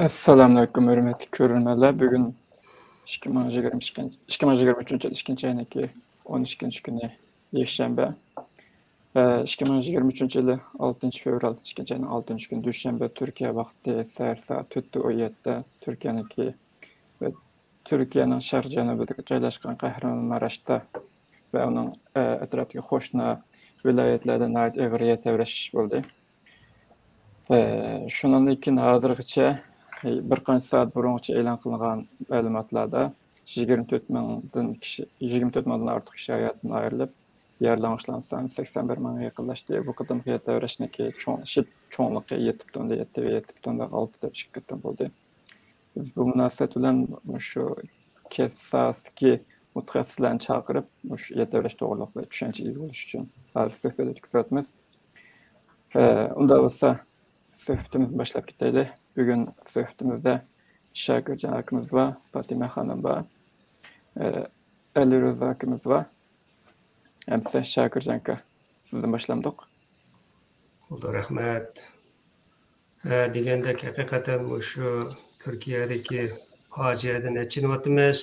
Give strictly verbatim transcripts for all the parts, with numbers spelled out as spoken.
ئەسسالامۇئەلەيكۇم، ھۆرمەتلىك كۆرۈرمەنلەر. بۈگۈن ئىككى مىڭ يىگىرمە ئىككىنچى، ئىككى مىڭ يىگىرمە ئۈچىنچى يىل ئىككىنچى ئاينىڭكى ئون ئىككىنچى كۈنى، يەكشەنبە. ئە، ئىككى مىڭ يىگىرمە ئۈچىنچى يىلى ئالتىنچى فېۋرال، ئىككىنچى ئاينىڭ ئالتىنچى كۈنى، دۈشەنبە، تۈركىيە ۋاقتى سەھەر سائەت تۆتتە ئون يەتتە، تۈركىيەنىڭكى ۋە تۈركىيەنىڭ شەرق جەنۇبىدا جايلاشقان قەھرىمانماراشتا ۋە ئۇنىڭ، ئە، ئەتراپىدىكى قوشنا ۋىلايەتلەردە ناھايىتى ئېغىر يەر تەۋرەش بولدى. ئە، شۇنىڭدىن كېيىن ھازىرغىچە بىر قانچە سائەت بۇرۇنغىچە ئېلان قىلىنغان مەلۇماتلاردا يىگىرمە تۆت مىڭدىن كىشى، يىگىرمە تۆت مىڭدىن ئارتۇق كىشى ھاياتىدىن ئايرىلىپ، يارىلانغۇچىلارنىڭ سانى سەكسەن بىر مىڭغا يېقىنلاشتى. بۇ قېتىمقى يەر تەۋرەشنىڭكى چوڭ، شىد-، چوڭلۇقى يەتتە پۈتۈن ئوندىن يەتتە ۋە يەتتە پۈتۈن ئوندىن ئالتە دەپ ئىككى قېتىم بولدى. بىز بۇ مۇناسىۋەت بىلەن مۇشۇ كەسىپ ساھەسىدىكى مۇتەخەسسىسلەرنى چاقىرىپ، مۇشۇ يەر تەۋرەش توغرىلىق بىر چۈشەنچە ئىگە بولۇش ئۈچۈن ھازىر سۆھبەت ئۆتكۈزۈۋاتىمىز. ئە، ئۇنداق بولسا، سۆھبىتىمىزنى باشلاپ كېتەيلى. بۈگۈن سۆھبىتىمىزدە شاكىرجان ئاكىمىز بار، پاتىمە خانىم بار، ئە، ئەلىرۇزا ئاكىمىز بار. ئەمىسە شاكىرجان ئاكا، سىزدىن باشلامدۇق؟ بولدى، رەھمەت. ئە، دېگەندەك، ھەقىقەتەن مۇشۇ تۈركىيەدىكى پاجىئەدىن ئەچىنىۋاتىمىز.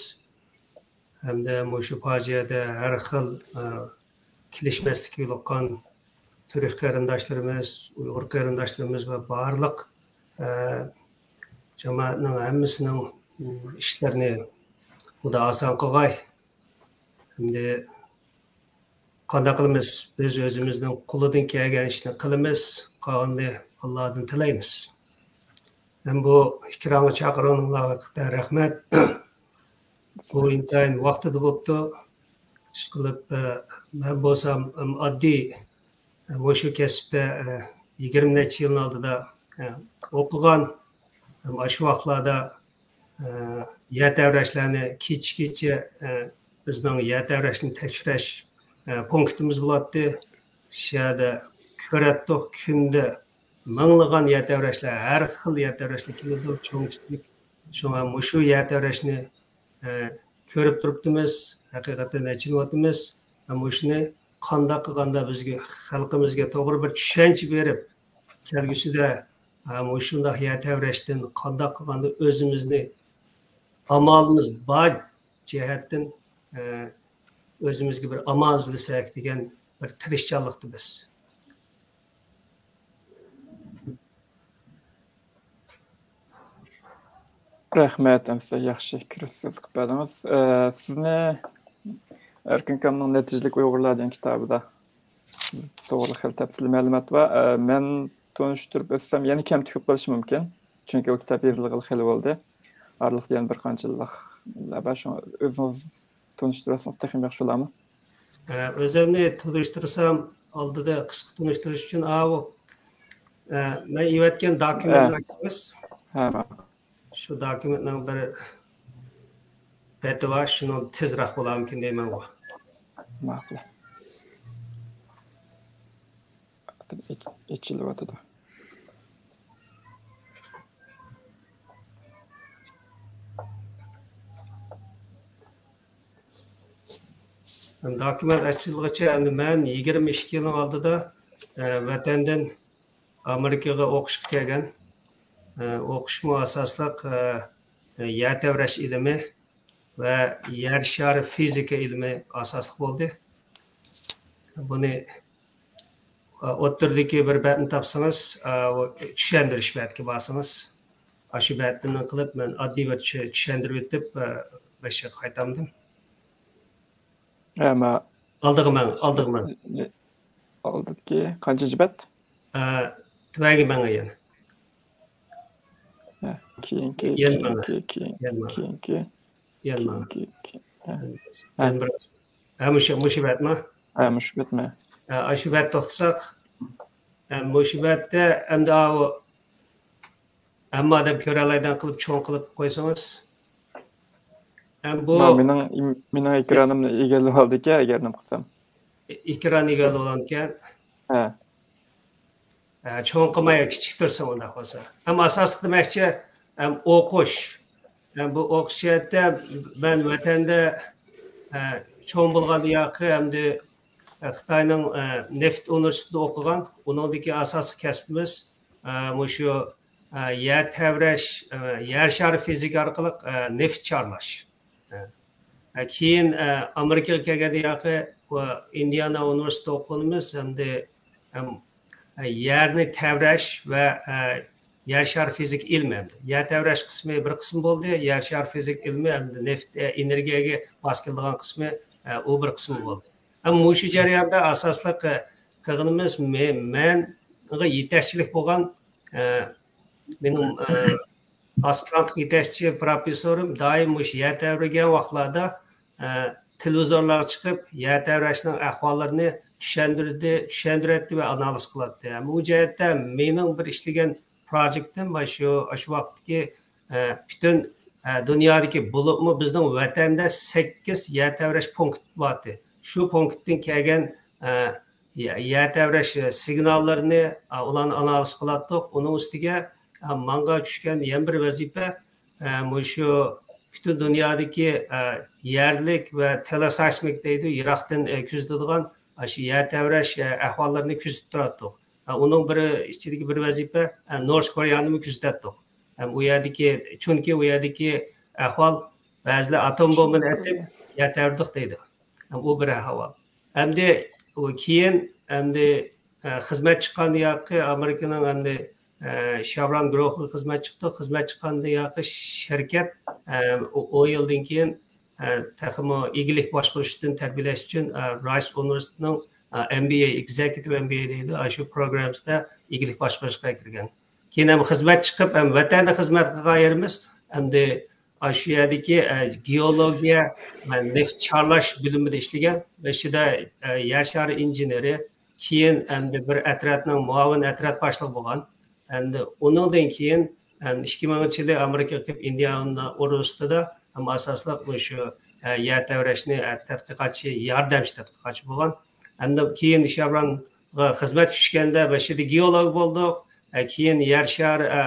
ھەمدە مۇشۇ پاجىئەدە ھەر خىل، ئە، كېلىشمەسلىككە يولۇققان تۈرك قېرىنداشلىرىمىز، ئۇيغۇر قېرىنداشلىرىمىز ۋە بارلىق، ئە، جامائەتنىڭ ھەممىسىنىڭ، ئىشلىرىنى خۇدا ئاسان قىلغاي. ئەمدى قانداق قىلىمىز؟ بىز ئۆزىمىزنىڭ قولىدىن كەلگەن ئىشنى قىلىمىز، قالغىنىنى ئاللادىن تىلەيمىز. مەن بۇ ئىكرامغا چاقىرغىنىڭلارغا رەھمەت. بۇ ئىنتايىن ۋاقتىدا بوپتۇ. ئىشقىلىپ، ئە، مەن بولسام، ئەم، ئاددىي، ئە، مۇشۇ كەسىپتە، ئە، يىگىرمە نەچچە يىلنىڭ ئالدىدا، ئە، ئوقۇغان، ئەم، ئاشۇ ۋاقىتلاردا، ئە، يەر تەۋرەشلەرنى كېچە-كېچە، ئە، بىزنىڭ يەر تەۋرەشنى تەكشۈرۈش، ئە، پونكىتىمىز بولاتتى. شۇ يەردە كۆرەتتۇق، كۈندە مىڭلىغان يەر تەۋرەشلەر، ھەر خىل يەر تەۋرەشلەر كېلىدۇ، چوڭ، كىچىك. شۇڭا مۇشۇ يەر تەۋرەشنى، ئە، كۆرۈپ تۇرۇپتىمىز، ھەقىقەتەن ئەچىنىۋاتىمىز. ۋە مۇشۇنى قانداق قىلغاندا بىزگە، خەلقىمىزگە توغرا بىر چۈشەنچە بېرىپ، كەلگۈسىدە، ئە، مۇشۇنداق يەر تەۋرەشتىن قانداق قىلغاندا ئۆزىمىزنى ئامالىمىز بار جەھەتتىن، ئە، ئۆزىمىزگە بىر ئامان ئىزدىسەك دېگەن بىر تىرىشچانلىقتا بىز. رەھمەت، ئەمىسە ياخشى كىرىپ سۆز قىلىپ بەردىڭىز. ئە، سىزنى ئەركىن ئاكامنىڭ نەتىجىلىك ئۇيغۇرلار دېگەن كىتابىدا سىز توغرىلىق خېلى تەپسىلىي مەلۇمات بار. ئە، مەن تونۇشتۇرۇپ ئۆتسەم يەنە كەم تۈگۈپ قېلىشى مۇمكىن. چۈنكى ئۇ كىتاب يېزىلغىلى خېلى بولدى. ئارىلىقتا يەنە بىر قانچە يىللىق بار. شۇڭا ئۆزىڭىز تونۇشتۇرسىڭىز تېخىمۇ ياخشى بولارمۇ؟ ئە، ئۆزۈمنى تونۇشتۇرسام، ئالدىدا قىسقا تونۇشتۇرۇش ئۈچۈن، ئاۋۇ، ئە، مەن ئېۋەتكەن دوكۇمېنتنى ئە. ئاچسىڭىز. ھە، ماقۇل. شۇ دوكۇمېنتنىڭ بىر بېتى بار، شۇنىڭ تېزراق بولارمىكىن دەيمەنغۇ. ماقۇل. ئېچ-، ئېچىلىۋاتىدۇ. دوكۇمېنت ئېچىلغىچە ئەمدى مەن يىگىرمە ئىككى يىلنىڭ ئالدىدا، ئە، ۋەتەندىن ئامېرىكىغا ئوقۇشقا كەلگەن. ئە، ئوقۇشمۇ ئاساسلىق، ئە، يەر تەۋرەش ئىلمى ۋە يەر شارى فىزىكا ئىلمى ئاساسلىق بولدى. بۇنى، ئە، ئوتتۇرىدىكى بىر بەتنى تاپسىڭىز، ئە، ئۇ چۈشەندۈرۈش بەتكە بارسىڭىز، ئاشۇ بەتتىن قىلىپ مەن ئاددىي بىر چۈ-، چۈشەندۈرۈپ ئۆتۈپ، ئە، بېشىغا قايتامدىم. ھە، ما-، ئالدىغا ماڭ، ئالدىغا ماڭ. ئالدىدىكى قانچىنچى بەت؟ ئە، تۆۋەنگە ماڭ يەنە. ھە، كېيىنكى، يەنە ماڭ. كېيىنكى، كېيىن-، يەنە ماڭ. كېيىنكى، يەنە ماڭ. كېيىنكى، كېيىن-، ھە. يەنە بىر. ھە، مۇشۇ، مۇشۇ بەتمۇ؟ ھە، مۇشۇ بەتمۇ؟ ھە، ئاشۇ بەت توختىساق. ھە، مۇشۇ بەتتە ئەمدى ئاۋۇ ھەممە ئادەم كۆرەلەيدىغان قىلىپ چوڭ قىلىپ قويسىڭىز. ھەم بۇ مانا مېنىڭ، مېنىڭ ئېكرانىمنى ئىگىلىۋالدىكەن، ئەگەر نېمە قىلسام. ئېكران ئىگىلىۋالغانىكەن. ھە. ھە، چوڭ قىلماي، كىچىك تۇرسۇن ئۇنداق بولسا. ھەم ئاساسلىق دېمەكچى، ھەم ئوقۇش. ھەم بۇ ئوقۇش جەھەتتە مەن ۋەتەندە، ھە، چوڭ بولغان ياقى ئەمدى، ھە، خىتاينىڭ، ھە، نېفىت ئۇنىۋېرسىتېتىدا ئوقۇغان. ئۇنىڭدىكى ئاساسلىق كەسپىمىز، ھە، مۇشۇ ئە، يەر تەۋرەش، ئە، يەر شارى فىزىكا ئارقىلىق، ئە، نېفىت چارلاش. ئە، ئە، كېيىن، ئە، ئامېرىكىغا كەلگەندە ياقى، ئۇ ئىندىئانا ئۇنىۋېرسىتېتىدا ئوقۇغىنىمىز ئەمدى، ئەم، ئە، يەرنى تەۋرەش ۋە، ئە، يەر شارى فىزىكا ئىلمى ئەمدى. يەر تەۋرەش قىسمى بىر قىسىم بولدى، يەر شارى فىزىكا ئىلمى ئەمدى نېفىت، ئە، ئېنېرگىيەگە ماس كېلىدىغان قىسمى، ئە، ئۇ بىر قىسمى بولدى. ئەمما مۇشۇ جەرياندا ئاساسلىق، ئە، قىلغىنىمىز مې-، مەنغا يېتەكچىلىك بولغان، ئە، مېنىڭ، ئە، ئاسپىرانتلىق يېتەكچى پروفېسسورۇم دائىم مۇشۇ يەر تەۋرىگەن ۋاقىتلاردا، ئە، تېلېۋىزورلارغا چىقىپ، يەر تەۋرەشنىڭ ئەھۋاللىرىنى چۈشەندۈردى، چۈشەندۈرەتتى ۋە ئانالىز قىلاتتى. ئەمما ئۇ جەھەتتە مېنىڭ بىر ئىشلىگەن پروجېكتىم مانا شۇ، شۇ ۋاقىتتىكى، ئە، پۈتۈن، ئە، دۇنيادىكى، بولۇپمۇ بىزنىڭ ۋەتەندە سەككىز يەر تەۋرەش پونكىتى بارتى. شۇ پونكىتتىن كەلگەن، ئە، يە-، يەر تەۋرەش سىگناللىرىنى، ئە، ئۇلارنى ئانالىز قىلاتتۇق. ئۇنىڭ ئۈستىگە، ئە، ماڭا چۈشكەن يەنە بىر ۋەزىپە، ئە، مۇشۇ پۈتۈن دۇنيادىكى، ئە، يەرلىك ۋە تېلېسېيسمىك دەيدۇ، يىراقتىن، ئە، كۆزىتىدىغان، ئاشۇ يەر تەۋرەش، ئە، ئەھۋاللىرىنى كۆزىتىپ تۇراتتۇق. ئە، ئۇنىڭ بىر ئىچىدىكى بىر ۋەزىپە، ئە، نورس كورېيانىمۇ كۆزىتەتتۇق. ھەم ئۇ يەردىكى، چۈنكى ئۇ يەردىكى ئەھۋال بەزىلەر ئاتوم بومبىنى ئېتىپ يەر تەۋرىدۇق دەيدۇ. ھەم ئۇ بىر ئەھۋال. ئەمدى ئۇ كېيىن، ئەمدى، ئە، خىزمەت چىققان ياقى ئامېرىكىنىڭ ئەمدى، ئە، شاۋران گۇرۇھىغا خىزمەت چىقتۇق. خىزمەت چىققاندىن ياقى شىركەت، ئە، ئۇ-، ئون يىلدىن كېيىن، ئە، تېخىمۇ ئىگىلىك باشقۇرۇشتىن تەربىيەلەش ئۈچۈن، ئە، رايس ئۇنىۋېرسىتېتىنىڭ، ئە، ئەم بى ئەي، ئېگزېكۇتىپ ئەم بى ئەي دەيدۇ، ئاشۇ پروگراممىسىدا ئىگىلىك باشقۇرۇشقا كىرگەن. كېيىن ھەم خىزمەت چىقىپ، ھەم ۋەتەندە خىزمەت قىلغان يېرىمىز، ئەمدى ئاشۇ يەردىكى، ئە، گېئولوگىيە ۋە نېفىت چارلاش بۆلۈمىدە ئىشلىگەن. بېشىدا، ئە، يەر شارى ئىنژېنېرى، كېيىن ئەمدى بىر ئەترەتنىڭ مۇئاۋىن ئەترەت باشلىقى بولغان. ئەمدى ئۇنىڭدىن كېيىن، ئەم، ئىككى مىڭىنچى يىلى ئامېرىكىغا كېلىپ، ئىندىئانا ئۇنىۋېرسىتېتىدا ھەم ئاساسلىق مۇشۇ، ئە، يەر تەۋرەشنى، ئە، تەتقىقاتچى، ياردەمچى تەتقىقاتچى بولغان. ئەمدى كېيىن شاۋرانغا خىزمەتكە چۈشكەندە، بېشىدا گېئولوگ بولدۇق. ئە، كېيىن يەر شارى، ئە،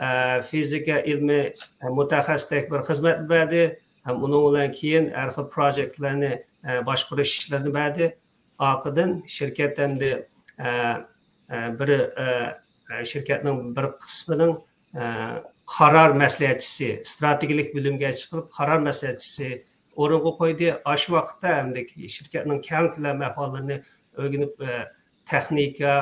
ئە، فىزىكا ئىلمى، ئە، مۇتەخەسسىسىدەك بىر خىزمەت بەردى. ھەم ئۇنىڭ بىلەن كېيىن ھەر خىل پروجېكتلارنى، ئە، باشقۇرۇش ئىشلىرىنى بەردى. ئارقىدىن شىركەت ئەمدى، ئە، ئە، بىر، ئە، ئە، شىركەتنىڭ بىر قىسمىنىڭ، ئە، قارار مەسلىھەتچىسى، ئىستراتېگىيەلىك بۆلۈمگە چىقىپ، قارار مەسلىھەتچىسى ئورۇنغا قويدى. ئاشۇ ۋاقىتتا ئەمدى شىركەتنىڭ كەڭ كۆلەم ئەھۋاللىرىنى ئۆگىنىپ، ئە، تېخنىكا،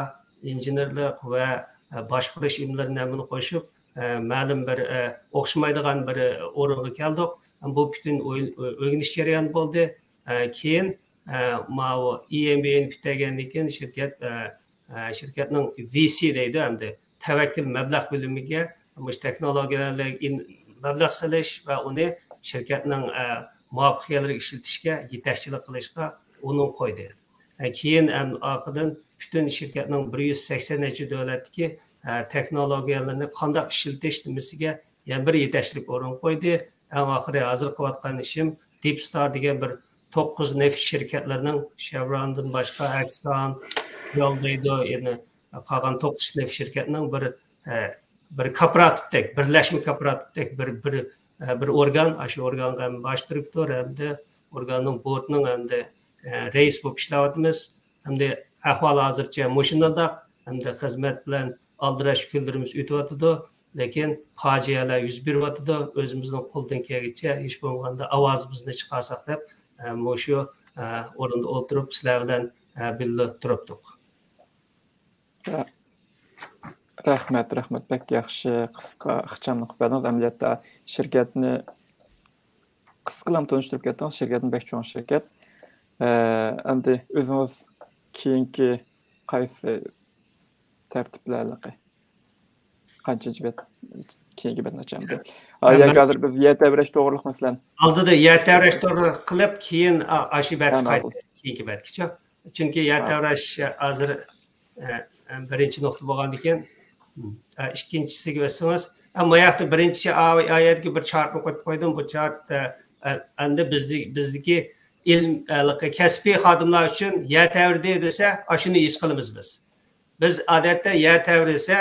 ئىنژېنېرلىق ۋە، ئە، باشقۇرۇش ئىلىملىرىنى ھەممىنى قوشۇپ، ئە، مەلۇم بىر، ئە، ئوخشىمايدىغان بىر، ئە، ئورۇنغا كەلدۇق. بۇ پۈتۈن ئوي-، ئۆگىنىش جەريانى بولدى. ئە، كېيىن، ئە، ماۋۇ ئى ئېم بى ئەينى پۈتتۈرگەندىن كېيىن شىركەت، ئە، ئە، شىركەتنىڭ ۋى سى دەيدۇ، ئەمدى تەۋەككۈل مەبلەغ بۆلۈمىگە مۇشۇ تېخنولوگىيەلەرگە ئىن-، مەبلەغ سېلىش ۋە ئۇنى شىركەتنىڭ، ئە، مۇۋەپپەقىيەتلىرىگە ئىشلىتىشكە يېتەكچىلىك قىلىشقا ئۇنىڭ قويدى. ئە، كېيىن ئەم-، ئارقىدىن پۈتۈن شىركەتنىڭ بىر يۈز سەكسەن نەچچە دۆلەتتىكى، ئە، تېخنولوگىيەلىرىنى قانداق ئىشلىتىش نېمىسىگە يەنە بىر يېتەكچىلىك ئورۇن قويدى. ئەڭ ئاخىرى ھازىر قىلىۋاتقان ئىشىم دىپ ستار دېگەن بىر توققۇز نېفىت شىركەتلىرىنىڭ، شېۋروندىن باشقا، ئەكسان، شېل دەيدۇ، يەنە قالغان توققۇز نېفىت شىركەتنىڭ بىر، ئە، بىر كوپىراتىپتەك، بىرلەشمە كوپىراتىپتەك بىر، بىر، ئە، بىر ئورگان، ئاشۇ ئورگانغا ھەم باش دىرېكتور ھەمدە ئورگاننىڭ بوردىنىڭ ھەمدە، ئە، رەئىس بولۇپ ئىشلەۋاتىمىز. ھەمدە ئەھۋال ھازىرچە مۇشۇنداق، ھەمدە خىزمەت بىلەن ئالدىراش كۈنلىرىمىز ئۆتۈۋاتىدۇ. لېكىن پاجىئەلەر يۈز بېرىۋاتىدۇ. ئۆزىمىزنىڭ قولىدىن كەلگىچە ھېچ بولمىغاندا ئاۋازىمىزنى چىقارساق دەپ، ئە، مۇشۇ، ئە، ئورۇندا ئولتۇرۇپ سىلەر بىلەن، ئە، بىللە تۇرۇپتۇق. رە-، رەھمەت، رەھمەت. بەك ياخشى، قىسقا، ئىخچاملىق بەردىڭىز. ئەمەلىيەتتە شىركەتنى قىسقىلا تونۇشتۇرۇپ كەتتىڭىز. شىركەتمۇ بەك چوڭ شىركەت. ئە، ئەمدى ئۆزىڭىز كېيىنكى قايسى تەرتىپلەرلىكى؟ قانچىنچى بەت؟ كېيىنكى بەتنى ئاچامدۇ؟ ھە، ياكى مەن ھازىر بىز يەر تەۋرەش توغرىلىق، مەسىلەن. ئالدىدا يەر تەۋرەش توغرىلىق قىلىپ، كېيىن ئا-، ئاشۇ بەتكە ھە، ماقۇل. قايتىپ، كېيىنكى بەتكىچۇ. چۈنكى يەر ھە. تەۋرەش ھازىر، ئە، ئە، بىرىنچى نۇقتا بولغاندىكىن، ئە، ئىككىنچىسىگە ئۆتسىڭىز، ئە، ماياقتا بىرىنچى ئا-، ئايەتكە بىر چارتنى قويۇپ قويدۇم. بۇ چارت، ئە، ئە، ئەمدى بىزدە-، بىزدىكى ئىلىم، ئە، كەسپىي خادىملار ئۈچۈن يەر تەۋرىدى دېسە، ئاشۇنى ھېس قىلىمىز بىز. بىز ئادەتتە يەر تەۋرىسە،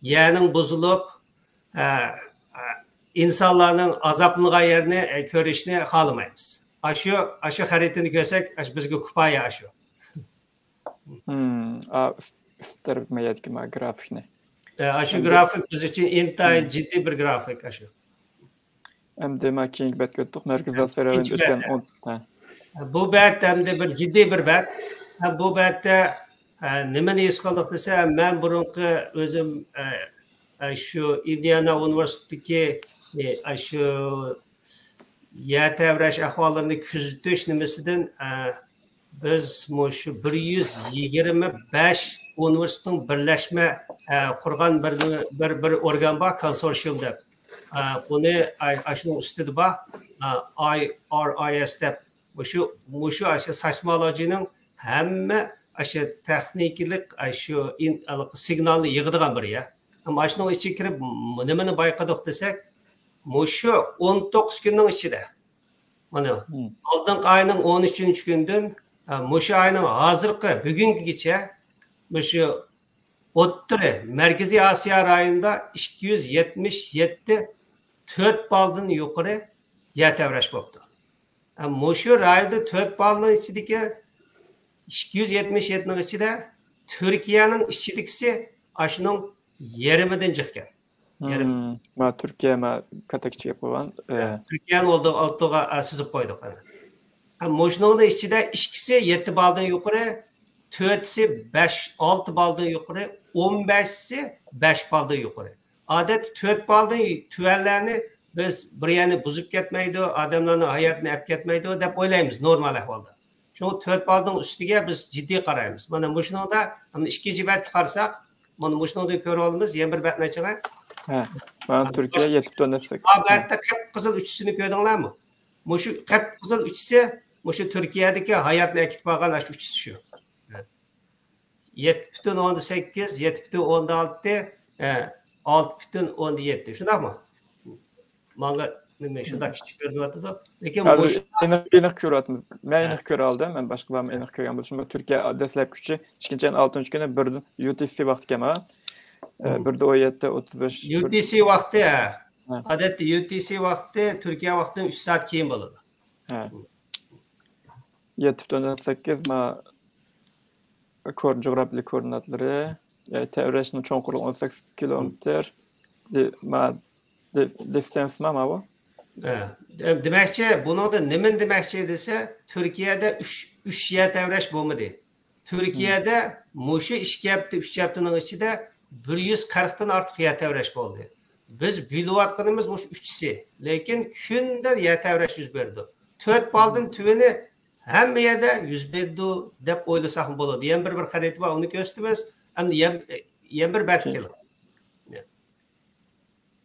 يەرنىڭ بۇزۇلۇپ، ئە، ئە، ئىنسانلارنىڭ ئازابلانغان يەرنى، ئە، كۆرۈشنى خالىمايمىز. ئاشۇ، ئاشۇ خەرىتىنى كۆرسەك، ئاشۇ بىزگە كۇپايە ئاشۇ. ھىم، ئا، ئۈست، ئۈست تەرەپ مەيەتكە ما گرافىكنى. ئاشۇ گرافىك بىز ئۈچۈن ئىنتايىن جىددىي بىر گرافىك ئاشۇ. ئەمدى مانا كېيىنكى بەتكە ئۆتتۇق. مەركىزىي ئاسىيا رايونىدا ئۆتكەن ئون، ھە. بۇ بەت ئەمدى بىر جىددىي بىر بەت. ھە، بۇ بەتتە، ھە، نېمىنى ھېس قىلدۇق دېسە، مەن بۇرۇنقى ئۆزۈم، ھە، ھە، شۇ ئىندىئانا ئۇنىۋېرسىتېتىدىكى، ھە، شۇ يەر تەۋرەش ئەھۋاللىرىنى كۆزىتىش نېمىسىدىن، ھە، بىز مۇشۇ بىر يۈز يىگىرمە بەش ئۇنىۋېرسىتېتنىڭ بىرلەشمە، ھە، قۇرغان بىر، بىر، بىر ئورگان بار، كونسورسىيۇم دەپ. ھە، ئۇنى ئاي-، ئاشۇنىڭ ئۈستىدە بار، ھە، ئاي ئار ئاي ئېس دەپ. مۇشۇ، مۇشۇ ئاشۇ سايسمولوگىيەنىڭ ھەممە ئاشۇ تېخنىكىلىق، ئاشۇ ئىن-، ھېلىقى سىگنالنى يىغىدىغان بىر يەر. ئەمما ئاشۇنىڭ ئىچىگە كىرىپ م-، نېمىنى بايقىدۇق دېسەك، مۇشۇ ئون توققۇز كۈننىڭ ئىچىدە، مانا، مم. ئالدىنقى ئاينىڭ ئون ئۈچىنچى كۈنىدىن، ھە، مۇشۇ ئاينىڭ ھازىرقى بۈگۈنگىچە مۇشۇ ئوتتۇرا، مەركىزىي ئاسىيا رايونىدا ئىككى يۈز يەتمىش يەتتە تۆت بالدىن يۇقىرى يەر تەۋرەش بوپتۇ. ھە، مۇشۇ رايوندا تۆت بالنىڭ ئىچىدىكى ئىككى يۈز يەتمىش يەتتىنىڭ ئىچىدە تۈركىيەنىڭ ئىچىدىكىسى ئاشۇنىڭ يېرىمىدىن جىقكەن. يېرىم. مم، مانا تۈركىيە، مانا كاتەكچىگە قويغان، ئە. تۈركىيەنى ئالدىغا، ئالدىغا، ئە، سىزىپ قويدۇق ئەنە. ھە، مۇشۇنىڭدا ئىچىدە ئىككىسى يەتتە بالدىن يۇقىرى، تۆتىسى بەش، ئالتە بالدىن يۇقىرى، ئون بەشىسى بەش بالدىن يۇقىرى. ئادەتتە تۆت بالدىن تۆۋەنلەرنى بىز بىر يەرنى بۇزۇپ كەتمەيدۇ، ئادەملەرنىڭ ھاياتىنى ئەپ كەتمەيدۇ دەپ ئويلايمىز نورمال ئەھۋالدا. شۇڭا تۆت بالدىن ئۈستىگە بىز جىددىي قارايمىز. مانا مۇشۇنىڭدا، مانا ئىككىنچى بەتكە قارىساق، مانا مۇشۇنىڭدىن كۆرۈۋالىمىز، يەنە بىر بەتنى ئېچىڭە. ھە، مانا تۈركىيە يەتتە پۈتۈن ئوندىن سەككىز. بۇ بەتتە قىپقىزىل ئۈچىسىنى كۆردۈڭلارمۇ؟ مۇشۇ قىپقىزىل ئۈچىسى، مۇشۇ تۈركىيەدىكى ھاياتنى ئەكېتىپ بارغان ئاشۇ ئۈچىسى شۇ. يەتتە پۈتۈن ئوندىن سەككىز، يەتتە پۈتۈن ئوندىن ئالتە، ھە، ئالتە پۈتۈن ئوندىن يەتتە. شۇنداقمۇ؟ ماڭا نېمە، شۇنداق كىچىك كۆرۈنۈۋاتىدۇ. لېكىن ھازىر مۇشۇ ئېنىق، ئېنىق كۆرۈۋاتىمىز. مەن ھە. ئېنىق كۆرەلدىم، مەن باشقىلارمۇ ئېنىق كۆرگەن بولۇشى مۇمكىن. تۈركىيە دەسلەپكى ئۈچى ئىككىنچى ئاينىڭ ئالتىنچى كۈنى بىر يۇ تى سى ۋاقتىكەن، ھە؟ ئە، مم. بىردە ئون يەتتە ئوتتۇز بەش. يۇ تى سى ۋاقتى، ھە. ھە. ئادەتتە يۇ تى سى ۋاقتى تۈركىيە ۋاقتىدىن ئۈچ سائەت كېيىن بولىدۇ. ھە. مم. يەتتە پۈتۈن ئوندىن سەككىز، ما، كور-، جۇغراپىيەلىك كوئوردىناتلىرى، يەنى تەۋرەشنىڭ چوڭقۇرلۇقى ئون سەككىز كىلومېتىر. دى-، ما-، دى-، دىستانس ما، ماۋۇ؟ ھە، دە-، دېمەكچى، بۇنىڭدا نېمىنى دېمەكچى دېسە، تۈركىيەدە ئۈچ، ئۈچ يەر تەۋرەش بولمىدى. تۈركىيەدە مۇشۇ ئىككى ھەپتە، ئۈچ ھەپتىنىڭ ئىچىدە بىر يۈز قىرىقتىن ئارتۇق يەر تەۋرەش بولدى. بىز بىلىۋاتقىنىمىز مۇشۇ ئۈچىسى. لېكىن كۈندە يەر تەۋرەش يۈز بېرىدۇ. تۆت بالدىن تۆۋىنى ھەممە يەردە يۈز بېرىدۇ دەپ ئويلىساقمۇ بولىدۇ. يەنە بىر، بىر خەرىتە بار، ئۇنى كۆرسىتىمىز. ئەمدى يەن، يەنە بىر بەتكە كېلىڭ.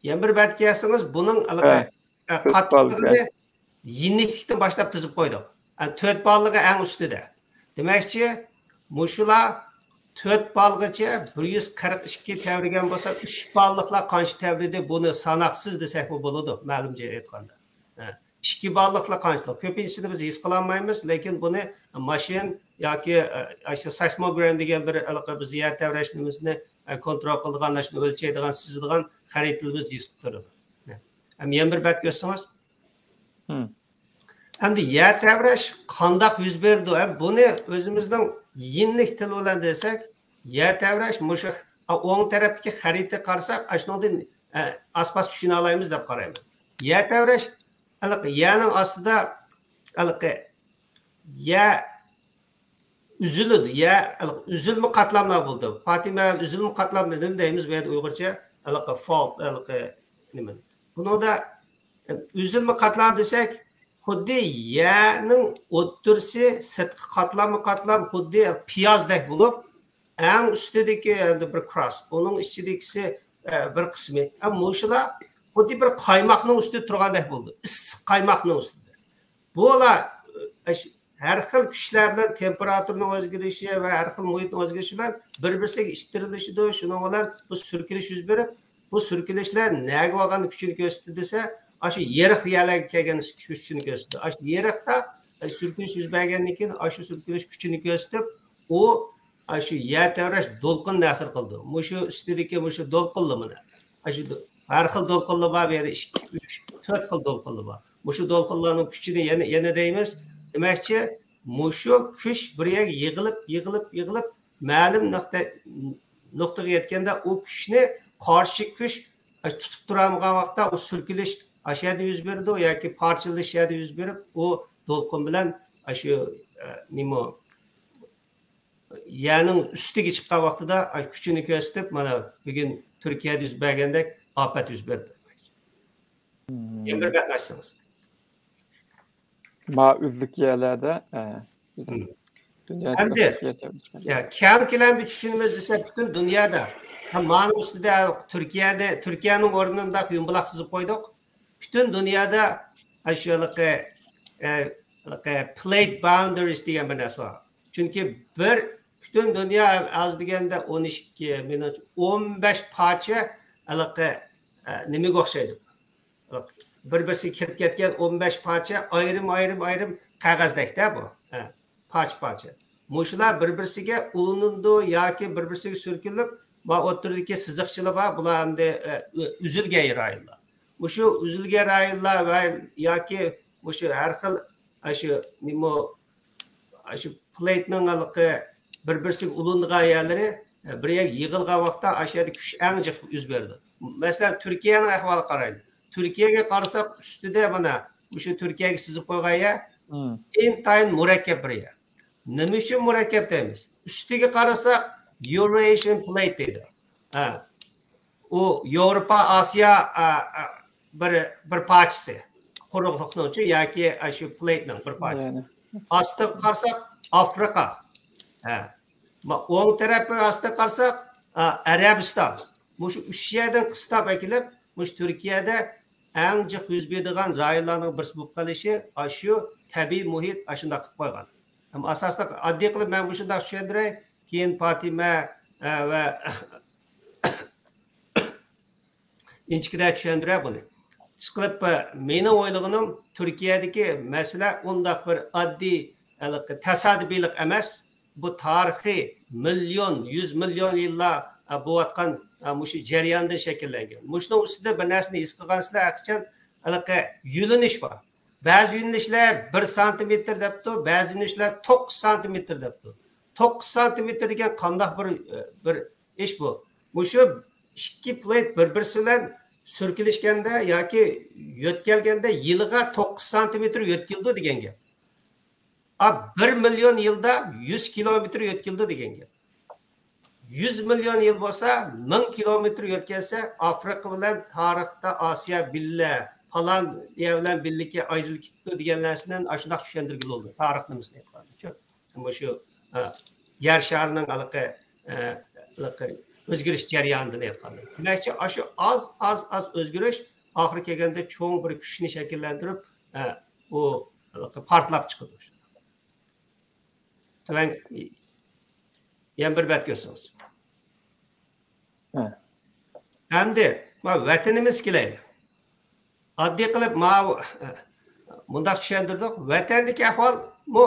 يەنە بىر بەتكە كەلسىڭىز، بۇنىڭ ھە. ئە، تۆت قاتتىقلىقىنى باللىق. يېنىكلىكتىن باشلاپ تىزىپ قويدۇق. ئە، تۆت باللىقى ئەڭ ئۈستىدە. دېمەكچى، مۇشۇلار تۆت بالغىچە بىر يۈز قىرىق ئىككى تەۋرىگەن بولسا، ئۈچ باللىقلار قانچە تەۋرىدى، بۇنى ساناقسىز دېسەكمۇ بولىدۇ، مەلۇم جاي ئېيتقاندا. ھە، ئىككى باللىقلار قانچىلىق؟ كۆپىنچىسىنى بىز ھېس قىلالمايمىز، لېكىن بۇنى ماشىنا ياكى، ئە، ئاشۇ سېيسموگرام دېگەن بىر ھېلىقى بىز يەر تەۋرەش نېمىسىنى، ئە، كونترول قىلىدىغان، ئاشۇنى ئۆلچەيدىغان، سىزىدىغان خەرىتىلىرىمىز ھېس قىلىپ تۇرىدۇ. ھە. ئەمدى يەنە بىر بەت كۆرسىڭىز. ھىم. ئەمدى يەر تەۋرەش قانداق يۈز بېرىدۇ؟ ھە، بۇنى ئۆزىمىزنىڭ يېنىك تىل بىلەن دېسەك، يەر تەۋرەش مۇشۇ، ئە، ئوڭ تەرەپتىكى خەرىتىگە قارىساق، ئاشۇنىڭدىن، ئە، ئاسپاس چۈشىنەلەيمىز دەپ قارايمەن. يەر تەۋرەش، ھېلىقى يەرنىڭ ئاستىدا، ھېلىقى يەر ئۈزۈلىدۇ. يەر، ئۈزۈلمە قاتلاملار بولىدۇ. پاتىمە، ئۈزۈلمە قاتلامنى نېمە دەيمىز بۇ يەردە ئۇيغۇرچە؟ ھېلىقى فالت، ھېلىقى نېمە. بۇنىڭدا ئۈزۈلمە قاتلام دېسەك، خۇددى يەرنىڭ ئوتتۇرىسى، سىرتقى قاتلاممۇ قاتلام، خۇددى پىيازدەك بولۇپ، ئەڭ ئۈستىدىكى ئەمدى بىر كراست، ئۇنىڭ ئىچىدىكىسى، ئە، بىر قىسمى. ئە، مۇشۇلار خۇددى بىر قايماقنىڭ ئۈستىدە تۇرغاندەك بولىدۇ. ئىسسىق قايماقنىڭ ئۈستىدە. بۇلار، ئە، ھەر خىل كۈچلەر بىلەن، تېمپېراتۇرىنىڭ ئۆزگىرىشى ۋە ھەر خىل مۇھىتنىڭ ئۆزگىرىشى بىلەن بىر-بىرسىگە ئىتتىرىلىشىدۇ. شۇنىڭ بىلەن بۇ سۈركىلىش يۈز بېرىپ، بۇ سۈركىلىشلەر نەگە بارغان كۈچىنى كۆرسىتىدۇ دېسە، ئاشۇ يېرىق يەرلەرگە كەلگەن كۈچىنى كۆرسىتىدۇ. ئاشۇ يېرىقتا، ئە، سۈركىلىش يۈز بەرگەندىن كېيىن، ئاشۇ سۈركىلىش كۈچىنى كۆرسىتىپ، ئۇ، ئاشۇ يەر تەۋرەش دولقۇنىنى ھاسىل قىلىدۇ. مۇشۇ ئۈستىدىكى مۇشۇ دولقۇنلىرى مانا. ئاشۇ دو-، ھەر خىل دولقۇنلار بار، بۇ يەردە ئىككى، ئۈچ، تۆت خىل دولقۇنلار بار. مۇشۇ دولقۇنلارنىڭ كۈچىنى يەنە، يەنە دەيمىز. دېمەكچى، مۇشۇ كۈچ بىر يەرگە يىغىلىپ، يىغىلىپ، يىغىلىپ، مەلۇم نۇقتا، نۇقتىغا يەتكەندە، ئۇ كۈچنى قارشى كۈچ، ئە، تۇتۇپ تۇرالمىغان ۋاقىتتا ئۇ سۈركىلىش ئاشۇ يەردە يۈز بېرىدۇ ياكى پارچىلىنىش شۇ يەردە يۈز بېرىپ، ئۇ دولقۇن بىلەن ئاشۇ، ئە، نېمە، يەرنىڭ ئۈستىگە چىققان ۋاقتىدا، ئاشۇ كۈچىنى كۆرسىتىپ، مانا، بۈگۈن تۈركىيەدە يۈز بەرگەندەك ئاپەت يۈز بەردى. يەنە بىر بەتنى ئاچسىڭىز. ما ئۈزلۈك يەرلەردە، ئە، دۇنيادا ئەمدى، يا، كەڭ كۆلەمدە چۈشىنىمىز دېسە، پۈتۈن دۇنيادا. ھە، مانىڭ ئۈستىدە تۈركىيەنى، تۈركىيەنىڭ ئورنىدا يۇمبىلاق سىزىپ قويدۇق. پۈتۈن دۇنيادا ئاشۇ ھېلىقى، ئە، ھېلىقى plate boundaries دېگەن بىر نەرسە بار. چۈنكى بىر پۈتۈن دۇنيا ئاز دېگەندە ئون ئىككى، مېنىڭچە ئون بەش پارچە ھېلىقى، ئە، نېمىگە ئوخشايدۇ؟ بىر-بىرسىگە كىرىپ كەتكەن ئون بەش پارچە ئايرىم-ئايرىم-ئايرىم قەغەزدەكتە بۇ. ھە، پارچە-پارچە. مۇشۇلار بىر-بىرسىگە ئۇلىنىدۇ ياكى بىر-بىرسىگە سۈركىلىپ، ما ئوتتۇرىدىكى سىزىقچىلار بار، بۇلار ئەمدى، ئە، ئۈ-، ئۈزۈلگەن رايونلار. مۇشۇ ئۈزۈلگەن رايونلار ۋە ياكى مۇشۇ ھەر خىل، ئاشۇ نېمە، ئاشۇ پلېيتنىڭ ھېلىقى بىر-بىرسىگە ئۇلىنىدىغان يەرلىرى، ئە، بىر يەرگە يىغىلغان ۋاقىتتا ئاشۇ يەردە كۈچ ئەڭ جىق يۈز بېرىدۇ. مەسىلەن، تۈركىيەنىڭ ئەھۋالىغا قارايلى. تۈركىيەگە قارىساق، ئۈستىدە مانا مۇشۇ تۈركىيەگە سىزىپ قويغان يەر ئىنتايىن مۇرەككەپ بىر يەر. نېمە ئۈچۈن مۇرەككەپ دەيمىز؟ ئۈستىگە قارىساق، Eurasian plate دەيدۇ. ھە. ئۇ ياۋروپا، ئاسىيا، ئا، ئا، بىر، بىر پارچىسى. قۇرۇقلۇقنىڭچۇ ياكى، ئا، شۇ پلېيتنىڭ بىر پارچىسى. يەنى. ئاستىغا قارىساق، ئافرىقا. ھە. ما-، ئوڭ تەرەپنىڭ ئاستىغا قارىساق، ئا، ئەرەبىستان. مۇشۇ ئۈچ يەردىن قىستاپ ئەكېلىپ، مۇشۇ تۈركىيەدە ئەڭ جىق يۈز بېرىدىغان رايونلارنىڭ بىرسى بولۇپ قېلىشى، ئاشۇ تەبىئىي مۇھىت ئاشۇنداق قىلىپ قويغان. ھەم ئاساسلىق ئاددىي قىلىپ مەن مۇشۇنداق چۈشەندۈرەي، كېيىن پاتىمە، ئە، ۋە ئىنچىكىدە چۈشەندۈرە بۇنى. ئىشقىلىپ، مېنىڭ ئويلىغىنىم، تۈركىيەدىكى مەسىلە ئۇنداق بىر ئاددىي، ھېلىقى تاسادىپىيلىق ئەمەس. بۇ تارىخىي مىليون، يۈز مىليون يىللار، ئە، بولۇۋاتقان، ئە، مۇشۇ جەرياندىن شەكىللەنگەن. مۇشۇنىڭ ئۈستىدە بىر نەرسىنى ھېس قىلغانسىلەر، ھەقىچان ھېلىقى يۆنىلىش بار. بەزى يۆنىلىشلەر بىر سانتىمېتىر دەپتۇ، بەزى يۆنىلىشلەر توققۇز سانتىمېتىر دەپتۇ. توققۇز سانتىمېتىر دېگەن قانداق بىر، بىر ئىش بۇ؟ مۇشۇ ئىككى پلېيت بىر-بىرسى بىلەن سۈركىلىشكەندە ياكى يۆتكەلگەندە يىلىغا توققۇز سانتىمېتىر يۆتكىلىدۇ دېگەن گەپ. ئا، بىر مىليون يىلدا يۈز كىلومېتىر يۆتكىلىدۇ دېگەن گەپ. يۈز مىليون يىل بولسا، مىڭ كىلومېتىر يۆتكەلسە، ئافرىقا بىلەن تارىختا ئاسىيا بىللە، پالان يەر بىلەن بىللىكى ئايرىلىپ كېتىپتۇ دېگەن نەرسىنى ئاشۇنداق چۈشەندۈرگىلى بولىدۇ، تارىخ نېمىسىنى ئېيتقاندىچۇ. مۇشۇ، ئە، يەر شارىنىڭ ھېلىقى، ئە، ھېلىقى ئۆزگىرىش جەريانىدىن ئېيتقاندا. دېمەكچى، ئاشۇ ئاز، ئاز، ئاز ئۆزگىرىش ئاخىرى كەلگەندە چوڭ بىر كۈچنى شەكىللەندۈرۈپ، ئە، ئۇ ھېلىقى پارتلاپ چىقىدۇ. تۆۋەن، يەنە بىر بەت كۆرسىڭىز. ھە. ئەمدى، ما، ۋەتىنىمىزگە كېلەيلى. ئاددىي قىلىپ ماۋۇ، مۇنداق چۈشەندۈردۇق. ۋەتەندىكى ئەھۋال بۇ،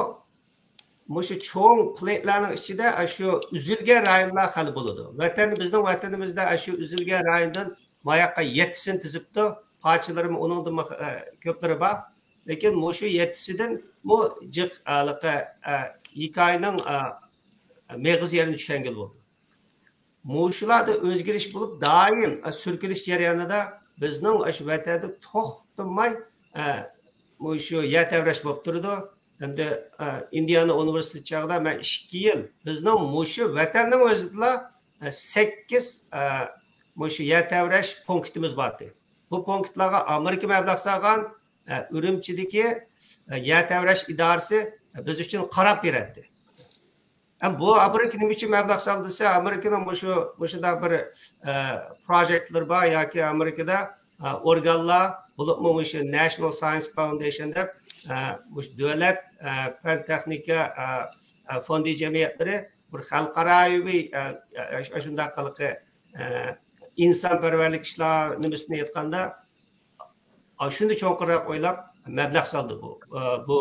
مۇشۇ چوڭ پلېيتلارنىڭ ئىچىدە ئاشۇ ئۈزۈلگەن رايونلار خېلى بولىدۇ. ۋەتەن، بىزنىڭ ۋەتىنىمىزدە ئاشۇ ئۈزۈلگەن رايوندىن ماياققا يەتتىسىنى تىزىپتۇ. پارچىلىرىمۇ ئۇنىڭدىنمۇ، ئە، كۆپلىرى بار. لېكىن مۇشۇ يەتتىسىدىن بۇ جىق، ھېلىقى، ئە، ھېكايىنىڭ، ئە، مېغىز يېرىنى چۈشەنگىلى بولىدۇ. مۇشۇلاردا ئۆزگىرىش بولۇپ، دائىم، ئە، سۈركىلىش جەريانىدا بىزنىڭ ئاشۇ ۋەتەندە توختىماي، ئە، مۇشۇ يەر تەۋرەش بولۇپ تۇرىدۇ. ھەمدە، ئە، ئىندىئانا ئۇنىۋېرسىتېتى چاغدا مەن ئىككى يىل بىزنىڭ مۇشۇ ۋەتەننىڭ ئۆزىدىلا، ئە، سەككىز، ئە، مۇشۇ يەر تەۋرەش پونكىتىمىز بارتى. بۇ پونكىتلارغا ئامېرىكا مەبلەغ سالغان، ئە، ئۈرۈمچىدىكى، ئە، يەر تەۋرەش ئىدارىسى، ئە، بىز ئۈچۈن قاراپ بېرەتتى. ھەم بۇ ئامېرىكا نېمە ئۈچۈن مەبلەغ سالدى دېسە، ئامېرىكىنىڭ مۇشۇ، مۇشۇنداق بىر، ئە، پروژېكتلىرى بار ياكى ئامېرىكىدا، ئە، ئورگانلار، بولۇپمۇ مۇشۇ National Science Foundation دەپ، ئە، مۇشۇ دۆلەت، ئە، پەن تېخنىكا، ئە، ئە، فوندى جەمئىيەتلىرى بىر خەلقئاراۋى، ئە، ئە، ئاشۇنداق ھېلىقى، ئە، ئىنسانپەرۋەرلىك ئىشلار نېمىسىنى ئېيتقاندا، ئاشۇنى چوڭقۇرراق ئويلاپ مەبلەغ سالدى بۇ، بۇ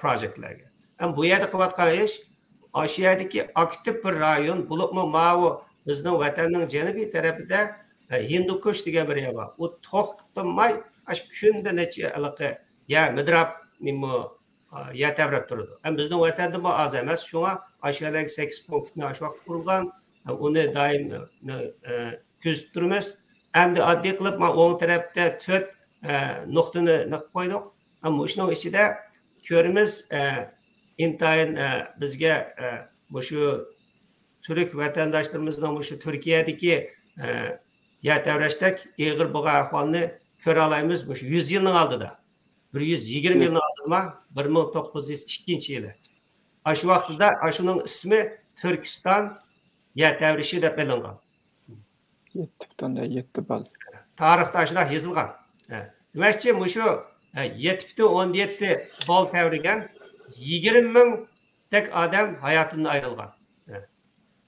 پروژېكتلەرگە. ھەم بۇ يەردە قىلىۋاتقان ئىش، ئاشۇ يەردىكى ئاكتىپ بىر رايون، بولۇپمۇ ماۋۇ بىزنىڭ ۋەتەننىڭ جەنۇبىي تەرىپىدە، ئە، ھىندۇكۇش دېگەن بىر يەر بار. ئۇ توختىماي، ئاشۇ كۈندە نەچچە ھېلىقى يەر مىدىراپ، نېمە، ئا، يەر تەۋرەپ تۇرىدۇ. ھەم بىزنىڭ ۋەتەندىمۇ ئاز ئەمەس. شۇڭا ئاشۇ يەرلەرگە سەككىز پونكىتنى ئاشۇ ۋاقىتتا قۇرغان. ھەم ئۇنى دائىم، ئە، ئە، كۆزىتىپ تۇرىمىز. ئەمدى ئاددىي قىلىپ، مانا ئوڭ تەرەپتە تۆت، ئە، نۇقتىنى نېقىپ قويدۇق. ئەمما شۇنىڭ ئىچىدە كۆرىمىز، ئە، ئىنتايىن، ئە، بىزگە، ئە، مۇشۇ تۈرك ۋەتەنداشلىرىمىزنىڭ مۇشۇ تۈركىيەدىكى، ئە، يەر تەۋرەشتەك ئېغىر بولغان ئەھۋالنى كۆرەلەيمىز مۇشۇ يۈز يىلنىڭ ئالدىدا. بىر يۈز يىگىرمە يىلنىڭ ئالدىدا، بىر مىڭ توققۇز يۈز ئىككىنچى يىلى. ئاشۇ ۋاقتىدا ئاشۇنىڭ ئىسمى تۈركىستان يەر تەۋرىشى دەپ ئېلىنغان. يەتتە پۈتۈن ئوندىن يەتتە بال. تارىختا شۇنداق يېزىلغان. ھە. دېمەكچى، مۇشۇ، ھە، يەتتە پۈتۈن ئوندىن يەتتە بال تەۋرىگەن يىگىرمە مىڭدەك ئادەم ھاياتىدىن ئايرىلغان. ھە.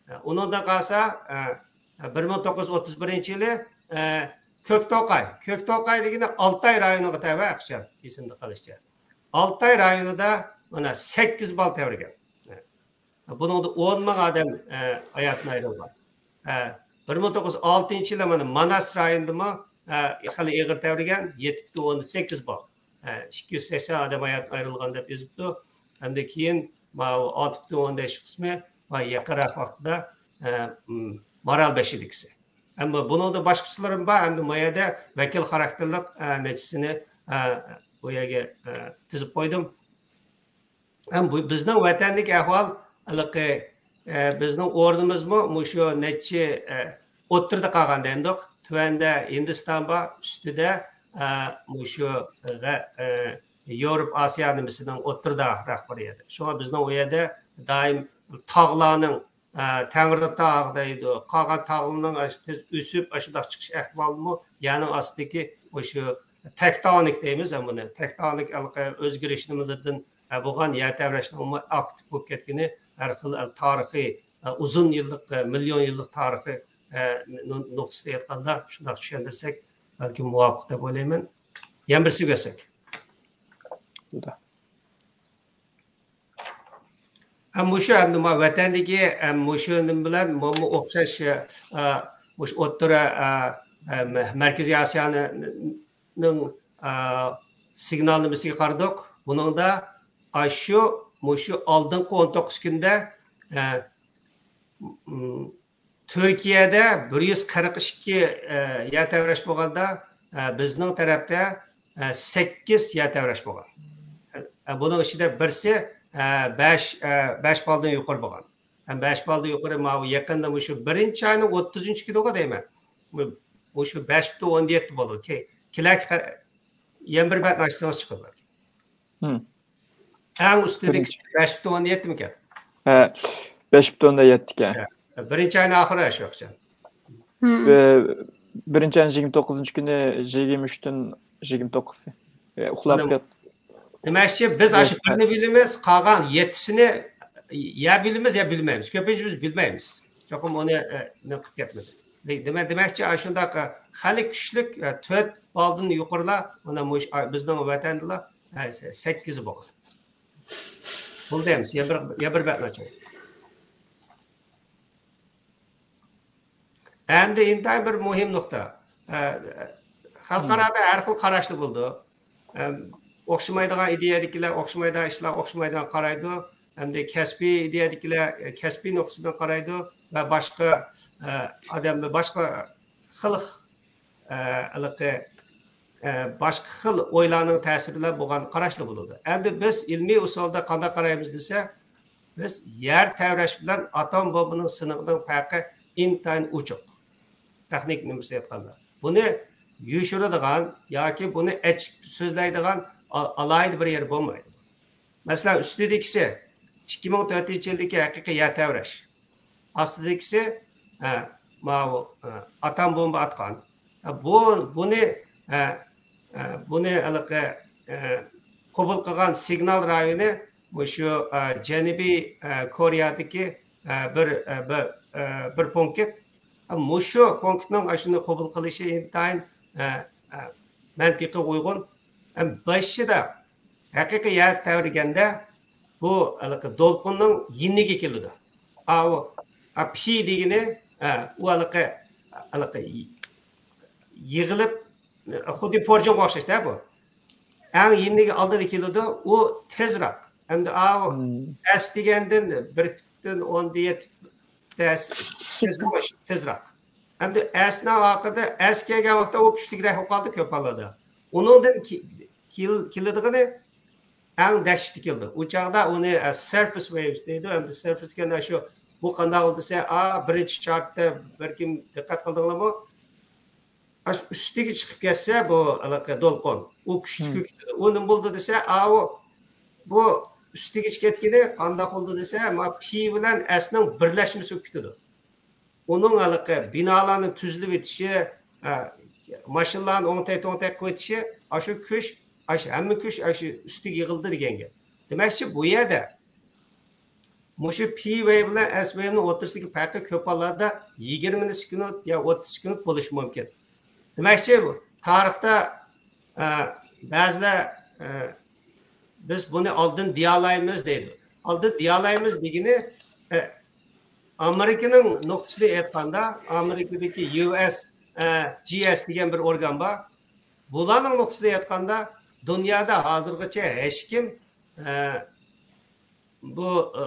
ھە، ئۇنىڭدىن قالسا، ھە، بىر مىڭ توققۇز يۈز ئوتتۇز بىرىنچى يىلى، ھە، كۆكتوقاي. كۆكتوقاي دېگىنى ئالتاي رايونىغا تەۋە ئىخچان، ئېسىمدە قېلىشىچە. ئالتاي رايونىدا مانا سەككىز بال تەۋرىگەن. ھە. بۇنىڭدا ئون مىڭ ئادەم، ئە، ھاياتىدىن ئايرىلغان. ئە، بىر مىڭ توققۇز يۈز ئالتىنچى يىلى مانا ماناس رايونىدىمۇ، ئە، خېلى ئېغىر تەۋرىگەن، يەتتە پۈتۈن ئوندىن سەككىز بال. ئە، ئىككى يۈز سەكسەن ئادەم ھاياتىدىن ئايرىلغان دەپ يېزىپتۇ. ئەمدى كېيىن ماۋۇ ئالتە پۈتۈن ئوندىن بەش قىسمى ۋە يېقىنراق ۋاقىتتا، ئە، م، مارالبېشىدىكىسى. ئەمما بۇنىڭدا باشقىچىلىرىمۇ بار، ئەمدى ما يەردە ۋەكىل خاراكتېرلىق، ئە، نەچچىسىنى، ئە، بۇ يەرگە، ئە، تىزىپ قويدۇم. ھەم بۇ بىزنىڭ ۋەتەندىكى ئەھۋال ھېلىقى، ئە، بىزنىڭ ئورنىمىزمۇ مۇشۇ نەچچە، ئە، ئوتتۇرىدا قالغان دەيمىدۇق. تۆۋەندە ھىندىستان بار، ئۈستىدە، ئە، مۇشۇ غە-، ئە، ياۋروپا ئاسىيا نېمىسىنىڭ ئوتتۇرىدا راق بىر يەردە. شۇڭا بىزنىڭ ئۇ يەردە دائىم تاغلارنىڭ، ئە، تەڭرىتاغ دەيدۇ، قالغان تاغلارنىڭ ئاشۇ تېز ئۆسۈپ، ئاشۇنداق چىقىش ئەھۋالىمۇ يەرنىڭ ئاستىدىكى مۇشۇ تەكتونىك دەيمىز، بۇنى تەكتونىك ھېلىقى ئۆزگىرىش نېمىلىرىدىن، ئە، بولغان يەر تەۋرەشنىڭمۇ ئاكتىپ بولۇپ كەتكىنى ھەر خىل، ئە، تارىخىي، ئە، ئۇزۇن يىللىق، ئە، مىليون يىللىق تارىخىي، ئە، نۇ-، نۇقتىسىدا ئېيتقاندا شۇنداق چۈشەندۈرسەك بەلكىم مۇۋاپىق دەپ ئويلايمەن. يەنە بىرسىگە ئۆتسەك. ھەم مۇشۇ، ئەمدى ما ۋەتەندىكى، ئەم، مۇشۇ نېمە بىلەن مۇمۇ ئوخشاش، ئە، مۇشۇ ئوتتۇرا، ئە، ئە، مە-، مەركىزىي ئاسىيانىڭ، ئە، سىگنال نېمىسىگە قارىدۇق. بۇنىڭدا ئاشۇ، مۇشۇ ئالدىنقى ئون توققۇز كۈندە، ئە، م-، تۈركىيەدە بىر يۈز قىرىق ئىككى، ئە، يەر تەۋرەش بولغاندا، ئە، بىزنىڭ تەرەپتە، ئە، سەككىز يەر تەۋرەش بولغان. ئە، بۇنىڭ ئىچىدە بىرسى، ئە، بەش، ئە، بەش بالدىن يۇقىرى بولغان. ھەم بەش بالدىن يۇقىرى ماۋۇ يېقىندا مۇشۇ بىرىنچى ئاينىڭ ئوتتۇزىنچى كۈنىغۇ دەيمەن. مۇ-، مۇشۇ بەش پۈتۈن ئوندىن يەتتە بولدى. كى-، كېلەركى قە-، يەنە بىر بەتنى ئاچسىڭىز چىقىدۇ بەلكى. ئەڭ ئۈستىدىكىسى بەش پۈتۈن ئوندىن يەتتىمىكەن؟ ھە، بەش پۈتۈن ئوندىن يەتتىكەن. ھە، بىرىنچى ئاينىڭ ئاخىرى شۇ ئىخچان. بىرىنچى ئاينىڭ يىگىرمە توققۇزىنچى كۈنى يىگىرمە ئۈچتىن يىگىرمە توققۇز. ئۇخلاپ يات. دېمەكچى، بىز ئاشۇ بىرنى بىلىمىز، قالغان يەتتىسىنى يا بىلىمىز، يا بىلمەيمىز. كۆپىنچە بىز بىلمەيمىز. چوقۇم ئۇنى، ئە، نېمە قىلىپ كەتمىدى. دېمە-، دېمەكچى، ئاشۇنداق، ئە، خېلى كۈچلۈك، ئە، تۆت بالدىن يۇقىرىلا، مانا مۇشۇ، ئا، بىزنىڭ ۋەتەندىلا، ئە، سە-، سەككىزى بولغان. بولدى ئەمىسە، يەنە بىر، يەنە بىر بەتنى ئاچاي. ئەمدى ئىنتايىن بىر مۇھىم نۇقتا. ئە، خەلقئارادا ھەر خىل قاراشلار بولىدۇ. ئەم، ئوخشىمايدىغان ئىدىيەدىكىلەر، ئوخشىمايدىغان ئىشلار، ئوخشىمايدىغان قارايدۇ. ئەمدى كەسپىي ئىدىيەدىكىلەر، ئە، كەسپىي نۇقتىسىدىن قارايدۇ ۋە باشقا، ئە، ئادەملەر باشقا خىل، ئە، ھېلىقى، ئە، باشقا خىل ئويلارنىڭ تەسىرى بىلەن بولغان قاراشلار بولىدۇ. ئەمدى بىز ئىلمىي ئۇسۇلدا قانداق قارايمىز دېسە، بىز يەر تەۋرەش بىلەن ئاتوم بومبىنىڭ سىنىقىنىڭ پەرقى ئىنتايىن ئوچۇق. تېخنىك نېمىسى ئېيتقاندا. بۇنى يوشۇرىدىغان ياكى بۇنى ئېچىپ سۆزلەيدىغان ئا-، ئالاھىدە بىر يەر بولمايدۇ. مەسىلەن، ئۈستىدىكىسى ئىككى مىڭ تۆتىنچى يىلدىكى ھەقىقىي يەر تەۋرەش. ئاستىدىكىسى، ھە، ماۋۇ، ھە، ئاتوم بومبا ئاتقان. ھە، بۇ، بۇنى، ھە، ھە، بۇنى ھېلىقى، ھە، قوبۇل قىلغان سىگنال رايونى مۇشۇ، ھە، جەنۇبىي، ھە، كورېيەدىكى، ھە، بىر، ھە، بىر، ھە، بىر پونكىت. ھە، مۇشۇ پونكىتنىڭ ئاشۇنى قوبۇل قىلىشى ئىنتايىن، ھە، ھە، مەنتىقىي ئۇيغۇن. ھەم بېشىدا ھەقىقىي يەر تەۋرىگەندە بۇ ھېلىقى دولقۇننىڭ يېنىگە كېلىدۇ. ئاۋۇ، ئا، پى دېگىنى، ئە، ئۇ ھېلىقى، ھېلىقى يىغىلىپ، خۇددى پورجىنغا ئوخشاش-دە بۇ. ئەڭ يېنىگە ئالدىدا كېلىدۇ، ئۇ تېزراق. ئەمدى ئاۋۇ ئەس دېگەندىن بىر پۈتۈن ئوندىن يەتتە تېز-، تېزراق. ئەمدى ئەسنىڭ ئارقىدا ئەس كەلگەن ۋاقىتتا ئۇ كۈچلۈكرەك بولۇپ قالدى كۆپ ھاللاردا. ئۇنىڭدىن كېيىن كېلىدىغىنى ئەڭ دەھشىتى كېلىدۇ. ئۇ چاغدا ئۇنى سەرفېس ۋېيۋس دەيدۇ. ئەمدى سەرفېس دېگەندە شۇ، بۇ قانداق بولدى دېسە، ئا، بىرىنچى چارتتا بىر كىم دىققەت قىلدىڭلارمۇ؟ ئاشۇ ئۈستىگە چىقىپ كەتسە بۇ ھېلىقى دولقۇن، ئۇ كۈچلۈك كېتىدۇ. ئۇ نېمە بولدى دېسە، ئاۋۇ بۇ ئۈستىگە چىقىپ كەتكىنى قانداق بولدى دېسە، ما پى بىلەن ئەسنىڭ بىرلەشمىسى بولۇپ كېتىدۇ. ئۇنىڭ ھېلىقى بىنالارنى تۈزلىۋېتىشى، ئە، ماشىنىلارنى ئوڭتەي-توڭتەي قىلىۋېتىشى، ئاشۇ كۈچ، ئاشۇ ھەممە كۈچ ئاشۇ ئۈستىگە يىغىلدى دېگەن گەپ. دېمەكچى، بۇ يەردە مۇشۇ پى ۋېيۋ بىلەن ئەس ۋېيۋنىڭ ئوتتۇرىسىدىكى پەرقى كۆپ ھاللاردا يىگىرمە سېكۇنت يا ئوتتۇز سېكۇنت بولۇشى مۇمكىن. دېمەكچى، تارىختا، ئە، بەزىلەر، ئە، بىز بۇنى ئالدىن دېيالايمىز دەيدۇ. ئالدىن دېيالايمىز دېگىنى، ئە، ئامېرىكىنىڭ نۇقتىسىدىن ئېيتقاندا، ئامېرىكىدىكى يۇ ئېس، ئە، جى ئېس دېگەن بىر ئورگان بار. بۇلارنىڭ نۇقتىسىدىن ئېيتقاندا، دۇنيادا ھازىرغىچە ھېچكىم، ئە، بۇ، ئە،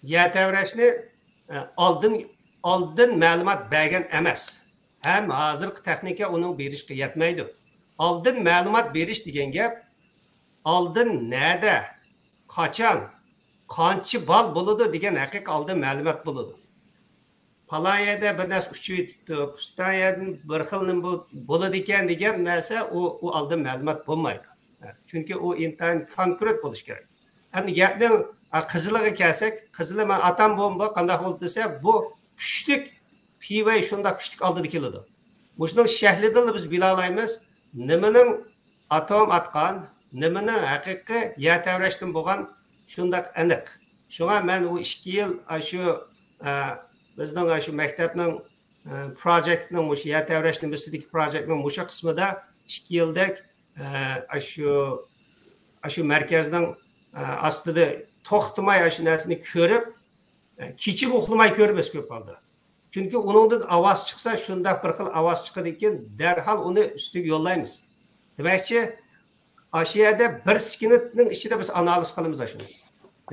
يەر تەۋرەشنى، ئە، ئالدىن، ئالدىن مەلۇمات بەرگەن ئەمەس. ھەم ھازىرقى تېخنىكا ئۇنىڭ بېرىشقا يەتمەيدۇ. ئالدىن مەلۇمات بېرىش دېگەن گەپ، ئالدىن نەدە، قاچان، قانچە بال بولىدۇ دېگەن ھەقىقىي ئالدىن مەلۇمات بولىدۇ. پالان يەردە بىر نەرسە ئۇچۇۋېتىپتۇ، پۇستان يەردىن بىر خىل نېمە بول-، بولىدىكەن دېگەن نەرسە ئۇ، ئۇ ئالدىن مەلۇمات بولمايدۇ. چۈنكى ئۇ ئىنتايىن كونكرېت بولۇشى كېرەك. ئەمدى گەپنىڭ، ئا، قىزىلىغا كەلسەك، قىزىلى مانا ئاتام بومبا قانداق بولدى دېسە، بۇ كۈچلۈك پى ۋېيۋ شۇنداق كۈچلۈك ئالدىدا كېلىدۇ. مۇشۇنىڭ شەكلىدىنلا بىز بىلالايمىز، نېمىنىڭ ئاتوم ئاتقان، نېمىنىڭ ھەقىقىي يەر تەۋرەشتىن بولغان شۇنداق ئېنىق. شۇڭا مەن ئۇ ئىككى يىل، ئاشۇ، ئە، بىزنىڭ ئاشۇ مەكتەپنىڭ، ئە، پروجېكتنىڭ مۇشۇ يەر تەۋرەش نېمىسىدىكى پروجېكتنىڭ مۇشۇ قىسمىدا ئىككى يىلدەك، ئە، ئاشۇ، ئاشۇ مەركەزنىڭ، ئە، ئاستىدا توختىماي ئاشۇ نەرسىنى كۆرۈپ، ئە، كېچىگە ئۇخلىماي كۆرىمىز كۆپ ھالدا. چۈنكى ئۇنىڭدىن ئاۋاز چىقسا، شۇنداق بىر خىل ئاۋاز چىقىدىكەن، دەرھال ئۇنى ئۈستىگە يوللايمىز. دېمەكچى، ئاشۇ يەردە بىر سېكۇنتنىڭ ئىچىدە بىز ئانالىز قىلىمىز ئاشۇنى.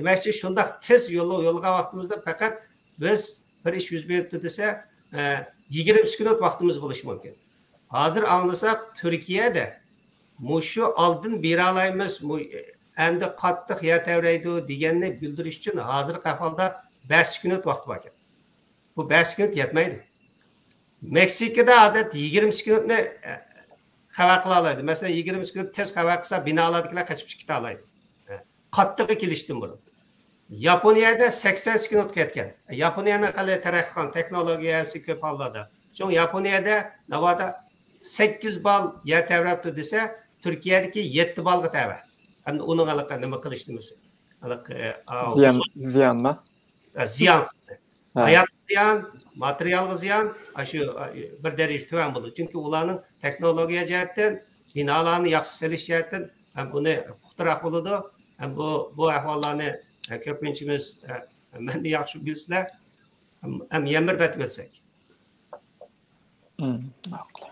دېمەكچى، شۇنداق تېز يول-، يوللىغان ۋاقتىمىزدا پەقەت بىز بىر ئىش يۈز بېرىپتۇ دېسە، ئە، يىگىرمە سېكۇنت ۋاقتىمىز بولۇشى مۇمكىن. ھازىر ئاڭلىساق، تۈركىيەدە مۇشۇ ئالدىن بېرەلايمىز، مۇ-، ئەمدى قاتتىق يەر تەۋرەيدۇ دېگەننى بىلدۈرۈش ئۈچۈن ھازىرقى ئەھۋالدا بەش سېكۇنت ۋاقتى باركەن. بۇ بەش سېكۇنت يەتمەيدۇ. مېكسىكىدا ئادەتتە يىگىرمە سېكۇنتنى، ئە، خەۋەر قىلالايدۇ. مەسىلەن، يىگىرمە سېكۇنت تېز خەۋەر قىلسا، بىنالاردىكىلەر قېچىپ چىقىپ كېتەلەيدۇ. ئە، قاتتىقى كېلىشتىن بۇرۇن. ياپونىيەدە سەكسەن سېكۇنتقا يەتكەن. ياپونىيەنىڭ خېلى تەرەققىي قىلغان تېخنولوگىيەسى كۆپ ھاللاردا. شۇڭا ياپونىيەدە ناۋادا سەككىز بال يەر تەۋرەپتۇ دېسە، تۈركىيەدىكى يەتتە بالغا تەۋە. ئەمدى ئۇنىڭ ھېلىقى نېمە قىلىش نېمىسى؟ ھېلىقى، ئاۋۇ، زىيان، زىيانمۇ؟ ئە، زىيان قىلدى. ھە. ھاياتقا زىيان، ماتېرىيالغا زىيان، ئاشۇ، ئا، بىر دەرىجە تۆۋەن بولىدۇ. چۈنكى ئۇلارنىڭ تېخنولوگىيە جەھەتتىن، بىنالارنى ياخشى سېلىش جەھەتتىن ھەم بۇنى پۇختىراق بولىدۇ. ھەم بۇ، بۇ ئەھۋاللارنى، ئە، كۆپىنچىمىز، ئە، مەندىن ياخشى بىلىسىلەر. ھەم، ھەم يەنە بىر بەتكە ئۆتسەك. مم، ماقۇل.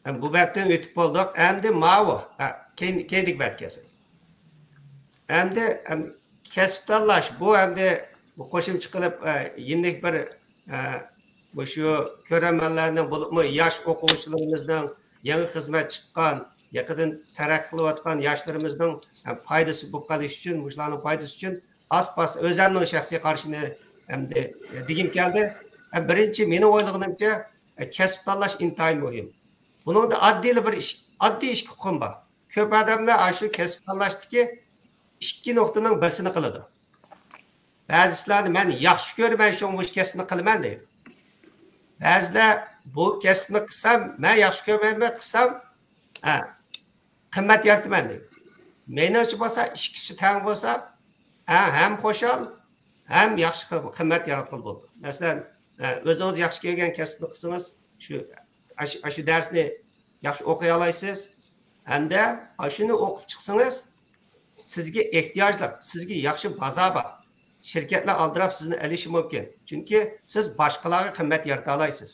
ھەم بۇ بەتتىن ئۆتۈپ بولدۇق. ئەمدى ماۋۇ. ھە، كەين-، كەينىدىكى بەتكە كەلسەك. ئەمدى، ئەم، كەسىپ تاللاش. بۇ ئەمدى بۇ قوشۇمچە قىلىپ، ئە، يېنىك بىر، ئە، مۇشۇ كۆرەرمەنلەرنىڭ، بولۇپمۇ ياش ئوقۇغۇچىلىرىمىزنىڭ، يېڭى خىزمەت چىققان، يېقىدىن تەرەققىي قىلىۋاتقان ياشلىرىمىزنىڭ، ئە، پايدىسى بولۇپ قېلىش ئۈچۈن، مۇشۇلارنىڭ پايدىسى ئۈچۈن ئاز-پاز ئۆزۈمنىڭ شەخسىي قارىشىنى ئەمدى دېگۈم كەلدى. ئە، بىرىنچى، مېنىڭ ئويلىغىنىمچە، ئە، كەسىپ تاللاش ئىنتايىن مۇھىم. بۇنىڭدا ئاددىيلا بىر ئىش، ئاددىي ئىككى ئۇقۇم بار. كۆپ ئادەملەر ئاشۇ كەسىپ تاللاشتىكى ئىككى نۇقتىنىڭ بىرسىنى قىلىدۇ. بەزىسىلەردە مەن ياخشى كۆرىمەن، شۇڭا مۇشۇ كەسىپنى قىلىمەن دەيدۇ. بەزىلەر بۇ كەسىپنى قىلسام، مەن ياخشى كۆرمەيمەن، قىلسام، ھە، قىممەت يارىتىمەن دەيدۇ. مېنىڭچە بولسا، ئىككىسى تەڭ بولسا، ھە، ھەم خۇشال، ھەم ياخشى قىل-، قىممەت ياراتقىلى بولىدۇ. مەسىلەن، ھە، ئۆزىڭىز ياخشى كۆرگەن كەسىپنى قىلسىڭىز، شۇ، ئاشۇ، ئاشۇ دەرسنى ياخشى ئوقۇيالايسىز. ھەمدە ئاشۇنى ئوقۇپ چىقسىڭىز، سىزگە ئېھتىياجلىق، سىزگە ياخشى بازار بار. شىركەتلەر ئالدىراپ سىزنى ئېلىشى مۇمكىن. چۈنكى سىز باشقىلارغا قىممەت يارىتالايسىز.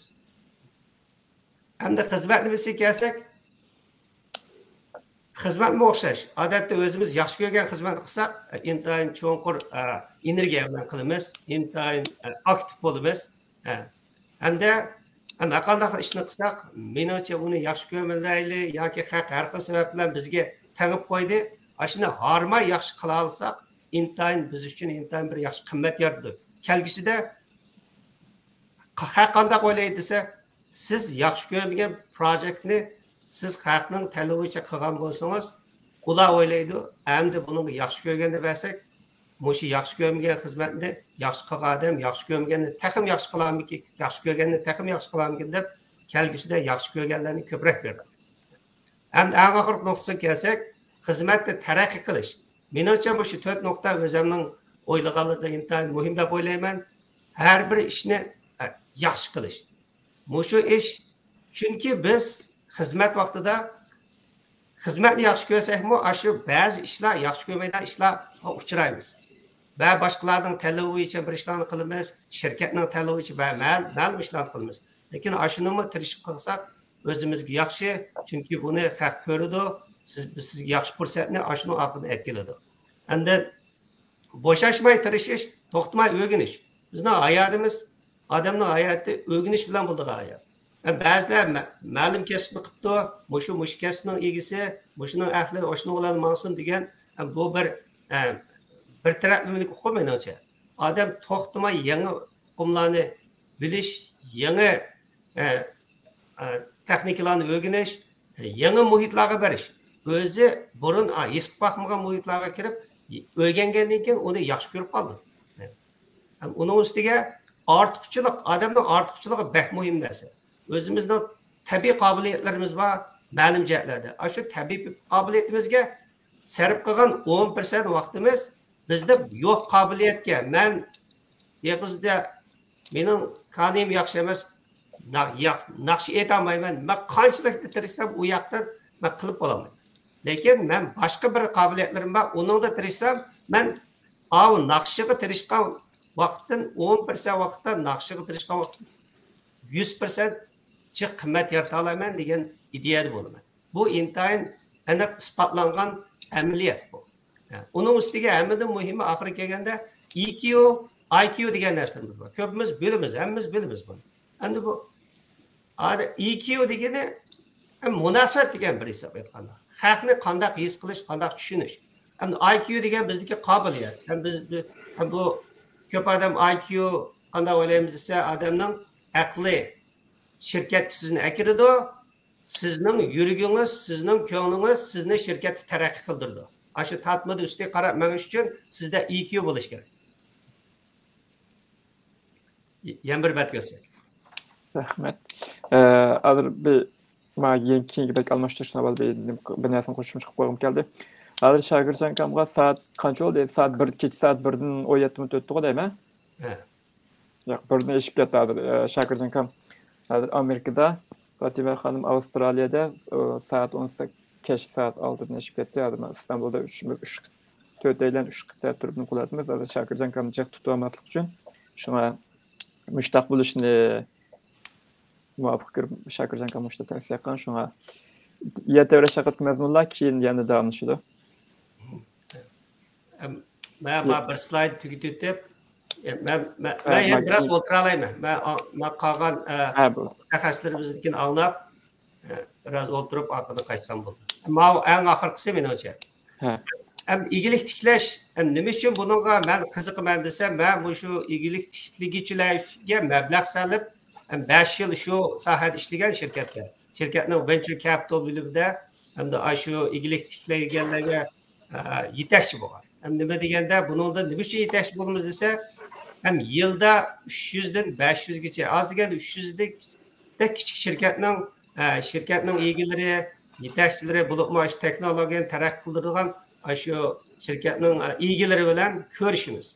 ئەمدى خىزمەت نېمىسىگە كەلسەك، خىزمەتمۇ ئوخشاش. ئادەتتە ئۆزىمىز ياخشى كۆرگەن خىزمەتنى قىلساق، ئىنتايىن چوڭقۇر، ئە، ئېنېرگىيە بىلەن قىلىمىز، ئىنتايىن، ئە، ئاكتىپ بولىمىز. ئە، ھەمدە ھەم ھەرقانداق ئىشنى قىلساق، مېنىڭچە ئۇنى ياخشى كۆرمەيلى ياكى خەق ھەر خىل سەۋەب بىلەن بىزگە تېڭىپ قويدى. ئاشۇنى ھارماي ياخشى قىلالىساق، ئىنتايىن بىز ئۈچۈن ئىنتايىن بىر ياخشى قىممەت يارىتىدۇ. كەلگۈسىدە خەق قانداق ئويلايدۇ دېسە، سىز ياخشى كۆرمىگەن پروجېكتنى سىز خەقنىڭ تەلىپى بويىچە قىلغان بولسىڭىز، ئۇلار ئويلايدۇ، ئەمدى بۇنىڭغا ياخشى كۆرگەننى بەرسەك، مۇشۇ ياخشى كۆرمىگەن خىزمەتنى ياخشى قىلغان ئادەم ياخشى كۆرمىگەننى تېخىمۇ ياخشى قىلارمىكىن، ياخشى كۆرگەننى تېخىمۇ ياخشى قىلارمىكىن دەپ، كەلگۈسىدە ياخشى كۆرگەنلەرنى كۆپرەك بېرىدۇ. ھەم ئەڭ ئاخىرقى نۇقتىسىغا كەلسەك، خىزمەتتە تەرەققىي قىلىش. مېنىڭچە مۇشۇ تۆت نۇقتا ئۆزۈمنىڭ ئويلىغانلىرىدا ئىنتايىن مۇھىم دەپ ئويلايمەن. ھەر بىر ئىشنى، ئە، ياخشى قىلىش. مۇشۇ ئىش، چۈنكى بىز خىزمەت ۋاقتىدا خىزمەتنى ياخشى كۆرسەكمۇ، ئاشۇ بەزى ئىشلار، ياخشى كۆرمەيدىغان ئىشلارغا ئۇچرايمىز. ۋە باشقىلارنىڭ تەلىپى بويىچە بىر ئىشلارنى قىلىمىز، شىركەتنىڭ تەلىپى بويىچە ۋە مە-، مەلۇم ئىشلارنى قىلىمىز. لېكىن ئاشۇنىمۇ تىرىشىپ قىلساق، ئۆزىمىزگە ياخشى، چۈنكى بۇنى خەق كۆرىدۇ، سىز، بىز سىزگە ياخشى پۇرسەتنى ئاشۇنىڭ ئارقىدىن ئەپ كېلىدۇ. ئەمدى بوشاشماي تىرىشىش، توختىماي ئۆگىنىش. بىزنىڭ ھاياتىمىز، ئادەمنىڭ ھاياتى ئۆگىنىش بىلەن بولىدىغان ھايات. ھەم بەزىلەر مە-، مەلۇم كەسىپنى قىپتۇ، مۇشۇ، مۇشۇ كەسىپنىڭ ئىگىسى، مۇشۇنىڭ ئەھلى، ئاشۇنىڭ بىلەن ماڭسۇن دېگەن، ھەم بۇ بىر، ئە، بىر تەرەپلىمىلىك ئۇقۇم مېنىڭچە. ئادەم توختىماي يېڭى ئۇقۇملارنى بىلىش، يېڭى، ئە، ئە، تېخنىكىلارنى ئۆگىنىش، يېڭى مۇھىتلارغا بېرىش. ئۆزى بۇرۇن، ئا، ھېس قىلىپ باقمىغان مۇھىتلارغا كىرىپ، ئۆگەنگەندىن كېيىن ئۇنى ياخشى كۆرۈپ قالىدۇ. ھەم ئۇنىڭ ئۈستىگە ئارتۇقچىلىق، ئادەمنىڭ ئارتۇقچىلىقى بەك مۇھىم نەرسە. ئۆزىمىزنىڭ تەبىئىي قابىلىيەتلىرىمىز بار، مەلۇم جەھەتلەردە. ئاشۇ تەبىئىي قابىلىيىتىمىزگە سەرپ قىلغان ئون پىرسەنت ۋاقتىمىز بىزدە يوق قابىلىيەتكە، مەن ئېغىزدا مېنىڭ كانىيىم ياخشى ئەمەس، نا-، ياق-، ناخشا ئېيتالمايمەن، مەن قانچىلىك تىرىشسام ئۇ ياقتا مەن قىلىپ بولالمايمەن. لېكىن مەن باشقا بىر قابىلىيەتلىرىم بار، ئۇنىڭدا تىرىشسام، مەن ئاۋۇ ناخشىغا تىرىشقان ۋاقىتتىن، ئون پىرسەنت ۋاقىتتا ناخشىغا تىرىشقان ۋاقىتتىن يۈز پىرسەنت جىق قىممەت يارىتالايمەن دېگەن ئىدىيەدە بولىمەن. بۇ ئىنتايىن ئېنىق ئىسپاتلانغان ئەمەلىيەت بۇ. ئۇنىڭ ئۈستىگە ھەممىدىن مۇھىمى ئاخىرى كەلگەندە ئىكيۇ، ئايكيۇ دېگەن نەرسىلىرىمىز بار. كۆپىمىز بىلىمىز، ھەممىمىز بىلىمىز بۇنى. ئەمدى بۇ ئىكيۇ دېگىنى ھەم مۇناسىۋەت دېگەن بىر ھېساب ئېيتقاندا. خەقنى قانداق ھېس قىلىش، قانداق چۈشىنىش. ئەمدى ئايكيۇ دېگەن بىزدىكى قابىلىيەت. ھەم بىز، بىز، ھەم بۇ كۆپ ئادەم ئايكيۇ قانداق ئويلايمىز دېسە، ئادەمنىڭ ئەقلى شىركەتكە سىزنى ئەكىرىدۇ، سىزنىڭ يۈرىكىڭىز، سىزنىڭ كۆڭلىڭىز سىزنى شىركەتتە تەرەققىي قىلدۇرىدۇ. ئاشۇ تارتمىدا ئۈستىگە قاراپ مېڭىش ئۈچۈن سىزدە ئىكيۇ بولۇش كېرەك. يەنە بىر بەت كۆرسەك. رەھمەت. ئە، ھازىر بىر، ما، يەنە كېيىنكى بەت ئالماشتۇرۇشنى ئاۋۋال بىر، بىر نەرسىنى قوشۇمچە قىلىپ قويغۇم كەلدى. ھازىر شاكىرجان ئاكامغا سائەت قانچە بولدى؟ سائەت بىر، كېچە سائەت بىردىن ئون يەتتە مىنۇت ئۆتتىغۇ دەيمەن. ھە. ياق، بىردىن ئېشىپ كەتتى ھازىر. ئە، شاكىرجان ئاكام ھازىر ئامېرىكىدا، پاتىمە خانىم ئاۋسترالىيەدە، ئۇ، سائەت ئون سەككىز، كەچ سائەت ئالتىدىن ئېشىپ كەتتى. ھازىر مەن ئىستانبۇلدا ئۈچ، ئۈچ، تۆتەيلەن ئۈچ تەرەپ تۇرۇپ قىلىۋاتىمىز. ھازىر شاكىرجان ئاكامنى جىق تۇتۇۋالماسلىق ئۈچۈن، شۇڭا مۇشتاق بولۇشنى مۇۋاپىق كۆرۈپ، شاكىرجان ئاكام مۇشۇنداق تەۋسىيە قىلغان، شۇڭا يەر تەۋرەش ھەققىدىكى مەزمۇنلار كېيىن يەنە داۋاملىشىدۇ. ئەم، مەن بار بىر سلايد تۈگىتىپ، ئە، مەن، مەن، ھە، مەن يەنە بىراز ئولتۇرالايمەن. مەن، ئا، مەن قالغان، ئە، ھە، بۇ مۇتەخەسسىسلىرىمىزنىڭكىنى ئاڭلاپ، ئە، بىراز ئولتۇرۇپ ئارقىدىن قايتسام بولدى. ماۋۇ ئەڭ ئاخىرقىسى مېنىڭچە. ھە. ئەم، ئىگىلىك تىكلەش، ئەم، نېمە ئۈچۈن بۇنىڭغا مەن قىزىقىمەن دېسەم، مەن مۇشۇ ئىگىلىك تىكلىگۈچىلەرگە مەبلەغ سېلىپ، ئەم، بەش يىل شۇ ساھەدە ئىشلىگەن شىركەتتە. شىركەتنىڭ ۋېنچۇر كەپىتال بۆلۈمىدە ھەمدە ئاشۇ ئىگىلىك تىكلەيدىگەنلەرگە، ئە، يېتەكچى بولغان. ھەم نېمە دېگەندە، بۇنىڭدا نېمە ئۈچۈن يېتەكچى بولىمىز دېسە، ھەم يىلدا ئۈچ يۈزدىن بەش يۈزگىچە، ئاز دېگەندە ئۈچ يۈزدەك كىچىك شىركەتنىڭ، ئە، شىركەتنىڭ ئىگىلىرى، يېتەكچىلىرى، بولۇپمۇ ئاشۇ تېخنولوگىيەنى تەرەققىي قىلدۇرىدىغان ئاشۇ شىركەتنىڭ، ئە، ئىگىلىرى بىلەن كۆرۈشىمىز.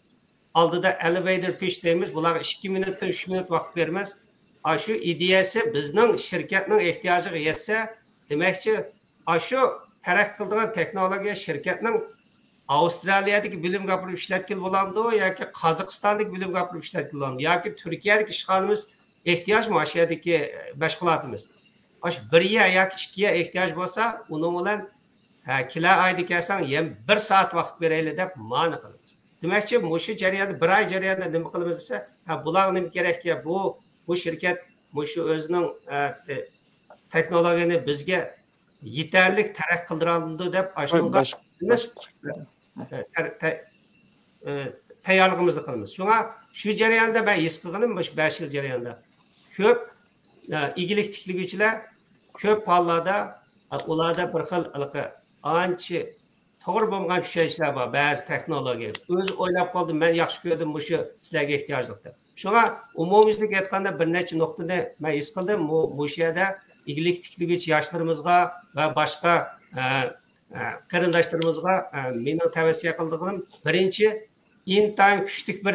ئالدىدا ئەلېۋەيتور پىچ دەيمىز، بۇلارغا ئىككى مىنۇتتىن ئۈچ مىنۇت ۋاقىت بېرىمىز. ئاشۇ ئىدىيەسى بىزنىڭ شىركەتنىڭ ئېھتىياجىغا يەتسە، دېمەكچى، ئاشۇ تەرەققىي قىلىدىغان تېخنولوگىيە شىركەتنىڭ ئاۋسترالىيەدىكى بۆلۈمگە ئاپىرىپ ئىشلەتكىلى بولامدۇ ياكى قازاقىستاندىكى بۆلۈمگە ئاپىرىپ ئىشلەتكىلى بولامدۇ ياكى تۈركىيەدىكى ئىشخانىمىز ئېھتىياجمۇ ئاشۇ يەردىكى مەشغۇلاتىمىز؟ ئاشۇ بىر يەر ياكى ئىككى يەر ئېھتىياج بولسا، ئۇنىڭ بىلەن، ھە، كېلەر ئايدا كەلسەڭ، يەنە بىر سائەت ۋاقىت بېرەيلى دەپ مانا قىلىمىز. دېمەكچى، مۇشۇ جەرياندا، بىر ئاي جەرياندا نېمە قىلىمىز دېسە، ھە، بۇلارغا نېمە كېرەككە، بۇ بۇ شىركەت مۇشۇ ئۆزىنىڭ، ئە، تېخنولوگىيەنى بىزگە يېتەرلىك تەرەققىي قىلدۇرالمىدۇ دەپ، ئاشۇنىڭغا بىز، ئە، تەييارلىقىمىزنى قىلىمىز. شۇڭا شۇ جەرياندا مەن ھېس قىلغىنىم، مۇشۇ بەش يىل جەريانىدا كۆپ، ئە، ئىگىلىك تىكلىگۈچىلەر كۆپ ھاللاردا، ئە، ئۇلاردا بىر خىل ھېلىقى ئانچە توغرا بولمىغان چۈشەنچىلەر بار. بەزى تېخنولوگىيە، ئۆزى ئويلاپ قالدى، مەن ياخشى كۆردۈم، مۇشۇ سىلەرگە ئېھتىياجلىق دەپ. شۇڭا ئومۇميۈزلۈك ئېيتقاندا بىر نەچچە نۇقتىنى مەن ھېس قىلدىم. مۇ-، مۇشۇ يەردە ئىگىلىك تىكلىگۈچى ياشلىرىمىزغا ۋە باشقا، ئە، ئە، قېرىنداشلىرىمىزغا، ئە، مېنىڭ تەۋسىيە قىلىدىغىنىم، بىرىنچى، ئىنتايىن كۈچلۈك بىر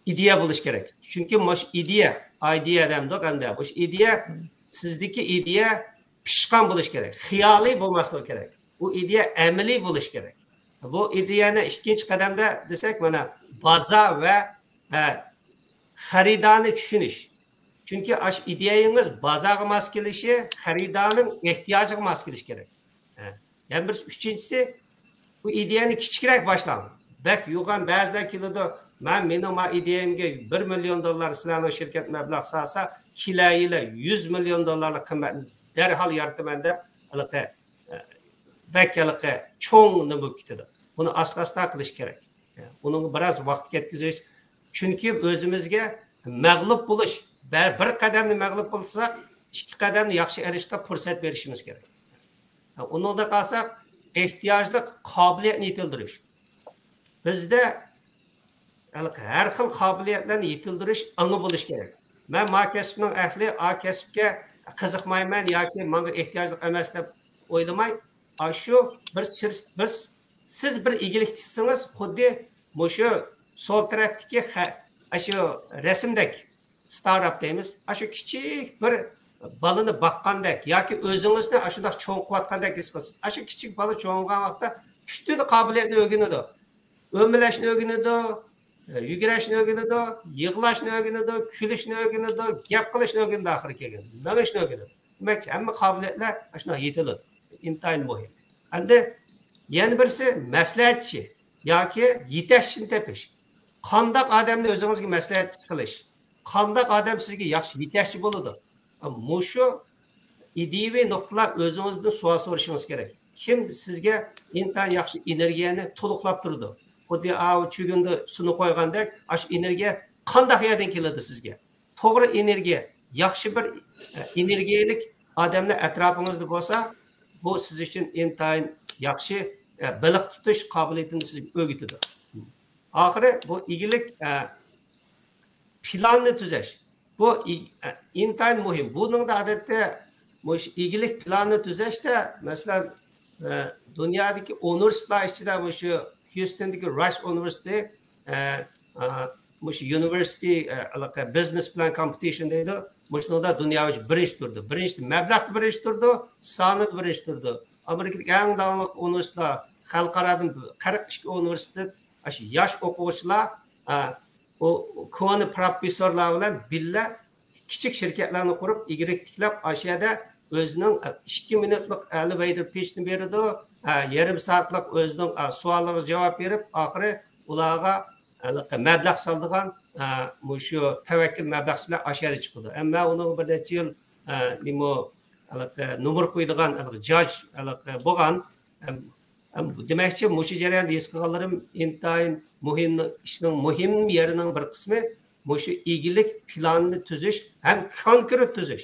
ئىدىيە بولۇش كېرەك. چۈنكى مۇشۇ ئىدىيە، ئايدىيە دەمدۇق ئەمدى. مۇشۇ ئىدىيە، سىزدىكى ئىدىيە پىشقان بولۇش كېرەك، خىيالىي بولماسلىقى كېرەك. بۇ ئىدىيە ئەمەلىي بولۇش كېرەك. بۇ ئىدىيەنى ئىككىنچى قەدەمدە دېسەك، مانا، بازار ۋە، ۋە خەرىدارنى چۈشىنىش. چۈنكى ئاشۇ ئىدىيەڭىز بازارغا ماس كېلىشى، خەرىدارنىڭ ئېھتىياجىغا ماس كېلىشى كېرەك. ھە. يەنە بىر ئۈچىنچىسى، بۇ ئىدىيەنى كىچىكرەك باشلاڭ. بەك يوغان بەزىلەر كېلىدۇ، مەن، مېنىڭ ما ئىدىيەمگە بىر مىليون دوللار سىلەرنىڭ شىركەت مەبلەغ سالسا، كېلەر يىلى يۈز مىليون دوللارلىق قىممەتنى دەرھال يارىتىمەن دەپ، ھېلىقى، بەك ھېلىقى چوڭ نېمە بولۇپ كېتىدۇ. بۇنى ئاستا-ئاستا قىلىش كېرەك. ئۇنىڭغا بىراز ۋاقىت كەتكۈزۈش. چۈنكى ئۆزىمىزگە مەغلۇپ بولۇش، بە-، بىر قەدەمنى مەغلۇپ قىلساق، ئىككى قەدەمنى ياخشى ئېلىشقا پۇرسەت بېرىشىمىز كېرەك. ئۇنىڭدا قالساق، ئېھتىياجلىق قابىلىيەتنى يېتىلدۈرۈش. بىزدە ھەر خىل قابىلىيەتلەرنى يېتىلدۈرۈش ئاڭى بولۇشى كېرەك. مەن ما كەسىپنىڭ ئەھلى، ئا كەسىپكە قىزىقمايمەن ياكى ماڭا ئېھتىياجلىق ئەمەس دەپ ئويلىماي، ئاشۇ بىر سىر-، بىر، سىز بىر ئىگىلىك تىكسىڭىز، خۇددى مۇشۇ سول تەرەپتىكى خە-، ئاشۇ رەسىمدەك، ستارتاپ دەيمىز. ئاشۇ كىچىك بىر بالىنى باققاندەك ياكى ئۆزىڭىزنى ئاشۇنداق چوڭ قىلىۋاتقاندەك ھېس قىلىسىز. ئاشۇ كىچىك بالا چوڭ بولغان ۋاقىتتا پۈتۈن قابىلىيەتنى ئۆگىنىدۇ. ئۆمىلەشنى ئۆگىنىدۇ، يۈگۈرۈشنى ئۆگىنىدۇ، يىغلاشنى ئۆگىنىدۇ، كۈلۈشنى ئۆگىنىدۇ، گەپ قىلىشنى ئۆگىنىدۇ، ئاخىرى كەلگەندە مېڭىشنى ئۆگىنىدۇ. دېمەك، ھەممە قابىلىيەتلەر شۇنداق يېتىلىدۇ. ئىنتايىن مۇھىم. ئەمدى يەنە بىرسى مەسلىھەتچى ياكى يېتەكچىنى تېپىش. قانداق ئادەمنى ئۆزىڭىزگە مەسلىھەتچى قىلىش؟ قانداق ئادەم سىزگە ياخشى يېتەكچى بولىدۇ؟ مۇشۇ ئىدىيىۋى نۇقتىلار ئۆزىڭىزدىن سوئال سورىشىڭىز كېرەك. كىم سىزگە ئىنتايىن ياخشى ئېنېرگىيەنى تولۇقلاپ تۇرىدۇ؟ خۇددى ئاۋۇ چۈگۈندە سۇنى قويغاندەك، ئاشۇ ئېنېرگىيە قانداق يەردىن كېلىدۇ سىزگە؟ توغرا ئېنېرگىيە، ياخشى بىر، ئە، ئېنېرگىيەلىك ئادەملەر ئەتراپىڭىزدا بولسا، بۇ سىز ئۈچۈن ئىنتايىن ياخشى، ئە، بېلىق تۇتۇش قابىلىيىتىنى سىزگە ئۆگىتىدۇ. ئاخىرى بۇ ئىگىلىك، ئە، پىلاننى تۈزەش. بۇ ئى-، ئە، ئىنتايىن مۇھىم. بۇنىڭدا ئادەتتە مۇشۇ ئىگىلىك پىلانىنى تۈزەشتە، مەسىلەن، ئە، دۇنيادىكى ئۇنىۋېرسىتېتلار ئىچىدە مۇشۇ خيۇستوندىكى رايس ئۇنىۋېرسىتېتى، ئە، ئە، مۇشۇ يۇنىۋېرسىتېت، ئە، ھېلىقى بىزنېس پىلان كومپېتىشن دەيدۇ. مۇشۇنىڭدا دۇنيا بويىچە بىرىنچى تۇرىدۇ. بىرىنچى، مەبلەغتە بىرىنچى تۇرىدۇ، سانىدا بىرىنچى تۇرىدۇ. ئامېرىكىدىكى ئەڭ داڭلىق ئۇنىۋېرسىتېتلار، خەلقئارادىن قىرىق ئىككى ئۇنىۋېرسىتېت، ئاشۇ ياش ئوقۇغۇچىلار، ئە، ئۇ كونا پروفېسسورلار بىلەن بىللە كىچىك شىركەتلەرنى قۇرۇپ، ئىگىلىك تىكلەپ، ئاشۇ يەردە ئۆزىنىڭ ئىككى مىنۇتلۇق ئەلېۋەيتور پىچنى بېرىدۇ، ھە، يېرىم سائەتلىك ئۆزىنىڭ، ھە، سوئاللىرىغا جاۋاب بېرىپ، ئاخىرى ئۇلارغا ھېلىقى مەبلەغ سالىدىغان، ھە، مۇشۇ تەۋەككۈل مەبلەغچىلەر ئاشۇ يەردە چىقىدۇ. ئەمما ئۇنىڭغا بىر نەچچە يىل، ھە، نېمە، ھېلىقى نومۇر قويىدىغان ھېلىقى جاج ھېلىقى بولغان. ھەم، ھەم دېمەكچى، مۇشۇ جەرياندا ھېس قىلغانلىرىم ئىنتايىن مۇھىم، ئىشنىڭ مۇھىم يېرىنىڭ بىر قىسمى مۇشۇ ئىگىلىك پىلانىنى تۈزۈش ھەم كونكرېت تۈزۈش.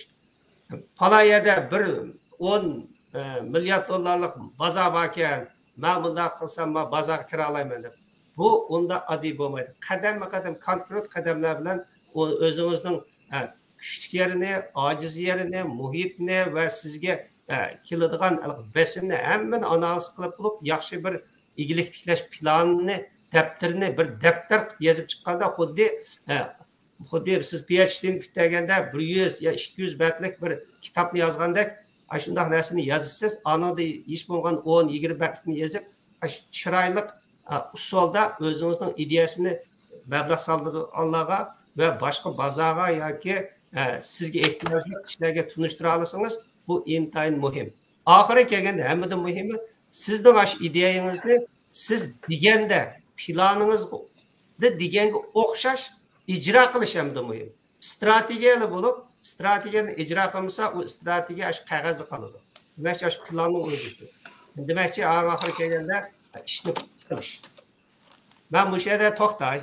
پالان يەردە بىر ئون، ئە، مىليارد دوللارلىق بازار باركەن، مەن بۇنداق قىلسام، مەن بازارغا كىرالايمەن دەپ. بۇ ئۇنداق ئاددىي بولمايدۇ. قەدەممۇ قەدەم كونكرېت قەدەملەر بىلەن ئۇ ئۆزىڭىزنىڭ، ئە، كۈچلۈك يېرىنى، ئاجىز يېرىنى، مۇھىتنى ۋە سىزگە، ئە، كېلىدىغان بېسىمنى ھەممىنى ئانالىز قىلىپ بولۇپ، ياخشى بىر ئىگىلىك تىكلەش پىلانىنى، دەپتىرىنى بىر دەپتەر يېزىپ چىققاندا، خۇددى، ئە، خۇددى سىز پى ئېچ دىنى پۈتتۈرگەندە بىر يۈز يا ئىككى يۈز بەتلىك بىر كىتابنى يازغاندەك، ئاشۇنداق نەرسىنى يازىسىز، ئانىڭدا ھېچ بولمىغان ئون، يىگىرمە بەتلىكنى يېزىپ، ئاشۇ چىرايلىق، ئە، ئۇسۇلدا ئۆزىڭىزنىڭ ئىدىيەسىنى مەبلەغ سالدۇرغانلارغا ۋە باشقا بازارغا ياكى، ئە، سىزگە ئېھتىياجلىق كىشىلەرگە تونۇشتۇرالىسىڭىز، بۇ ئىنتايىن مۇھىم. ئاخىرى كەلگەندە ھەممىدىن مۇھىمى، سىزنىڭ ئاشۇ ئىدىيەڭىزنى سىز دېگەندە، پىلانىڭىزدا دېگەنگە ئوخشاش ئىجرا قىلىش ھەممىدىن مۇھىم. ئىستراتېگىيەلەر بولۇپ، ئىستراتېگىيەنى ئىجرا قىلمىسا، ئۇ ئىستراتېگىيە ئاشۇ قەغەزدە قالىدۇ. دېمەكچى، ئاشۇ پىلاننىڭ ئۆزى شۇ. دېمەكچى، ئەڭ ئاخىرى كەلگەندە ئىشنى پۇختا قىلىش. مەن مۇشۇ يەردە توختاي.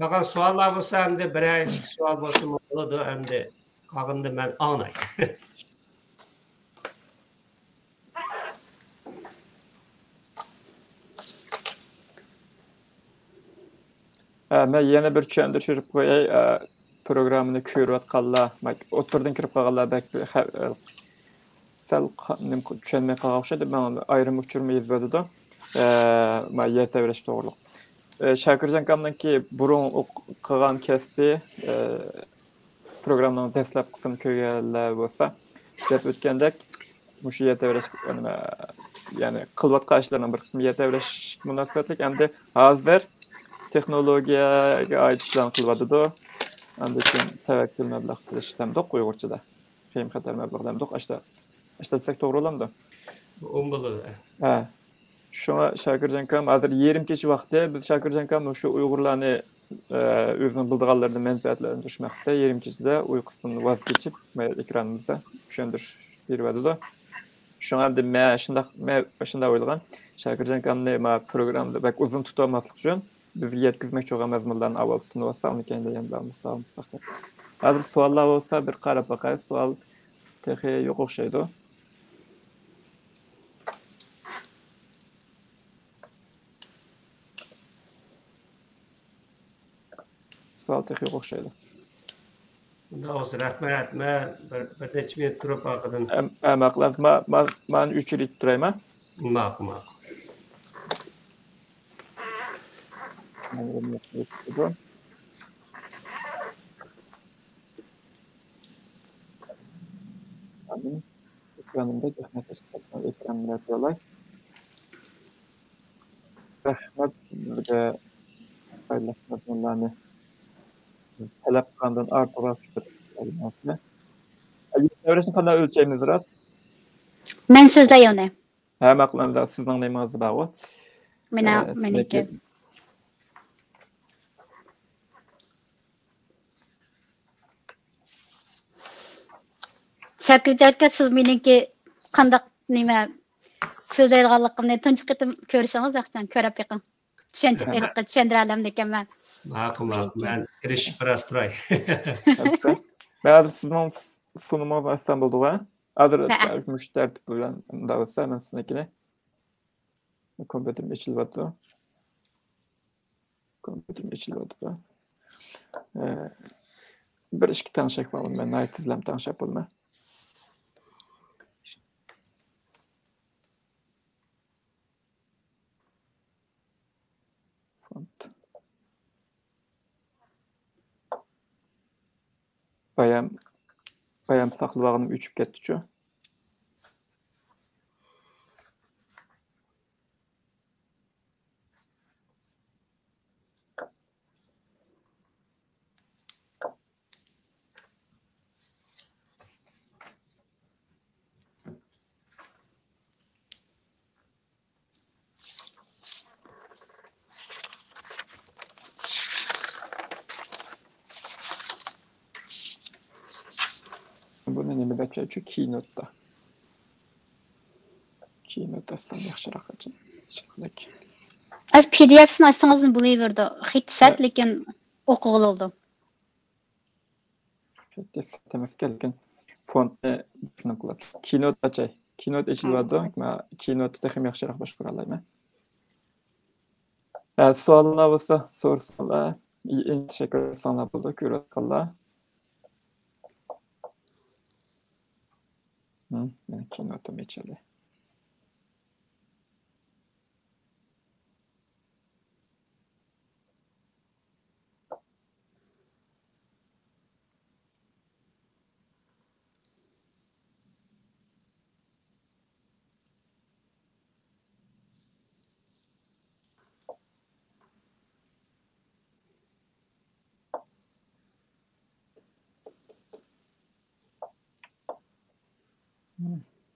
قالغان سوئاللار بولسا، ئەمدى بىرەر ئىككى سوئال بولسىمۇ بولىدۇ، ئەمدى قالغىنىنى مەن ئاڭلاي. ھە، مەن يەنە بىر چۈشەندۈرۈش بېرىپ قوياي. ئە، پروگراممىنى كۆرۈۋاتقانلار، مانا، ئوتتۇرىدىن كىرىپ قالغانلار بەك خە-، ئە، سەل قا-، نېمە، چۈشەنمەي قالغان ئوخشايدۇ. ماڭا ئايرىم ئۇچۇرما يېزىۋاتىدۇ. ئە، مانا، يەر تەۋرەش توغرۇلۇق. ئە، شاكىرجان ئاكامنىڭكى بۇرۇن ئوق-، قىلغان كەسپى، ئە، پروگراممىنىڭ دەسلەپكى قىسمىنى كۆرگەنلەر بولسا، دەپ ئۆتكەندەك، مۇشۇ يەر تەۋرەش، نېمە، يەنى قىلىۋاتقان ئىشلارنىڭ بىر قىسمى يەر تەۋرەشكە مۇناسىۋەتلىك. ئەمدى ھازىر تېخنولوگىيەگە ئائىت ئىشلارنى قىلىۋاتىدۇ. ئاندىن كېيىن تەۋەككۈل مەبلەغ سېلىش دەمدۇق ئۇيغۇرچىدا. خېيىم خەتەر مەبلەغ دەمدۇق، ئاشتا، ئاشتا دېسەك توغرا بولامدۇ؟ ئۇ بولىدۇ. ھە. شۇڭا شاكىرجان ئاكام ھازىر يېرىم كېچە ۋاقتى، بىز شاكىرجان ئاكام مۇشۇ ئۇيغۇرلارنى، ئە، ئۆزىنىڭ بىلىدىغانلىرىدىن مەنپەئەتلەندۈرۈش مەقسىتىدە يېرىم كېچىدە ئۇيقۇسىدىن ۋاز كېچىپ، مانا ئېكرانىمىزدا چۈشەندۈرۈش بېرىۋاتىدۇ. شۇڭا ئەمدى مەن شۇنداق، مەن شۇنداق ئويلىغان، شاكىرجان ئاكامنى مانا پروگراممىدا بەك ئۇزۇن تۇتۇۋالماسلىق ئۈچۈن، بىزگە يەتكۈزمەكچى بولغان مەزمۇنلارنى ئاۋۋال سۇنۇۋالسا، ئۇنىڭ كەينىدىن يەنە داۋاملىق، داۋاملىق قىلساق دەپ. ھازىر سوئاللار بولسا بىر قاراپ باقاي. سوئال تېخى يوق ئوخشايدۇ. سوئال تېخى يوق ئوخشايدۇ. ئۇنداق بولسا رەھمەت. مەن بىر، بىر نەچچە مىنۇت تۇرۇپ ئارقىدىن. ئەم-، ئە، ماقۇل. ما-، ما-، مانا ئۆچۈرۈپ تۇرايما؟ ماقۇل، ماقۇل. ئېكرانىمدا ئېكران بىلەن تۇرالاي. رەھمەت، بىزگە بايلىق مەزمۇنلارنى بىز تەلەپ قىلغاندىن ئارتۇقراق چۈشۈرۈپ قويدىڭىز. ئەگەر تەۋرەشنى قانداق ئۆلچەيمىز راست؟ مەن سۆزلەي ئۇنى. ھە، ماقۇل، ئەمدى سىزنىڭ نېمىڭىز بارغۇ؟ مېنىڭ، ئە، مېنىڭكى. سىزنىڭكى. شاكىرجان ئاكا، سىز مېنىڭكى قانداق نېمە سۆزلەيدىغانلىقىمنى تۇنجى قېتىم كۆرسىڭىز ياخشى، كۆرۈپ بېقىڭ. چۈشەنچە-، چۈشەندۈرەلەمدىكەنمەن. ماقۇل، ماقۇل. مەن تىرىشىپ بىراز تۇراي. مەن ھازىر سىزنىڭ سۇنۇمىڭىزنى ئاچسام بولىدىغۇ؟ ھازىر مۇشۇ تەرتىپ بىلەن مۇنداق بولسا، مەن سىزنىڭكىنى، كومپيۇتېرىم ئېچىلىۋاتىدۇ. كومپيۇتېرىم ئېچىلىۋاتىدۇ. ئە، بىر ئىككى تەڭشەپ ئالىمەن، ناھايىتى تېزلا تەڭشەپ بولىمەن. فونت. بايام، بايام ساقلىۋالغىنىم ئۆچۈپ كەتتىچۇ. بۇنى نېمە دەپ چۈشەنچۇ؟ كىنوتتا. كىنوت ئاچسام ياخشىراق ئاچىدۇ. ئاز پى دى ئېفنى ئاچسىڭىزمۇ بولۇۋېرىدۇ. خېتى سەت، ھە. لېكىن ئوقۇغىلى بولىدۇ. خېتى سەت ئەمەسكەن، لېكىن فونتنى بىر نېمە قىلىۋاتىدۇ. كىنوت ئاچاي. كىنوت ئېچىلىۋاتىدۇ. مەن كىنوتنى تېخىمۇ ياخشىراق باشقۇرالايمەن. ھە، سوئاللار بولسا سورىساڭلار، تەشەككۈر قىلساڭلار بولىدۇ، كۆرۈۋاتقانلار. ھىم، مېنىڭ كىنوتۇم ئېچىلدى.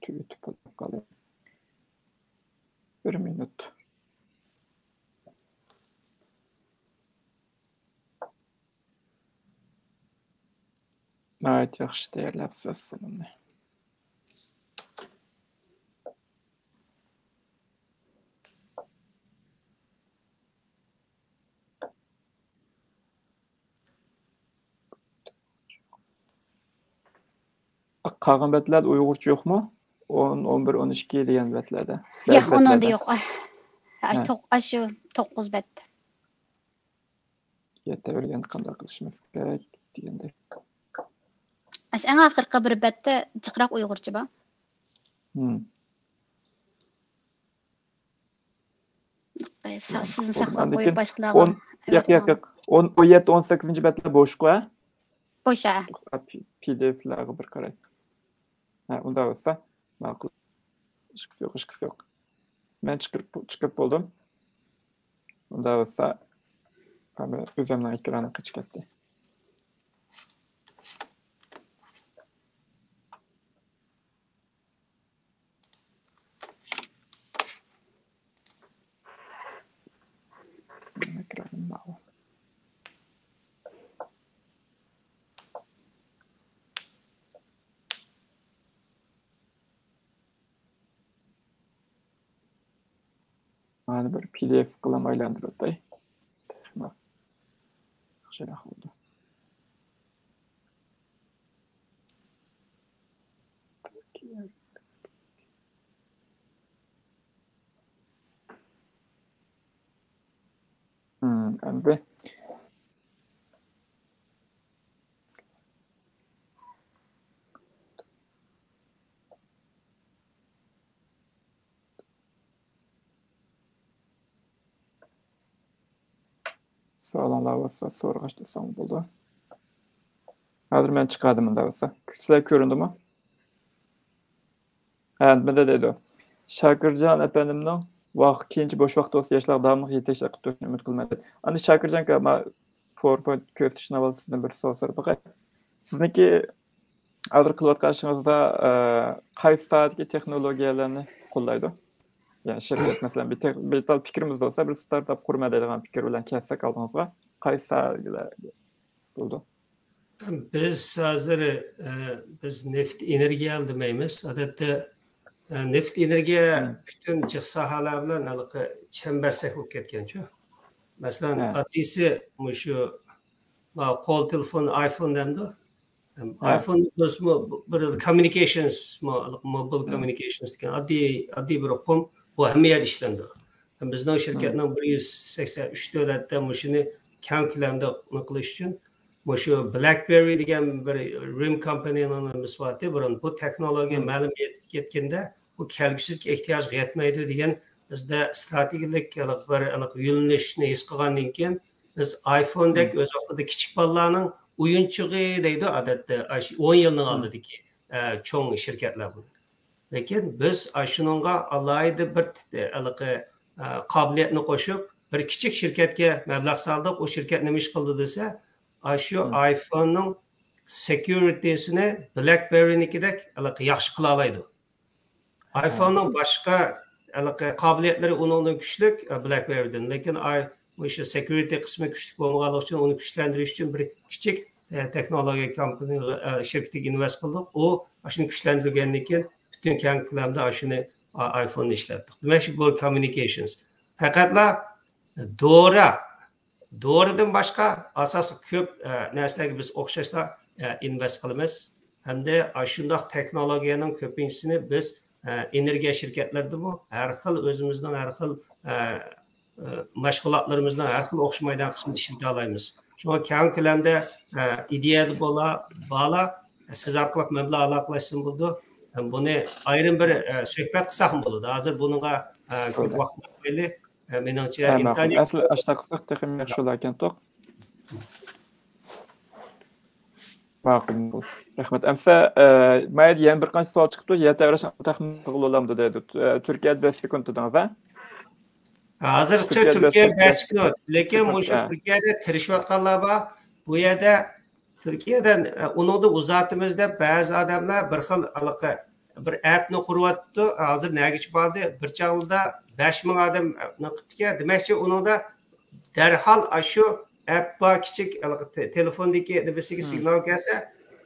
تۈگىتىپ قويۇپ قالدىم. بىر مىنۇت. ناھايىتى ياخشى تەييارلاپسىز سۇنۇمنى. قالغان بەتلەردە ئۇيغۇرچە يوقمۇ؟ ئون، ئون بىر، ئون ئىككى دېگەن بەتلەردە. بەزى ياق، ئۇنىڭدا بەتلەردە. يوق. ھە. توق-، ئاشۇ توققۇز بەت. يەتتە بىلگەن قانداق قىلىشىمىز كېرەك دېگەندەك. ئاشۇ ئەڭ ئاخىرقى بىر بەتتە جىقراق ئۇيغۇرچە بار. ھىم. سا-، سىزنى ساقلاپ قويۇپ باشقىلارغا ئون، ياق، ياق، ياق. ئون، ئون يەتتە، ئون سەككىزىنچى بەتلەر بوشقۇ، ھە؟ بوش، ھە. توختا، پى-، پى دى ئېفلارغا بىر قاراي. ھە، ئۇنداق بولسا ماقۇل. ئىشقىسى يوق، ئىشقىسى يوق. مەن چىقىرىپ، چىقىرىپ بولدۇم. ئۇنداق بولسا، ھە، ئۆزۈمنىڭ ئېكرانى قېچىپ كەتتى. مانا بىر پى دى ئېف قىلىم ئايلاندۇرۇپ ئۆتەي. تېخىمۇ ياخشىراق بولىدۇ. ھىم، ئەمدى سوئالىڭلار بولسا سورىغاچ دېسەڭ بولىدۇ. ھازىر مەن چىقاردىم ئۇنداق بولسا. سىلەرگە كۆرۈندىمۇ؟ ھە، مۇنداق دەيدۇ. شاكىرجان ئەپەندىمنىڭ ۋاق-، كېيىنچە بوش ۋاقتى بولسا ياشلارغا داۋاملىق يېتەكچىلىك قىلىپ تۇرۇشىنى ئۈمىد قىلىمەن دەيدۇ. ئاندىن شاكىرجان ئاكا، ما-، پاۋېرپوينت كۆرسىتىشنى ئاۋۋال سىزدىن بىر سوئال سوراپ باقاي. سىزنىڭكى ھازىر قىلىۋاتقان ئىشىڭىزدا، ئە، قايسى ساھەدىكى تېخنولوگىيەلەرنى قوللايدۇ؟ يەنى شىركەت، مەسىلەن، بىر تېخ-، بىر تال پىكرىمىز بولسا، بىر ستارتاپ قۇرىمەن دەيدىغان پىكىر بىلەن كەلسەك ئالدىڭىزغا، قايسى ساھەلەر بولىدۇ؟ بىز ھازىر، ئە، بىز نېفىت ئېنېرگىيە دېمەيمىز. ئادەتتە، ئە، نېفىت ئېنېرگىيە مم. پۈتۈن جىق ساھەلەر بىلەن ھېلىقى چەمبەرچەك بولۇپ كەتكەنچۇ. مەسىلەن، ھە. ئاددىيسى مۇشۇ، ما، قول تېلېفون، ئايفون دەمدۇ؟ ھە. ئايفون بولسىمۇ بىر كوممۇنىكېيشنس، مو-، موبىل ھە. كوممۇنىكېيشنس دېگەن ئاددىي، ئاددىي بىر ئۇقۇم، بۇ ھەممە يەردە ئىشلىنىدۇ. بىزنىڭ ھە. شىركەتنىڭ بىر يۈز سەكسەن ئۈچ دۆلەتتە مۇشۇنى كەڭ كۆلەمدە قىلىش ئۈچۈن مۇشۇ بلەكبېررى دېگەن بىر رىم كومپانىيەنىڭ نېمىسى بارتى بۇرۇن. بۇ تېخنولوگىيە ھە. مەلۇم يەت-، يەتكەندە، بۇ كەلگۈسىدىكى ئېھتىياجغا يەتمەيدۇ دېگەن بىزدە ئىستراتېگىيەلىك ھېلىقى بىر، ھېلىقى يۆنىلىشنى ھېس قىلغاندىن كېيىن، بىز ئايفوندەك مم. ئۆز ۋاقتىدا كىچىك بالىلارنىڭ ئويۇنچۇقى دەيدۇ ئادەتتە، ئاشۇ ئون يىلنىڭ مم. ئالدىدىكى، ئە، چوڭ شىركەتلەر بۇ. لېكىن بىز ئاشۇنىڭغا ئالاھىدە بىر ت-، ھېلىقى، ئە، قابىلىيەتنى قوشۇپ، بىر كىچىك شىركەتكە مەبلەغ سالدۇق، ئۇ شىركەت نېمە ئىش قىلدى دېسە، ئاشۇ مم. ئايفوننىڭ سېكيۇرىتىسىنى بلەكبېررىنىڭكىدەك ھېلىقى ياخشى قىلالايدۇ. ئايفوننىڭ باشقا ھېلىقى قابىلىيەتلىرى ئۇنىڭدىن كۈچلۈك، ئە، بلەكبېررىدىن. لېكىن ئاي-، مۇشۇ سېكيۇرىتى قىسمى كۈچلۈك بولمىغانلىقى ئۈچۈن ئۇنى كۈچلەندۈرۈش ئۈچۈن بىر كىچىك، ئە، تېخنولوگىيە كومپانىيە، ئە، شىركىتىگە ئىنۋېست قىلدۇق. ئۇ ئاشۇنى كۈچلەندۈرگەندىن كېيىن پۈتۈن كەڭ كۆلەمدە ئاشۇنى ئا-، ئايفوننى ئىشلەتتۇق. دېمەك، بۇ كوممۇنىكېيشنس. پەقەتلا دورا دورىدىن باشقا ئاساسلىق كۆپ، ئە، نەرسىلەرگە بىز ئوخشاشلا، ئە، ئىنۋېست قىلىمىز. ھەمدە ئاشۇنداق تېخنولوگىيەنىڭ كۆپىنچىسىنى بىز، ئە، ئېنېرگىيە شىركەتلىرىدىمۇ ھەر خىل ئۆزىمىزنىڭ ھەر خىل، ئە، ئە، مەشغۇلاتلىرىمىزنىڭ ھەر خىل ئوخشىمايدىغان قىسمىنى ئىشلىتەلەيمىز. شۇڭا كەڭ كۆلەمدە، ئە، ئىدىيەدە بولا-، بالا سىز ئارقىلىق مەبلەغ ئالاقىلەشسىمۇ بولىدۇ. بۇنى ئايرىم بىر، ئە، سۆھبەت قىلساقمۇ بولىدۇ. ھازىر بۇنىڭغا، ئە، كۆپ بولدى. ۋاقىت ئالمايلى. ئە، مېنىڭچە ھە، ماقۇل. ئىمكانىيەت ئەسلى ئاشۇنداق قىلساق تېخىمۇ ياخشى بولاركەن توق. ماقۇل، ماقۇل. رەھمەت. ئەمسە، ئە، ما يەردە يەنە بىر قانچە سوئال چىقىپتۇ. يەتتە ئەۋرەشنى تەخمىن قىلىۋالامدۇ دەيدۇ. ئە، تۈركىيەدە بەش سېكۇنت دېدىڭىز، ھە؟ ھازىرچە تۈركىيەدە تۈركىيە بەش سېكۇنت. بەش سېكۇنت. لېكىن بەش سېكۇنت، مۇشۇ ھە. تۈركىيەدە تىرىشىۋاتقانلار بار. بۇ يەردە تۈركىيەدە، ئە، ئۇنىڭدىن ئۇزارتىمىز دەپ بەزى ئادەملەر بىر خىل ھېلىقى بىر ئەپنى قۇرۇۋاتىدۇ. ھازىر نەگىچە باردى؟ بىر چاغلىدا بەش مىڭ ئادەم، ئە، نېمە قىپتىكەن. دېمەكچى، ئۇنىڭدا دەرھال ئاشۇ ئەپ بار، كىچىك ھېلىقى تې-، تېلېفوندىكى نېمىسىگە مم. سىگنال كەلسە،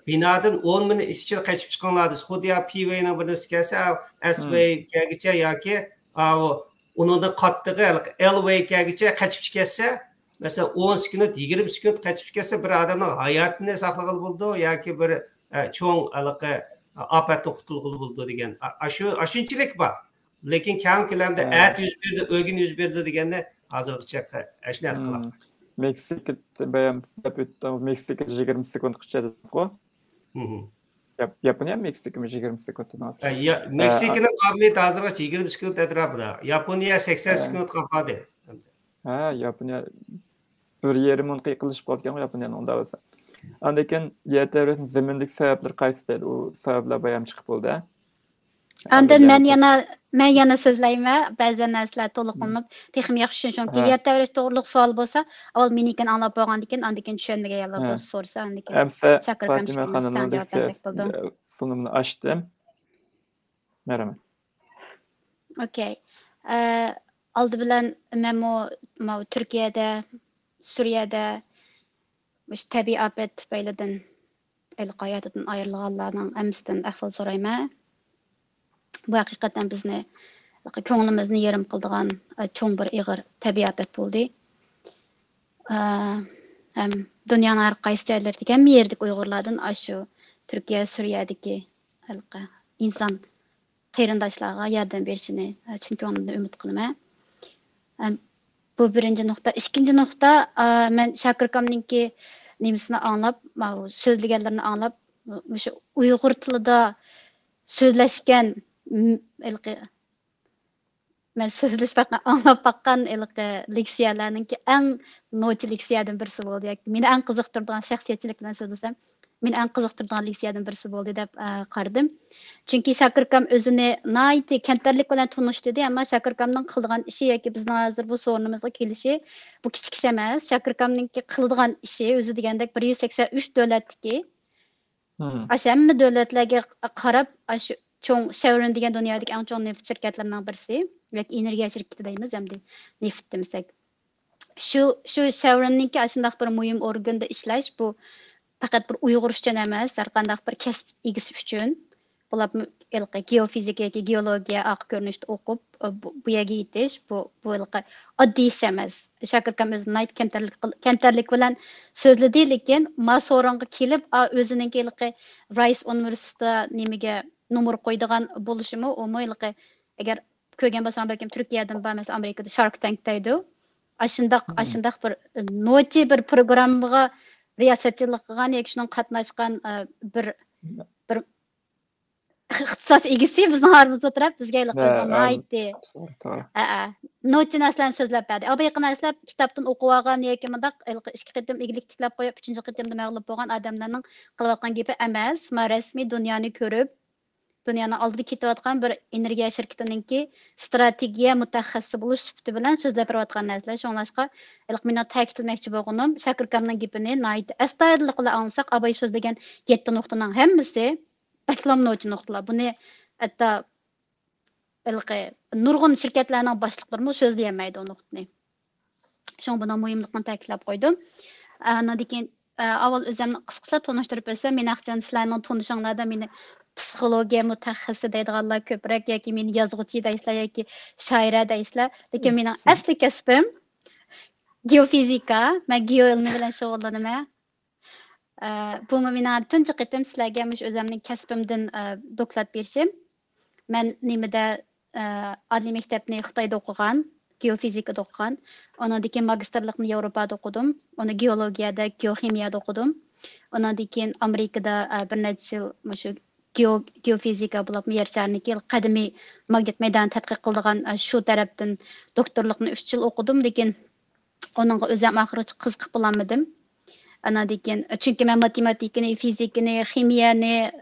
بىنادىن ئون مىنۇت ئىچىدە قېچىپ چىقىڭلار دېسە، خۇددى يا پى ۋەينىڭ بىر نېمىسى كەلسە، ئەس ۋەي كەلگۈچە ياكى، ئاۋۇ، ئۇنىڭدىن قاتتىقى ھېلىقى ئېل ۋەي كەلگۈچە قېچىپ كەتسە، مەسىلەن، ئون سېكۇنت، يىگىرمە سېكۇنت قېچىپ كەتسە، بىر ئادەمنىڭ ھاياتىنى ساقلىغىلى بولىدۇ ياكى بىر، ئە، چوڭ ھېلىقى، ئە، ئاپەتتىن قۇتۇلغىلى بولىدۇ دېگەن، ئا-، ئاشۇ، ئاشۇنچىلىك بار. لېكىن كەڭ كۆلەمدە ھە. ئەتە يۈز بەردى، ئۆگۈن يۈز بەردى دېگەننى ھازىرغىچە ھېچ نەرسە قىلالمىدۇق. مېكسىكا بايام دەپ ئۆتتىڭىز، مېكسىكا يىگىرمە سېكۇنت قىچا دېدىڭىزغۇ؟ مھم. ياپ-، ياپونىيە، مېكسىكىمۇ يىگىرمە سېكۇنت دېدىڭىز. ئە، يا-، ھە، مېكسىكىنىڭ قابىلىيىتى ھازىرغىچە يىگىرمە سېكۇنت ئەتراپىدا. ياپونىيە سەكسەن ھە. سېكۇنتقا قالدى. ھە، ياپونىيە بىر يېرىم مىنۇتقا يېقىنلىشىپ قالىدىكەنغۇ ياپونىيەنىڭ ئۇنداق بولسا. ئاندىن كېيىن يەر تەۋرەشنىڭ زېمىندىكى سەۋەبلىرى قايسى دەيدۇ؟ ئۇ سەۋەبلەر بايام چىقىپ بولدى. ئاندىن ئاندىن مەن يەنە مەن يەنە سۆزلەيمەن. بەزەن نەرسىلەر تولۇقلىنىپ، تېخىمۇ ياخشى چۈشىنىشىم مۇمكىن. ھە. يەر تەۋرەش توغرىلىق سوئال بولسا، ئاۋۋال مېنىڭكىنى ئاڭلاپ بولغاندىن كېيىن، ئاندىن كېيىن چۈشەنمىگەن يەرلەر ھە. بولسا سورىسا، ئاندىن كېيىن ئەمسە شاكىر فاتىمە خانىمنىڭ جاۋاب بەرسەك لېكسىيەسى، بولىدۇ. ئە، فونۇمنى ئاچتىم. مەرھەمەت. ئوكەي. ئە، ئالدى بىلەن مەنمۇ ماۋۇ تۈركىيەدە، سۈرىيەدە مۇشۇ تەبىئىي ئاپەت تۈپەيلىدىن ھېلىقى ھاياتىدىن ئايرىلغانلارنىڭ ھەممىسىدىن ئەھۋال سورايمەن. بۇ ھەقىقەتەن بىزنى، كۆڭلىمىزنى يېرىم قىلىدىغان، ئە، چوڭ بىر ئېغىر تەبىئىي ئاپەت بولدى. ئە، ھەم دۇنيانىڭ ھەر قايسى جايلىرىدىكى ھەممە يېرىدىكى ئۇيغۇرلاردىن ئاشۇ تۈركىيە، سۈرىيەدىكى ھېلىقى ئىنسان قېرىنداشلارغا ياردەم بېرىشىنى، ئە، چىن كۆڭلۈمدىن ئۈمىد قىلىمەن. ئەم، بۇ بىرىنچى نۇقتا. ئىككىنچى نۇقتا، ئا، مەن شاكىر ئاكامنىڭكى نېمىسىنى ئاڭلاپ، ماۋۇ سۆزلىگەنلىرىنى ئاڭلاپ، مۇشۇ ئۇيغۇر تىلىدا سۆزلەشكەن، م-، ھېلىقى، مەن سۆزلىشىپ باققان، ئاڭلاپ باققان ھېلىقى لېكسىيەلەرنىڭكى ئەڭ نوچى لېكسىيەدىن بىرسى بولدى. ياكى مېنى ئەڭ قىزىقتۇرىدىغان، شەخسىيەتچىلىك بىلەن سۆزلىسەم، مېنى ئەڭ قىزىقتۇرىدىغان لېكسىيەدىن بىرسى بولدى دەپ، ئە، قارىدىم. چۈنكى شاكىر ئاكام ئۆزىنى ناھايىتى كەمتەرلىك بىلەن تونۇشتۇردى، ئەمما شاكىر ئاكامنىڭ قىلىدىغان ئىشى ياكى بىزنىڭ ھازىر بۇ سورۇنىمىزغا كېلىشى، بۇ كىچىك ئىش ئەمەس. شاكىر ئاكامنىڭكى قىلىدىغان ئىشى، ئۆزى دېگەندەك بىر يۈز سەكسەن ئۈچ دۆلەتتىكى، مم. ئاشۇ ھەممە دۆلەتلەرگە قاراپ، ئاشۇ چوڭ شەۋرىن دېگەن دۇنيادىكى ئەڭ چوڭ نېفىت شىركەتلىرىنىڭ بىرسى، ياكى ئېنېرگىيە شىركىتى دەيمىز ئەمدى، نېفىت دېمىسەك. شۇ، شۇ شەۋرىننىڭكى ئاشۇنداق بىر مۇھىم ئورگاندا ئىشلەش، بۇ پەقەت بىر ئۇيغۇر ئۈچۈن ئەمەس، ھەر قانداق بىر كەسىپ ئىگىسى ئۈچۈن. بولۇپمۇ ھېلىقى گېئوفىزىكا ياكى گېئولوگىيە ئارقا كۆرۈنۈشتە ئوقۇپ، بۇ، بۇ يەرگە يېتىش، بۇ، بۇ ھېلىقى ئاددىي ئىش ئەمەس. شاكىر ئاكام ئۆزى ناھايىتى كەمتەرلىك قىل-، كەمتەرلىك بىلەن سۆزلىدى، لېكىن ما سورۇنغا كېلىپ، ئا، ئۆزىنىڭكى ھېلىقى رايس ئۇنىۋېرسىتېتىدا نېمىگە نومۇر قويىدىغان بولۇشىمۇ، ئۇمۇ ھېلىقى ئەگەر كۆرگەن بولساڭ بەلكىم تۈركىيەدىن بار، مەسىلەن، ئامېرىكىدا شارك تانك دەيدۇ. ئاشۇنداق، مم. ئاشۇنداق بىر نوچى بىر پروگراممىغا رىياسەتچىلىك قىلغان ياكى شۇنىڭغا قاتناشقان، ئە، بىر، بىر ئىختىساس ئىگىسى بىزنىڭ ئارىمىزدا ئولتۇرۇپ، بىزگە ھېلىقى ھە، قىلغان ھە، ناھايىتى، توغرا، توغرا. ھە، ھە، نوچى نەرسىلەرنى سۆزلەپ بەردى. ئا، بايىقى نەرسىلەر كىتابتىن ئوقۇۋالغان ياكى مۇنداق ھېلىقى ئىككى قېتىم ئىگىلىك تىكلەپ قويۇپ، ئۈچىنچى قېتىمدا مەغلۇپ بولغان ئادەملەرنىڭ قىلىۋاتقان گېپى ئەمەس. ما رەسمىي دۇنيانى كۆرۈپ، دۇنيانىڭ ئالدىدا كېتىۋاتقان بىر ئېنېرگىيە شىركىتىنىڭكى ئىستراتېگىيە مۇتەخەسسىسى بولۇش سۈپىتى بىلەن سۆزلەپ بېرىۋاتقان نەرسىلەر. شۇڭلاشقا، ھېلىقى مېنىڭ تەكىتلىمەكچى بولغىنىم، شاكىر ئاكامنىڭ گېپىنى ناھايىتى ئەستايىدىللىق بىلەن ئاڭلىساق، ئاباي سۆزلىگەن يەتتە نۇقتىنىڭ ھەممىسى بەكلا نوچى نۇقتىلار. بۇنى ھەتتا ھېلىقى نۇرغۇن شىركەتلەرنىڭ باشلىقلىرىمۇ سۆزلىيەلمەيدۇ ئۇ نۇقتىنى. شۇڭا بۇنىڭ مۇھىملىقىنى تەكىتلەپ قويدۇم. ئاندىن كېيىن، ئاۋۋال ئۆزۈمنى قىسقىچىلا تونۇشتۇرۇپ ئۆتسەم، مېنىڭچە سىلەرنىڭ تونۇشۇڭلاردا مېنى پسىخولوگىيە مۇتەخەسسىسى دەيدىغانلار كۆپرەك ياكى مېنى يازغۇچى دەيسىلەر ياكى شائىرە دەيسىلەر. لېكىن مېنىڭ ئەسلى كەسپىم گېئوفىزىكا. مەن گېئو ئىلمى بىلەن شۇغۇللىنىمەن. ئە، بۇمۇ مېنىڭ تۇنجى قېتىم سىلەرگە مۇشۇ ئۆزۈمنىڭ كەسپىمدىن، ئە، دوكلات بېرىشىم. مەن نېمىدە، ئە، ئالىي مەكتەپنى خىتايدا ئوقۇغان، گېئوفىزىكىدا ئوقۇغان. ئۇنىڭدىن كېيىن ماگىستىرلىقنى ياۋروپادا ئوقۇدۇم. ئۇنى گېئولوگىيەدە، گېئوخىمىيەدە ئوقۇدۇم. ئۇنىڭدىن كېيىن ئامېرىكىدا، ئە، بىر نەچچە يىل مۇشۇ گېئو-، گېئوفىزىكا بولۇپمۇ يەر شارىنىڭكى قەدىمىي ماگنىت مەيدانىنى تەتقىق قىلىدىغان، ئە، شۇ تەرەپتىن دوكتورلۇقنى ئۈچ يىل ئوقۇدۇم. لېكىن ئۇنىڭغا ئۆزۈم ئاخىرغىچە قىزىقىپ بولالمىدىم. ئاناندىن كېيىن، چۈنكى مەن ماتېماتىكىنى، فىزىكىنى، خىمىيەنى،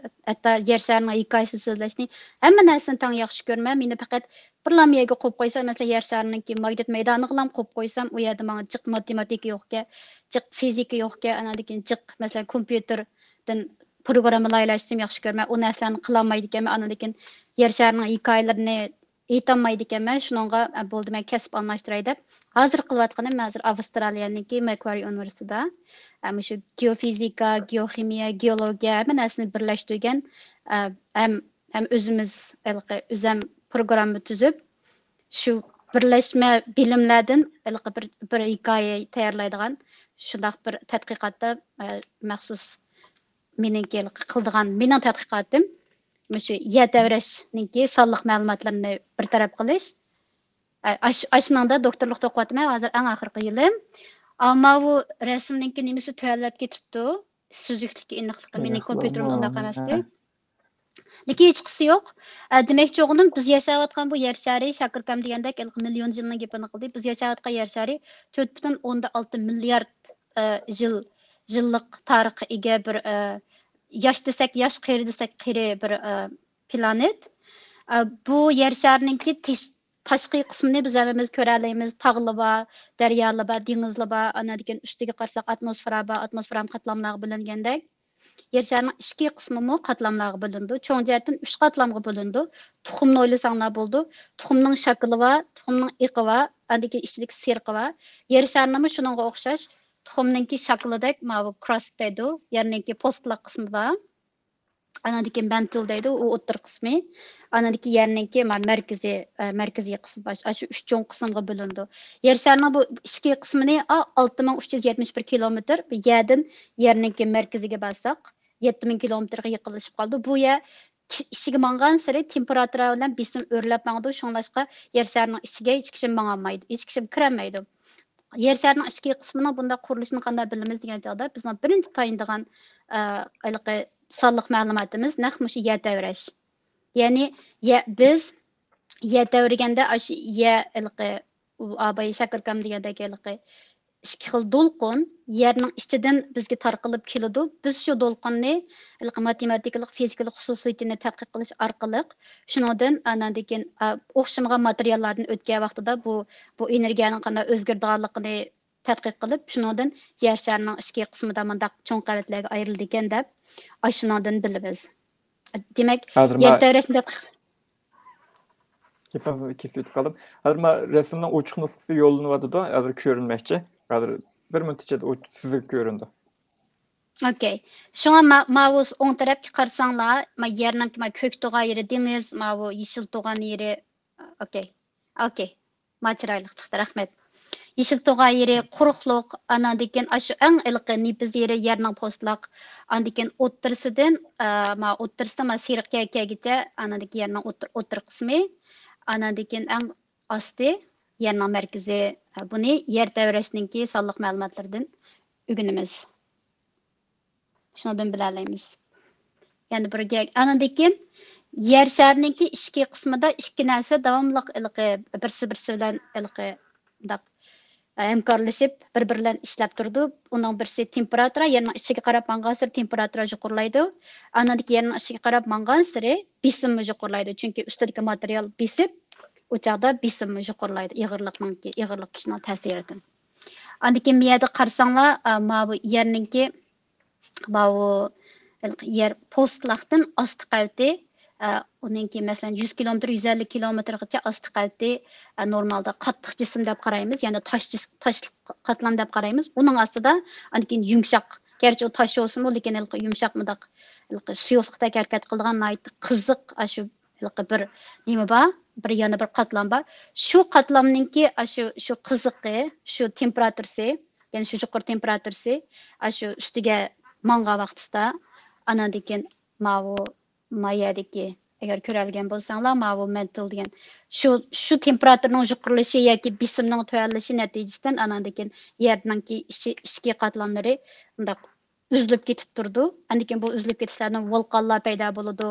ھەتتا يەر شارىنىڭ ھېكايىسىنى سۆزلەشنى، ھەممە نەرسىنى تەڭ ياخشى كۆرىمەن. مېنى پەقەت بىرلا يەرگە قويۇپ قويسا، مەسىلەن، يەر شارىنىڭكى ماگنىت مەيدانىغىلا قويۇپ قويسام، ئۇ يەردە ماڭا جىق ماتېماتىكا يوقكەن، جىق فىزىكا يوقكەن، ئاناندىن كېيىن جىق، مەسىلەن، كومپيۇتېردىن پروگرامما لايىھەلەشسەم ياخشى كۆرىمەن. ئۇ نەرسىلەرنى قىلالمايدىكەنمەن. ئاناندىن كېيىن يەر شارىنىڭ ھېكايىلىرىنى ئېيتالمايدىكەنمەن، شۇنىڭغا، ئە، بولدى، مەن كەسىپ ئالماشتۇراي دەپ، ھازىر قىلىۋاتقىنىم، مەن ھازىر ئاۋسترالىيەنىڭكى ماكۋارىي ئۇنىۋېرسىتېتىدا، ھەم شۇ گېئوفىزىكا، گېئوخىمىيە، گېئولوگىيە ھەممە نەرسىنى بىرلەشتۈرگەن، ئە، ھەم، ھەم ئۆزىمىز ھېلىقى ئۆزەم پروگرامما تۈزۈپ، شۇ بىرلەشمە بىلىملەردىن ھېلىقى بىر، بىر ھېكايە تەييارلايدىغان شۇنداق بىر تەتقىقاتتا، ئە، مەخسۇس مېنىڭكى ھېلىقى قىلىدىغان، مېنىڭ تەتقىقاتىم مۇشۇ يەر تەۋرەشنىڭكى سانلىق مەلۇماتلىرىنى بىر تەرەپ قىلىش. ئە، ئاش-، ئاشۇنىڭدا دوكتورلۇقتا ئوقۇۋاتىمەن، ھازىر ئەڭ ئاخىرقى يىلىم. ئەمما بۇ رەسىمنىڭكى نېمىسى تۆۋەنلەپ كېتىپتۇ، سۈزۈكلۈكى، ئېنىقلىقى. مېنىڭ كومپيۇتېرىمدا ئۇنداق ئەمەستى. لېكىن ھېچقىسى يوق. ئە، دېمەكچى بولغىنىم، بىز ياشاۋاتقان بۇ يەر شارى شاكىركام دېگەندەك ھېلىقى مىليون يىلنىڭ گېپىنى قىلدى. بىز ياشاۋاتقان يەر شارى تۆت پۈتۈن ئوندىن ئالتە مىليارد، ئە، يىل، يىللىق تارىخقا ئىگە بىر، ئە، ياش دېسەك ياش، قېرى دېسەك قېرى بىر، ئە، پلانېت. ئە، بۇ يەر شارىنىڭكى تىش-، تاشقى قىسمىنى بىز ھەممىمىز كۆرەلەيمىز. تاغلار بار، دەريالار بار، دېڭىزلار بار. ئاندىن كېيىن ئۈستىگە قارىساق ئاتموسفېرا بار، ئاتموسفېرا قاتلاملارغا بۆلۈنگەندەك. يەر شارىنىڭ ئىچكى قىسمىمۇ قاتلاملارغا بۆلۈنىدۇ. چوڭ جەھەتتىن ئۈچ قاتلامغا بۆلۈنىدۇ. تۇخۇمنى ئويلىساڭلار بولىدۇ. تۇخۇمنىڭ شاكلى بار، تۇخۇمنىڭ ئېقى بار، ئاندىن كېيىن ئىچىدىكى سېرىقى بار. يەر شارىنىمۇ شۇنىڭغا ئوخشاش تۇخۇمنىڭكى شاكلىدەك ماۋۇ كراست دەيدۇ. يەرنىڭكى پوستلاق قىسمى بار. ئاندىن كېيىن مەنتل دەيدۇ، ئۇ ئوتتۇرا قىسمى. ئاندىن كېيىن يەرنىڭكى ما-، مەركىزىي، ئە، مەركىزىي قىسمى بار. ئاشۇ ئۈچ چوڭ قىسىمغا بۆلۈنىدۇ. يەر شارىنىڭ بۇ ئىچكى قىسمىنى، ئا، ئالتە مىڭ ئۈچ يۈز يەتمىش بىر كىلومېتىر، بۇ يەردىن يەرنىڭكى مەركىزىگە بارساق، يەتتە مىڭ كىلومېتىرغا يېقىنلىشىپ قالىدۇ. بۇ يەر كى-، ئىچىگە ماڭغانسېرى تېمپېراتۇرا بىلەن بېسىم ئۆرلەپ ماڭىدۇ. شۇڭلاشقا يەر شارىنىڭ ئىچىگە ھېچ كىشى ماڭالمايدۇ، ھېچ كىشى كىرەلمەيدۇ. يەر شارىنىڭ ئىچكى قىسمىنىڭ بۇنداق قۇرۇلۇشىنى قانداق بىلىمىز دېگەن چاغدا، بىزنىڭ بىرىنچى تايىنىدىغان، ئە، ھېلىقى سانلىق مەلۇماتىمىز نەق مۇشۇ يەر تەۋرەش. يەنى يە-، بىز يەر تەۋرىگەندە ئاشۇ يەر ھېلىقى ئۇ ئاباي شاكىركام دېگەندەك ھېلىقى ئىككى خىل دولقۇن يەرنىڭ ئىچىدىن بىزگە تارقىلىپ كېلىدۇ. بىز شۇ دولقۇننى ھېلىقى ماتېماتىكىلىق، فىزىكىلىق خۇسۇسىيىتىنى تەتقىق قىلىش ئارقىلىق، شۇنىڭدىن ئاناندىن كېيىن، ئا، ئوخشىمىغان ماتېرىياللاردىن ئۆتكەن ۋاقتىدا بۇ، بۇ ئېنېرگىيەنىڭ قانداق ئۆزگىرىدىغانلىقىنى تەتقىق قىلىپ، شۇنىڭدىن يەر شارىنىڭ ئىچكى قىسمىدا مۇنداق چوڭ قەۋەتلەرگە ئايرىلىدىكەن دەپ، ئاشۇنىڭدىن بىلىمىز. دېمەك، ھازىر يەر ما-، تەۋرەشنى دەق- گېپىڭىزنى كېسىۋېتىپ قالدىم. ھازىر ما رەسىمنىڭ ئوچۇق نۇسخىسى يوللىنىۋاتىدۇ. ھازىر كۆرۈنمەكچى. ھازىر بىر مىنۇت ئىچىدە ئۇ سىزگە كۆرۈنىدۇ. ئوكەي. شۇڭا ما-، ماۋۇ ئوڭ تەرەپكە قارىساڭلار، ما يەرنىڭ ما كۆك تۇغان يېرى دېڭىز، ماۋۇ يېشىل تۇغان يېرى، ئوكەي. ئوكەي. ما چىرايلىق چىقتى، رەھمەت. يېشىل تۇغان يېرى قۇرۇقلۇق، ئاناندىن كېيىن ئاشۇ ئەڭ ئىلقى نېپىز يېرى يەرنىڭ پوستلاق، ئاندىن كېيىن ئوتتۇرىسىدىن، ئا، ما ئوتتۇرىسىدا ما سېرىق كەككەگىچە، ئاناندىن كېيىن يەرنىڭ ئوتتۇر-، ئوتتۇرا قىسمى، ئاناندىن كېيىن ئەڭ ئاستى يەرنىڭ مەركىزى. بۇنى يەر تەۋرەشنىڭكى سانلىق مەلۇماتلىرىدىن ئۆگىنىمىز. شۇنىڭدىن بىلەلەيمىز. يەنە بىر گەپ. ئانىڭدىن كېيىن يەر شارىنىڭكى ئىچكى قىسمىدا ئىككى نەرسە داۋاملىق ھېلىقى بىرسى-بىرسى بىلەن ھېلىقى مۇنداق ھەمكارلىشىپ، بىر-بىرى بىلەن ئىشلەپ تۇرىدۇ. ئۇنىڭ بىرسى تېمپېراتۇرا، يەرنىڭ ئىچىگە قاراپ ماڭغانسېرى تېمپېراتۇرا يۇقىرىلايدۇ. ئانىڭدىن كېيىن يەرنىڭ ئىچىگە قاراپ ماڭغانسېرى بېسىممۇ يۇقىرىلايدۇ. چۈنكى ئۈستىدىكى ماتېرىيال بېسىپ، ئۇ چاغدا بېسىممۇ يۇقىرىلايدۇ، ئېغىرلىقنىڭكى، ئېغىرلىق كۈچىنىڭ تەسىرىدىن. ئاندىن كېيىن بۇ يەردە قارىساڭلار، ئا، ماۋۇ يەرنىڭكى، ماۋۇ يەر پوستلاقتىن ئاستى قەۋىتى، ئا، ئۇنىڭكى، مەسىلەن، يۈز كىلومېتىر، يۈز ئەللىك كىلومېتىرغىچە ئاستى قەۋىتى، ئا، نورمالدا قاتتىق جىسىم دەپ قارايمىز، يەنى تاش جىس-، تاشلىق قاتلام دەپ قارايمىز. ئۇنىڭ ئاستىدا، ئاندىن كېيىن يۇمشاق، گەرچە ئۇ تاش بولسىمۇ، لېكىن ھېلىقى يۇمشاق مۇنداق، ھېلىقى سۇيۇقلۇقتەك ھەرىكەت قىلىدىغان ناھايىتى قىزىق، ئاشۇ ھېلىقى بىر نېمە بار، بىر يەنە بىر قاتلام بار. شۇ قاتلامنىڭكى ئاشۇ، شۇ قىزىقى، شۇ تېمپېراتۇرىسى، يەنى شۇ يۇقىرى تېمپېراتۇرىسى، ئاشۇ ئۈستىگە ماڭغان ۋاقتىسىدا، ئاناندىن كېيىن ماۋۇ، ما يەردىكى، ئەگەر كۆرەلىگەن بولساڭلار، ماۋۇ مەنتل دېگەن، شۇ، شۇ تېمپېراتۇرىنىڭ يۇقىرىلىشى ياكى بېسىمنىڭ تۆۋەنلىشى نەتىجىسىدىن ئاناندىن كېيىن يەرنىڭكى ئىچى، ئىچكى قاتلاملىرى مۇنداق ئۈزۈلۈپ كېتىپ تۇرىدۇ. ئاندىن كېيىن بۇ ئۈزۈلۈپ كېتىشلەردىن ۋۇلقانلار پەيدا بولىدۇ،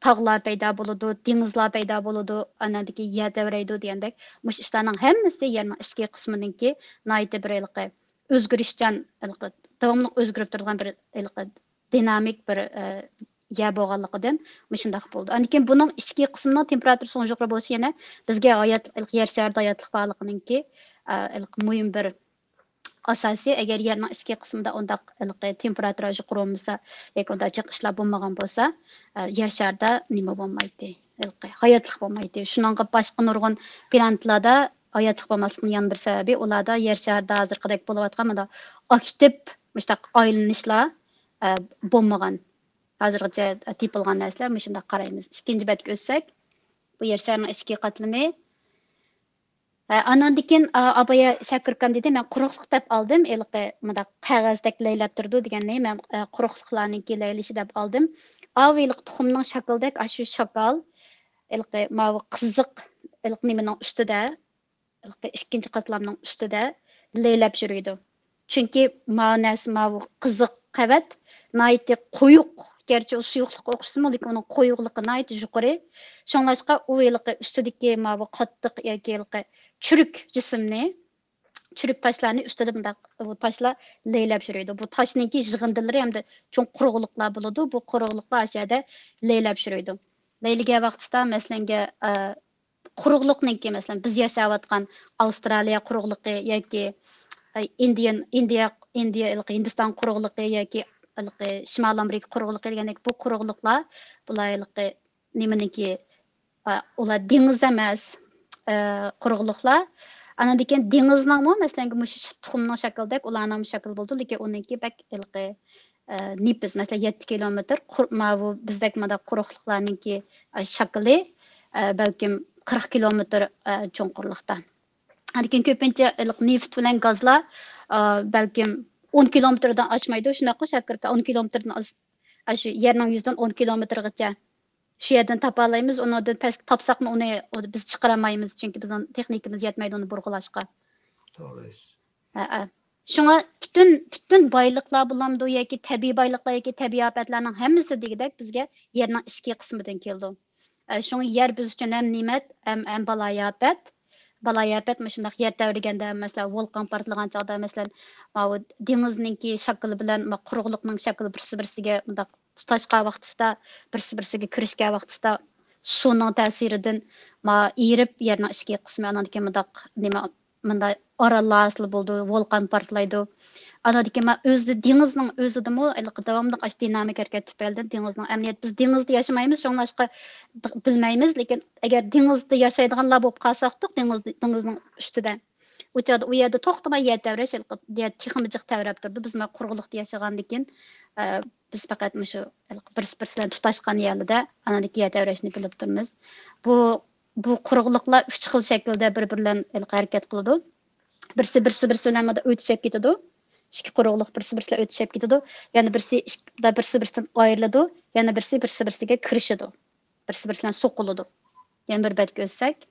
تاغلار پەيدا بولىدۇ، دېڭىزلار پەيدا بولىدۇ، ئاندىن كېيىن يەر تەۋرەيدۇ دېگەندەك، مۇشۇ ئىشلارنىڭ ھەممىسى يەرنىڭ ئىچكى قىسمىنىڭكى ناھايىتى بىر ھېلىقى ئۆزگىرىشچان، ھېلىقى داۋاملىق ئۆزگىرىپ تۇرىدىغان بىر ھېلىقى دىنامىك بىر، ئە، يەر بولغانلىقىدىن مۇشۇنداق بولىدۇ. ئاندىن كېيىن بۇنىڭ ئىچكى قىسمىنىڭ تېمپېراتۇرىسىنىڭ يۇقىرى بولۇشى يەنە بىزگە ھايات، ھېلىقى يەر شارىدا ھاياتلىق بارلىقىنىڭكى، ئە، ھېلىقى مۇھىم بىر ئاساسى، ئەگەر يەرنىڭ ئىچكى قىسمىدا ئۇنداق ھېلىقى تېمپېراتۇرا يۇقىرى بولمىسا ياكى ئۇنداق جىق ئىشلار بولمىغان بولسا، ئە، يەر شارىدا نېمە بولمايتتى، ھېلىقى ھاياتلىق بولمايتتى. شۇنىڭغا باشقا نۇرغۇن پلانېتىلاردا ھاياتلىق بولماسلىقنىڭ يەنە بىر سەۋەبى، ئۇلاردا يەر شارىدا ھازىرقىدەك بولۇۋاتقان مۇنداق ئاكتىپ مۇشۇنداق ئايلىنىشلار، ئە، بولمىغان. ھازىرغىچە تېپىلغان نەرسىلەر مۇشۇنداق قارايمىز. ئىككىنچى بەتكە ئۆتسەك، بۇ يەر شارىنىڭ ئىچكى قاتلىمى. ئە، ئاناندىن كېيىن، ئا، ئابايا شاكىركام دېدى، مەن قۇرۇقلۇق دەپ ئالدىم، ھېلىقى مۇنداق قەغەزدەك لەيلەپ تۇرىدۇ دېگەننى، مەن، ئە، قۇرۇقلۇقلارنىڭكى لەيلىشى دەپ ئالدىم. ئاۋۇ ھېلىقى تۇخۇمنىڭ شاكلىدەك، ئاشۇ شاكال، ھېلىقى ماۋۇ قىزىق، ھېلىقى نېمىنىڭ ئۈستىدە، ھېلىقى ئىككىنچى قاتلامنىڭ ئۈستىدە لەيلەپ يۈرىدۇ. چۈنكى ماۋۇ نەرسە، ماۋۇ قىزىق قەۋەت ناھايىتى قويۇق، گەرچە ئۇ سۇيۇقلۇققا ئوخشىسىمۇ، لېكىن ئۇنىڭ قويۇقلۇقى ناھايىتى يۇقىرى. شۇڭلاشقا ئۇ ھېلىقى ئۈستىدىكى ماۋۇ قاتتىق ياكى ھېلىقى چۈرۈك جىسىمنى، چۈرۈك تاشلارنى ئۈستىدە مۇنداق بۇ تاشلار لەيلەپ يۈرىدۇ. بۇ تاشنىڭكى يىغىندىلىرى ھەمدە چوڭ قۇرۇقلۇقلار بولىدۇ. بۇ قۇرۇقلۇقلار ئاشۇ يەردە لەيلەپ يۈرىدۇ. لەيلىگەن ۋاقتىدا، مەسىلەنگە، ئە، قۇرۇقلۇقنىڭكى، مەسىلەن، بىز ياشاۋاتقان ئاۋسترالىيە قۇرۇقلۇقى ياكى، ئە، ئىندىيان-، ئىندىيا، ئىندىيا، ھېلىقى ھىندىستان قۇرۇقلۇقى ياكى ھېلىقى شىمالىي ئامېرىكا قۇرۇقلۇقى دېگەندەك، بۇ قۇرۇقلۇقلار، بۇلار ھېلىقى نېمىنىڭكى، ئە، ئۇلار دېڭىز ئەمەس، ئە، قۇرۇقلۇقلار. ئانىڭدىن كېيىن دېڭىزنىڭمۇ، مەسىلەن، مۇشۇ تۇخۇمنىڭ شەكلىدەك، ئۇلارنىڭمۇ شەكلى بولىدۇ، لېكىن ئۇنىڭكى بەك ھېلىقى، ئە، نېپىز، مەسىلەن، يەتتە كىلومېتىر، قۇر-، ماۋۇ بىزدەك مۇنداق قۇرۇقلۇقلارنىڭكى، ئە، شەكلى، ئە، بەلكىم قىرىق كىلومېتىر، ئە، چوڭقۇرلۇقتا. لېكىن كۆپىنچە ھېلىقى نېفىت بىلەن گازلار، ئە، بەلكىم ئون كىلومېتىردىن ئاشمايدۇ، شۇنداققۇ، شاكىركا؟ ئون كىلومېتىردىن ئاز، ئاشۇ يەرنىڭ يۈزىدىن ئون كىلومېتىرغىچە. شۇ يەردىن تاپالايمىز، ئۇنىڭدىن پەس تاپساقمۇ ئۇنى، ئۇنى بىز چىقىرالمايمىز، چۈنكى بىزنىڭ تېخنىكىمىز يەتمەيدۇ ئۇنى بۇرغىلاشقا. توغرا. ھەئە. شۇڭا پۈتۈن، پۈتۈن بايلىقلار بولامدۇ ياكى تەبىئىي بايلىقلار ياكى تەبىئىي ئاپەتلەرنىڭ ھەممىسى دېگۈدەك بىزگە يەرنىڭ ئىچكى قىسمىدىن كېلىدۇ. ئە، شۇڭا يەر بىز ئۈچۈن ھەم نېمەت، ھەم، ھەم بالايىئاپەت. بالايىئاپەت مۇشۇنداق يەر تەۋرىگەندە، مەسىلەن، ۋولقان پارتلىغان چاغدا، مەسىلەن، ماۋۇ دېڭىزنىڭكى شەكلى بىلەن ما قۇرۇقلۇقنىڭ شەكلى بىرسى-بىرسىگە مۇنداق تۇتاشقان ۋاقتىسىدا، بىرسى-بىرسىگە كىرىشكەن ۋاقتىسىدا سۇنىڭ تەسىرىدىن ما ئېرىپ، يەرنىڭ ئىچكى قىسمى ئانىڭدىن كېيىن مۇنداق نېمە، مۇنداق ئاراللار ھاسىل بولىدۇ، ۋولقان پارتلايدۇ. ئانىڭدىن كېيىن ما ئۆزى دېڭىزنىڭ ئۆزىدىمۇ ھېلىقى داۋاملىق ئاشۇ دىنامىك ھەرىكەت تۈپەيلىدىن دېڭىزنىڭ ئەمەلىيەت، بىز دېڭىزدا ياشىمايمىز، شۇڭلاشقا بىلمەيمىز. لېكىن ئەگەر دېڭىزدا ياشايدىغانلار بولۇپ قالساقتۇق، دېڭىز، دېڭىزنىڭ ئۈستىدە، ئۇ چاغدا ئۇ يەردە توختىماي يەر تەۋرەش، ھېلىقى يەر تېخىمۇ جىق تەۋرەپ تۇرىدۇ. بىز ما قۇرۇقلۇقتا ياشىغاندىكىن، ئە، بىز پەقەت مۇشۇ ھېلىقى بىرسى بىرسى بىلەن تۇتاشقان يەرلىدە، ئانىڭدىكى يەر تەۋرەشنى بىلىپ تۇرىمىز. بۇ، بۇ قۇرۇقلۇقلار ئۈچ خىل شەكىلدە بىر-بىرى بىلەن ھېلىقى ھەرىكەت قىلىدۇ. بىرسى بىرسى بىرسى بىلەن مۇنداق ئۆتۈشۈپ كېتىدۇ. ئىككى قۇرۇقلۇق بىرسى بىرسى بىلەن ئۆتۈشۈپ كېتىدۇ. يەنە بىرسى ئىش-، بىرسى بىرسىدىن ئايرىلىدۇ. يەنە بىرسى بىرسى بىرسىگە كىرىشىدۇ. بىرسى بىرسى بىلەن سوقۇلىدۇ. يەنە بىر بەتكە ئۆتسەك.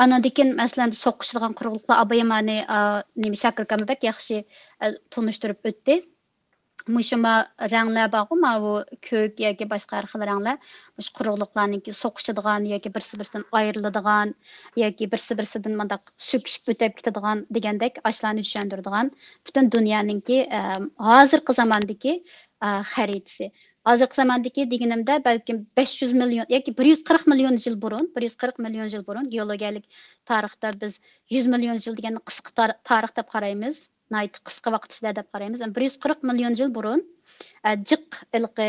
ئانىڭدىن كېيىن، مەسىلەن، سوقۇشىدىغان قۇرۇقلۇقلار ئابايامانى، ئا، نېمە، شاكىر ئاكام بەك ياخشى، ئە، تونۇشتۇرۇپ ئۆتتى. مۇشۇ ما رەڭلەر بارغۇ، ماۋۇ كۆك ياكى باشقا ھەر خىل رەڭلەر، مۇشۇ قۇرۇقلۇقلارنىڭكى سوقۇشىدىغان ياكى بىرسى بىرسىدىن ئايرىلىدىغان ياكى بىرسى بىرسىدىن مۇنداق سۆكۈشۈپ ئۆتۈپ كېتىدىغان دېگەندەك ئاشۇلارنى چۈشەندۈرىدىغان پۈتۈن دۇنيانىڭكى، ئە، ھازىرقى زاماندىكى، ئە، خەرىتىسى. ھازىرقى زاماندىكى دېگىنىمدە بەلكىم بەش يۈز مىليون ياكى بىر يۈز قىرىق مىليون يىل بۇرۇن، بىر يۈز قىرىق مىليون يىل بۇرۇن، گېئولوگىيەلىك تارىختا بىز يۈز مىليون يىل دېگەننى قىسقا تار-، تارىخ دەپ قارايمىز. ناھايىتى قىسقا ۋاقىت ئىچىدە دەپ قارايمىز. بىر يۈز قىرىق مىليون يىل بۇرۇن، ئە، جىق ھېلىقى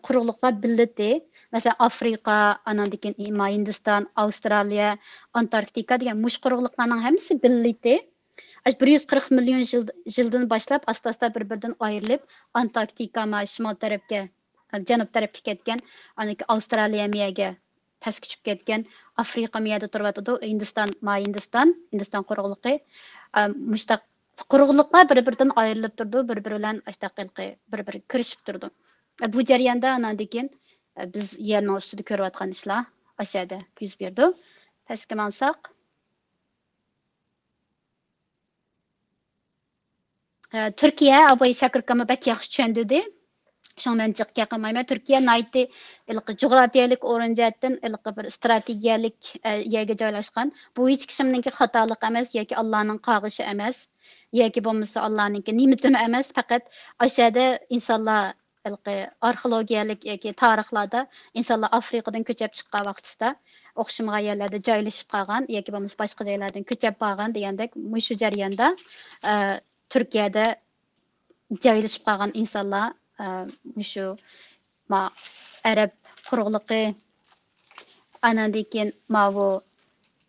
قۇرۇقلۇقلار بىللىتى، مەسىلەن، ئافرىقا، ئاناندىن كېيىن ھىندىستان، ئاۋسترالىيە، ئانتاركتىكا دېگەن مۇشۇ قۇرۇقلۇقلارنىڭ ھەممىسى بىللىتى. ئاشۇ بىر يۈز قىرىق مىليون يىل، يىلدىن باشلاپ ئاستا-ئاستا بىر-بىرىدىن ئايرىلىپ، ئانتاركتىكا ما شىمال تەرەپكە، جەنۇب تەرەپكە كەتكەن، ئاندىن كېيىن ئاۋسترالىيە مىيەگە پەسكە چۈشۈپ كەتكەن، ئافرىقا مىيەدە تۇرۇۋاتىدۇ، ھىندىستان، ما ھىندىستان، ھىندىستان قۇرۇقلۇقى. ئە، مۇشتاق قۇرۇقلۇقلار بىر-بىرىدىن ئايرىلىپ تۇرىدۇ، بىر-بىرى بىلەن ئاشتاق ھېلىقى بىر-بىرىگە كىرىشىپ تۇرىدۇ. ئە، بۇ جەرياندا ئاناندىن كېيىن، ئە، بىز يەرنىڭ ئۈستىدە كۆرۈۋاتقان ئىشلار ئاشۇ يەردە يۈز بېرىدۇ. پەسكە ماڭساق. ئە، تۈركىيە، ئاباي شاكىر ئاكاممۇ بەك ياخشى چۈشەندۈردى. شۇڭا مەن جىق گەپ قىلمايمەن. تۈركىيە ناھايىتى ھېلىقى جۇغراپىيەلىك ئورۇن جەھەتتىن ھېلىقى بىر ئىستراتېگىيەلىك، ئە، يەرگە جايلاشقان. بۇ ھېچ كىشىمنىڭكى خاتالىقى ئەمەس ياكى ئاللانىڭ قاغىشى ئەمەس ياكى بولمىسا ئاللانىڭكى نېمىتىمۇ ئەمەس. پەقەت ئاشۇ يەردە ئىنسانلار ھېلىقى ئارخېئولوگىيەلىك ياكى تارىخلاردا ئىنسانلار ئافرىقىدىن كۆچۈپ چىققان ۋاقتىسىدا ئوخشىمىغان يەرلەردە جايلىشىپ قالغان ياكى بولمىسا باشقا جايلاردىن كۆچۈپ بارغان دېگەندەك مۇشۇ جەرياندا، ئە، تۈركىيەدە جايلىشىپ قالغان ئىنسانلار، ئە، مۇشۇ ما-، ئەرەب قۇرۇقلۇقى، ئاناندىن كېيىن ماۋۇ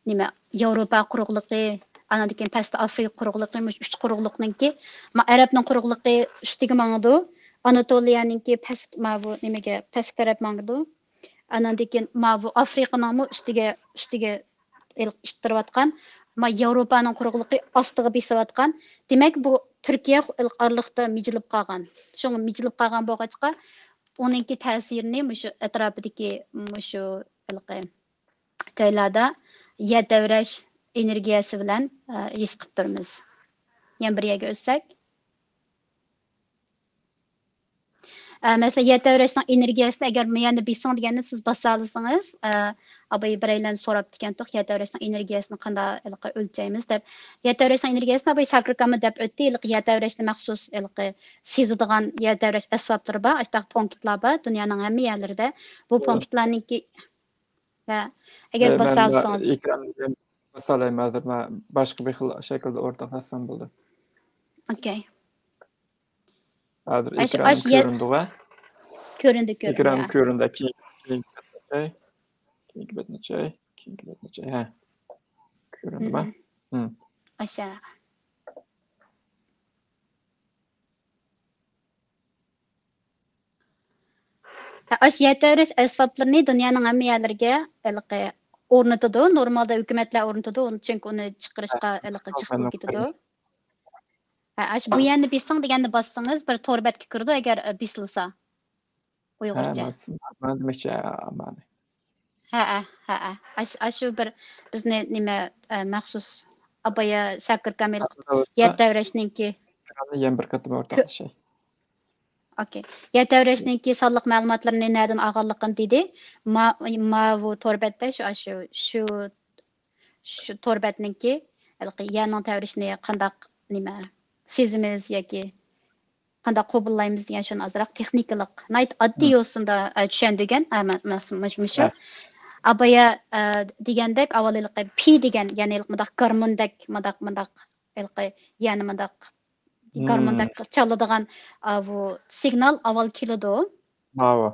نېمە، ياۋروپا قۇرۇقلۇقى، ئاناندىن كېيىن پەستە ئافرىقا قۇرۇقلۇقى، مۇشۇ ئۈچ قۇرۇقلۇقنىڭكى، ما-، ئەرەبنىڭ قۇرۇقلۇقى ئۈستىگە ماڭىدۇ. ئاناتولىيەنىڭكى پەس، ماۋۇ نېمىگە، پەسكە تەرەپ ماڭىدۇ. ئاناندىن كېيىن ماۋۇ ئافرىقىنىڭمۇ ئۈستىگە، ئۈستىگە ئىتتىرىۋاتقان، ما ياۋروپانىڭ قۇرۇقلۇقى ئاستىغا بېسىۋاتقان. دېمەك، بۇ تۈركىيە ئارىلىقتا مىجىلىپ قالغان. شۇڭا مىجىلىپ قالغان بولغاچقا، ئۇنىڭكى تەسىرىنى مۇشۇ ئەتراپىدىكى مۇشۇ ھېلىقى جايلاردا يەر تەۋرەش ئېنېرگىيەسى بىلەن، ئە، ھېس قىلىپ تۇرىمىز. يەنە بىر يەرگە ئۆتسەك. ئە، مەسىلەن، يەر تەۋرەشنىڭ ئېنېرگىيەسىنى ئەگەر مۇ يەرنى بېسىڭ دېگەندە سىز باسالىسىڭىز، ئە، ئاباي بىرەيلەن سوراپتىكەنتۇق، يەر تەۋرەشنىڭ ئېنېرگىيەسىنى قانداق ھېلىقى ئۆلچەيمىز دەپ. يەر تەۋرەشنىڭ ئېنېرگىيەسىنى ئاباي شاكىر كامىل دەپ ئۆتتى، ھېلىقى يەر تەۋرەشنى مەخسۇس ھېلىقى سېزىدىغان يەر تەۋرەش ئەسۋابلىرى بار، ئاشۇنداق پونكىتلار بار دۇنيانىڭ ھەممە يەرلىرىدە. بۇ پونكىتلارنىڭكى، ھە، ئەگەر ئە، مەن باسالىسىڭىز. ئېكراننى باسالايمەن ھازىر، مەن باشقا بىر خىل شەكىلدە ئورتاقلاشسام بولدى. ئوكەي. ھازىر ئاش-، ئېكرانىم ئاش يەر-، كۆرۈندىغۇ؟ كۆرۈندى، كۆرۈندى، ئېكرانىم ھە. كۆرۈندى. كېيىنكى بەتنى ئاچاي. كېيىنكى بەتنى ئاچاي. كېيىنكى بەتنى ئاچاي. ھە. كۆرۈندىما؟ مم. مم. ئاشۇ. ھە، ئاشۇ يەر تەۋرەش ئەسۋابلىرىنى دۇنيانىڭ ھەممە يەرلىرىگە ھېلىقى ئورنىتىدۇ. نورمالدا ھۆكۈمەتلەر ئورنىتىدۇ. ئۇنى، چۈنكى ئۇنى چىقىرىشقا ھە، ھېلىقى جىق بولۇپ كېتىدۇ. ھە، ئاشۇ بۇ يەرنى بېسىڭ دېگەننى باسسىڭىز، بىر تور بەتكە كىرىدۇ، ئەگەر، ئە، بېسىلسا. ھە، ئۇيغۇرچە. مانا، مانا دېمەكچى، ھە، مانا. ھەئە، ھەئە. ئاش-، ئاشۇ بىر بىزنى نېمە، ئە، مەخسۇس ئابايا شاكىر كامىل يەر تەۋرەشنىڭكى يەنە بىر قېتىم كۆ-، ئورتاقلىشاي. ئوكەي. يەر تەۋرەشنىڭكى سانلىق مەلۇماتلىرىنى نەدىن ئالغانلىقىنى دېدى. ما-، ماۋۇ تور بەتتە شۇ، ئاشۇ، شۇ، شۇ تور بەتنىڭكى ھېلىقى يەرنىڭ تەۋرىشىنى قانداق نېمە سېزىمىز ياكى قانداق قوبۇللايمىز دېگەن شۇنى ئازراق تېخنىكىلىق، ناھايىتى ئاددىي مم. يوسۇندا، ئە، چۈشەندۈرگەن. ئە، مە-، مە-، مۇش-، مۇشۇ. ھە. ئابايا، ئە، دېگەندەك ئاۋۋال ھېلىقى پى دېگەن، يەنى ھېلىقى مۇنداق گارموندەك، مۇنداق، مۇنداق، ھېلىقى يەنى مۇنداق مم. گارموندەك چالىدىغان، ئا، بۇ سىگنال ئاۋۋال كېلىدۇ. ماۋۇ.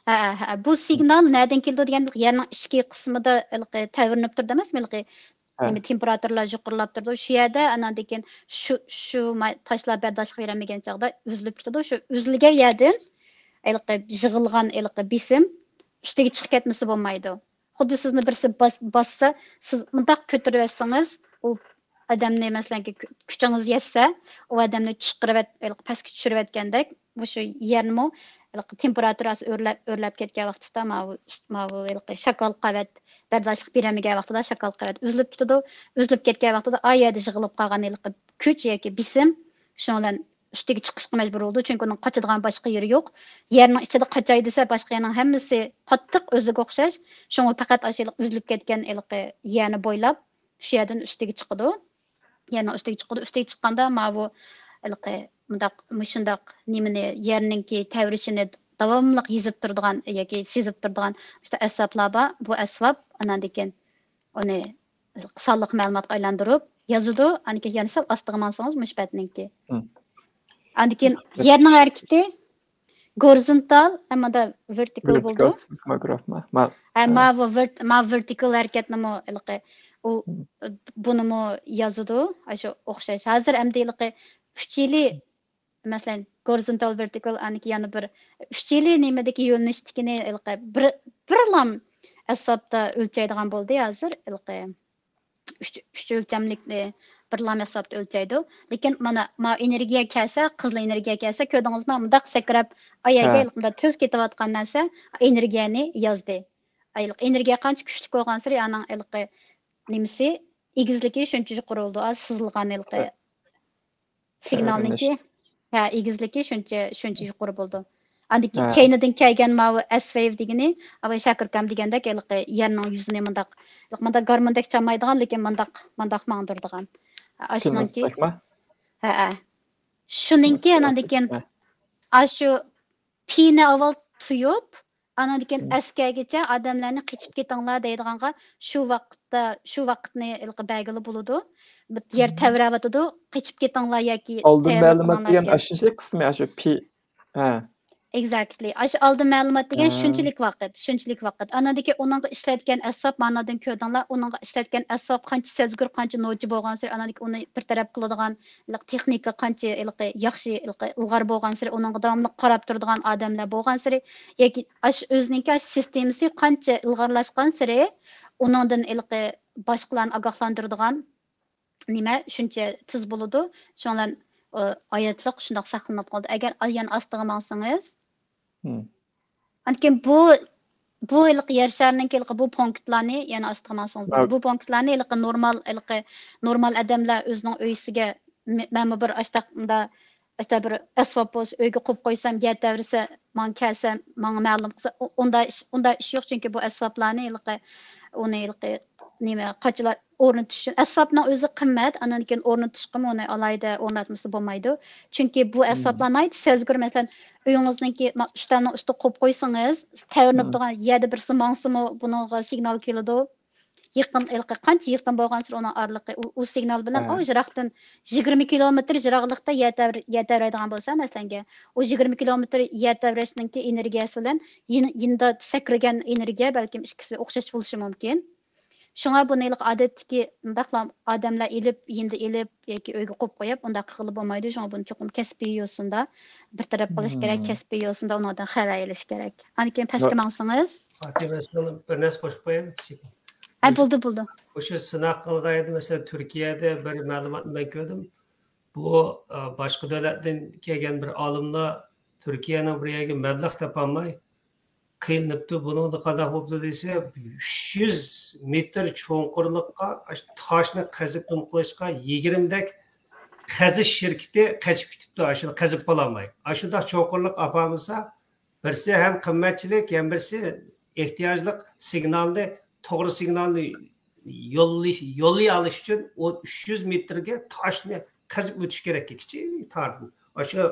ھە، ھە، ھە. بۇ سىگنال نەدىن كېلىدۇ دېگەندە، يەرنىڭ ئىچكى قىسمىدا ھېلىقى تەۋرىنىپ تۇرىدۇ ئەمەسمۇ، ھېلىقى ھە. نېمە، تېمپېراتۇرىلار يۇقىرىلاپ تۇرىدۇ. شۇ يەردە ئاناندىن كېيىن شۇ، شۇ ما-، تاشلار بەرداشلىق بېرەلمىگەن چاغدا ئۈزۈلۈپ كېتىدۇ. شۇ ئۈزۈلگەن يەردىن ھېلىقى يىغىلغان ھېلىقى بېسىم ئۈستىگە چىقىپ كەتمىسە بولمايدۇ. خۇددى سىزنى بىرسى باس-، باسسا، سىز مۇنداق كۆتۈرۈۋەتسىڭىز، ئۇ ئادەمنى، مەسىلەنكى، كۈ-، كۈچىڭىز يەتسە، ئۇ ئادەمنى چىقىرىۋەت-، ھېلىقى پەسكە چۈشۈرۈۋەتكەندەك، مۇشۇ يەرنىمۇ ھېلىقى تېمپېراتۇراسى ئۆرلەپ، ئۆرلەپ كەتكەن ۋاقتىدا ماۋۇ، ماۋۇ ھېلىقى شاكال قەۋەت بەرداشلىق بېرەلمىگەن ۋاقتىدا شاكال قەۋەت ئۈزۈلۈپ كېتىدۇ. ئۈزۈلۈپ كەتكەن ۋاقتىدا ئا يەردە يىغىلىپ قالغان ھېلىقى كۈچ ياكى بېسىم شۇنىڭ بىلەن ئۈستىگە چىقىشقا مەجبۇر بولىدۇ. چۈنكى ئۇنىڭ قاچىدىغان باشقا يېرى يوق. يەرنىڭ ئىچىدە قاچاي دېسە، باشقا يەرنىڭ ھەممىسى قاتتىق ئۆزىگە ئوخشاش. شۇڭا پەقەت ئاشۇ ھېلىقى ئۈزۈلۈپ كەتكەن ھېلىقى يەرنى بويلاپ، شۇ يەردىن ئۈستىگە چىقىدۇ. يەرنىڭ ئۈستىگە چىقىدۇ. ئۈستىگە چىققاندا ماۋۇ ھېلىقى مۇنداق، مۇشۇنداق نېمىنى، يەرنىڭكى تەۋرىشىنى داۋاملىق يېزىپ تۇرىدىغان ياكى سېزىپ تۇرىدىغان مۇشۇنداق ئەسۋابلار بار. بۇ ئەسۋاب ئاناندىن كېيىن ئۇنى سانلىق مەلۇماتقا ئايلاندۇرۇپ يازىدۇ. ئاندىن كېيىن يەنە سەل ئاستىغا ماڭسىڭىز مۇشۇ بەتنىڭكى. مم. ئاندىن كېيىن يەرنىڭ ھەرىكىتى، گورىزونتال ھەمدە ۋېرتىكال بولىدۇ. ۋېرتىكال سېيسموگرافما؟ ما-، ھە، ھە. ماۋۇ ۋېرت-، ماۋۇ ۋېرتىكال ھەرىكەتنىمۇ ھېلىقى، ئۇ، مم. بۇنىمۇ يازىدۇ، ئاشۇ ئوخشاش. ھازىر ئەمدى ھېلىقى ئۈچ يىلى، مەسىلەن، گورىزونتال، ۋېرتىكال، ئاندىكى يەنە بىر ئۈچ يىلى نېمىدىكى يۆنىلىشتىكىنى ھېلىقى بىر، بىرلام ئەسۋابتا ئۆلچەيدىغان بولدى ھازىر ھېلىقى. ئۈچ، ئۈچ ئۆلچەملىكنى بىرلا ئەسۋابتا ئۆلچەيدۇ. لېكىن مانا، ماۋۇ ئېنېرگىيە كەلسە، قىزىل ئېنېرگىيە كەلسە، كۆردىڭىزمۇ؟ مۇنداق سەكرەپ، ئايەگە ھە. ھېلىقى مۇنداق تۈز كېتىۋاتقان نەرسە ئېنېرگىيەنى يازدى. ئاي، ھېلىقى ئېنېرگىيە قانچە كۈچلۈك بولغانسېرى، ئانىڭ ھېلىقى نېمىسى، ئېگىزلىكى شۇنچە يۇقىرى بولىدۇ. ئاز سىزىلغان ھېلىقى ھە. سىگنالنىڭكى، تەۋرىنىش. ھە، ئېگىزلىكى شۇنچە، شۇنچە يۇقىرى بولىدۇ. ئاندىن كېيىن ھە. كەينىدىن كەلگەن ماۋۇ ئەس ۋەيۋ دېگىنى، ئاۋاي شاكىر ئاكام دېگەندەك، ھېلىقى يەرنىڭ يۈزىنى مۇنداق، مۇنداق گارموندەك چالمايدىغان، لېكىن مۇنداق، مۇنداق ماڭدۇرىدىغان. ئاشۇنىڭكى، سىنۇستەكما؟ ھەئە. شۇنىڭكى سىنۇستەك. ئاناندىن كېيىن ھە. ئاشۇ پىنى ئاۋۋال تۇيۇپ، ئاناندىن كېيىن مم. ئەسكەرگىچە ئادەملەرنى قېچىپ كېتىڭلار دەيدىغانغا، شۇ ۋاقىتتا، شۇ ۋاقىتنى ھېلىقى بەلگىلى بولىدۇ. بىر يەر مم. تەۋرەۋاتىدۇ، قېچىپ كېتىڭلار ياكى ئالدىن تەييارلىق مەلۇمات قىلىڭلار دېگەن دېگەن. ئاشۇنچىلىك قىسمى، ئاشۇ پى-، ھە. Exactly. ئاشۇ ئالدىن مەلۇمات دېگەن شۇنچىلىك ۋاقىت، شۇنچىلىك ۋاقىت. ئاناندىكى ئۇنىڭغا ئىشلەتكەن ئەسۋاب، مانادىن كۆردۈڭلار، ئۇنىڭغا ئىشلەتكەن ئەسۋاب قانچە سەزگۈر، قانچە نوچى بولغانسېرى، ئاناندىكى ئۇنى بىر تەرەپ قىلىدىغان ھېلىقى تېخنىكا قانچە ھېلىقى ياخشى، ھېلىقى ئىلغار بولغانسېرى، ئۇنىڭغا داۋاملىق قاراپ تۇرىدىغان ئادەملەر بولغانسېرى، ياكى ئاشۇ ئۆزىنىڭكى ئاشۇ سىستېمىسى قانچە ئىلغارلاشقانسېرى، ئۇنىڭدىن ھېلىقى باشقىلارنى ئاگاھلاندۇرىدىغان نېمە شۇنچە تېز بولىدۇ. شۇنىڭ بىلەن، ئى، ھاياتلىق شۇنداق ساقلىنىپ قالىدۇ. ئەگەر ئايان ئاستىغا ماڭسىڭىز، ئاندىن كېيىن بۇ، بۇ ھېلىقى يەر شارىنىڭكى ھېلىقى بۇ پونكىتلارنى يەنە ئاستىغا ماڭسىڭىز بولىدۇ. بۇ پونكىتلارنى ھېلىقى نورمال، ھېلىقى نورمال ئادەملەر ئۆزىنىڭ ئۆيىسىگە، مە-، مەنمۇ بىر ئاشتاق، ئاشتا بىر ئەسۋاب بولسا ئۆيگە قويۇپ قويسام، يەر تەۋرىسە، ماڭا كەلسە، ماڭا مەلۇم قىلسا، ئۇ-، ئۇنداق ئىش، ئۇنداق ئىش يوق. چۈنكى بۇ ئەسۋابلارنى ھېلىقى، ئۇنى ھېلىقى نېمە، قاچىلار ئورنىتىش ئۈچۈن، ئەسۋابنىڭ ئۆزى قىممەت، ئاندىن كېيىن ئورنىتىشقىمۇ ئۇنى ئالاھىدە ئورناتمىسا بولمايدۇ. چۈنكى بۇ ئەسۋابلار ناھايىتى سەزگۈر. مەسىلەن، ئۆيىڭىزنىڭكى ما-، ئۈستەلنىڭ ئۈستىگە قويۇپ قويسىڭىز، تەۋرىنىپ تۇرغان يەردە بىرسى ماڭسىمۇ، بۇنىڭغا سىگنال كېلىدۇ. يېقىن، ھېلىقى قانچە يېقىن بولغانسېرى ئۇنىڭ ئارىلىقى، ئۇ، ئۇ سىگنال بىلەن، ئاۋۇ يىراقتىن يىگىرمە كىلومېتىر يىراقلىقتا يەر تەۋر-، يەر تەۋرەيدىغان بولسا، مەسىلەنگە، ئۇ يىگىرمە كىلومېتىر يەر تەۋرەشنىڭكى ئېنېرگىيەسى بىلەن يېنى-، يېنىدا سەكرىگەن ئېنېرگىيە بەلكىم ئىككىسى ئوخشاش بولۇشى مۇمكىن. شۇڭا بۇنى ھېلىقى ئادەتتىكى مۇنداقلا ئادەملەر ئېلىپ، يېنىدا ئېلىپ ياكى ئۆيگە قويۇپ قويۇپ، ئۇنداق قىلغىلى بولمايدۇ. شۇڭا بۇنى چوقۇم كەسپىي يوسۇندا بىر تەرەپ قىلىش كېرەك، كەسپىي يوسۇندا ئۇنىڭدىن خەۋەر ئېلىش كېرەك. ئاندىن كېيىن پەسكە ماڭسىڭىز. فاتىمە سىڭلىم، بىر نەرسە قوشۇپ قويايمۇ كىچىك؟ ھە، بولدى، بولدى. مۇشۇ سىناق قىلغان ئىدى، مەسىلەن، تۈركىيەدە بىر مەلۇماتنى مەن كۆردۈم. بۇ، ئە، باشقا دۆلەتتىن كەلگەن بىر ئالىملار تۈركىيەنىڭ بىر يەرگە مەبلەغ تاپالماي قىينىلىپتۇ. بۇنىڭدا قانداق بوپتۇ دېسە، ئۈچ يۈز مېتىر چوڭقۇرلۇققا ئاشۇ تاشنى قېزىپ نېمە قىلىشقا يىگىرمىدەك قېزىش شىركىتى قېچىپ كېتىپتۇ، ئاشۇنى قېزىپ بولالماي. ئاشۇنداق چوڭقۇرلۇق ئاپارمىسا، بىرسى ھەم قىممەتچىلىك، يەنە بىرسى ئېھتىياجلىق سىگنالنى، توغرا سىگنالنى يوللىش، يوللىيالىش ئۈچۈن ئۇ ئۈچ يۈز مېتىرگە تاشنى قېزىپ ئۆتۈش كېرەك، كىچىك تاردىن. ئاشۇ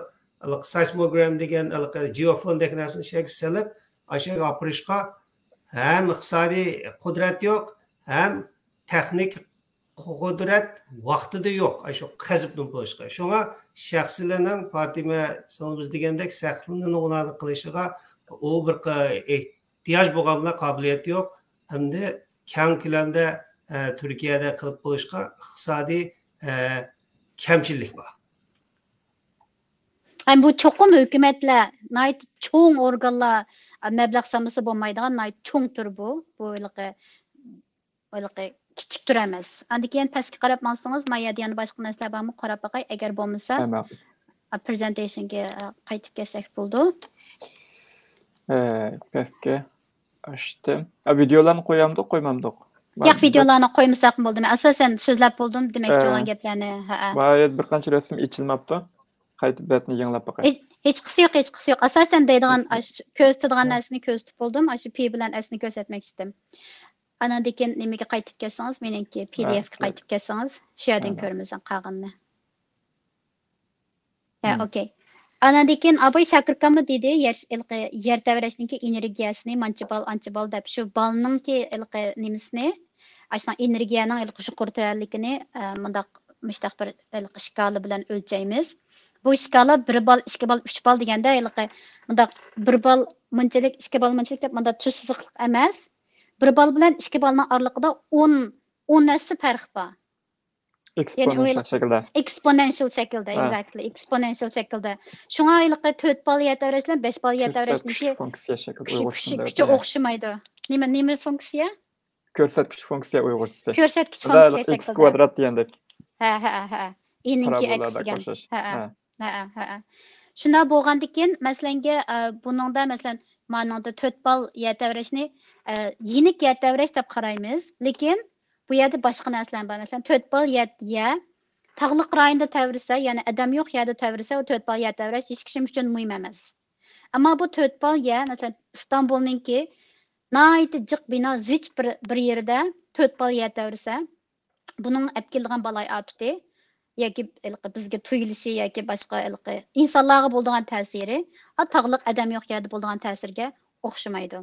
ھېلىقى سېيسموگرام دېگەن ھېلىقى جېئوفوندەك نەرسىنى شۇ يەرگە سېلىپ، ئاشۇ يەرگە ئاپىرىشقا ھەم ئىقتىسادىي قۇدرەت يوق، ھەم تېخنىك قۇدرەت ۋاقتىدا يوق، ئاشۇ قېزىپ نېمە قىلىشقا. شۇڭا شەخسلەرنىڭ، پاتىمە سىڭلىمىز دېگەندەك، شەخسلەرنىڭ ئۇلارنى قىلىشىغا ئۇ بىر قا-، ئېھتىياج بولغان بىلەن قابىلىيەت يوق، ھەمدە كەڭ كۆلەمدە، ئە، تۈركىيەدە قىلىپ بولۇشقا ئىقتىسادىي، ئە، كەمچىللىك بار. ھەم بۇ چوقۇم ھۆكۈمەتلەر، ناھايىتى چوڭ ئورگانلار، ئە، مەبلەغ سالمىسا بولمايدىغان ناھايىتى چوڭ تۈر بۇ. بۇ ھېلىقى ھېلىقى كىچىك تۈر ئەمەس. ئاندىن كېيىن پەسكە قاراپ ماڭسىڭىز، ما يەردە يەنە باشقا نەرسىلەر بارمۇ؟ قاراپ باقاي. ئەگەر بولمىسا، ھە، ماقۇل. ئا، پرېزېنتېيشنگە، ئا، قايتىپ كەتسەك بولىدۇ. ھە، پەسكە ئاچتىم. ئا، ۋىدېئولارنى قويامدۇق، قويمامدۇق؟ ياق، ۋىدېئولارنى قويمىساقمۇ بولىدۇ. مەن ئاساسەن سۆزلەپ بولدۇم، دېمەكچى بولغان گەپلەرنى. ھە، ھە. بايا بىر قانچە رەسىم ئېچىلماپتۇ. قايتىپ بەتنى يېڭىلاپ باقاي. ھېچ، ھېچقىسى يۆك، ھېچقىسى يۆك. ئاساسەن دەيدىغان، ئاش-، كۆرسىتىدىغان نەرسىنى كۆرسىتىپ بولدۇم. ئاشۇ پى بىلەن ئەسنى كۆرسەتمەكچىدىم. ئاناندىن كېيىن نېمىگە قايتىپ كەتسىڭىز، مېنىڭكى پى دى ئېفكە قايتىپ كەتسىڭىز، شۇ يەردىن كۆرىمىز قالغىنىنى. ھە، ئوكەي. ئاناندىن كېيىن ئاباي شاكىر ئاكاممۇ دېدى، يەر، ھېلىقى يەر تەۋرەشنىڭكى ئېنېرگىيەسىنى مانچە بال، ئانچە بال دەپ، شۇ بالنىڭكى ھېلىقى نېمىسىنى، ئاشۇنىڭ ئېنېرگىيەنىڭ ھېلىقى يۇقىرى تۆۋەنلىكىنى، ئە، مۇنداق، مۇشتاق بىر ھېلىقى شكالا بىلەن ئۆلچەيمىز. بۇ شكالا بىر بال، ئىككى بال، ئۈچ بال دېگەندە ھېلىقى مۇنداق بىر بال مۇنچىلىك، ئىككى بال مۇنچىلىك دەپ مۇنداق تۈز سىزىقلىق ئەمەس. بىر بال بىلەن ئىككى بالنىڭ ئارىلىقىدا ئون، ئون ھەسسە پەرق بار. يەنى ئۇ ئېكسپونېنشال شەكىلدە. ئېكسپونېنشال شەكىلدە، ھە. ئېگزەكتلى، ئېكسپونېنشال شەكىلدە. شۇڭا ھېلىقى تۆت بال يەر تەۋرەش بىلەن بەش بال يەر تەۋرەشنىڭكى كۆرسەتكۈچ فۇنكسىيە شەكلى كۈچى، ئۇيغۇرچىسىنى كۈچى، كۈچى ئوخشىمايدۇ. نېمە، نېمە فۇنكسىيە؟ كۆرسەتكۈچ فۇنكسىيە ئۇيغۇرچىسى. كۆرسەتكۈچ فۇنكسىيە شەكلىدە. ئىكس كۋادرات دېگەندەك. ھە، ھە، ھە. ئېنىڭكى ئەكس دېگەن. ھە، ھە. ھە. ھە، ھە، ھە. شۇنداق بولغاندىكىن، مەسىلەنگە، ئە، بۇنىڭدا، مەسىلەن، مانىڭدا تۆت بال يەر تەۋرەشنى، ئە، يېنىك يەر تەۋرەش دەپ قارايمىز. لېكىن بۇ يەردە باشقا نەرسىلەر بار. مەسىلەن، تۆت بال يەر، يەر تاغلىق رايوندا تەۋرىسە، يەنى ئادەم يوق يەردە تەۋرىسە، ئۇ تۆت بال يەر تەۋرەش ھېچ كىشىم ئۈچۈن مۇھىم ئەمەس. ئەمما بۇ تۆت بال يەر، مەسىلەن، ئىستانبۇلنىڭكى ناھايىتى جىق بىنا، زىچ بىر، بىر يېرىدە تۆت بال يەر تەۋرىسە، بۇنىڭ ئەپ كېلىدىغان بالايىئاپىتى ياكى ھېلىقى بىزگە تۇيۇلۇشى ياكى باشقا ھېلىقى ئىنسانلارغا بولىدىغان تەسىرى، ئا، تاغلىق ئادەم يوق يەردە بولىدىغان تەسىرگە ئوخشىمايدۇ.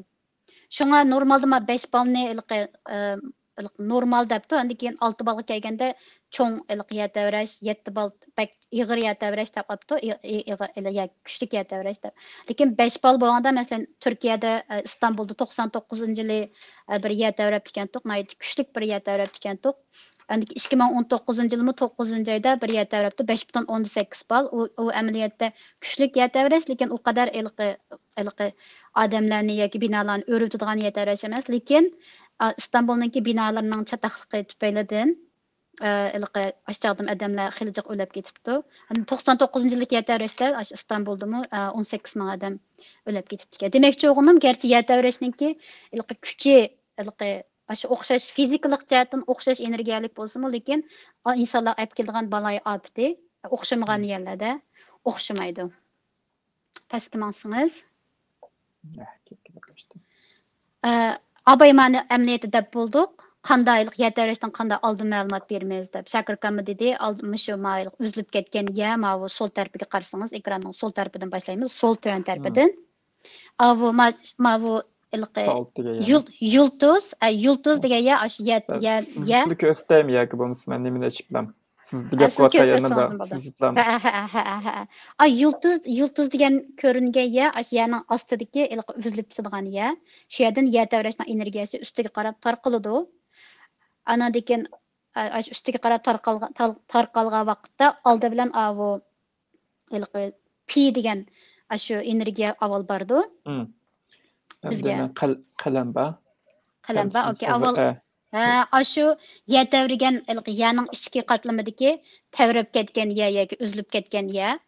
شۇڭا نورمالدا ما بەش بالنى ھېلىقى، ئى، نورمال دەپتۇ. ئاندىن كېيىن ئالتە بالغا كەلگەندە چوڭ ھېلىقى يەر تەۋرەش، يەتتە بال بەك ئېغىر يەر تەۋرەش دەپ قاپتۇ. ئېغىر، يا كۈچلۈك يەر تەۋرەش دەپ. لېكىن بەش بال بولغاندا، مەسىلەن، تۈركىيەدە، ئىستانبۇلدا توقسان توققۇزىنچى يىلى بىر يەر تەۋرەپتىكەنتۇق، ناھايىتى كۈچلۈك بىر يەر تەۋرەپتىكەنتۇق. ئاندىن كېيىن ئىككى مىڭ ئون توققۇزىنچى يىلمۇ توققۇزىنچى ئايدا بىر يەر تەۋرەپتۇ، بەش پۈتۈن ئوندىن سەككىز بال. ئۇ، ئۇ ئەمەلىيەتتە كۈچلۈك يەر تەۋرەش، لېكىن ئۇ قەدەر ھېلىقى، ھېلىقى ئادەملەرنى ياكى بىنالارنى ئۆرۈۋېتىدىغان يەر تەۋرەش ئەمەس. لېكىن، ئا، ئىستانبۇلنىڭكى بىنالىرىنىڭ چاتاقلىقى تۈپەيلىدىن، ئا، ھېلىقى ئاشۇ چاغدىمۇ ئادەملەر خېلى جىق ئۆلۈپ كېتىپتۇ. توقسان توققۇزىنچى يىللىق يەر تەۋرەشتە ئاشۇ ئىستانبۇلدىمۇ، ئا، ئون سەككىز مىڭ ئادەم ئۆلۈپ كېتىپتىكەن. دېمەكچى بولغىنىم، گەرچە يەر تەۋرەشنىڭكى ھېلىقى كۈچى، ھېلىقى ئاشۇ ئوخشاش، فىزىكىلىق جەھەتتىن ئوخشاش ئېنېرگىيەلىك بولسىمۇ، لېكىن ئا، ئىنسانلارغا ئەپ كېلىدىغان بالايىئاپىتى ئوخشىمىغان يەرلەردە ئوخشىمايدۇ. پەسكە ماڭسىڭىز. ئە، كېلىپ، كېلىپ باشلىدىم. ئە، ئابايمانى ئەمەلىيەتتە دەپ بولدۇق. قانداق ھېلىقى يەر تەۋرەشتىن قانداق ئالدىن مەلۇمات بېرىمىز دەپ. شاكىر ئاكاممۇ دېدى، ئالدى، مۇشۇ ماۋۇ ئۈزۈلۈپ كەتكەن يەر، ماۋۇ سول تەرىپىگە قارىسىڭىز، ئېكراننىڭ سول تەرىپىدىن باشلايمىز، سول تۆۋەن تەرىپىدىن. ئاۋۇ، ما-، ماۋۇ ھېلىقى سول دېگەن يەر. يۇل-، يۇلتۇز، ئە، يۇلتۇز دېگەن يەر، ئاشۇ يەر، يەر، يەر. سىزگە كۆرسىتەيمۇ ياكى بولمىسا مەن نېمىنى ئېچىپلام؟ سىز دېگەن ھە، سىز قىلىۋاتقان يەرنى كۆرسەتسىڭىز بولىدۇ. سىزلام. ھە، ھە، ھە، ھە، ھە. ئاي، يۇلتۇز، يۇلتۇز دېگەن كۆرۈنگەن يەر، ئاشۇ يەرنىڭ ئاستىدىكى ھېلىقى ئۈزۈلۈپ كېتىدىغان يەر. شۇ يەردىن يەر تەۋرەشنىڭ ئېنېرگىيەسى ئۈستىگە قاراپ تارقىلىدۇ. ئاناندىن كېيىن، ئا-، ئاشۇ ئۈستىگە قاراپ تارقالغان، تار-، تارقالغان ۋاقىتتا ئالدى بىلەن ئاۋۇ ھېلىقى پى دېگەن ئاشۇ ئېنېرگىيە ئاۋۋال بارىدۇ. مم. بىزگە. ئەمدى مەن قەل-، قەلەم بار. قەلەم بار، ئوكەي. ئاۋۋال، ھە، ئاشۇ يەر تەۋرىگەن، ھېلىقى يەرنىڭ ئىچكى قاتلىمىدىكى تەۋرەپ كەتكەن يەر ياكى ئۈزۈلۈپ كەتكەن يەر.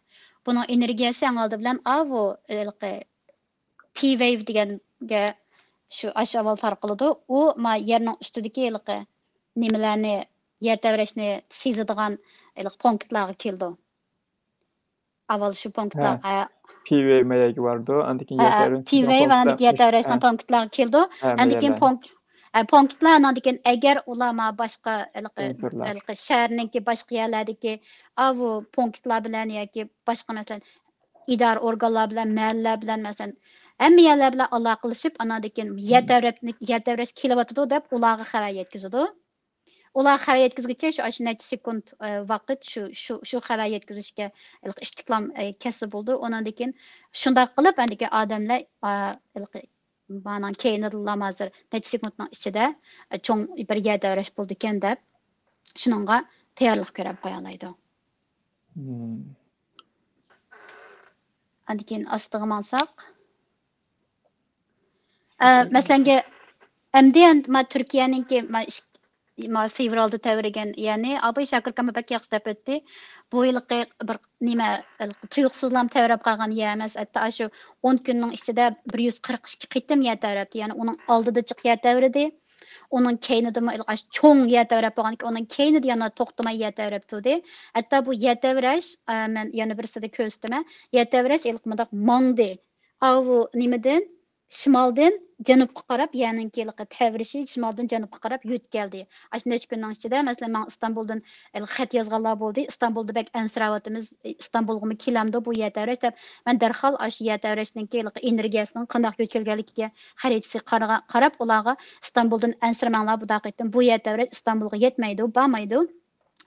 بۇنىڭ ئېنېرگىيەسى ئەڭ ئالدى بىلەن ئاۋۇ ھېلىقى پى ۋەيۋ دېگەنگە شۇ ئاشۇ ئاۋۋال تارقىلىدۇ. ئۇ ما يەرنىڭ ئۈستىدىكى ھېلىقى نېمىلەرنى، يەر تەۋرەشنى سېزىدىغان ھېلىقى پونكىتلارغا كېلىدۇ. ئاۋۋال شۇ پونكىتلار، ھە. پى ۋەيۋ ما يەرگە بارىدۇ، ئاندىن كېيىن ھە، يەر تەۋرەشنىڭ پى ۋەيۋ، ئاندىن كېيىن يەر تەۋرەشنىڭ پونكىتلارغا كېلىدۇ. ھە، ئاندىن كېيىن پونك-، ھە، پونكىتلار، ئاندىن كېيىن ئەگەر ئۇلار ما باشقا ھېلىقى، ھېلىقى شەھەرنىڭكى باشقا يەرلەردىكى ئاۋۇ پونكىتلار بىلەن ياكى باشقا، مەسىلەن، ئىدارە ئورگانلار بىلەن، مەھەللىلەر بىلەن، مەسىلەن، ھەممە يەرلەر بىلەن ئالاقىلىشىپ، ئاندىن كېيىن يەر تەۋرەپ-، يەر تەۋرەش كېلىۋاتىدۇ دەپ ئۇلارغا خەۋەر يەتكۈزىدۇ. ئۇلار خەۋەر يەتكۈزگۈچە شۇ، ئاشۇ نەچچە سېكۇنت، ئە، ۋاقىت شۇ، شۇ، شۇ خەۋەر يەتكۈزۈشكە ھېلىقى ئىستىكلام، ئە، كەتسە بولىدۇ. ئۇنىڭدىن كېيىن شۇنداق قىلىپ، ئاندىكى ئادەملەر، ئا، ھېلىقى مانىڭ كەينىدىنلا ھازىر نەچچە سېكۇنتنىڭ ئىچىدە، ئە، چوڭ بىر يەر تەۋرەش بولىدىكەن دەپ، شۇنىڭغا تەييارلىق كۆرۈپ قويالايدۇ. مم. ئاندىن كېيىن ئاستىغا ماڭساق. ئە، مەسىلەنگە، ئەمدى، ئەمدى ما تۈركىيەنىڭكى ما ئىش-، ما فېۋرالدا تەۋرىگەن، يەنى ئاباي شاكىر ئاكام بەك ياخشى دەپ ئۆتتى. بۇ ھېلىقى بىر نېمە، ھېلىقى تۇيۇقسىزلام تەۋرەپ قالغان يەر ئەمەس. ھەتتا ئاشۇ ئون كۈننىڭ ئىچىدە بىر يۈز قىرىق ئىككى قېتىم يەر تەۋرەپتۇ. يەنى ئۇنىڭ ئالدىدا جىق يەر تەۋرىدى. ئۇنىڭ كەينىدىمۇ ھېلىقى ئاشۇ چوڭ يەر تەۋرەپ بولغاندىكىن، ئۇنىڭ كەينىدە يەنە توختىماي يەر تەۋرەپ تۇردى. ھەتتا بۇ يەر تەۋرەش، ئە، مەن يەنە بىرسىدە كۆرسىتىمەن. يەر تەۋرەش ھېلىقى مۇنداق ماڭدى. ئاۋۇ نېمىدىن، شىمالدىن جەنۇبقا قاراپ، يەرنىڭكى ھېلىقى تەۋرىشى شىمالدىن جەنۇبقا قاراپ يۆتكەلدى. ئاشۇ نەچچە كۈننىڭ ئىچىدە، مەسىلەن، ماڭا ئىستانبۇلدىن ھېلىقى خەت يازغانلار بولدى، ئىستانبۇلدا بەك ئەنسىرەۋاتىمىز، ئىستانبۇلغىمۇ كېلەمدۇ بۇ يەر تەۋرەش دەپ. مەن دەرھال ئاشۇ يەر تەۋرەشنىڭكى ھېلىقى ئېنېرگىيەسىنىڭ قانداق يۆتكەلگەنلىكىگە خەرىتىسىگە قارىغا-، قاراپ، ئۇلارغا ئىستانبۇلدىن ئەنسىرىمەڭلار، بۇنداق قېتىم بۇ يەر تەۋرەش ئىستانبۇلغا يەتمەيدۇ، بارمايدۇ.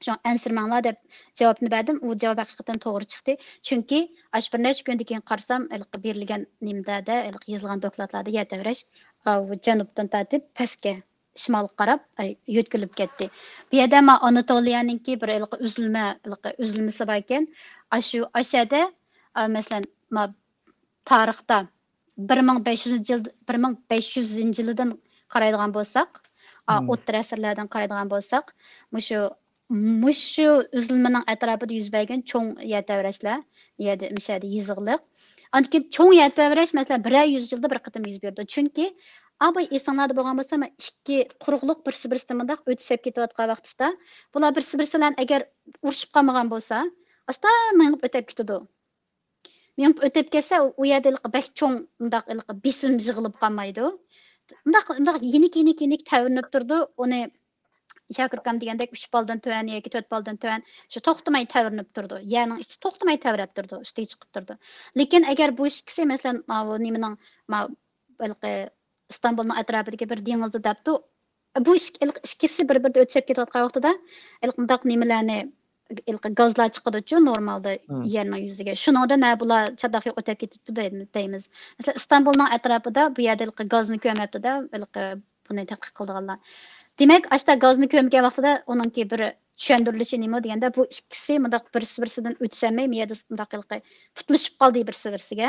شۇڭا ئەنسىرىمەڭلار دەپ جاۋابنى بەردىم. ئۇ جاۋاب ھەقىقەتەن توغرا چىقتى. چۈنكى ئاشۇ بىر نەچچە كۈندىن كېيىن قارىسام، ھېلىقى بېرىلگەن نېمىدە، ھېلىقى يېزىلغان دوكلاتلاردا يەر تەۋرەش، ئاۋۇ جەنۇبتىن تارتىپ پەسكە، شىمالغا قاراپ، ئاي، يۆتكىلىپ كەتتى. بۇ يەردە ما ئاناتولىيەنىڭكى بىر ھېلىقى ئۈزۈلمە، ھېلىقى ئۈزۈلمىسى باركەن. ئاشۇ، ئاشۇ يەردە، ئا، مەسىلەن، ما تارىختا بىر مىڭ بەش يۈزىنچى يىل، بىر مىڭ بەش يۈزىنچى يىلىدىن قارايدىغان بولساق، ئا، مم. ئوتتۇرا ئەسىرلەردىن قارايدىغان بولساق، مۇشۇ، مۇشۇ ئۈزۈلمىنىڭ ئەتراپىدا يۈز بەرگەن چوڭ يەر تەۋرەشلەر، يەردە، مۇشۇ يەردە يېزىقلىق. ئاندىن كېيىن چوڭ يەر تەۋرەش، مەسىلەن، بىرەر يۈز يىلدا بىر قېتىم يۈز بېرىدۇ. چۈنكى، ئا، بۇ ئېسىڭلاردا بولغان بولسا، مانا ئىككى قۇرۇقلۇق بىرسى-بىرسىدىن مۇنداق ئۆتۈشۈپ كېتىۋاتقان ۋاقتىدا، بۇلار بىرسى-بىرسى بىلەن ئەگەر ئۇرۇشۇپ قالمىغان بولسا، ئاستا مېڭىپ ئۆتۈپ كېتىدۇ. مېڭىپ ئۆتۈپ كەتسە، ئۇ يەردە ھېلىقى بەك چوڭ، مۇنداق ھېلىقى بېسىم يىغىلىپ قالمايدۇ. مۇنداق، مۇنداق يېنىك، يېنىك، يېنىك تەۋرىنىپ تۇرىدۇ. ئۇنى شاكىر ئاكام دېگەندەك ئۈچ بالدىن تۆۋەن ياكى تۆت بالدىن تۆۋەن شۇ توختىماي تەۋرىنىپ تۇرىدۇ. يەرنىڭ ئىچى توختىماي تەۋرەپ تۇرىدۇ، ئۈستىگە چىقىپ تۇرىدۇ. لېكىن ئەگەر بۇ ئىككىسى، مەسىلەن، ماۋۇ نېمىنىڭ، ماۋۇ ھېلىقى ئىستانبۇلنىڭ ئەتراپىدىكى بىر دېڭىزدا دەپتۇ، بۇ ئىككىسى بىر بىرىدە ئۆتۈشۈپ كېتىۋاتقان ۋاقتىدا، مۇنداق نېمىلەرنى، گازلار چىقىدۇچۇ نورمالدا يەرنىڭ يۈزىگە. شۇنىڭدا نە بۇلار چاتاق يوق ئۆتۈپ كېتىپتۇ دەيمىز. مەسىلەن، ئىستانبۇلنىڭ ئەتراپىدا بۇ يەردە گازنى كۆرمەپتۇ-دە، بۇنى تەتقىق قىلىدىغانلار. دېمەك، ئاشتا گازنى كۆرمىگەن ۋاقتىدا ئۇنىڭكى بىر چۈشەندۈرۈلۈشى نېمە دېگەندە، بۇ ئىككىسى مۇنداق بىرسى بىرسىدىن ئۆتۈشەلمەي، مۇ يەردە مۇنداق پۇتلىشىپ قالدى بىرسى بىرسىگە.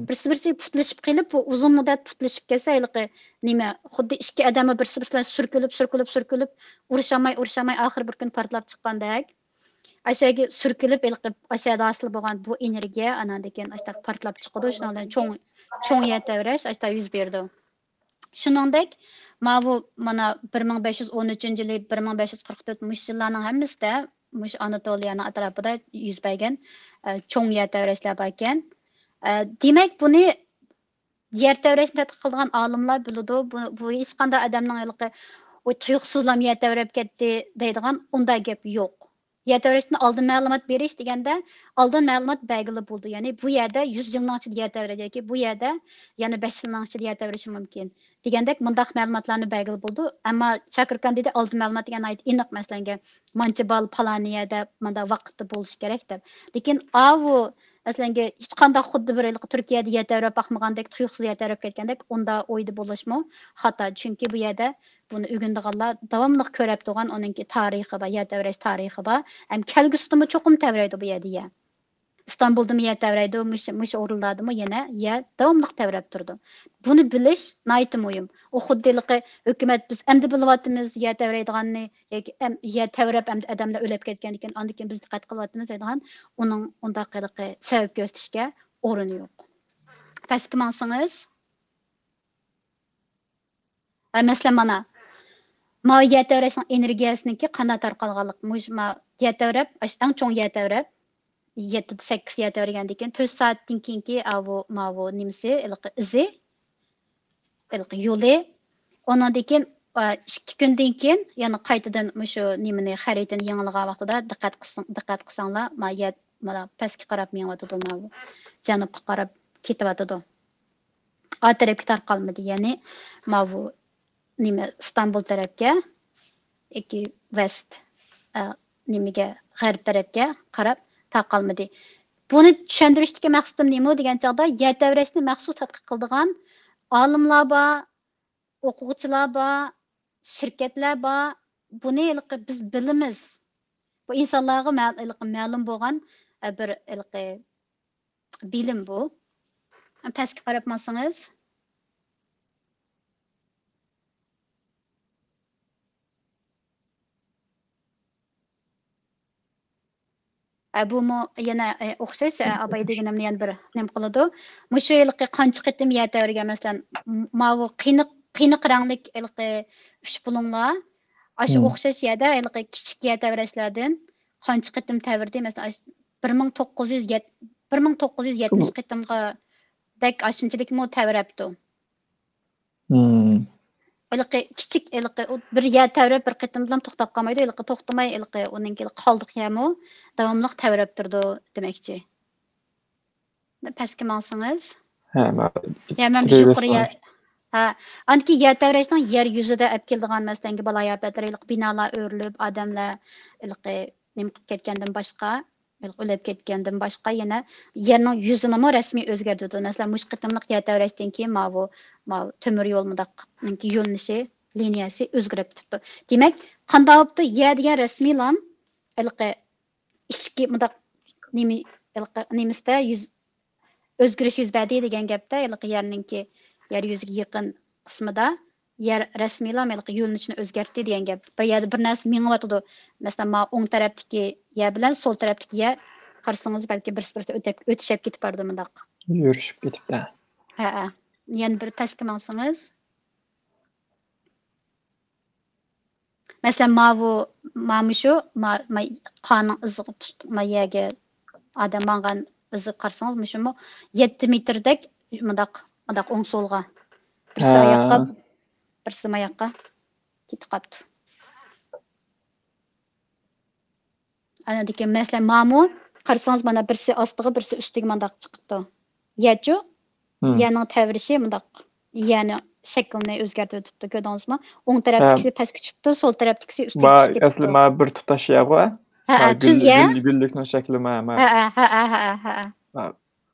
بىرسى بىرسىگە پۇتلىشىپ قېلىپ، بۇ ئۇزۇن مۇددەت پۇتلىشىپ كەتسە، ھېلىقى نېمە، خۇددى ئىككى ئادەممۇ بىرسى بىرسى بىلەن سۈركىلىپ، سۈركىلىپ، سۈركىلىپ، ئۇرۇشالماي، ئۇرۇشالماي، ئاخىرى بىر كۈنى پارتلاپ چىققاندەك. ئاشۇ يەرگە سۈركىلىپ، ھېلىقى ئاشۇ يەردە ھاسىل بولغان بۇ ئېنېرگىيە ئاناندىن كېيىن ئاشۇنداق پارتلاپ چىقىدۇ. شۇنىڭ بىلەن چوڭ، چوڭ يەر تەۋرەش ئاشۇنداق يۈز بېرىدۇ. شۇنىڭدەك، ماۋۇ مانا بىر مىڭ بەش يۈز ئون ئۈچىنچى يىلى، بىر مىڭ بەش يۈز قىرىق تۆت مۇشۇ يىللارنىڭ ھەممىسىدە مۇشۇ ئاناتولىيەنىڭ ئەتراپىدا يۈز بەرگەن، ئە، چوڭ يەر تەۋرەشلەر باركەن. ئە، دېمەك، بۇنى يەر تەۋرەشنى تەتقىق قىلىدىغان ئالىملار بىلىدۇ. بۇ، بۇ ھېچقانداق ئادەمنىڭ ھېلىقى ئۇ تۇيۇقسىزلا يەر تەۋرەپ كەتتى دەيدىغان ئۇنداق گەپ يوق. يەر تەۋرەشتىن ئالدىن مەلۇمات بېرىش دېگەندە، ئالدىن مەلۇمات بەرگىلى بولىدۇ. يەنى بۇ يەردە يۈز يىلنىڭ ئىچىدە يەر تەۋرەيدۇ ياكى بۇ يەردە يەنە بەش يىلنىڭ ئىچىدە يەر تەۋرىشى مۇمكىن دېگەندەك مۇنداق مەلۇماتلارنى بەرگىلى بولىدۇ. ئەمما شاكىر كامدىدى ئالدىن مەلۇمات دېگەن ناھايىتى ئېنىق، مەسىلەنگە، مانچە بال پالانى يەردە مانا ۋاقىتتا بولۇشى كېرەك دەپ. لېكىن ئاۋۇ، مەسىلەنگە، ھېچقانداق خۇددى بىر ھېلىقى تۈركىيەدە يەر تەۋرەپ باقمىغاندەك، تۇيۇقسىز يەر تەۋرەپ كەتكەندەك، ئۇنداق ئويدا بولۇشمۇ خاتا. چۈنكى بۇ يەردە بۇنى ئۆگىنىدىغانلار داۋاملىق كۆرۈپ تۇرغان ئۇنىڭكى تارىخى بار، يەر تەۋرەش تارىخى بار. ھەم كەلگۈسىدىمۇ چوقۇم تەۋرەيدۇ بۇ يەردە يەر. ئىستانبۇلدىمۇ يەر تەۋرەيدۇ، مۇشۇ، مۇشۇ ئورۇنلاردىمۇ يەنە يەر داۋاملىق تەۋرەپ تۇرىدۇ. بۇنى بىلىش ناھايىتى مۇھىم. ئۇ خۇددى ھېلىقى ھۆكۈمەت، بىز ئەمدى بىلىۋاتىمىز يەر تەۋرەيدىغاننى، ياكى ئەم-، يەر تەۋرەپ ئەمدى ئادەملەر ئۆلۈپ كەتكەندىكىن، ئاندىن كېيىن بىز دىققەت قىلىۋاتىمىز دەيدىغان ئۇنىڭ ئۇنداق ھېلىقى سەۋەب كۆرسىتىشكە ئورۇن يوق. پەسكە ماڭسىڭىز. ئە، مەسىلەن، مانا، ماۋۇ يەر تەۋرەشنىڭ ئېنېرگىيەسىنىڭكى قانداق تارقالغانلىقى، مۇشۇ ما-، يەر تەۋرەپ، ئاشۇ ئەڭ چوڭ يەر تەۋرەپ، يەتتە سەككىز يەر تەۋرىگەندىن كېيىن، تۆت سائەتتىن كېيىنكى ئاۋۇ، ماۋۇ نېمىسى، ھېلىقى ئىزى، ھېلىقى يولى. ئۇنىڭدىن كېيىن، ئە، ئىككى كۈندىن كېيىن يەنە قايتىدىن مۇشۇ نېمىنى، خەرىتىنى يېڭىلىغان ۋاقتىدا دىققەت قىلسىڭ، دىققەت قىلساڭلار، ما يەر، مانا پەسكە قاراپ مېڭىۋاتىدۇ، ماۋۇ جەنۇبقا قاراپ كېتىۋاتىدۇ. ئا تەرەپكە تارقالمىدى. يەنى ماۋۇ نېمە، ئىستانبۇل تەرەپكە ياكى ۋەست، ئە، نېمىگە، غەرب تەرەپكە قاراپ تارقالمىدى. بۇنى چۈشەندۈرۈشتىكى مەقسىتىم نېمە دېگەن چاغدا، يەر تەۋرەشنى مەخسۇس تەتقىق قىلىدىغان ئالىملار بار، ئوقۇغۇچىلار بار، شىركەتلەر بار. بۇنى ھېلىقى بىز بىلىمىز. بۇ ئىنسانلارغا مە-، ھېلىقى مەلۇم بولغان، ئە، بىر ھېلىقى بىلىم بۇ. پەسكە قاراپ ماڭسىڭىز. ئە، بۇمۇ يەنە، ئە، ئوخشاش، ئە، ئاباي دېگىنىمنى يەنە بىر نېمە قىلىدۇ. مۇشۇ ھېلىقى قانچە قېتىم يەر تەۋرىگەن، مەسىلەن، م-، ماۋۇ قېنىق، قېنىق رەڭلىك ھېلىقى ئۈچ پۇلۇڭلار، ئاشۇ ئوخشاش يەردە ھېلىقى كىچىك يەر تەۋرەشلەردىن قانچە قېتىم تەۋرىدى؟ مەسىلەن، ئاش-، بىر مىڭ توققۇز يۈز يەت-، بىر مىڭ توققۇز يۈز يەتمىش قېتىمغا دەك ئاشۇنچىلىكمۇ تەۋرەپتۇ. ھېلىقى كىچىك، ھېلىقى ئۇ بىر يەر تەۋرەپ بىر قېتىمدىلا توختاپ قالمايدۇ. ھېلىقى توختىماي، ھېلىقى ئۇنىڭكى قالدۇق يەرمۇ داۋاملىق تەۋرەپ تۇرىدۇ دېمەكچى. پەسكە ماڭسىڭىز. ھە، مانا يا، مەن شۇ يۇقىرى يەر، ھە، ئاندىكى يەر تەۋرەشنىڭ يەر يۈزىدە ئەپ كېلىدىغان، مەسىلەنگە، بالايىئاپەتلەر، ھېلىقى بىنالار ئۆرۈلۈپ، ئادەملەر ھېلىقى نېمە قىلىپ كەتكەندىن باشقا، ئۆلۈپ كەتكەندىن باشقا يەنە يەرنىڭ يۈزىنىمۇ رەسمىي ئۆزگەرتىدۇ. مەسىلەن، مۇشۇ قېتىملىق يەر تەۋرەشتىن كېيىن ماۋۇ، ماۋۇ تۆمۈر يول مۇنداق يۆنىلىشى، لىنىيەسى ئۆزگىرىپ كېتىپتۇ. دېمەك، قانداق بوپتۇ؟ يەر دېگەن رەسمىيلا ھېلىقى ئىچكى مۇنداق نېمە، ھېلىقى نېمىسىدە يۈز، ئۆزگىرىش يۈز بەردى دېگەن گەپتە، ھېلىقى يەرنىڭكى، يەر يۈزىگە يېقىن قىسمىدا يەر رەسمىيلا ھېلىقى يۆنىلىشىنى ئۆزگەرتتى دېگەن گەپ. بىر يەردە بىر نەرسە مېڭىۋاتىدۇ. مەسىلەن، مانا ئوڭ تەرەپتىكى يەر بىلەن سول تەرەپتىكى يەر قارىسىڭىز، بەلكى بىرسى بىرسى ئۆتەپ، ئۆتۈشەپ كېتىپ بارىدۇ مۇنداق. يۈرۈشۈپ كېتىپتۇ. ھەئە. يەنە بىر پەسكە ماڭسىڭىز. مەسىلەن، ماۋۇ، مانا مۇشۇ، ما-، ما-، قارنىڭ ئىزىغا تۇت-، ما يەرگە ئادەم ماڭغان ئىزىغا قارىسىڭىز، مۇشۇمۇ يەتتە مېتىردەك مۇنداق، مۇنداق ئوڭ سولغا. بىرسى ھە. ئاياققا، بىرسى ماياققا كېتىپ قاپتۇ. ئانىدىكىن، مەسىلەن، مامۇ قارىسىڭىز، مانا بىرسى ئاستىغا، بىرسى ئۈستىگە مانداق چىقىپتۇ. يەچۇ، ھىم. يەنىڭ تەۋرىشى مۇنداق، يەنى شەكلىنى ئۆزگەرتىۋېتىپتۇ، كۆردىڭىزمۇ؟ ئوڭ تەرەپتىكىسى پەسكە چۈشۈپتۇ، سول تەرەپتىكىسى ئۈستىگە چۈشۈپ كېتىپتۇ. ئەسلى مانا بىر تۇتاش يەرغۇ. ھە، ھە، تۈز يەر. گۈللۈكنىڭ شەكلى ما. ھە، ھە، ھە، ھە، ھە، ھە.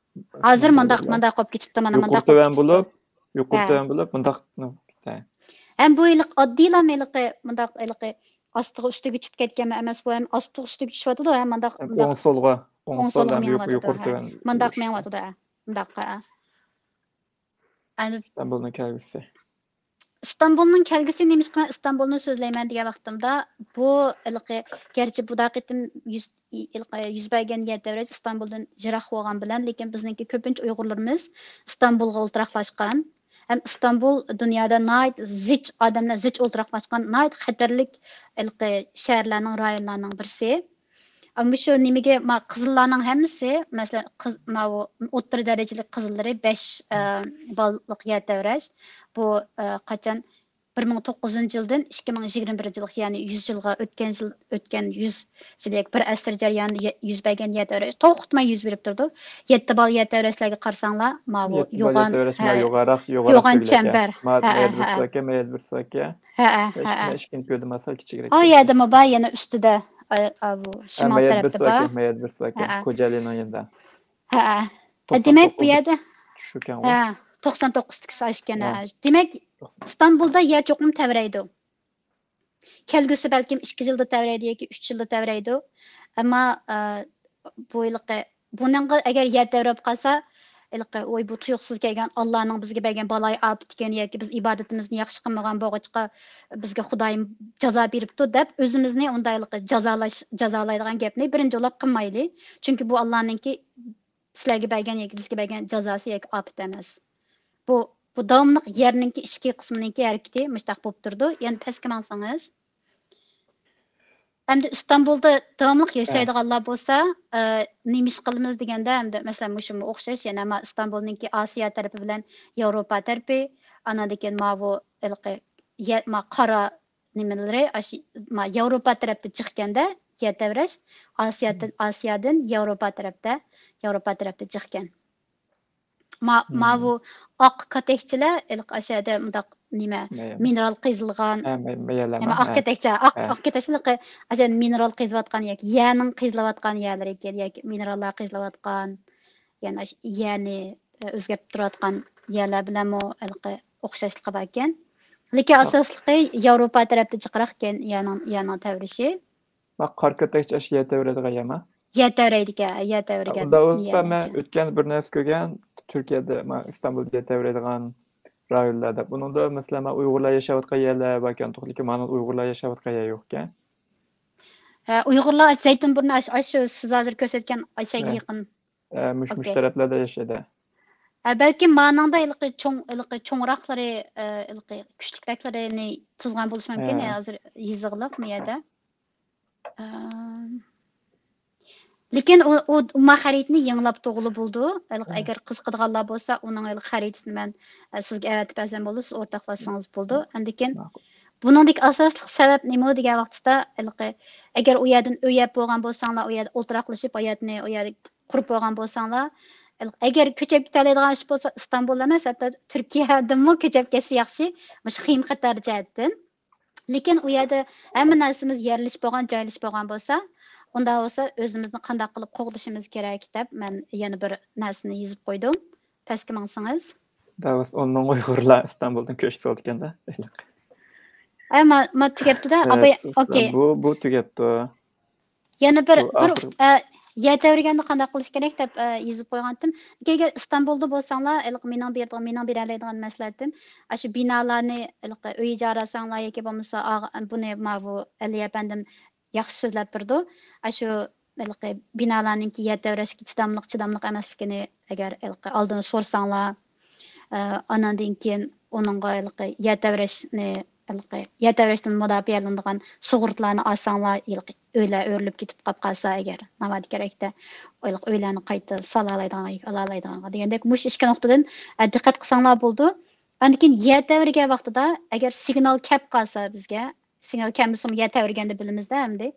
ھازىر مانداق، مانداق قوپ كېتىپتۇ، مانا مانداق قوپ كېتىپتۇ. يۇقىرى تۆۋەن بولۇپ، يۇقىرى تۆۋەن بولۇپ، مانداق. ھەم بۇ ھېلىقى ئاددىيلا ھېلىقى مانداق ھېلىقى ئاستىغا ئۈستىگە چۈشۈپ كەتكەنمۇ ئەمەس، بۇ ھەم ئاستىغا ئۈستىگە چۈشۈۋاتىدۇ، ھەم مانداق، مانداق. ئوڭ سولغا، ئوڭ سول ھەم يۇقىرى تۆۋەن. مانداق مېڭىۋاتىدۇ، ھە. مانداق، ھە. ئىستانبۇلنىڭ كەلگۈسى. ئىستانبۇلنىڭ كەلگۈسى نېمىشقا مەن ئىستانبۇلنى سۆزلەيمەن دېگەن ۋاقتىمدا، بۇ ھېلىقى، گەرچە بۇ قېتىم يۈز، ھېلىقى يۈز بەرگەن يەر تەۋرەش ئىستانبۇلدىن يىراق بولغان بىلەن، لېكىن بىزنىڭكى كۆپىنچە ئۇيغۇرلىرىمىز ئىستانبۇلغا ئولتۇراقلاشقان. ھەم ئىستانبۇل دۇنيادا ناھايىتى زىچ، ئادەملەر زىچ ئولتۇراقلاشقان ناھايىتى خەتەرلىك ھېلىقى شەھەرلەرنىڭ، رايونلارنىڭ بىرسى. ئەمما شۇ نېمىگە، ما، قىزىللارنىڭ ھەممىسى، مەسىلەن، قىز-، ماۋۇ ئوتتۇرا دەرىجىلىك قىزىللىرى بەش، ئە، باللىق يەر تەۋرەش. بۇ، ئە، قاچان بىر مىڭ توققۇز يۈز يىلدىن ئىككى مىڭ يىگىرمە بىرىنچى يىلغا، يەنى يۈز يىلغا ئۆتكەن يىل، ئۆتكەن يۈز يىل ياكى بىر ئەسىر جەريانىدا يە-، يۈز بەرگەن يەر تەۋرەش توختىماي يۈز بېرىپ تۇرىدۇ. يەتتە بال يەر تەۋرەشلەرگە قارىساڭلار، ماۋۇ يەتتە بال يەر يوغان، تەۋرەش ھە، ما يوغانراق، يوغانراق يوغان دېگۈلەك. چەمبەر. ما ھە، ھە، يەتتە ھە. بىر ساكە، ما يەتتە بىر ساكە. ھە، ھە، ھە، ھە. ئىككىنچى كۆردۈم، ماسا كىچىكرەك. ئا يەردە مۇبا يەنە ئۈستىدە، ئا، ئا، بۇ ھە، شىمال ما يەتتە بىر تەرەپتە بار. ساكە، ما يەتتە بىر ساكە. ھە، ھە. كوجالىنىڭ يېنىدا. ھە، ھە. توقسان دېمەك، بۇ توققۇز يەردە چۈشكەنغۇ. ھە، توقسان توققۇزدىكىسى ئاشكەن، ھە. ھە. دېمەك، توقسان. ئىستانبۇلدا يەر چوقۇم تەۋرەيدۇ. كەلگۈسى بەلكىم ئىككى يىلدا تەۋرەيدۇ ياكى ئۈچ يىلدا تەۋرەيدۇ. ئەمما، ئە، بۇ ھېلىقى، بۇنىڭغا ئەگەر يەر تەۋرەپ قالسا، ھېلىقى، ۋوي، بۇ تۇيۇقسىز كەلگەن ئاللانىڭ بىزگە بەرگەن بالايىئاپىتىكەن ياكى بىز ئىبادىتىمىزنى ياخشى قىلمىغان بولغاچقا بىزگە خۇدايىم جازا بېرىپتۇ دەپ، ئۆزىمىزنى ئۇنداق ھېلىقى جازالاش، جازالايدىغان گەپنى بىرىنچى بولۇپ قىلمايلى. چۈنكى بۇ ئاللانىڭكى سىلەرگە بەرگەن ياكى بىزگە بەرگەن جازاسى ياكى ئاپىتى ئەمەس. بۇ، بۇ داۋاملىق يەرنىڭكى ئىچكى قىسمىنىڭكى ھەرىكىتى مۇشۇنداق بولۇپ تۇرىدۇ. يەنە پەسكە ماڭسىڭىز. ئەمدى ئىستانبۇلدا داۋاملىق ھە. ياشايدىغانلار بولسا، ئە، نېمە ئىش قىلىمىز دېگەندە، ئەمدى مەسىلەن، مۇشۇمۇ ئوخشاش، يەنە ما ئىستانبۇلنىڭكى ئاسىيا تەرىپى بىلەن ياۋروپا تەرىپى، ئاناندىن كېيىن ماۋۇ ھېلىقى يە-، ما قارا نېمىلىرى، ئاشۇ ما ياۋروپا تەرەپتە جىقكەندە، يەر تەۋرەش، ئاسىيادىن، ئاسىيادىن ياۋروپا تەرەپتە، ياۋروپا تەرەپتە جىقكەن. ما-، مم. ماۋۇ ئاق كاتەكچىلەر ھېلىقى ئاشۇ يەردە مۇنداق نېمە، مە-، مىنېرال قېزىلغان، ھە، مە-، مەيەلەر نېمە، ما، ئاق ھە. كاتەكچە، ئاق، ھە. ئاق كاتەكچىلىقى ئاشۇ مىنېرال قېزىۋاتقان ياكى يەرنىڭ قېزىلىۋاتقان يەرلىرى ئىكەن، ياكى مىنېراللار قېزىلىۋاتقان، يەنى ئاشۇ يەرنى، ئە، ئۆزگەرتىپ تۇرۇۋاتقان يەرلەر بىلەنمۇ ھېلىقى ئوخشاشلىقى باركەن. لېكىن ھە. ئاساسلىقى ياۋروپا تەرەپتە جىقراقكەن يەرنىڭ، يەرنىڭ تەۋرىشى. ما قار كۆتەكچە ئاشۇ يەر تەۋرەيدىغان يەرما؟ يەر تەۋرەيدىكەن، يەر تەۋرىگەن ئۇندا بولسا يەر مەن ئىكەن. ئۆتكەندە بىر نەرسە كۆرگەن، تۈركىيەدە، ما ئىستانبۇلدا يەر تەۋرەيدىغان رايونلار دەپ. ئۇنىڭدا، مەسىلەن، ما ئۇيغۇرلار ياشاۋاتقان يەرلەر باركەن، لېكىن مانا ئۇيغۇرلار ياشاۋاتقان يەر يوقكەن. ھە، ئۇيغۇرلار زەيتۇن بۇرنى ئاش-، ئاشۇ سىز ھازىر كۆرسەتكەن ئاشۇ يەرگە ھە. يېقىن. ھە، مۇش، مۇش ئوكەي. تەرەپلەردە ياشايدۇ. ھە، بەلكىم مانىڭدا ھېلىقى چوڭ، ھېلىقى چوڭراقلىرى، ئە، ھېلىقى كۈچلۈكرەكلىرىنى تىزغان بولۇشى مۇمكىن. ھە. ھازىر يېزىقلىق بۇ يەردە. ئە، لېكىن ئۇ، ئۇ، ئۇ ما خەرىتىنى يېڭىلاپ تۇرغىلى بولىدۇ. ھېلىقى ھە. ئەگەر قىزىقىدىغانلار بولسا، ئۇنىڭ ھېلىقى خەرىتىسىنى مەن، ئە، سىزگە ئەۋەتىپ بەرسەم بولىدۇ، سىز ئورتاقلاشسىڭىز بولىدۇ. ئاندىن كېيىن ماقۇل. بۇنىڭدىكى ئاساسلىق سەۋەب نېمە دېگەن ۋاقتىدا، ھېلىقى ئەگەر ئۇ يەردىن ئۆي ئەپ بولغان بولساڭلار، ئۇ يەردە ئولتۇراقلىشىپ، ھاياتنى ئۇ يەردە قۇرۇپ بولغان بولساڭلار، ئەگەر كۆچۈپ كېتەلەيدىغان ئىش بولسا، ئىستانبۇل ئەمەس، ھەتتا تۈركىيەدىنمۇ كۆچۈپ كەتسە ياخشى، مۇشۇ خېيىم خەتەر جەھەتتىن. لېكىن ئۇ يەردە ھەممە نەرسىمىز يەرلىشىپ بولغان، جايلىشىپ بولغان بولسا، ئۇنداق بولسا ئۆزىمىزنى قانداق قىلىپ قوغدىشىمىز كېرەك دەپ مەن يەنە بىر نەرسىنى يېزىپ قويدۇم. پەسكە ماڭسىڭىز. داۋۇس، ئون مىڭ ئۇيغۇرلار ئىستانبۇلدىن كۆچۈپ چىقىۋاتىدىكەن-دە. ئە، ما، ما تۈگەپتۇ-دە. ئە، ئاباي، ئوكەي. بۇ، بۇ تۈگەپتۇ. يەنە بىر، بۇ بىر، ئاخىر. ئە، يەر تەۋرىگەندە قانداق قىلىش كېرەك دەپ، ئە، يېزىپ قويغانتىم. لېكىن ئەگەر ئىستانبۇلدا بولساڭلار، ھېلىقى مېنىڭ بېرىدىغان، مېنىڭ بېرەلەيدىغان مەسلىھەتىم، ئاشۇ بىنالارنى ھېلىقى ئۆي ئىجارە ئالساڭلار ياكى بولمىسا ئاغا-، بۇنى ماۋۇ ئەلى ئەپەندىم ياخشى سۆزلەپ بېرىدۇ. ئاشۇ ھېلىقى بىنالارنىڭكى يەر تەۋرەشكە چىداملىق، چىداملىق ئەمەسلىكىنى ئەگەر ھېلىقى ئالدىن سورىساڭلار، ئە، ئاناندىن كېيىن ئۇنىڭغا ھېلىقى يەر تەۋرەشنى، ھېلىقى يەر تەۋرەشتىن مۇداپىئەلىنىدىغان سۇغۇرتىلارنى ئالساڭلار، ھېلىقى ئۆيلەر ئۆرۈلۈپ كېتىپ قاپ قالسا ئەگەر، ناۋادا كېرەكتە، ھېلىقى ئۆيلەرنى قايتا سالالايدىغان، ئالالايدىغانغا دېگەندەك، مۇشۇ ئىككى نۇقتىدىن، ئە، دىققەت قىلساڭلار بولىدۇ. ئاندىن كېيىن يەر تەۋرىگەن ۋاقتىدا ئەگەر سىگنال كەپ قالسا بىزگە، سىگنال كەلمىسىمۇ يەر تەۋرىگەندە بىلىمىز-دە ئەمدى.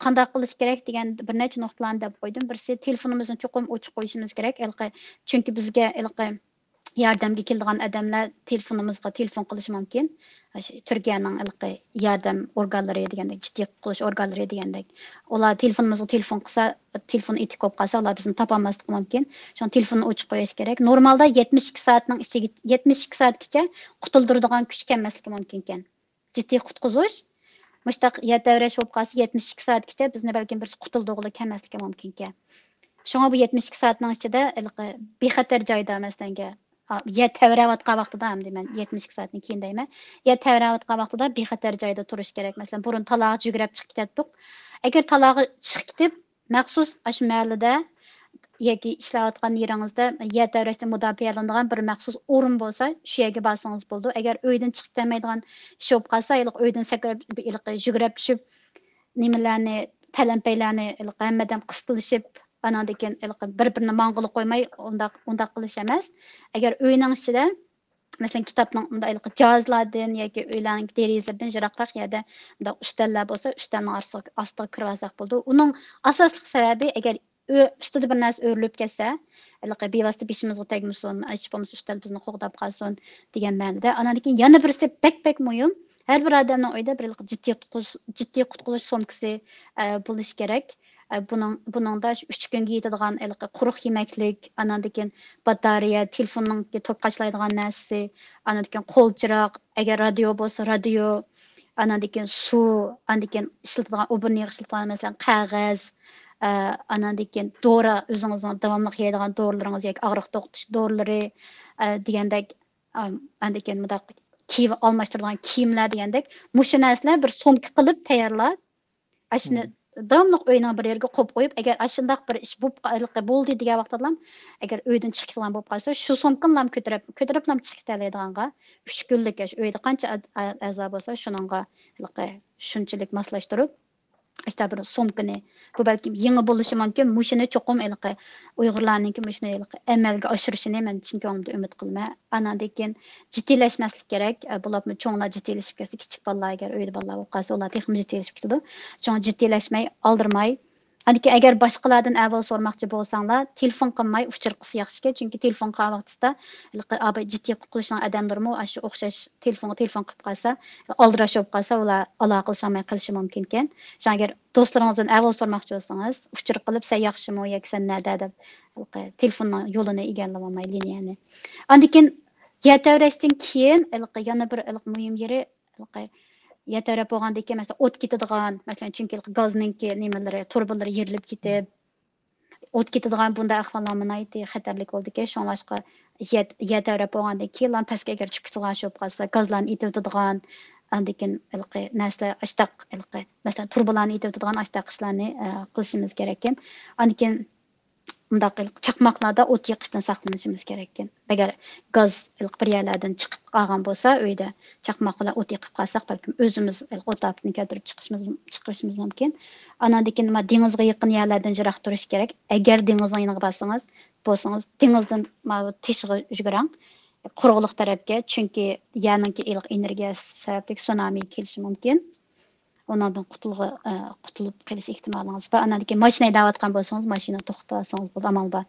قانداق قىلىش كېرەك دېگەن بىر نەچچە نۇقتىلارنى دەپ قويدۇم. بىرسى، تېلېفونىمىزنى چوقۇم ئوچۇق قويۇشىمىز كېرەك. ھېلىقى، چۈنكى بىزگە ھېلىقى ياردەمگە كېلىدىغان ئادەملەر تېلېفونىمىزغا تېلېفون قىلىشى مۇمكىن. ئاشۇ تۈركىيەنىڭ ھېلىقى ياردەم ئورگانلىرى دېگەندەك، جىددىي قۇتقۇزۇش ئورگانلىرى دېگەندەك. ئۇلار تېلېفونىمىزغا تېلېفون قىلسا، تېلېفون ئېتىك بولۇپ قالسا، ئۇلار بىزنى تاپالماسلىقى مۇمكىن. شۇڭا تېلېفوننى ئوچۇق قويۇش كېرەك. نورمالدا يەتمىش ئىككى سائەتنىڭ ئىچىگە، يەتمىش ئىككى سائەتكىچە قۇتۇلدۇرىدىغان كۈچ كەلمەسلىكى مۇمكىنكەن. جىددىي قۇتقۇزۇش، مۇشتاق يەر تەۋرەش بولۇپ قالسا، يەتمىش ئىككى سائەتكىچە بىزنى بەلكىم بىرسى قۇتۇلدۇرغىلى كەلمەسلىكى مۇمكىنكەن. شۇڭا بۇ يەتمىش ئىككى سائەتنىڭ ئىچىدە ھېلىقى بىخەتەر جايدا، مەسىلەنگە، ئا، يەر تەۋرەۋاتقان ۋاقتىدا، ئەمدى مەن يەتمىش ئىككى سائەتتىن كېيىن دەيمەن، يەر تەۋرەۋاتقان ۋاقتىدا بىخەتەر جايدا تۇرۇش كېرەك. مەسىلەن، بۇرۇن تالاغا جۈگرەپ چىقىپ كەتتۇق. ئەگەر تالاغا چىقىپ كېتىپ، مەخسۇس ئاشۇ مەھەللىدە ياكى ئىشلەۋاتقان يېرىڭىزدە يەر تەۋرەشتىن مۇداپىئەلىنىدىغان بىر مەخسۇس ئورۇن بولسا، شۇ يەرگە بارسىڭىز بولىدۇ. ئەگەر ئۆيدىن چىقىپ كەلمەيدىغان ئىش بولۇپ قالسا، ھېلىقى ئۆيدىن سەكرەپ، ھېلىقى يۈگۈرۈپ چۈشۈپ، نېمىلەرنى، پەلەمپەيلەرنى ھېلىقى ھەممە ئادەم قىستىلىشىپ، ئاناندىن كېيىن ھېلىقى بىر-بىرىنى ماڭغىلى قويماي، ئۇنداق، ئۇنداق قىلىش ئەمەس. ئەگەر ئۆينىڭ ئىچىدە، مەسىلەن، كىتابنىڭ مۇنداق ھېلىقى جاھازلاردىن ياكى ئۆيلەرنىڭ دېرىزىلىرىدىن يىراقراق يەردە مۇنداق ئۈستەللەر بولسا، ئۈستەلنىڭ ئاستىغا، ئاستىغا كىرىۋالساق بولىدۇ. ئۇنىڭ ئاساسلىق سەۋەبى، ئەگەر ئۆ-، ئۈستىدە بىر نەرسە ئۆرۈلۈپ كەتسە، ھېلىقى بىۋاسىتە بېشىمىزغا تەگمىسۇن، ھېچ بولمىسا ئۈستەل بىزنى قوغداپ قالسۇن دېگەن مەنىدە. ئاناندىن كېيىن يەنە بىرسى بەك، بەك مۇھىم، ھەر بىر ئادەمنىڭ ئۆيىدە بىر ھېلىقى جىددىي قۇتقۇزۇش، جىددىي قۇتقۇزۇش سومكىسى، ئە، بولۇشى كېرەك. ئە، بۇنىڭ، بۇنىڭدا شۇ ئۈچ كۈنگە يېتىدىغان ھېلىقى قۇرۇق يېمەكلىك، ئاناندىن كېيىن باتارېيە، تېلېفوننىڭ توك قاچىلايدىغان نەرسىسى، ئاناندىن كېيىن قول چىراغ، ئەگەر رادىيو بولسا رادىيو، ئاناندىن كېيىن سۇ، ئاندىن كېيىن ئىشلىتىدىغان، ئوبورنىغا ئىشلىتىدىغان، مەسىلەن، قەغەز، ئە، ئاناندىن كېيىن دورا، ئۆزىڭىزنىڭ داۋاملىق يەيدىغان دورىلىرىڭىز ياكى ئاغرىق توختىتىش دورىلىرى، ئە، دېگەندەك، ئام-، ئاندىن كېيىن مۇنداق كىيىم ئالماشتۇرىدىغان كىيىملەر دېگەندەك، مۇشۇ نەرسىلەر بىر سومكا قىلىپ تەييارلاپ، ئاشۇنى داۋاملىق ئۆينىڭ بىر يېرىگە قويۇپ قويۇپ، ئەگەر ئاشۇنداق بىر ئىش بولۇپ قا-، بولدى دېگەن ۋاقتىدىلا، ئەگەر ئۆيدىن چىقىپ كېتىدىغان بولۇپ قالسا، شۇ سومكىنىلا كۆتۈرۈپ، كۆتۈرۈپلا چىقىپ كېتەلەيدىغانغا، ئۈچ كۈنلۈك ئاشۇ ئۆيدە قانچە ئا-، ئا-، ئەزا بولسا، شۇنىڭغا ھېلىقى شۇنچىلىك ماسلاشتۇرۇپ، ئاشۇنداق بىر سومكىنى، بۇ بەلكىم يېڭى بولۇشى مۇمكىن، مۇشۇنى چوقۇم ھېلىقى ئۇيغۇرلارنىڭكى مۇشۇنى ھېلىقى ئەمەلگە ئاشۇرۇشىنى مەن چىن كۆڭلۈمدىن ئۈمىد قىلىمەن. ئاناندىن كېيىن جىددىيلەشمەسلىك كېرەك. ئە، بولۇپمۇ چوڭلار جىددىيلىشىپ كەتسە، كىچىك بالىلار ئەگەر ئۆيدە بالىلار بولۇپ قالسا، ئۇلار تېخىمۇ جىددىيلىشىپ كېتىدۇ. شۇڭا جىددىيلەشمەي، ئالدىرىماي. ئاندىن كېيىن ئەگەر باشقىلاردىن ئەھۋال سورىماقچى بولساڭلار، تېلېفون قىلماي ئۇچۇر قىلسا ياخشىكەن. چۈنكى تېلېفون قىلغان ۋاقتىدا ھېلىقى ئاباي جىددىي قۇتقۇزۇشنىڭ ئادەملىرىمۇ ئاشۇ ئوخشاش تېلېفونغا تېلېفون قىلىپ قالسا، ئالدىراش بولۇپ قالسا، ئۇلار ئالاقىلىشالماي قېلىشى مۇمكىنكەن. شۇڭا ئەگەر دوستلىرىڭىزدىن ئەھۋال سورىماقچى بولسىڭىز، ئۇچۇر قىلىپ، سەن ياخشىمۇ ياكى سەن نەدە دەپ، ھېلىقى تېلېفوننىڭ يولىنى ئىگىلىۋالماي، لىنىيەنى. ئاندىن كېيىن يەر تەۋرەشتىن كېيىن ھېلىقى يەنە بىر ھېلىقى مۇھىم يېرى، ھېلىقى يەر تەۋرەپ بولغاندىن كېيىن، مەسىلەن، ئوت كېتىدىغان، مەسىلەن، چۈنكى ھېلىقى گازنىڭكى نېمىلىرى، تۇرۇبىلىرى يېرىلىپ كېتىپ، ئوت كېتىدىغان بۇنداق ئەھۋاللارمۇ ناھايىتى خەتەرلىك بولىدىكەن. شۇڭلاشقا يەر، يەر تەۋرەپ بولغاندىن كېيىنلا پەسكە ئەگەر چۈشۈپ كېتىدىغان ئىش بولۇپ قالسا، گازلارنى ئېتىۋېتىدىغان، ئاندىن كېيىن ھېلىقى نەرسىلەر، ئاشتاق، ھېلىقى، مەسىلەن، تۇرۇبىلارنى ئېتىۋېتىدىغان ئاشتاق ئىشلارنى، ئە، قىلىشىمىز كېرەككەن. ئاندىن كېيىن مۇنداق ھېلىقى چاقماقلاردا ئوت يېقىشتىن ساقلىنىشىمىز كېرەككەن. ئەگەر گاز ھېلىقى بىر يەرلەردىن چىقىپ قالغان بولسا، ئۆيدە چاقماق بىلەن ئوت يېقىپ قالساق، بەلكىم ئۆزىمىز ھېلىقى ئوت ئاپىتىنى كەلتۈرۈپ چىقىشىمىز، چىقىرىشىمىز مۇمكىن. ئاناندىن كېيىن نېمە، دېڭىزغا يېقىن يەرلەردىن يىراق تۇرۇش كېرەك. ئەگەر دېڭىزنىڭ يېنىغا بارسىڭىز، بولسىڭىز، دېڭىزدىن ماۋۇ تېشىغا يۈگۈرۈڭ، قۇرۇقلۇق تەرەپكە. چۈنكى يەرنىڭكى ھېلىقى ئېنېرگىيەسى سەۋەبلىك سۇنامى كېلىشى مۇمكىن. ئۇنىڭدىن قۇتۇلغا-، ئە، قۇتۇلۇپ قېلىش ئېھتىمالىڭىز بار. ئاناندىن كېيىن ماشىنا ھەيدەۋاتقان بولسىڭىز، ماشىنا توختىتىۋالسىڭىز بولىدۇ، ئامال بار،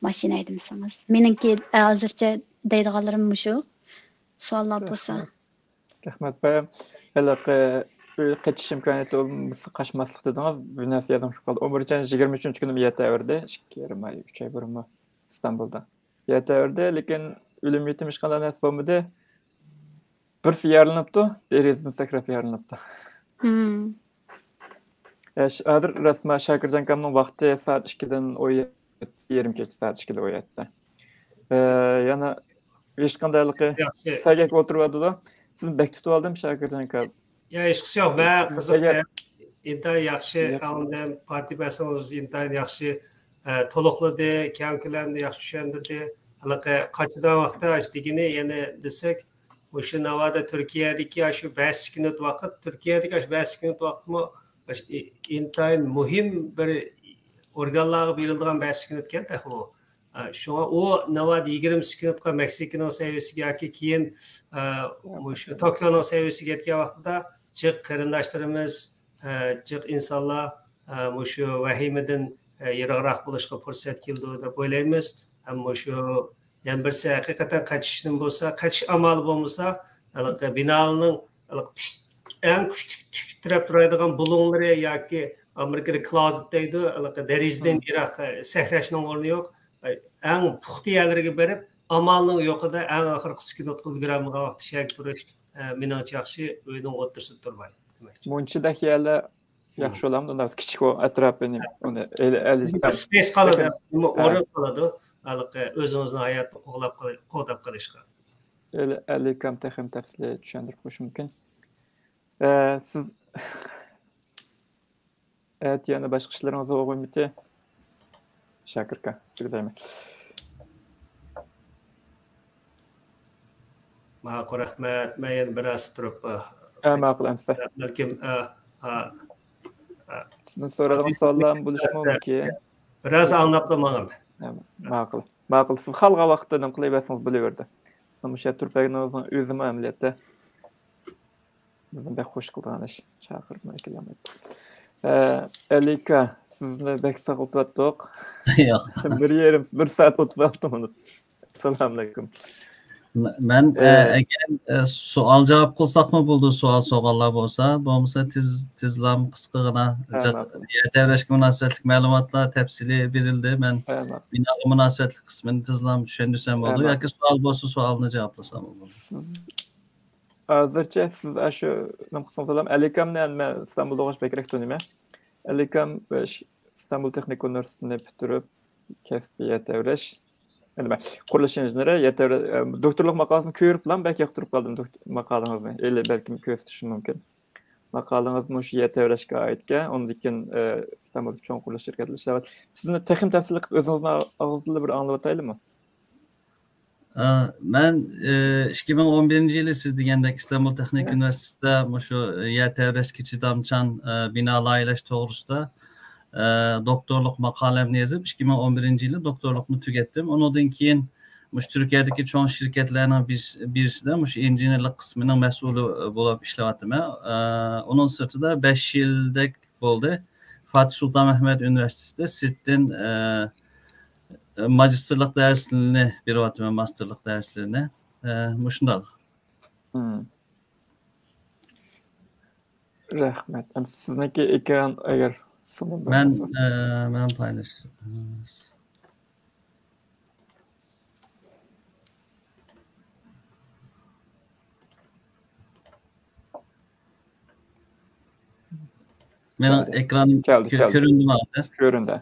ماشىنا ھەيدىمىسىڭىز. مېنىڭكى، ئە، ھازىرچە دەيدىغانلىرىم مۇشۇ. سوئاللار بولسا. رەھمەت. رەھمەت، بايام. ھېلىقى ئۆيگە قېچىش ئىمكانىيىتى بولمىسا قاچماسلىق دېدىڭىز، بىر نەرسە يادىمغا چۈشۈپ قالدى. ئۆمەرجان يىگىرمە ئۈچىنچى كۈنى يەر تەۋرىدى، ئىككى يېرىم ئاي، ئۈچ ئاي بۇرۇنمۇ ئىستانبۇلدا. يەر تەۋرىدى، لېكىن ئۆلۈم يېتىم ھېچقانداق نەرسە بولمىدى. بىرسى يارىلىنىپتۇ، دېرىزىدىن سەكرەپ يارىلىنىپتۇ. مم. ئە، ش-، ھازىر رەسمەن شاكىرجان ئاكامنىڭ ۋاقتى سائەت ئىككىدىن ئون يەتتە، يېرىم كەچ سائەت ئىككىدە ئون يەتتە. ئە، يەنە ھېچقانداق ھېلىقى ياخشى. سەگەك ئولتۇرۇۋاتىدۇ. سىزنى بەك تۇتۇۋالدىم، شاكىرجان ئاكا. يا، ھېچقىسى يوق. مەن قىزىقتىم. ئىنتايىن ياخشى ئاڭلىدىم. پاتىمە ئەسىڭىز ئىنتايىن ياخشى، ئە، تولۇقلىدى، كەڭ كۆلەمدە ياخشى چۈشەندۈردى. ھېلىقى قاچىدىغان ۋاقىتتا ئاشۇ دېگىنى يەنە دېسەك، مۇشۇ ناۋادا تۈركىيەدىكى ئاشۇ بەش سېكۇنت ۋاقىت، تۈركىيەدىكى ئاشۇ بەش سېكۇنت ۋاقىتمۇ ئاشۇ ئىنتايىن مۇھىم بىر ئورگانلارغا بېرىلىدىغان بەش سېكۇنتكەن تېخىمۇ. ئە، شۇڭا ئۇ ناۋادا يىگىرمە سېكۇنتقا مېكسىكىنىڭ سەۋىيەسىگە ياكى كېيىن، ئە، مۇشۇ توكيونىڭ سەۋىيەسىگە يەتكەن ۋاقتىدا جىق قېرىنداشلىرىمىز، ئە، جىق ئىنسانلار، ئە، مۇشۇ ۋەھىمىدىن، ئە، يىراقراق بولۇشقا پۇرسەت كېلىدۇ دەپ ئويلايمىز. ھەم مۇشۇ يەنە بىرسى ھەقىقەتەن قېچىشنىمۇ بولسا، قېچىش ئامالى بولمىسا، ھېلىقى بىنانىڭ ھېلىقى تىك، ئەڭ كۈچلۈك تىك تىرەپ تۇرايدىغان بۇلۇڭلىرى ياكى ئامېرىكىدا كلازېت دەيدۇ، ھېلىقى دېرىزىدىن يىراق، ئە، سەكرەشنىڭ ئورنى يوق. ئەي، ئەڭ پۇختا يەرلىرىگە بېرىپ، ئامالنىڭ يوقىدا ئەڭ ئاخىرقى سېكۇنتقا ئۈلگۈرەلمىگەن ۋاقىتتا شۇ يەرگە تۇرۇش، ئە، مېنىڭچە ياخشى، ئۆينىڭ ئوتتۇرىسىدا تۇرماي. دېمەكچى. مۇنچىدەك يەرلەر ياخشى بولامدۇ؟ ئۇنداق كىچىك ئۇ ئەتراپىنى، ئۇنى ئېلى-، ئېلىش سپېيس قالىدۇ، تېخىم-، ئورۇن قالىدۇ. ھېلىقى ئۆزىڭىزنىڭ ھاياتىنى قوغلاپ قېلى-، قوغداپ قېلىشقا. ئېلى-، ئەلىكام تېخىمۇ تەپسىلىي چۈشەندۈرۈپ قويۇشى مۇمكىن. ئە، سىز ئەتە يەنە باشقا ئىشلىرىڭىز بولغىيمىتى؟ شاكىر ئاكا، سىزگە دەيمەن. ماقۇل، رەھمەت. مەن يەنە بىر ئاز تۇرۇپ، ئا، ئە، ماقۇل، ئەمىسە. بەلكىم، ئا، ئا، ئا، سىزنىڭ سورىدىغان سوئاللارمۇ بولۇشى مۇمكىن. بىر ئاز ئاڭلاپلا ماڭىمەن. ئە، ماقۇل. ماقۇل. سىز خالىغان ۋاقىتتا نېمە قىلىۋەرسىڭىز بولۇۋېرىدۇ. سىز مۇشۇ يەردە تۇرۇپ بەرگىنىڭىزنىڭ ئۆزىمۇ ئەمەلىيەتتە بىزنى بەك خۇش قىلىدىغان ئىش. چاقىرىپ مەن كېلەلمەيتتىم. ئە، ئەلىكا، سىزنى بەك ساغلىتىۋەتتۇق. ياق. بىر يېرىم، بىر سائەت ئوتتۇز ئالتە مىنۇت. ئەسسالامۇئەلەيكۇم. مە-، مەن، ئە، ئە، ئەگەر، ئە، سوئال جاۋاب قىلساقمۇ بولىدۇ، سوئال سورىغانلار بولسا، بولمىسا تېز، تېزلام قىسقىغىنا ھە، جا-، ماقۇل. يەر تەۋرەشكە مۇناسىۋەتلىك مەلۇماتلار تەپسىلىي بېرىلدى. مەن ھە، ماقۇل. بىناغا مۇناسىۋەتلىك قىسمىنى تېزلام چۈشەندۈرسەم ھە، بولىدۇ ماقۇل. ياكى سوئال بولسا سوئالنى جاۋابلىسام بولىدۇ. سىز ھازىرچە سىز ئاشۇ نېمە قىلسىڭىز بولام. ئەلىكامنى مەن ئىستانبۇلدا ئوخشاش بەكرەك تونۇيمەن. ئەلىكام ئىستانبۇل تېخنىك ئۇنىۋېرسىتېتىنى پۈتتۈرۈپ، كەسپى يەر تەۋرەش، نېمە، قۇرۇلۇش ئىنژېنېرى، يەر تەۋرە-، ئە، دوكتورلۇق ماقالىسىنى كۆرۈپلا بەك ياقتۇرۇپ قالدىم، دوكت-، ماقالىڭىزنى. ھېلى بەلكىم كۆرسىتىشىم مۇمكىن. ماقالىڭىز مۇشۇ يەر تەۋرەشكە ئائىتكەن، ئۇنىڭدىن كېيىن، ئە، ئىستانبۇلدىكى چوڭ قۇرۇلۇش شىركەتلىرى ئىشلەۋاتىدۇ. سىزنى تېخىمۇ تەپسىلىي قىلىپ ئۆزىڭىزنىڭ ئاغزىدىنلا بىر ئاڭلىۋاتايلىمۇ؟ ئە، مەن، ئە، ئىككى مىڭ ئون بىرىنچى يىلى سىز دېگەندەك ئىستانبۇل تېخنىك ئۈنىۋېرسىتېتىدا مۇشۇ يەر تەۋرەشكە چىدامچان، ئە، بىنا لايىھەلەش توغرىسىدا، ئە، دوكتورلۇق ماقالەمنى يېزىپ، ئىككى مىڭ ئون بىرىنچى يىلى دوكتورلۇقنى تۈگەتتىم. ئۇنىڭدىن كېيىن مۇشۇ تۈركىيەدىكى چوڭ شىركەتلەرنىڭ بىرس-، بىرسىدە مۇشۇ ئىنژېنېرلىق قىسمىنىڭ مەسئۇلى بولۇپ ئىشلەۋاتىمەن. ئە، ئۇنىڭ سىرتىدا بەش يىلدەك بولدى. فاتىھ سۇلتان مەھمۇت ئۇنىۋېرسىتېتىدا سىرتتىن، ئە، ماگىستىرلىق دەرسلىرىنى بېرىۋاتىمەن، ماستېرلىق دەرسلىرىنى. ئە، مۇشۇنداق. مم. رەھمەت. ئەمدى سىزنىڭكى ئېكران ئەگەر سۇنۇم مەن، بەرمىسە. ئە، مەن پايلاش-، مېنىڭ كەلدى. ئېكرانىم كەلدى، كۆ-، كەلدى. كۆرۈندىمۇ ھازىر؟ كۆرۈندى.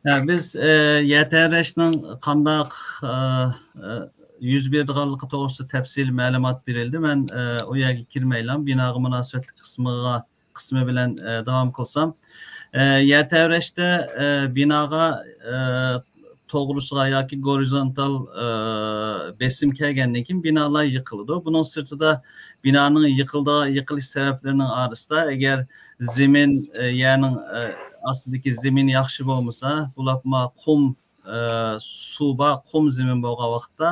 يا، بىز، ئە، يەر تەۋرەشنىڭ قانداق، ئە، ئە، يۈز بېرىدىغانلىقى توغرىسىدا تەپسىلىي مەلۇمات بېرىلدى. مەن، ئە، ئۇ يەرگە كىرمەيلا، بىناغا مۇناسىۋەتلىك قىسمىغا، قىسمى بىلەن، ئە، داۋام قىلسام، ئە، يەر تەۋرەشتە، ئە، بىناغا، ئە، توغرىسىغا ياكى گورىزونتال، ئە، بېسىم كەلگەندىن كېيىن بىنالار يىقىلىدۇ. بۇنىڭ سىرتىدا بىنانىڭ يىقىلىدىغان، يىقىلىش سەۋەبلىرىنىڭ ئارىسىدا، ئەگەر زېمىن، ئە، يەرنىڭ، ئە، ئاستىدىكى زېمىن ياخشى بولمىسا، بولۇپمۇ قۇم، ئە، سۇ بار، قۇم زېمىن بولغان ۋاقىتتا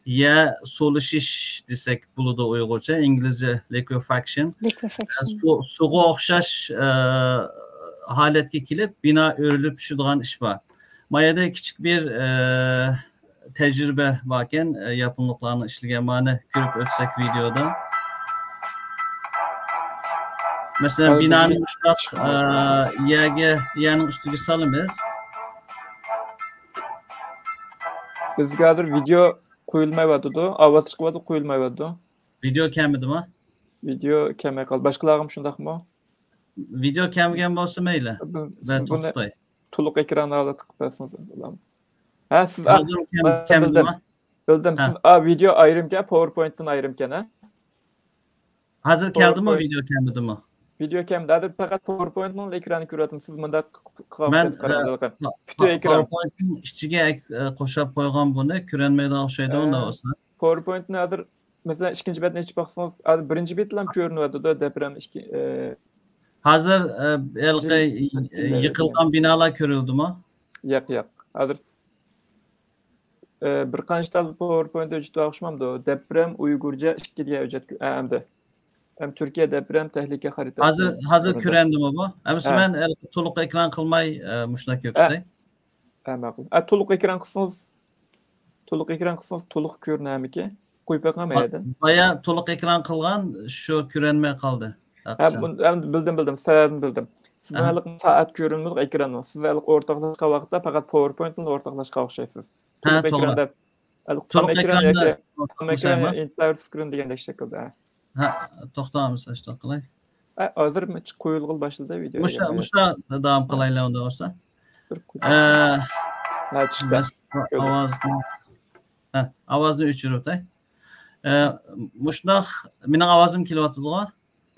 يەر سولىشىش دېسەك بولىدۇ ئۇيغۇرچە، ئىنگلىزچە liquefaction. Liquefaction. ئە، سۇ، سۇغا ئوخشاش، ئە، ھالەتكە كېلىپ، بىنا ئۆرۈلۈپ چۈشىدىغان ئىش بار. ما يەردە كىچىك بىر، ئە، تەجرىبە باركەن، ئە، ياپونلۇقلارنىڭ ئىشلىگەن، مانى كۆرۈپ ئۆتسەك ۋىدېودا. مەسىلەن، بىنانى مۇشۇنداق، ئە، يەرگە، يەرنىڭ ئۈستىگە سالىمىز. بىزگە ھازىر ۋىدېو قويۇلمايۋاتىدۇ، ئاۋاز چىقىۋاتىدۇ، قويۇلمايۋاتىدۇ. ۋىدېو كەلمىدىمۇ؟ ۋىدېو كەلمەي قالدى. باشقىلارغىمۇ شۇنداقمۇ؟ ۋىدېو كەلمىگەن بولسا مەيلى. بىز، مەن سىز بۇنى توختىتاي. تولۇق ئېكران ھالەتتە قىلىپ بەرسىڭىز بولامدۇ؟ ھە، سىز، ھازىر كەم-، مەن كەمدىمۇ؟ بىلدىم. بىلدىم. ھە. سىز، ئا، ۋىدېو ئايرىمكەن، پاۋېرپوينتتىن ئايرىمكەن، ھە؟ ھازىر كەلدىمۇ، پاۋېرپوينت. ۋىدېو كەلمىدىمۇ؟ ۋىدېو كەلمىدى. ھازىر پەقەت پاۋېرپوينتنىڭ ئېكرانىنى كۆرۈۋاتىمەن. سىز مۇنداق قىلىپ مەن، قاراڭ، ئە، ھېلىقى پا-، پۈتۈن پا-، ئېكران. پاۋېرپوينتنىڭ ئىچىگە ئەك-، ئە، قوشاپ قويغان بۇنى كۆرەلمەيدىغان ئوخشايدۇ، ئە، ئۇنداق بولسا. پاۋېرپوينتنى ھازىر، مەسىلەن، ئىككىنچى بەتنى ئېچىپ باقسىڭىز، ھازىر بىرىنچى بەتلەم كۆرۈنۈۋاتىدۇ، دەپرەم ئىككى، ئە، ھازىر، ئە، ھېلىقى جىم-، جىم-، يىقىلغان بىنالار كۆرۈلدىمۇ؟ ياق، ياق. ھازىر ئە، بىر قانچە تال پاۋېرپوينت ھۆججىتى بار ئوخشىمامدۇ؟ دەپرەم ئۇيغۇرچە ئىككى دېگەن ھۆججەت، ئە، ئەمدى. ئەم، تۈركىيە دەپرەم تەھلىكە خەرىتەسى. ھازىر، ھازىر كۆرۈندىمۇ بۇ؟ ئەمىسە ھە. مەن، ئە، تولۇق ئېكران قىلماي، ئە، مۇشۇنداق ھە. كۆرسىتەي. ھە، ماقۇل. ئە، تولۇق ئېكران قىلسىڭىز، تولۇق ئېكران قىلسىڭىز تولۇق كۆرۈنەرمىكى؟ قويۇپ بېقىڭ مەيەردىن. بايا تولۇق ئېكران قىلغان شۇ كۆرۈنمەي قالدى. ھە، بۇ- ھە، بىلدىم، بىلدىم. سەۋەبىنى بىلدىم. سىزنىڭ ھېلىقى سائەت كۆرۈنمىدى ئېكراننىڭ. سىز ھېلىقى ئورتاقلاشقان ۋاقىتتا پەقەت پاۋېرپوينت بىلەن ئورتاقلاشقان ئوخشايسىز. ھە، تولۇق ئېكران، تام ئېكران ياكى تام ئېكران يا ئېنتاير سكرىن دېگەندەك شەكىلدە. ھە، توختاڭ، مىسال قىلاي. ھە، ھازىر قويۇلغىلى باشلىدى ۋىدېو. مۇشۇ داۋام قىلايلى ئۇندا بولسا. ھە، چىقتى. ئاۋازنى، ھە، ئاۋازنى ئۆچۈرۈپ ئۆتەي. ئە، مۇشۇنداق مېنىڭ ئاۋازىم كېلىۋاتىدىغۇ؟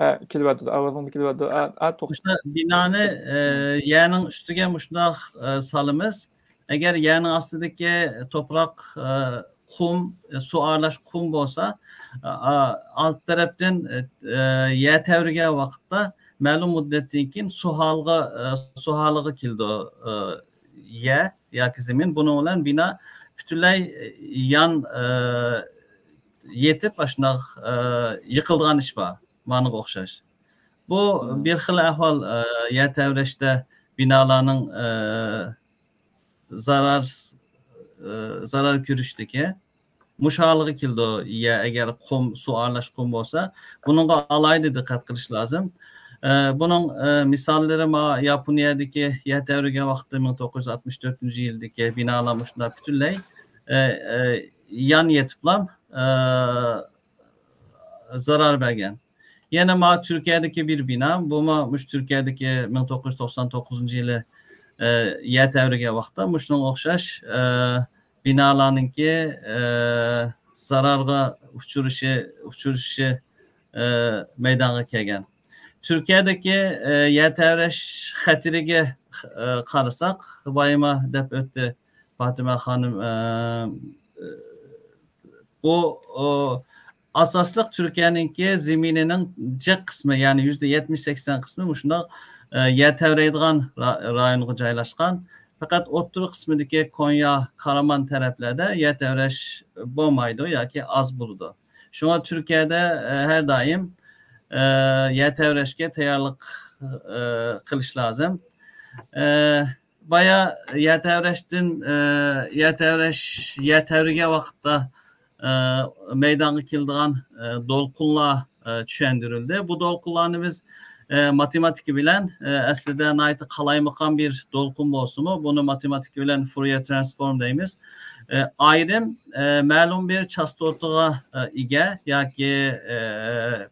ھە، كېلىۋاتىدۇ، ئاۋازىڭ كېلىۋاتىدۇ. ھە، ھە، توختاپ. مۇشۇنداق بىنانى، ئە، يەرنىڭ ئۈستىگە مۇشۇنداق، ئە، سالىمىز. ئەگەر يەرنىڭ ئاستىدىكى توپراق، ئە، قۇم، ئە، سۇ ئارىلاش قۇم بولسا، ئە، ئالدى تەرەپتىن، ئە، يەر تەۋرىگەن ۋاقىتتا مەلۇم مۇددەتتىن كېيىن سۇ ھالىغا، ئە، سۇ ھالىغا كېلىدۇ، ئە، يەر ياكى زېمىن. بۇنىڭ بىلەن بىنا پۈتۈنلەي يان، ئە، يېتىپ، ئاشۇنداق، ئە، يىقىلىدىغان ئىش بار. مانىغا ئوخشاش. بۇ بىر خىل ئەھۋال، ئە، يەر تەۋرەشتە بىنالارنىڭ، ئە، زارار، ئە، زارار كۆرۈشلۈكى. مۇشۇ ھالغا كېلىدۇ يەر، ئەگەر قۇم، سۇ ئارىلاش قۇم بولسا. بۇنىڭغا ئالاھىدە دىققەت قىلىش لازىم. ئە، بۇنىڭ، ئە، مىساللىرى ما ياپونىيەدىكى يەر تەۋرىگەن ۋاقىتتا مىڭ توققۇز يۈز ئاتمىش تۆتىنچى يىلدىكى بىنالار مۇشۇنداق پۈتۈنلەي، ئە، ئە، يان يېتىپلا، ئە، زارار بەرگەن. يەنە ما تۈركىيەدىكى بىر بىنا، بۇمۇ مۇشۇ تۈركىيەدىكى مىڭ توققۇز يۈز توقسان توققۇزىنچى يىلى، ئە، يەر تەۋرىگەن ۋاقىتتا مۇشۇنىڭغا ئوخشاش، ئە، بىنالارنىڭكى، ئە، زارارغا ئۇچرىشى، ئۇچرىشى، ئە، مەيدانغا كەلگەن. تۈركىيەدىكى، ئە، يەر تەۋرەش خەتىرىگە، ئە، قارىساق، بايىما دەپ ئۆتتى پاتىمە خانىم، ئە، بۇ، ئاساسلىق تۈركىيەنىڭكى زېمىنىنىڭ جىق قىسمى، يەنى يۈزدە يەتمىش سەكسەن قىسمى مۇشۇنداق، ئە، يەر تەۋرەيدىغان را-، رايونغا جايلاشقان. پەقەت ئوتتۇرا قىسمىدىكى كونيا، كارامان تەرەپلەردە يەر تەۋرەش بولمايدۇ ياكى ئاز بولىدۇ. شۇڭا تۈركىيەدە، ئە، ھەر دائىم، ئە، يەر تەۋرەشكە تەييارلىق، ئە، قىلىش لازىم. ئە، بايا يەر تەۋرەشتىن، ئە، يەر تەۋرەش، يەر تەۋرىگەن ۋاقىتتا، ئە، مەيدانغا كېلىدىغان، ئە، دولقۇنلار، ئە، چۈشەندۈرۈلدى. بۇ دولقۇنلارنى بىز، ئە، ماتېماتىكا بىلەن، ئە، ئەسلىدە ناھايىتى قالايمىقان بىر دولقۇن بولسىمۇ، بۇنى ماتېماتىكا بىلەن فۇريە ترانسفورم دەيمىز. ئە، ئايرىم، ئە، مەلۇم بىر چاستوتىغا، ئە، ئىگە ياكى، ئە،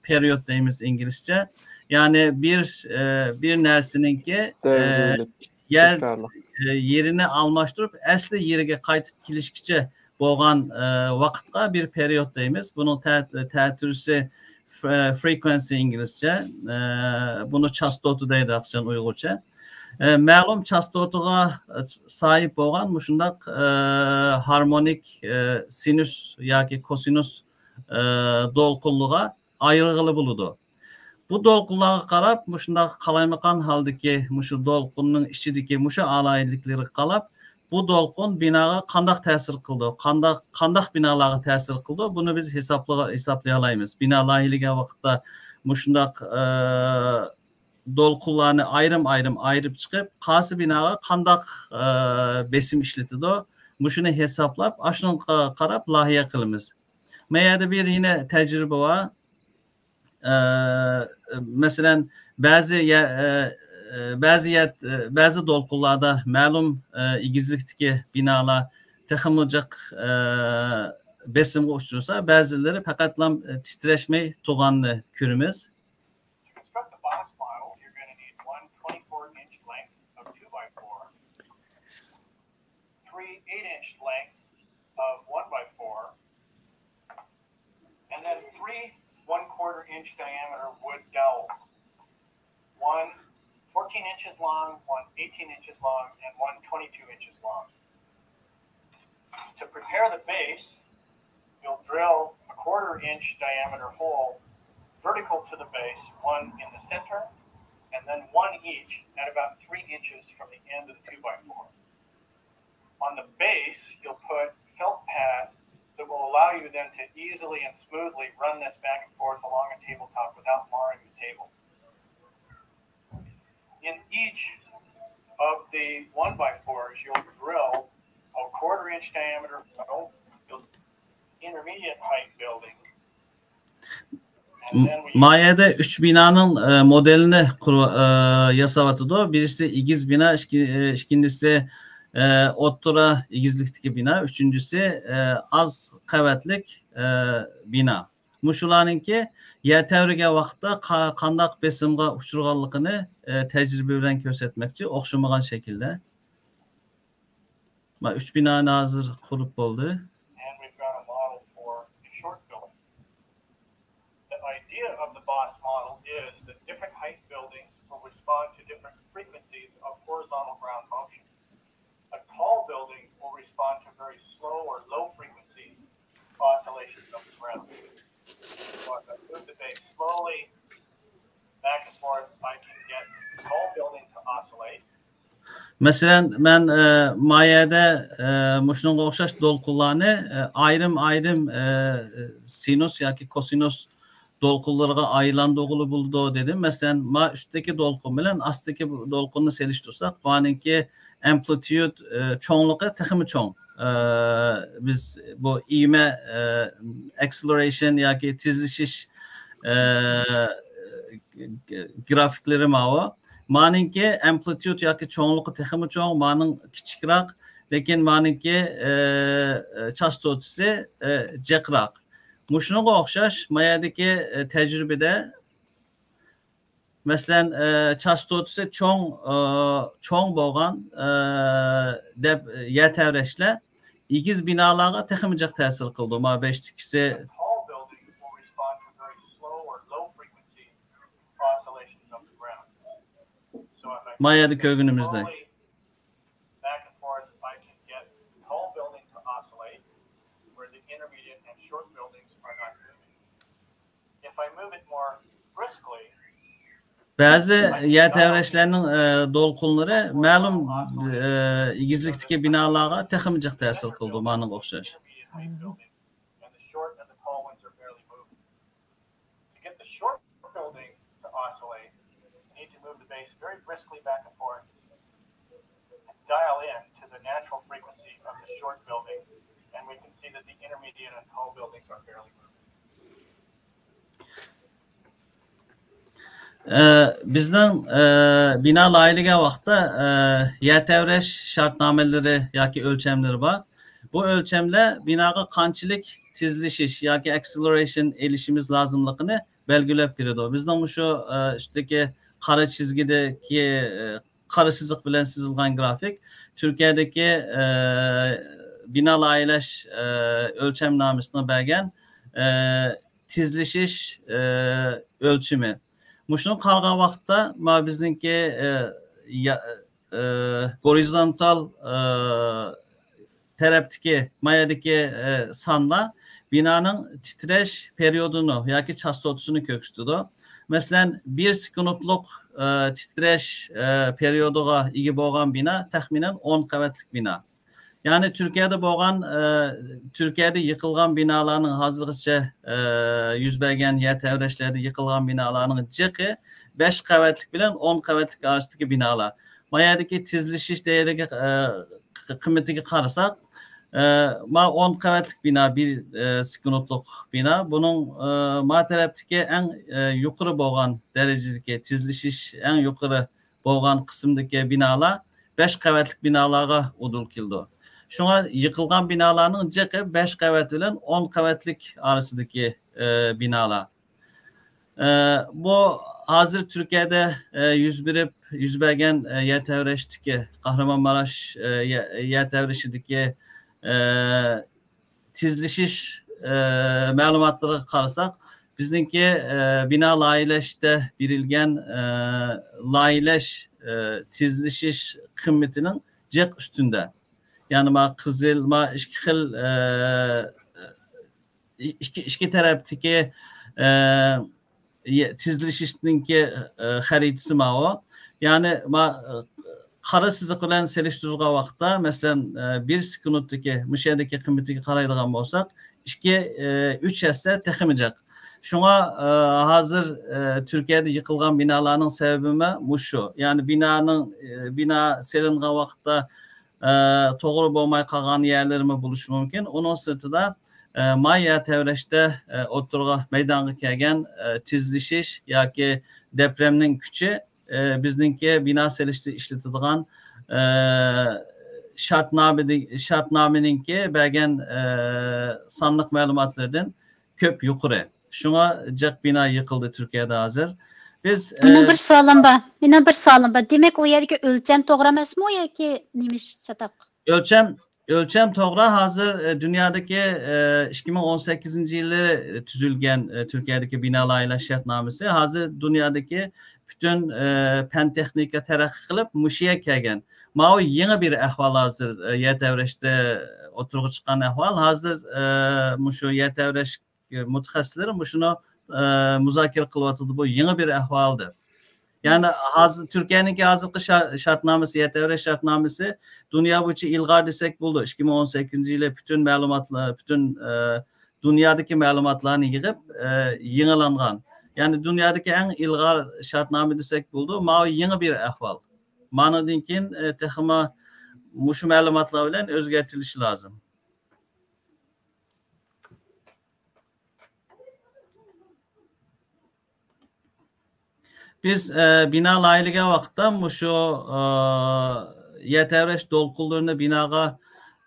پېرىيود دەيمىز ئىنگلىزچە. يەنى بىر، ئە، بىر نەرسىنىڭكى، ئە، يەر، ئە، يېرىنى ئالماشتۇرۇپ، ئەسلى يېرىگە قايتىپ كېلىشكىچە بولغان، ئە، ۋاقىتقا بىر پېرىيود دەيمىز. بۇنىڭ تە-، تەتۈرىسى ف-، فرېكۋېنسى ئىنگلىزچە، ئە، بۇنى چاستوتا دەيدۇ ئاقچان ئۇيغۇرچە. ئە، مەلۇم چاستوتىغا ساھىب بولغان مۇشۇنداق، ئە، ھارمونىك، ئە، سىنۇس ياكى كوسىنۇس، ئە، دولقۇنلىرىغا ئايرىغىلى بولىدۇ. بۇ دولقۇنلارغا قاراپ، مۇشۇنداق قالايمىقان ھالدىكى مۇشۇ دولقۇننىڭ ئىچىدىكى مۇشۇ ئالاھىدىلىكلىرىگە قاراپ، بۇ دولقۇن بىناغا قانداق تەسىر قىلىدۇ، قانداق، قانداق بىنالارغا تەسىر قىلىدۇ، بۇنى بىز ھېسابلىغا-، ھېسابلىيالايمىز. بىنا لايىھىلىگەن ۋاقىتتا مۇشۇنداق، ئە، دولقۇنلارنى ئايرىم-ئايرىم ئايرىپ چىقىپ، قايسى بىناغا قانداق، ئە، بېسىم ئىشلىتىدۇ، مۇشۇنى ھېسابلاپ، ئاشۇنىڭغا قاراپ لايىھە قىلىمىز. ما يەردە بىر يەنە تەجرىبە بار. ئە، مەسىلەن، بەزى يە-، ئە، ئە، بەزى يە-، ئە، بەزى دولقۇنلاردا مەلۇم، ئە، ئېگىزلىكتىكى بىنالار تېخىمۇ جىق، ئە، بېسىمغا ئۇچرىسا، بەزىلىرى پەقەتلا تىترەشمەي تۇرغاننى كۆرىمىز. To construct the box model, you're gonna need one twenty-four inch length of two by four, three eight inch lengths of one by four, and then three one quarter inch diameter wood dowels. One fourteen inches long, one eighteen inches long, and one twenty-two inches long. To prepare the base, you'll drill a quarter inch diameter hole vertical to the base, one in the center, and then one each at about three inches from the end of the two by four. On the base, you'll put felt pads that will allow you then to easily and smoothly run this back and forth along a tabletop without marring the table. In each of the one by fours, you'll drill a quarter inch diameter hole intermediate height building. And then we ما يەردە ئۈچ بىنانىڭ، ئە، مودېلىنى قۇر-، ئە، ياساۋاتىدۇ. بىرسى ئېگىز بىنا، ئىككى-، ئە، ئىككىنچىسى، ئە، ئوتتۇرا ئېگىزلىكتىكى بىنا، ئۈچىنچىسى، ئە، ئاز قەۋەتلىك، ئە، بىنا. مۇشۇلارنىڭكى يەر تەۋرىگەن ۋاقىتتا قا-، قانداق بېسىمغا ئۇچرىغانلىقىنى، ئە، تەجرىبە بىلەن كۆرسەتمەكچى، ئوخشىمىغان شەكىلدە. ما ئۈچ بىنانى ھازىر قۇرۇپ بولدى. And we've got a model for a short building. The idea of the BOSS model is that different height buildings will respond to different frequencies of horizontal ground motion. A tall building will respond to very slow or low frequency oscillations of the ground. So if I move the base slowly back and forth, I can get the tall building to oscillate. مەسىلەن، مەن، ئە، ما يەردە، ئە، مۇشۇنىڭغا ئوخشاش دولقۇنلارنى، ئە، ئايرىم-ئايرىم، ئە، سىنۇس ياكى كوسىنۇس دولقۇنلىرىغا ئايلاندۇرغىلى بولىدۇ دېدىم. مەسىلەن، ما ئۈستتىكى دولقۇن بىلەن ئاستتىكى دولقۇننى سېلىشتۇرساق، مانىڭكى ئەمپلىتيۇد، ئە، چوڭلۇقى تېخىمۇ چوڭ. ئە، بىز بۇ ئىمە، ئە، ئەكسېلېرەيشن ياكى تېزلىشىش، ئە، گرافىكلىرى ماۋۇ. مانىڭكى ئەمپلىتيۇد ياكى چوڭلۇقى تېخىمۇ چوڭ، مانىڭ كىچىكراق، لېكىن مانىڭكى، ئە، چاستوتىسى، ئە، جىقراق. مۇشۇنىڭغا ئوخشاش، ما يەردىكى، ئە، تەجرىبىدە، مەسىلەن، ئە، چاستوتىسى چوڭ، ئە، چوڭ بولغان، ئە، دەپ يەر تەۋرەشلەر ئېگىز بىنالارغا تېخىمۇ جىق تەسىر قىلىدۇ. ما بەشتىكىسى. Tall buildings will respond to very slow or low frequency oscillations of the ground. So if I ما يەردە كۆرگىنىمىزدەك. Slowly back and forth, I can get tall building to oscillate, where the intermediate and short buildings are not moving. If I move it more briskly, بەزى يەر تەۋرەشلەرنىڭ، ئە، دولقۇنلىرى مەلۇم، ئە، ئېگىزلىكتىكى بىنالارغا تېخىمۇ جىق تەسىر قىلىدۇ، مانىڭغا ئوخشاش. Intermediate height building, and the short and the tall ones are barely moving. To get the short building to oscillate, you need to move the base very briskly back and forth and dial in to the natural frequency of the short building, and we can see that the intermediate and tall buildings are barely moving. ئە، بىزنىڭ، ئە، بىنا لايىھەلىگەن ۋاقىتتا، ئە، يەر تەۋرەش شەرتنامىلىرى ياكى ئۆلچەملىرى بار. بۇ ئۆلچەملەر بىناغا قانچىلىك تېزلىشىش ياكى ئەكسېلېرەيشن ئېلىشىمىز لازىملىقىنى بەلگىلەپ بېرىدۇ. بىزنىڭ مۇشۇ، ئە، ئۈستتىكى قارا چىزگىدىكى، ئە، قارا سىزىق بىلەن سىزىلغان گرافىك تۈركىيەدىكى، ئە، بىنا لايىھەلەش، ئە، ئۆلچەمنامىسىنىڭ بەرگەن، ئە، تېزلىشىش، ئە، ئۆلچىمى. مۇشۇنى قارىغان ۋاقىتتا، ما بىزنىڭكى، ئە، يا-، ئە، گورىزونتال، ئە، تەرەپتىكى، ما يەردىكى، ئە، سانلار بىنانىڭ تىترەش پېرىيودىنى ياكى چاستوتىسىنى كۆرسىتىدۇ. مەسىلەن، بىر سېكۇنتلۇق، ئە، تىترەش، ئە، پېرىيودىغا ئىگە بولغان بىنا تەخمىنەن ئون قەۋەتلىك بىنا. يەنى تۈركىيەدە بولغان، ئە، تۈركىيەدە يىقىلغان بىنالارنىڭ ھازىرغىچە، ئە، يۈز بەرگەن يەر تەۋرەشلەردە يىقىلغان بىنالارنىڭ جىقى بەش قەۋەتلىك بىلەن ئون قەۋەتلىك ئارىسىدىكى بىنالار. ما يەردىكى تېزلىشىش دەيرىگە، ئە، قىممىتىگە قارىساق، ئە، ما ئون قەۋەتلىك بىنا، بىر، ئە، سېكۇنتلۇق بىنا. بۇنىڭ، ئە، ما تەرەپتىكى ئەڭ، ئە، يۇقىرى بولغان دەرىجىدىكى تېزلىشىش ئەڭ يۇقىرى بولغان قىسىمدىكى بىنالار بەش قەۋەتلىك بىنالارغا ئۇدۇل كېلىدۇ. شۇڭا يىقىلغان بىنالارنىڭ جىقى بەش قەۋەت بىلەن ئون قەۋەتلىك ئارىسىدىكى، ئە، بىنالار. ئە، بۇ ھازىر تۈركىيەدە، ئە، يۈز بېرىپ، يۈز بەرگەن، ئە، يەر تەۋرەشتىكى، قەھرىمانماراش، ئە، يە-، يەر تەۋرىشىدىكى، ئە، تېزلىشىش، ئە، مەلۇماتلىرىغا قارىساق، بىزنىڭكى، ئە، بىنا لايىھەلەشتە بېرىلگەن، ئە، لايىھەلەش، ئە، تېزلىشىش قىممىتىنىڭ جىق ئۈستۈندە. يەنى ما قىزىل، ما ئىككى خىل، ئە، ئىككى، ئىككى تەرەپتىكى، ئە، يە-، تېزلىشىشنىڭكى، ئە، خەرىتىسى ماۋۇ. يەنى ما، ئە، قارا سىزىق بىلەن سېلىشتۇرۇلغان ۋاقىتتا، مەسىلەن، ئە، بىر سېكۇنتتىكى مۇشۇ يەردىكى قىممىتىگە قارايدىغان بولساق، ئىككى، ئە، ئۈچ ھەسسە تېخىمۇ جىق. شۇڭا، ئە، ھازىر، ئە، تۈركىيەدە يىقىلغان بىنالارنىڭ سەۋەبىمۇ مۇشۇ. يەنى بىنانىڭ، ئە، بىنا سېلىنغان ۋاقىتتا، ئە، توغرا بولماي قالغان يەرلىرىمۇ بولۇشى مۇمكىن. ئۇنىڭ سىرتىدا، ئە، ما يەر تەۋرەشتە، ئە، ئوتتۇرىغا مەيدانغا كەلگەن، ئە، تېزلىشىش ياكى دەپرەمنىڭ كۈچى، ئە، بىزنىڭكى بىنا سېلىشتا ئىشلىتىدىغان، ئە، شارتنامىدىن-، شارتنامىنىڭكى بەرگەن، ئە، سانلىق مەلۇماتلىرىدىن كۆپ يۇقىرى. شۇڭا جىق بىنا يىقىلدى تۈركىيەدە ھازىر. بىز، مېنىڭ ئە، بىر سوئالىم بار. مېنىڭ بىر سوئالىم بار. دېمەك، ئۇ يەردىكى ئۆلچەم توغرا ئەمەسمۇ ياكى نېمە ئىش چاتاق؟ ئۆلچەم، ئۆلچەم توغرا. ھازىر، ئە، دۇنيادىكى، ئە، ئىككى مىڭ ئون سەككىزىنچى يىلى تۈزۈلگەن، ئە، تۈركىيەدىكى بىنا لايىھىلەش شەرتنامىسى ھازىر دۇنيادىكى پۈتۈن، ئە، پەن تېخنىكا تەرەققىي قىلىپ، مۇشۇ يەرگە كەلگەن. ماۋۇ يېڭى بىر ئەھۋال ھازىر، ئە، يەر تەۋرەشتە ئوتتۇرىغا چىققان ئەھۋال. ھازىر، ئە، مۇشۇ يەر تەۋرەش مۇتەخەسسىسلىرى مۇشۇنى، ئە، مۇزاكىرە قىلىۋاتىدۇ. بۇ يېڭى بىر ئەھۋال دەپ. يەنى ھازىر تۈركىيەنىڭكى ھازىرقى شا-، شارتنامىسى، يەر تەۋرەش شارتنامىسى دۇنيا بويىچە ئىلغار دېسەك بولىدۇ. ئىككى مىڭ ئون سەككىزىنچى يىلى پۈتۈن مەلۇماتلار، پۈتۈن، ئە، دۇنيادىكى مەلۇماتلارنى يىغىپ، ئە، يېڭىلانغان. يەنى دۇنيادىكى ئەڭ ئىلغار شارتنامە دېسەك بولىدۇ. ماۋۇ يېڭى بىر ئەھۋال. مانىڭدىن كېيىن، ئە، تېخىمۇ مۇشۇ مەلۇماتلار بىلەن ئۆزگەرتىلىشى لازىم. بىز، ئە، بىنا لايىھىلىگەن ۋاقىتتا مۇشۇ، ئە، يەر تەۋرەش دولقۇنلىرىنى بىناغا،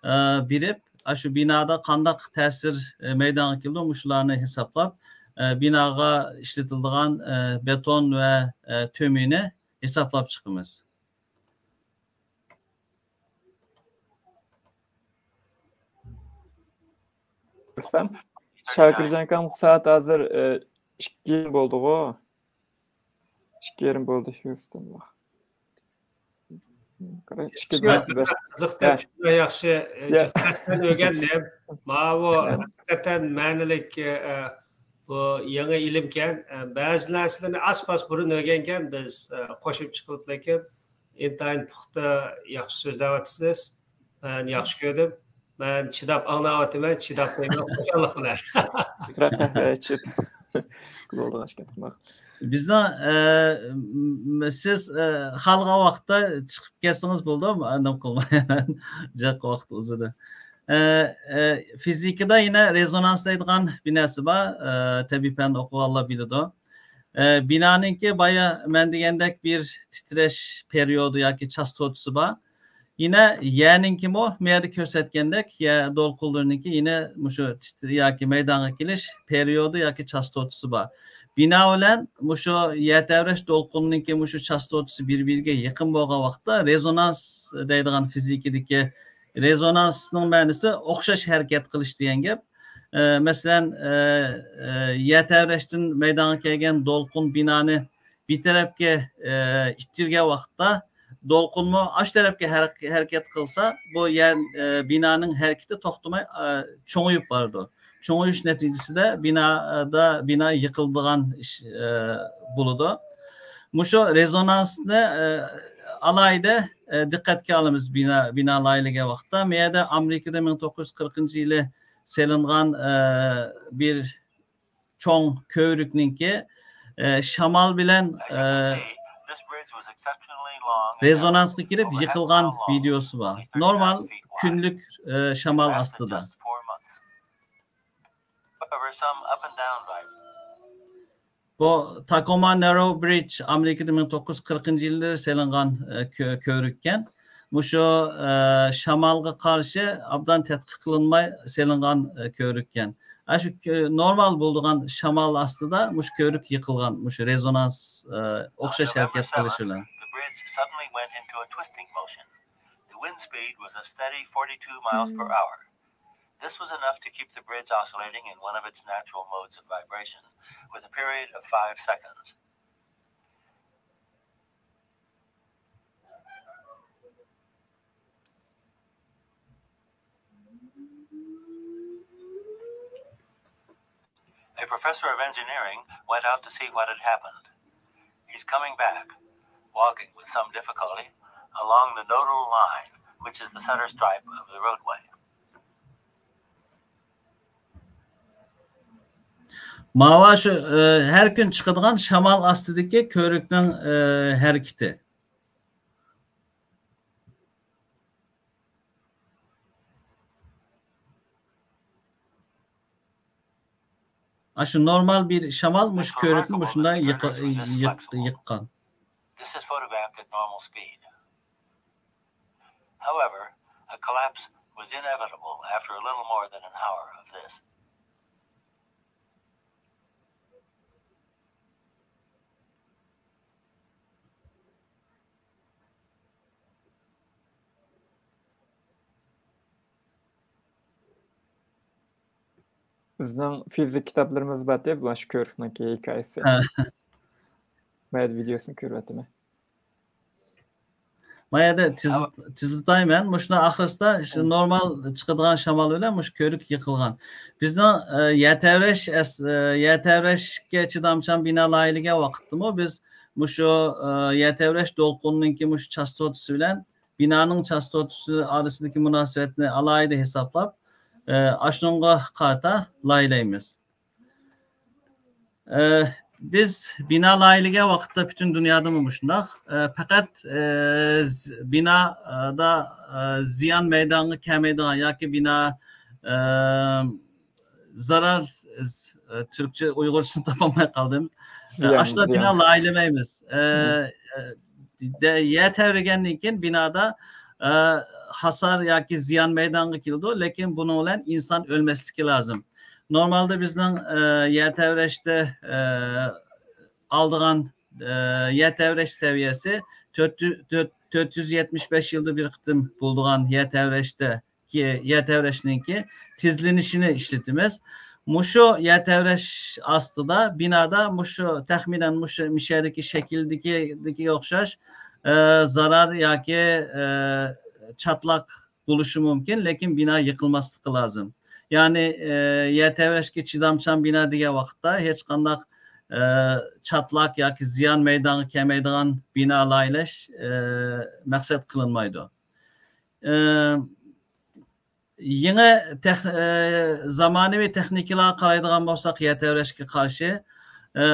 ئە، بېرىپ، ئاشۇ بىنادا قانداق تەسىر، ئە، مەيدانغا كېلىدۇ، مۇشۇلارنى ھېسابلاپ، ئە، بىناغا ئىشلىتىلىدىغان، ئە، بېتون ۋە، ئە، تۆمۈرنى ھېسابلاپ چىقىمىز. كۆرسەم، شاكىرجان ئاكام، سائەت ھازىر، ئى، ئىككى يېرىم بولدىغۇ. ئىككى يېرىم بولدى، ھيۇستون. ئىككى يېرىم. قىزىق دەپ، ھە. شۇنداق ياخشى، ئى، يا. جىق دەرسلەرنى ئۆگەندىم. ماۋۇ يا. ھەقىقەتەن مەنىلىك، ئى، بۇ يېڭى ئىلىمكەن. ئى، بەزى نەرسىلەرنى ئاز-پاز بۇرۇن ئۆگەنگەن بىز، ئى، قوشۇمچە قىلىپ، لېكىن ئىنتايىن پۇختا، ياخشى سۆزلەۋاتىسىز. مەن ياخشى كۆردۈم. مەن چىداپ ئاڭلاۋاتىمەن، چىداپ دەيمەن، خۇشاللىق بىلەن. رەھمەت، چىپ. بولدى، ئاشكەتمەك. بىزنىڭ، ئە، م-، سىز، ئە، خالىغان ۋاقىتتا چىقىپ كەتسىڭىز بولىدۇ، ئەمما نېمە قىلمايمەن. جىق ۋاقىت ئۇزىدى. ئە، ئە، فىزىكىدا يەنە رېزونانس دەيدىغان بىر نەرسە بار، ئە، تەبىئىي پەن ئوقۇغانلار بىلىدۇ. ئە، بىنانىڭكى بايا مەن دېگەندەك بىر تىترەش پېرىيودى ياكى چاستوتىسى بار. يەنە يەرنىڭكىمۇ مۇ يەردە كۆرسەتكەندەك، يەر دولقۇنلىرىنىڭكى يەنە مۇشۇ تىتر-، ياكى مەيدانغا كېلىش پېرىيودى ياكى چاستوتىسى بار. بىنا بىلەن مۇشۇ يەر تەۋرەش دولقۇنىنىڭكى مۇشۇ چاستوتىسى بىر-بىرىگە يېقىن بولغان ۋاقىتتا رېزونانس دەيدىغان فىزىكىدىكى رېزونانسنىڭ مەنىسى ئوخشاش ھەرىكەت قىلىش دېگەن گەپ. ئە، مەسىلەن، ئە، ئە، يەر تەۋرەشتىن مەيدانغا كەلگەن دولقۇن بىنانى بىر تەرەپكە، ئە، ئىتتىرگەن ۋاقىتتا، دولقۇنمۇ ئاشۇ تەرەپكە ھەرە-، ھەرىكەت قىلسا، بۇ يەر، ئە، بىنانىڭ ھەرىكىتى توختىماي، ئە، چوڭىيىپ بارىدۇ. چوڭىيىش نەتىجىسىدە بىنادا، بىنا يىقىلىدىغان ئىش، ئە، بولىدۇ. مۇشۇ رېزونانسنى، ئە، ئالاھىدە، ئە، دىققەتكە ئالىمىز بىنا، بىنا لايىھىلىگەن ۋاقىتتا. مۇ يەردە ئامېرىكىدا مىڭ توققۇز يۈز قىرىقىنچى يىلى سېلىنغان، ئە، بىر چوڭ كۆۋرۈكنىڭكى، ئە، شامال بىلەن، ئە، رېزونانسقا كىرىپ يىقىلغان ۋىدېئوسى بار. نورمال كۈنلۈك، ئە، شامال ئاستىدا. بۇ تاكوما نارو برىدج ئامېرىكىدا مىڭ توققۇز يۈز قىرىقىنچى يىللىرى سېلىنغان، ئە، كۆ-، كۆۋرۈككەن. مۇشۇ، ئە، شامالغا قارشى ئابدان تەتقىق قىلىنماي سېلىنغان، ئە، كۆۋرۈككەن. ئاشۇ كۆ-، نورمال بولىدىغان شامال ئاستىدا مۇشۇ كۆۋرۈك يىقىلغان، مۇشۇ رېزونانس، ئە، ئوخشاش ھەرىكەت قىلىشى بىلەن. The wind speed was a steady forty-two miles per hour. This was enough to keep the bridge oscillating in one of its natural modes of vibration with a period of five seconds. A professor of engineering went out to see what had happened. He's coming back, walking with some difficulty along the nodal line, which is the center stripe of the roadway. ماۋۇ شۇ، ئە، ھەر كۈن چىقىدىغان شامال ئاستىدىكى كۆۋرۈكنىڭ، ئە، ھەرىكىتى. ئاشۇ نورمال بىر شامال مۇشۇ كۆۋرۈكنى مۇشۇنداق يىق-، يىق-، يىققان. This is photographed at normal speed. However, a collapse was inevitable after a little more than an hour of this. بىزنىڭ فىزىك كىتابلىرىمىز بار، مانا شۇ كۆۋرۈكنىڭكى ھېكايىسى. ھە. مەن ۋىدېئوسىنى كۆرۈۋاتىمەن. ما يەردە تېز-، تېزلىتايمەن. مۇشۇنىڭ ئاخىرىسىدا شۇ نورمال چىقىدىغان شامال بىلەن مۇشۇ كۆۋرۈك يىقىلغان. بىزنىڭ، ئە، يەر تەۋرەش ئەس-، ئە، يەر تەۋرەشكە چىدامچان بىنا لايىھەلىگەن ۋاقىتتىمۇ بىز مۇشۇ، ئە، يەر تەۋرەش دولقۇنىنىڭكى مۇشۇ چاستوتىسى بىلەن بىنانىڭ چاستوتىسى ئارىسىدىكى مۇناسىۋەتنى ئالاھىدە ھېسابلاپ، ئە، ئاشۇنىڭغا قارىتا لايىھەلەيمىز. ئە، بىز بىنا لايىھەلىگەن ۋاقىتتا پۈتۈن دۇنيادىمۇ مۇشۇنداق. ئە، پەقەت، ئە، ز-، بىنادا، ئە، زىيان مەيدانغا كەلمەيدىغان ياكى بىنا، ئە، زارار، ز-، ئە، تۈركچە، ئۇيغۇرچىسىنى تاپالماي قالدىم. ئە، زىيان، ئاشۇنداق بىنا زىيان. لايىھەلىمەيمىز. ئە، ئە، دە-، يەر تەۋرىگەندىن كېيىن بىنادا، ئە، ھاسار ياكى زىيان مەيدانغا كېلىدۇ، لېكىن بۇنىڭ بىلەن ئىنسان ئۆلمەسلىكى لازىم. نورمالدا بىزنىڭ، ئە، يەر تەۋرەشتە، ئە، ئالىدىغان، ئە، يەر تەۋرەش سەۋىيەسى تۆت يۈز، تۆت، تۆت يۈز يەتمىش بەش يىلدا بىر قېتىم بولىدىغان يەر تەۋرەشتە يەر تەۋرەشنىڭكى تېزلىنىشىنى ئىشلىتىمىز. مۇشۇ يەر تەۋرەش ئاستىدا بىنادا مۇشۇ تەخمىنەن مۇشۇ مىشەدىكى شەكىلدىكى، دىكىگە ئوخشاش، ئە، زارار ياكى، ئە، چاتلاق بولۇشى مۇمكىن، لېكىن بىنا يىقىلماسلىقى لازىم. يەنى، ئە، يەر تەۋرەشكە چىدامچان بىنا دېگەن ۋاقىتتا ھېچقانداق، ئە، چاتلاق ياكى زىيان مەيدانغا كەلمەيدىغان بىنا لايىھەلەش، ئە، مەقسەت قىلىنمايدۇ. ئە، يېڭى تېخ-، ئە، زامانىۋى تېخنىكىلارغا قارايدىغان بولساق، يەر تەۋرەشكە قارشى، ئە،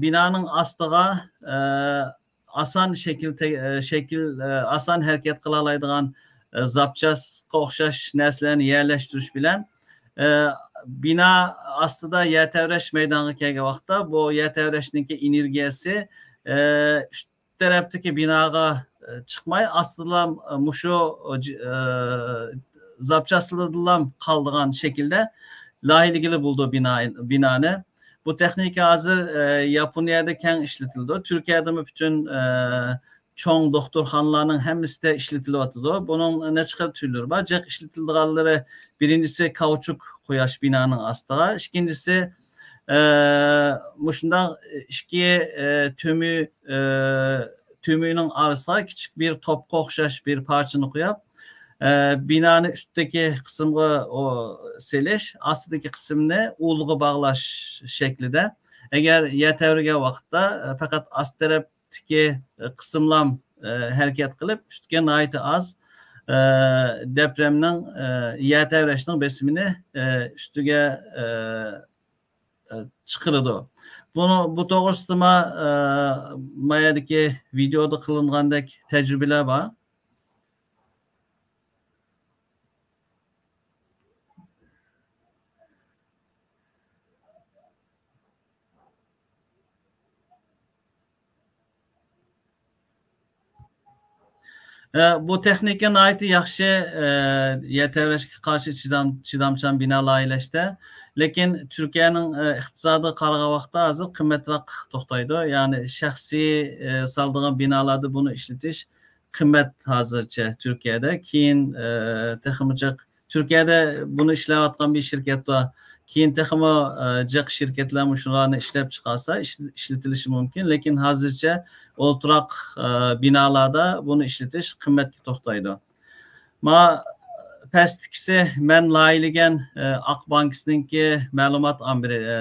بىنانىڭ ئاستىغا، ئە، ئاسان شەكىل تە-، ئە، شەكىل، ئە، ئاسان ھەرىكەت قىلالايدىغان، ئە، زاپچاسقا ئوخشاش نەرسىلەرنى يەرلەشتۈرۈش بىلەن، ئە، بىنا ئاستىدا يەر تەۋرەش مەيدانغا كەلگەن ۋاقىتتا، بۇ يەر تەۋرەشنىڭكى ئېنېرگىيەسى، ئە، ئۈست تەرەپتىكى بىناغا، ئە، چىقماي، ئاستىدىلا، ئە، مۇشۇ، ئە، ج-، ئە، زاپچاسلىرىدىلا قالىدىغان شەكىلدە لايىھىلىگىلى بولىدۇ بىنا-، بىنانى. بۇ تېخنىكا ھازىر، ئە، ياپونىيەدە كەڭ ئىشلىتىلىدۇ. تۈركىيەدىمۇ پۈتۈن، ئە، چوڭ دوختۇرخانىلارنىڭ ھەممىسىدە ئىشلىتىلىۋاتىدۇ. بۇنىڭ نەچچە خىل تۈرلىرى بار. جىق ئىشلىتىلىدىغانلىرى، بىرىنچىسى، كاۋچۇك قوياش بىنانىڭ ئاستىغا. ئىككىنچىسى، ئە، مۇشۇنداق ئىككى، ئە، تۈمۈ، ئە، تۈمۈنىڭ ئارىسىغا كىچىك بىر توپقا ئوخشاش بىر پارچىنى قويۇپ، ئە، بىنانى ئۈستتىكى قىسىمغا ئو-، سېلىش، ئاستىدىكى قىسىمنى ئۇلىغا باغلاش شەكلىدە. ئەگەر يەر تەۋرىگەن ۋاقىتتا، ئە، پەقەت ئاست تەرەپتىكى قىسىملام، ئە، ھەرىكەت قىلىپ، ئۈستكە ناھايىتى ئاز، ئە، دەپرەمنىڭ، ئە، يەر تەۋرەشنىڭ بېسىمىنى، ئە، ئۈستىگە، ئە، ئە، چىقىرىدۇ. بۇنى، بۇ توغرىسىدىمۇ، ئە، ما يەردىكى ۋىدېئودا قىلىنغاندەك تەجرىبىلەر بار. ئە، بۇ تېخنىكا ناھايىتى ياخشى، ئە، يەر تەۋرەشكە قارشى چىدام-، چىدامچان بىنا لايىھەلەشتە. لېكىن تۈركىيەنىڭ، ئە، ئىقتىسادىغا قارىغان ۋاقىتتا ھازىر قىممەتراق توختايدۇ. يەنى شەخسىي، ئە، سالىدىغان بىنالاردا بۇنى ئىشلىتىش قىممەت ھازىرچە تۈركىيەدە. كېيىن، ئە، تېخىمۇ جىق تۈركىيەدە بۇنى ئىشلەۋاتقان بىر شىركەت بار. كېيىن تېخىمۇ، ئە، جىق شىركەتلەر مۇشۇلارنى ئىشلەپ چىقارسا، ئىش-، ئىشلىتىلىشى مۇمكىن. لېكىن ھازىرچە ئولتۇراق، ئە، بىنالاردا بۇنى ئىشلىتىش قىممەتكە توختايدۇ. ما پەستىكىسى مەن لايىھەلىگەن، ئە، ئاق بانكىسىنىڭكى مەلۇمات ئامبىرى، ئە،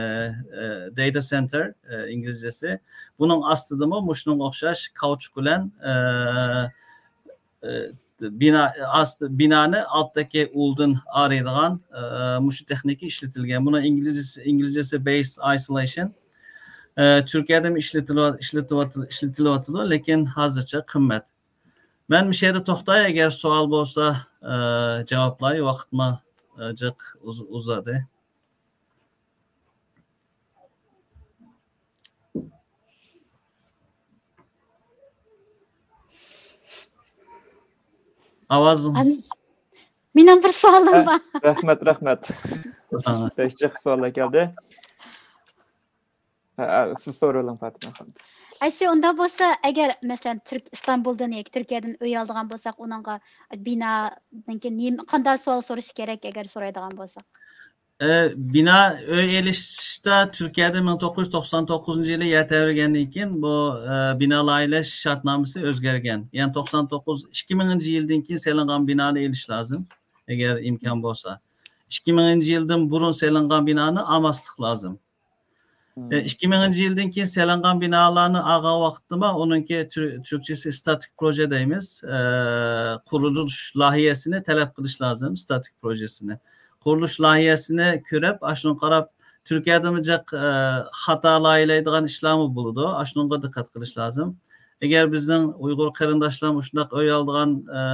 ئە، data center، ئە، ئىنگلىزچىسى. بۇنىڭ ئاستىدىمۇ مۇشۇنىڭغا ئوخشاش كاۋچۇك بىلەن، ئە، ئە، بىنا، ئاست-، بىنانى ئالتتىكى ئۇلدىن ئايرىيدىغان، ئە، مۇشۇ تېخنىكا ئىشلىتىلگەن. بۇنىڭ ئىنگلىزچىسى، ئىنگلىزچىسى base isolation. ئە، تۈركىيەدىمۇ ئىشلىتىلىۋ-، ئىشلىتىۋاتىدۇ، ئىشلىتىلىۋاتىدۇ، لېكىن ھازىرچە قىممەت. مەن مۇشۇ يەردە توختاي، ئەگەر سوئال بولسا، ئە، جاۋابلاي، ۋاقىتمۇ، ئە، جىق ئۇز-، ئۇزىدى. ئاۋازىڭىز. مېنىڭ بىر سوئالىم بار. رەھمەت، رەھمەت. بەك جىق سوئاللار كەلدى. ھە، ھە، سىز سورىۋېلىڭ، پاتىمە خانىم. ئەشۇ ئۇنداق بولسا، ئەگەر مەسىلەن تۈرك ئىستانبۇلدىن ياكى تۈركىيەدىن ئۆي ئالىدىغان بولساق، ئۇنىڭغا بىنادىن كېيىن نېمە، قانداق سوئال سورىشى كېرەك، ئەگەر سورايدىغان بولساق؟ ئە، بىنا ئۆي ئېلىشتا تۈركىيەدە مىڭ توققۇز يۈز توقسان توققۇزىنچى يىلى يەر تەۋرىگەندىن كېيىن بۇ، ئە، بىنا لايىھەلەش شەرتنامىسى ئۆزگەرگەن. يەنى توقسان توققۇز، ئىككى مىڭىنچى يىلدىن كېيىن سېلىنغان بىنانى ئېلىش لازىم، ئەگەر ئىمكان بولسا. ئىككى مىڭىنچى يىلدىن بۇرۇن سېلىنغان بىنانى ئالماسلىق لازىم. ئىككى مىڭىنچى يىلدىن كېيىن سېلىنغان بىنالارنى ئالغان ۋاقىتتىمۇ ئۇنىڭكى تۈر-، تۈركچىسى ستاتىك پروژە دەيمىز. ئە، قۇرۇلۇش لايىھەسىنى تەلەپ قىلىش لازىم، ستاتىك پروژىسىنى. قۇرۇلۇش لايىھەسىنى كۆرۈپ، ئاشۇنىڭغا قاراپ، تۈركىيەدىمۇ جىق، ئە، خاتا لايىھەلەيدىغان ئىشلارمۇ بولىدۇ. ئاشۇنىڭغا دىققەت قىلىش لازىم. ئەگەر بىزنىڭ ئۇيغۇر قېرىنداشلار مۇشۇنداق ئۆي ئالىدىغان، ئە،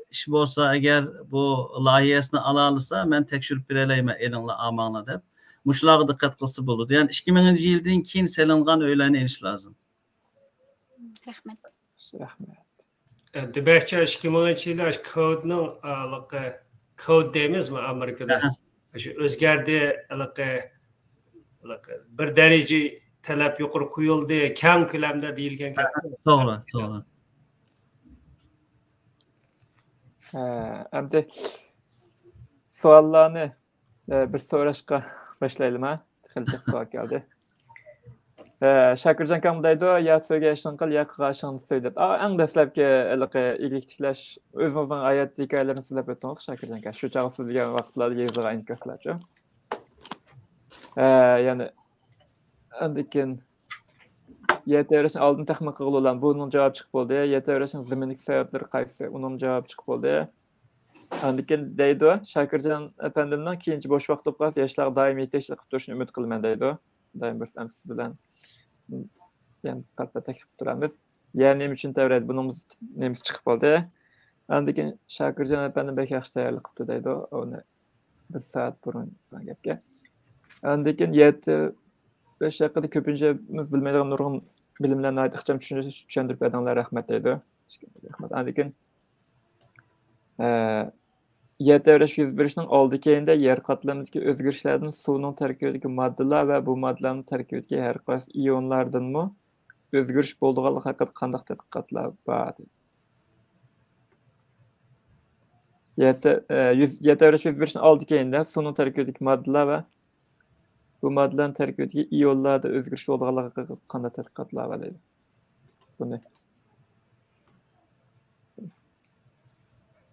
ئىش بولسا، ئەگەر بۇ لايىھەسىنى ئالالىسا، مەن تەكشۈرۈپ بېرەلەيمەن، ئېلىڭلار، ئالماڭلار دەپ. مۇشۇلارغا دىققەت قىلسا بولىدۇ. يەنى ئىككى مىڭىنچى يىلدىن كېيىن سېلىنغان ئۆيلەرنى ئېلىش لازىم. رەھمەت. رەھمەت. ئە، دېمەكچى، ئىككى مىڭىنچى يىلى ئاشۇ كودنىڭ، ئە، ھېلىقى كود دەيمىزمۇ ئامېرىكىدا؟ ئەھە. شۇ ئۆزگەردى، ھېلىقى، ھېلىقى بىر دەرىجە تەلەپ يۇقىرى قويۇلدى، كەڭ كۆلەمدە دېيىلگەن گەپ. توغرا، توغرا. ھە، ئەمدى سوئاللارنى ئە، بىر سوراشقا باشلايلىما؟ خېلى جىق سوئال كەلدى. ئە، شاكىرجان كاڭ دەيدۇ، يا سۆيگەن ئىشىڭنى قىل، يا قىلغان ئىشىڭنى سۆي دەپ. ئا، ئەڭ دەسلەپكى ھېلىقى ئىگىلىك تىكلەش، ئۆزىڭىزنىڭ ھايات ھېكايىلىرىنى سۆزلەپ ئۆتتىڭىز، شاكىرجان ئاكا. شۇ چاغ سۆزلىگەن ۋاقىتلاردا يېزىلغان ئىنكاسلارچۇ. ئە، يەنە ئاندىن كېيىن يەر تەۋرەشنى ئالدىن تەخمىن قىلغىلى بولامدۇ؟ بۇنىڭ جاۋابى چىقىپ بولدى. يەر تەۋرەشنىڭ زېمىندىكى سەۋەبلىرى قايسى؟ ئۇنىڭ جاۋابى چىقىپ بولدى. ئاندىن كېيىن دەيدۇ، شاكىرجان ئەپەندىمنىڭ كېيىنچە بوش ۋاقتى بولۇپ قالسا، ياشلارغا دائىم يېتەكچىلىك قىلىپ تۇرۇشىنى ئۈمىد قىلىمەن دەيدۇ. دائىم بىر سەم سىز بىلەن، سىز بىلەن پات-پات تەكلىپ قىلىپ تۇرىمىز. يەر نېمە ئۈچۈن تەۋرەيدۇ؟ بۇنىڭ نېمىسى چىقىپ بولدى. ئاندىن كېيىن شاكىرجان ئەپەندىم بەك ياخشى تەييارلىق قىپتۇ دەيدۇ. ئۇنى بىر سائەت بۇرۇن قىلغان گەپكە. ئاندىن كېيىن يەتتە بەش ھەققىدە كۆپىنچىمىز بىلمەيدىغان نۇرغۇن بىلىملەرنى ناھايىتى ئىخچام چۈشەندۈرۈپ، چۈشەندۈرۈپ بەردىڭلار، رەھمەت دەيدۇ. رەھمەت. ئاندىن كېيىن، ئە، يەر تەۋرەش يۈز بېرىشنىڭ ئالدى كەينىدە يەر قاتلىمىدىكى ئۆزگىرىشلەردىن سۇنىڭ تەركىبىدىكى ماددىلار ۋە بۇ ماددىلارنىڭ تەركىبىدىكى ھەر قايسى ئىيونلاردىنمۇ ئۆزگىرىش بولىدىغانلىقى ھەققىدە قانداق تەتقىقاتلار بار؟ يەر تە-، ئە، يۈز-، يەر تەۋرەش يۈز بېرىشنىڭ ئالدى كەينىدە سۇنىڭ تەركىبىدىكى ماددىلار ۋە بۇ ماددىلارنىڭ تەركىبىدىكى ئىيونلاردا ئۆزگىرىش بولىدىغانلىقىغا قانداق تەتقىقاتلار بار دەيدۇ. بۇنى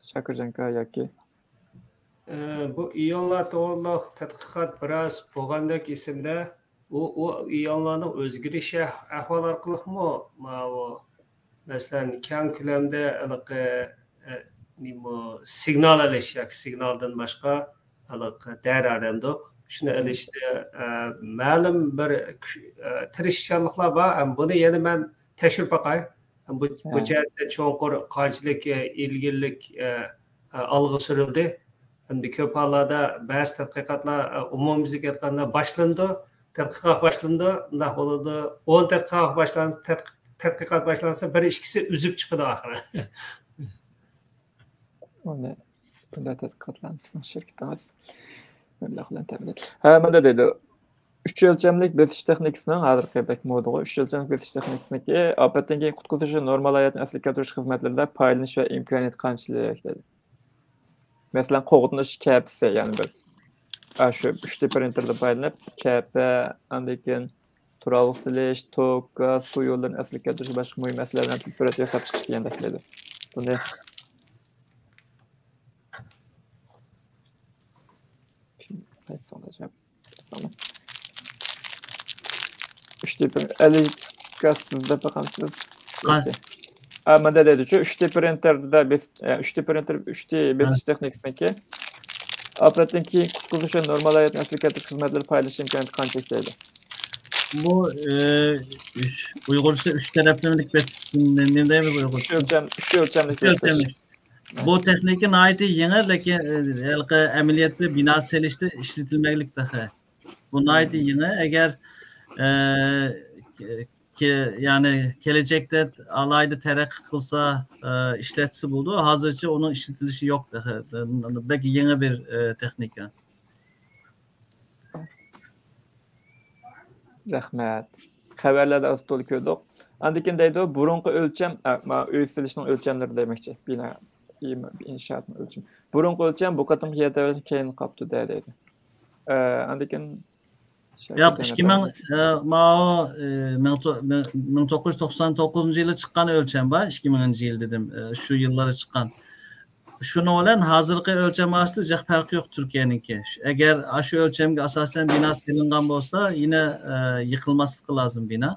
شاكىرجانكا ياكى ئە، بۇ ئىيونلار توغرىلىق تەتقىقات بىراز بولغاندەك ئېسىمدە. ئۇ، ئۇ ئىيونلارنىڭ ئۆزگىرىشى ئەھۋالى ئارقىلىقمۇ ماۋۇ، مەسىلەن، كەڭ كۆلەمدە ھېلىقى، ئە، نېمە، سىگنال ئېلىش ياكى سىگنالدىن باشقا ھېلىقى دەريا دەمدۇق. شۇنى ئېلىشتا، ئە، مەلۇم بىر كۈ-، ئە، تىرىشچانلىقلار بار. ئەم، بۇنى يەنە مەن تەكشۈرۈپ باقاي. بۇ، بۇ ھە. جەھەتتە چوڭقۇر قانچىلىك، ئە، ئىلگىرىلىك، ئە، ئە، ئالغا سۈرۈلدى. ئەمدى كۆپ ھاللاردا بەزى تەتقىقاتلار، ئە، ئومۇميۈزلۈك ئېيتقاندا باشلىنىدۇ، تەتقىقات باشلىنىدۇ، مۇنداق بولىدۇ. ئون تەتقىقات باشلانسا، تەتقىق-، تەتقىقات باشلانسا، بىر ئىككىسى ئۈزۈپ چىقىدۇ ئاخىرى. ئۇنى بۇنداق تەتقىقاتلارنى سىزنىڭ شىركىتىڭىز مەبلەغ بىلەن تەمىنلەيدۇ. ھە، مۇنداق دەيدۇ. ئۈچ ئۆلچەملىك بېسىش تېخنىكىسىنىڭ، ھازىرقى بەك مودىغۇ، ئۈچ ئۆلچەملىك بېسىش تېخنىكىسىنىڭكى ئاپەتتىن كېيىن قۇتقۇزۇش ۋە نورمال ھاياتنى ئەسلىگە كەلتۈرۈش خىزمەتلىرىدە پايدىلىنىش ۋە ئىمكانىيىتى قانچىلىك دەيدۇ. مەسىلەن، قوغدىنىش كەپىسى، يەنى بىر، ئاشۇ ئۈچ دى پرىنتېردىن پايدىلىنىپ، كەپە، ئاندىن كېيىن تۇرالغۇ سېلىش، توك، گاز، سۇ يوللىرىنى ئەسلىگە كەلتۈرۈش ۋە باشقا مۇھىم مەسىلىلەرنى ھەممىسىنى سۈرەتكە ياساپ چىقىش دېگەندەك دەيدۇ. بۇنى قايسىڭ ئەجەب؟ ئۈچ دى پرىنتېر، ئەلى، سىز دەپ باقامسىز؟ قايسى؟ ھە، مەندە دەيدۇچۇ، ئۈچ دى پرىنتېردا بېس-، ئە، ئۈچ دى پرىنتېر، ئۈچ دى بېسىش تېخنىكىسىنىڭكى ئاپەتتىن كېيىن قۇتقۇزۇش ۋە نورمال ھاياتنى ئەسلىگە كەلتۈرۈش خىزمەتلىرى پايدىلىنىش ئىمكانىيىتى قانچىلىك دەيدۇ؟ بۇ، ئە، ئۈچ، ئۇيغۇرچىسى ئۈچ تەرەپلىمىلىك بېسىش، نېمە دەيمىز ئۇيغۇرچىسى؟ ئۈچ ئۆلچەم، ئۈچ ئۆلچەملىك ئۈچ ئۆلچەملىك. بۇ تېخنىكا ناھايىتى يېڭى، لېكىن، ئە، ھېلىقى ئەمەلىيەتتە بىنا سېلىشتا ئىشلىتىلمەكلىك تېخى. بۇ ناھايىتى يېڭى. ئەگەر، ئە، كە-، يەنى كەلەچەكتە ئالاھىدە تەرەققىي قىلسا، ئە، ئىشلەتسە بولىدۇ. ھازىرچە ئۇنىڭ ئىشلىتىلىشى يوق تېخى. بەك يېڭى بىر، ئە، تېخنىكا. رەھمەت. خەۋەرلەردە ئاز تولا كۆردۇق. ئاندىن كېيىن دەيدۇ، بۇرۇنقى ئۆلچەم، ئە، ما-، ئۆي سېلىشنىڭ ئۆلچەملىرى دېمەكچى. بىنا، ئىنشائاتنىڭ ئۆلچىمى. بۇرۇنقى ئۆلچەم بۇ قېتىمقى يەر تەۋرەشتىن كېيىن قاپتۇ دە دەيدۇ. ئە، ئاندىن كېيىن شاكىر ياق، ئىككى مىڭ، ئە، ماۋۇ، ئە، مىڭ تو-، مىڭ، مىڭ توققۇز يۈز توقسان توققۇزىنچى يىلى چىققان ئۆلچەم بار، ئىككى مىڭىنچى يىل دېدىم، ئە، شۇ يىللاردا چىققان. شۇنىڭ بىلەن ھازىرقى ئۆلچەم ئارىسىدا جىق پەرق يوق تۈركىيەنىڭكى. ئەگەر ئاشۇ ئۆلچەمگە ئاساسەن بىنا سېلىنغان بولسا، يەنە، ئە، يىقىلماسلىقى لازىم بىنا.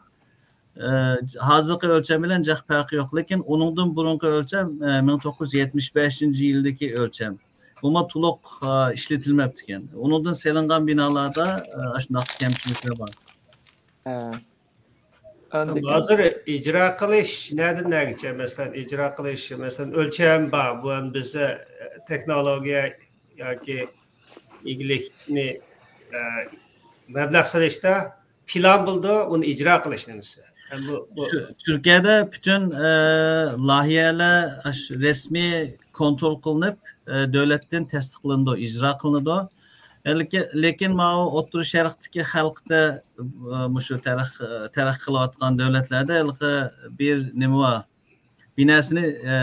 ئە، ھازىرقى ئۆلچەم بىلەن جىق پەرقى يوق، لېكىن ئۇنىڭدىن بۇرۇنقى ئۆلچەم، ئە، مىڭ توققۇز يۈز يەتمىش بەشىنچى يىلدىكى ئۆلچەم. بۇمۇ تولۇق، ئە، ئىشلىتىلمەپتىكەن. ئۇنىڭدىن سېلىنغان بىنالاردا، ئە، ئاشۇنداق كەمچىلىكلەر بار. ھە. ئاندىن كېيىن ھازىر ئىجرا قىلىش نەدىن نەگىچە؟ مەسىلەن، ئىجرا قىلىش، مەسىلەن، ئۆلچەم بار. بۇ ئەمدى بىز، ئە، تېخنولوگىيە ياكى ئىگىلىكنى، ئە، مەبلەغ سېلىشتا پىلان بولىدۇ، ئۇنى ئىجرا قىلىش نېمىسى؟ ھەم بۇ، بۇ تۈ-، تۈركىيەدە پۈتۈن، ئە، لايىھەلەر ئاشۇ رەسمىي كونترول قىلىنىپ، ئە، دۆلەتتىن تەستىقلىنىدۇ، ئىجرا قىلىنىدۇ. لېكىن، لېكىن ماۋۇ ئوتتۇرا شەرقتىكى خەلقتە، ئە، مۇشۇ تەرەق-، تەرەققىي قىلىۋاتقان دۆلەتلەردە ھېلىقى بىر نېمە بار. بىناسىنى، ئە،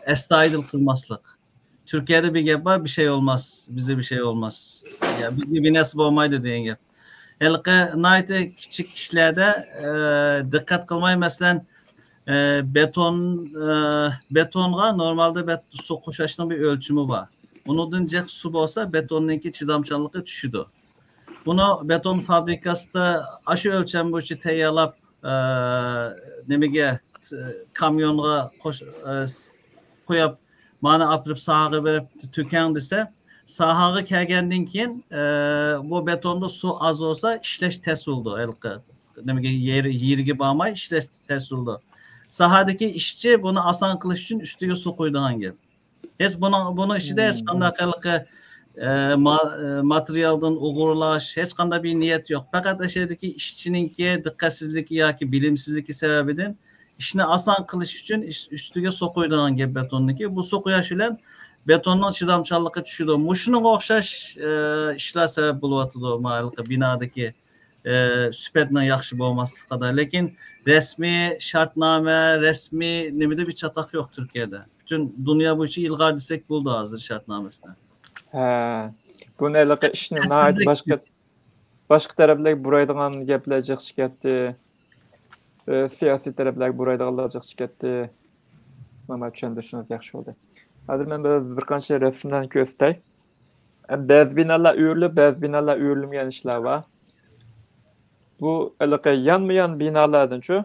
ئەستايىدىل قىلماسلىق. تۈركىيەدە بىر گەپ بار، بىر شەي ئولماس، بىزگە بىر شەي ئولماس. يا، بىزگە بىناسى بولمايدۇ دېگەن گەپ. ھېلىقى ناھايىتى كىچىك ئىشلاردا، ئە، دىققەت قىلماي، مەسىلەن، ئە، بېتون، ئە، بېتونغا نورمالدا بەت-، سۇ قوشاشنىڭ بىر ئۆلچىمى بار. ئۇنىڭدىن جىق سۇ بولسا، بېتوننىڭكى چىدامچانلىقى چۈشىدۇ. بۇنى بېتون فابرىكاسىدا ئاشۇ ئۆلچەم بويىچە تەييارلاپ، ئە، نېمىگە، ئە، كاميونغا قوش-، ئە، قويۇپ، مانا ئاپىرىپ ساھەگە بېرىپ تۆكەڭ دېسە، ساھەگە كەلگەندىن كېيىن، ئە، بۇ بېتوندا سۇ ئاز بولسا، ئىشلەش تەس بولىدۇ. ھېلىقى نېمىگە، يېرى، يېرىگە بارماي ئىشلەش تەس بولىدۇ. ساھەدىكى ئىشچى بۇنى ئاسان قىلىش ئۈچۈن ئۈستىگە سۇ قۇيىدىغان گەپ. ھېچ بۇنىڭ، بۇنىڭ ئىچىدە ھېچقانداق ھېلىقى، ئە، ما-، ئە، ماتېرىيالدىن ئوغرىلاش، ھېچقانداق بىر نىيەت يوق. پەقەت ئەشەدىكى ئىشچىنىڭكى دىققەتسىزلىكى ياكى بىلىمسىزلىكى سەۋەبىدىن ئىشنى ئاسان قىلىش ئۈچۈن ئىش-، ئۈستىگە سۇ قۇيىدىغان گەپ بېتوننىڭكى. بۇ سۇ قۇياش بىلەن بېتوننىڭ چىدامچانلىقى چۈشىدۇ. مۇشۇنىڭغا ئوخشاش، ئە، ئىشلار سەۋەب بولۇۋاتىدۇ، ما ھېلىقى بىنادىكى، ئە، سۈپەتنىڭ ياخشى بولماسلىقىدا. لېكىن رەسمىي شەرتنامە، رەسمىي نېمىدە بىر چاتاق يوق تۈركىيەدە. پۈتۈن دۇنيا بويىچە ئىلغار دېسەك بولىدۇ ھازىر شەرتنامىسىنى. ھە، بۇنى ھېلىقى ئىشنى ناھايىتى باشقا، باشقا تەرەپلەرگە بۇرايدىغان گەپلەر جىق چىقاتتى. ئە، سىياسىي تەرەپلەرگە بۇرايدىغانلار جىق چىقاتتى. سىزنىڭ مانا چۈشەندۈرۈشىڭىز ياخشى بولدى. ھازىر مەن بىر، بىر قانچە رەسىملەرنى كۆرسىتەي. بەزى بىنالار ئۆرۈلۈپ، بەزى بىنالار ئۆرۈلمىگەن ئىشلار بار. بۇ ھېلىقى يانمۇ يان بىنالاردىنچۇ؟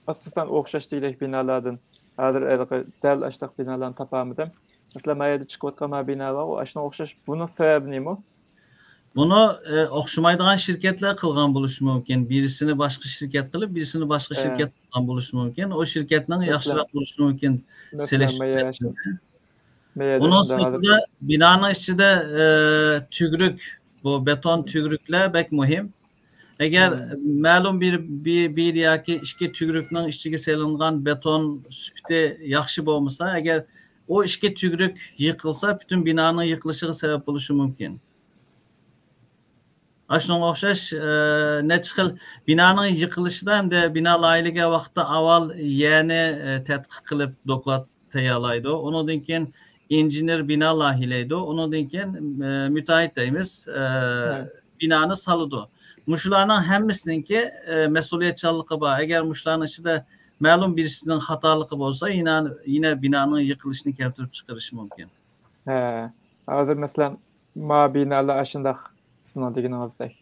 ئاساسەن ئوخشاش دېگۈدەك بىنالاردىن. ھازىر ھېلىقى دەل ئاشۇنداق بىنالارنى تاپالمىدىم. مەسىلەن، ما يەردە چىقىۋاتقان ما بىنا بار، ئۇ ئاشۇنىڭغا ئوخشاش. بۇنىڭ سەۋەبى نېمە؟ بۇنى، ئە، ئوخشىمايدىغان شىركەتلەر قىلغان بولۇشى مۇمكىن. بىرسىنى باشقا شىركەت قىلىپ، بىرسىنى باشقا شىركەت قىلغان بولۇشى مۇمكىن. ئۇ شىركەتنىڭ ياخشىراق بولۇشى مۇمكىن سېلىش سۈپىتى. ئۇنىڭ سۈپىتىدە بىنانىڭ ئىچىدە، ئە، تۈگرۈك، بۇ بېتون تۈگرۈكلەر بەك مۇھىم. ئەگەر مەلۇم بىر، بىر، بىر ياكى ئىككى تۈگرۈكنىڭ ئىچىگە سېلىنغان بېتون سۈپىتى ياخشى بولمىسا، ئەگەر ئۇ ئىككى تۈگرۈك يىقىلسا، پۈتۈن بىنانىڭ يىقىلىشىغا سەۋەب بولۇشى مۇمكىن. ئاشۇنىڭغا ئوخشاش، ئە، نەچچە خىل بىنانىڭ يىقىلىشىدا ھەمدە بىنا لايىھىلىگەن ۋاقىتتا ئاۋۋال يەرنى، ئە، تەتقىق قىلىپ دوكلات تەييارلايدۇ. ئۇنىڭدىن كېيىن ئىنژېنېر بىنا لايىھىلەيدۇ. ئۇنىڭدىن كېيىن، ئە، مۇتەئەھھىت دەيمىز، ئە، بىنانى سالىدۇ. مۇشۇلارنىڭ ھەممىسىنىڭكى، ئە، مەسئۇلىيەتچانلىقى بار. ئەگەر مۇشۇلارنىڭ ئىچىدە مەلۇم بىرسىنىڭ خاتالىقى بولسا، يەنە، يەنە بىنانىڭ يىقىلىشىنى كەلتۈرۈپ چىقىرىشى مۇمكىن. ھە، ھازىر مەسىلەن، ما بىنالار ئاشۇنداق سىزنىڭ دېگىنىڭىزدەك.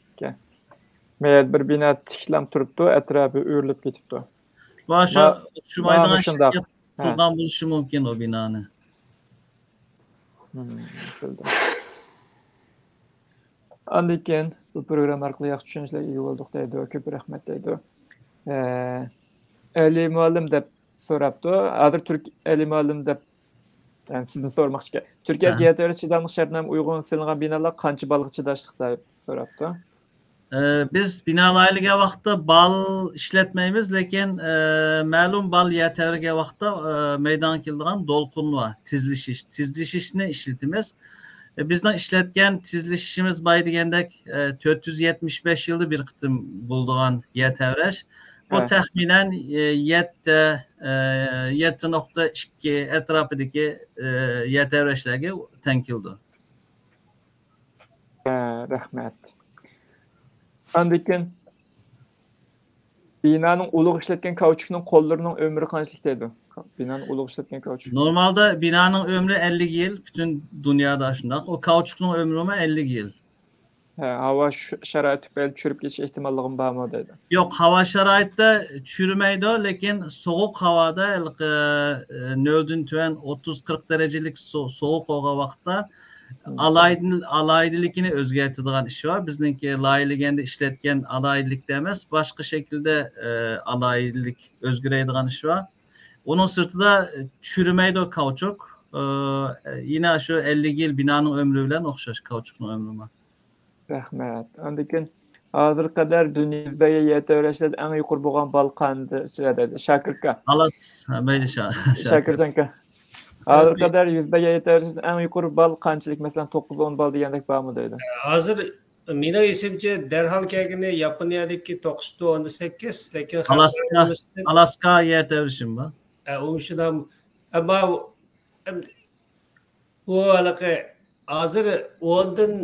مەيەر بىر بىنا تىكلەم تۇرۇپتۇ، ئەتراپى ئۆرۈلۈپ كېتىپتۇ. بۇ ئاشۇ ئوخشىمايدىغان شىركەت قىلغان بولۇشى مۇمكىن ئۇ بىنانى. بىلدىم. ئاندىن كېيىن بۇ پروگرامما ئارقىلىق ياخشى چۈشەنچىلەرگە ئىگە بولدۇق دەيدۇ، كۆپ رەھمەت دەيدۇ. ئە، ئەلى مۇئەللىم دەپ سوراپتۇ. ھازىر تۈرك ئەلى مۇئەللىم دەپ، يەنى سىزدىن سورىماقچىكەن. تۈركىيەدىكى يەر تەۋرەش چىداملىق شەرتنامىگە ئۇيغۇن سېلىنغان بىنالار قانچە بالغا چىداشلىق دەپ سوراپتۇ. ئە، بىز بىنا لايىھىلىگەن ۋاقىتتا بال ئىشلەتمەيمىز، لېكىن، ئە، مەلۇم بال يەر تەۋرىگەن ۋاقىتتا، ئە، مەيدانغا كېلىدىغان دولقۇن بار، تېزلىشىش، تېزلىشىشنى ئىشلىتىمىز. ئە، بىزنىڭ ئىشلەتكەن تېزلىشىشىمىز بار دېگەندەك، ئە، تۆت يۈز يەتمىش بەش يىلدا بىر قېتىم بولىدىغان يەر تەۋرەش. بۇ ھە. تەخمىنەن، ئە، يەتتە، ئە، يەتتە نۇقتا ئىككى ئەتراپىدىكى، ئە، يەر تەۋرەشلەرگە تەڭ كېلىدۇ. ھە، رەھمەت. ئاندىن كېيىن بىنانىڭ ئۇلىغا ئىشلەتكەن كاۋچۇكنىڭ قوللىرىنىڭ ئۆمرى قانچىلىك دەيدۇ؟ بىنانىڭ ئۇلىغا ئىشلەتكەن كاۋچۇك. نورمالدا بىنانىڭ ئۆمرى ئەللىك يىل، پۈتۈن دۇنيادا شۇنداق. ئۇ كاۋچۇكنىڭ ئۆمرىمۇ ئەللىك يىل. ھە، ھاۋا شارائىتى تۈپەيلى چۈشۈپ كېتىش ئېھتىماللىقىمۇ بارمۇ دەيدۇ؟ يوق، ھاۋا شارائىتىدا چۈشمەيدۇ، لېكىن سوغۇق ھاۋادا ھېلىقى، ئە، نۆلدىن تۆۋەن ئوتتۇز قىرىق دەرىجىلىك سو-، سوغۇق بولغان ۋاقىتتا ئالاھىدە-، ئالاھىدىلىكىنى ئۆزگەرتىدىغان ئىش بار. بىزنىڭكى لايىھىلىگەندە ئىشلەتكەن ئالاھىدىلىكتە ئەمەس، باشقا شەكىلدە، ئە، ئالاھىدىلىك ئۆزگىرەيدىغان ئىش بار. ئۇنىڭ سىرتىدا، ئە، چۈشمەيدۇ كاۋچۇك. ئە، يەنە شۇ ئەللىك يىل بىنانىڭ ئۆمرى بىلەن ئوخشاش، كاۋچۇكنىڭ ئۆمرىمۇ. رەھمەت. ئاندىن كېيىن، ھازىرغا قەدەر دۇنيا يۈز بەرگەن يەر تەۋرەشلەردە ئەڭ يۇقىرى بولغان بال قانچە دەيدۇ؟ شاكىر ئاكا. خالاس، ھە، مەيلى، شا-، شاكىر. شاكىرجان ئاكا. ھازىرغا قەدەر يۈز بەرگەن يەر تەۋرەشلەردە ئەڭ يۇقىرى بال قانچىلىك؟ مەسىلەن، توققۇز، ئون بال دېگەندەك بارمۇ دەيدۇ؟ ھازىر مېنىڭ ئېسىمچە، دەرھال كەلگىنى ياپونىيەدىكى توققۇز پۈتۈن ئوندىن سەككىز، لېكىن ئالاسكا، ئالاسكا يەر تەۋرىشىمۇ بار. ئە، ئۇمۇ شۇنداق. ئەمما ئەم-، بۇ ھېلىقى ھازىر ئوندىن،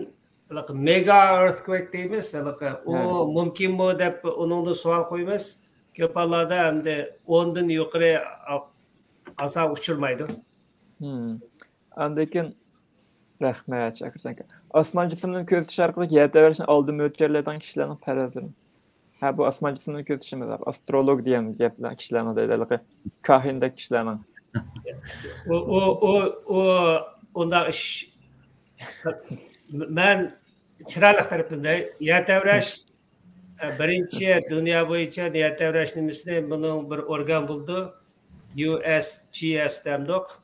ھېلىقى مېگا ئېرتكۋېك دەيمىز، ھېلىقى ئۇ ھە. مۇمكىنمۇ دەپ ئۇنىڭدىن سوئال قويىمىز. كۆپ ھاللاردا ئەمدى ئوندىن يۇقىرى ئا-، ئاسان ئۇچرىمايدۇ. ھىم. ئاندىن كېيىن رەھمەت، شاكىرجان ئاكا. ئاسمان جىسىملىرىنى كۆزىتىش ئارقىلىق يەر تەۋرەشنى ئالدىن مۆلچەرلەيدىغان كىشىلەرنىڭ پەرەزلىرى. ھە، بۇ ئاسمان جىسىملىرىنى كۆزىتىشىمىز، ئاسترولوگ دېگەن گەپلەر كىشىلەرنىڭ دەيدۇ، ھېلىقى كاھىندەك كىشىلەرنىڭ. ئۇ، ئۇ، ئۇ، ئۇ، ئۇنداق ئىش. مەن چىرايلىق تەرىپىدىن دەي، يەر تەۋرەش، ئە، بىرىنچى دۇنيا بويىچە يەر تەۋرەش نېمىسىنى، بۇنىڭ بىر ئورگان بولىدۇ، يۇ ئېس جى ئېس دەمدۇق.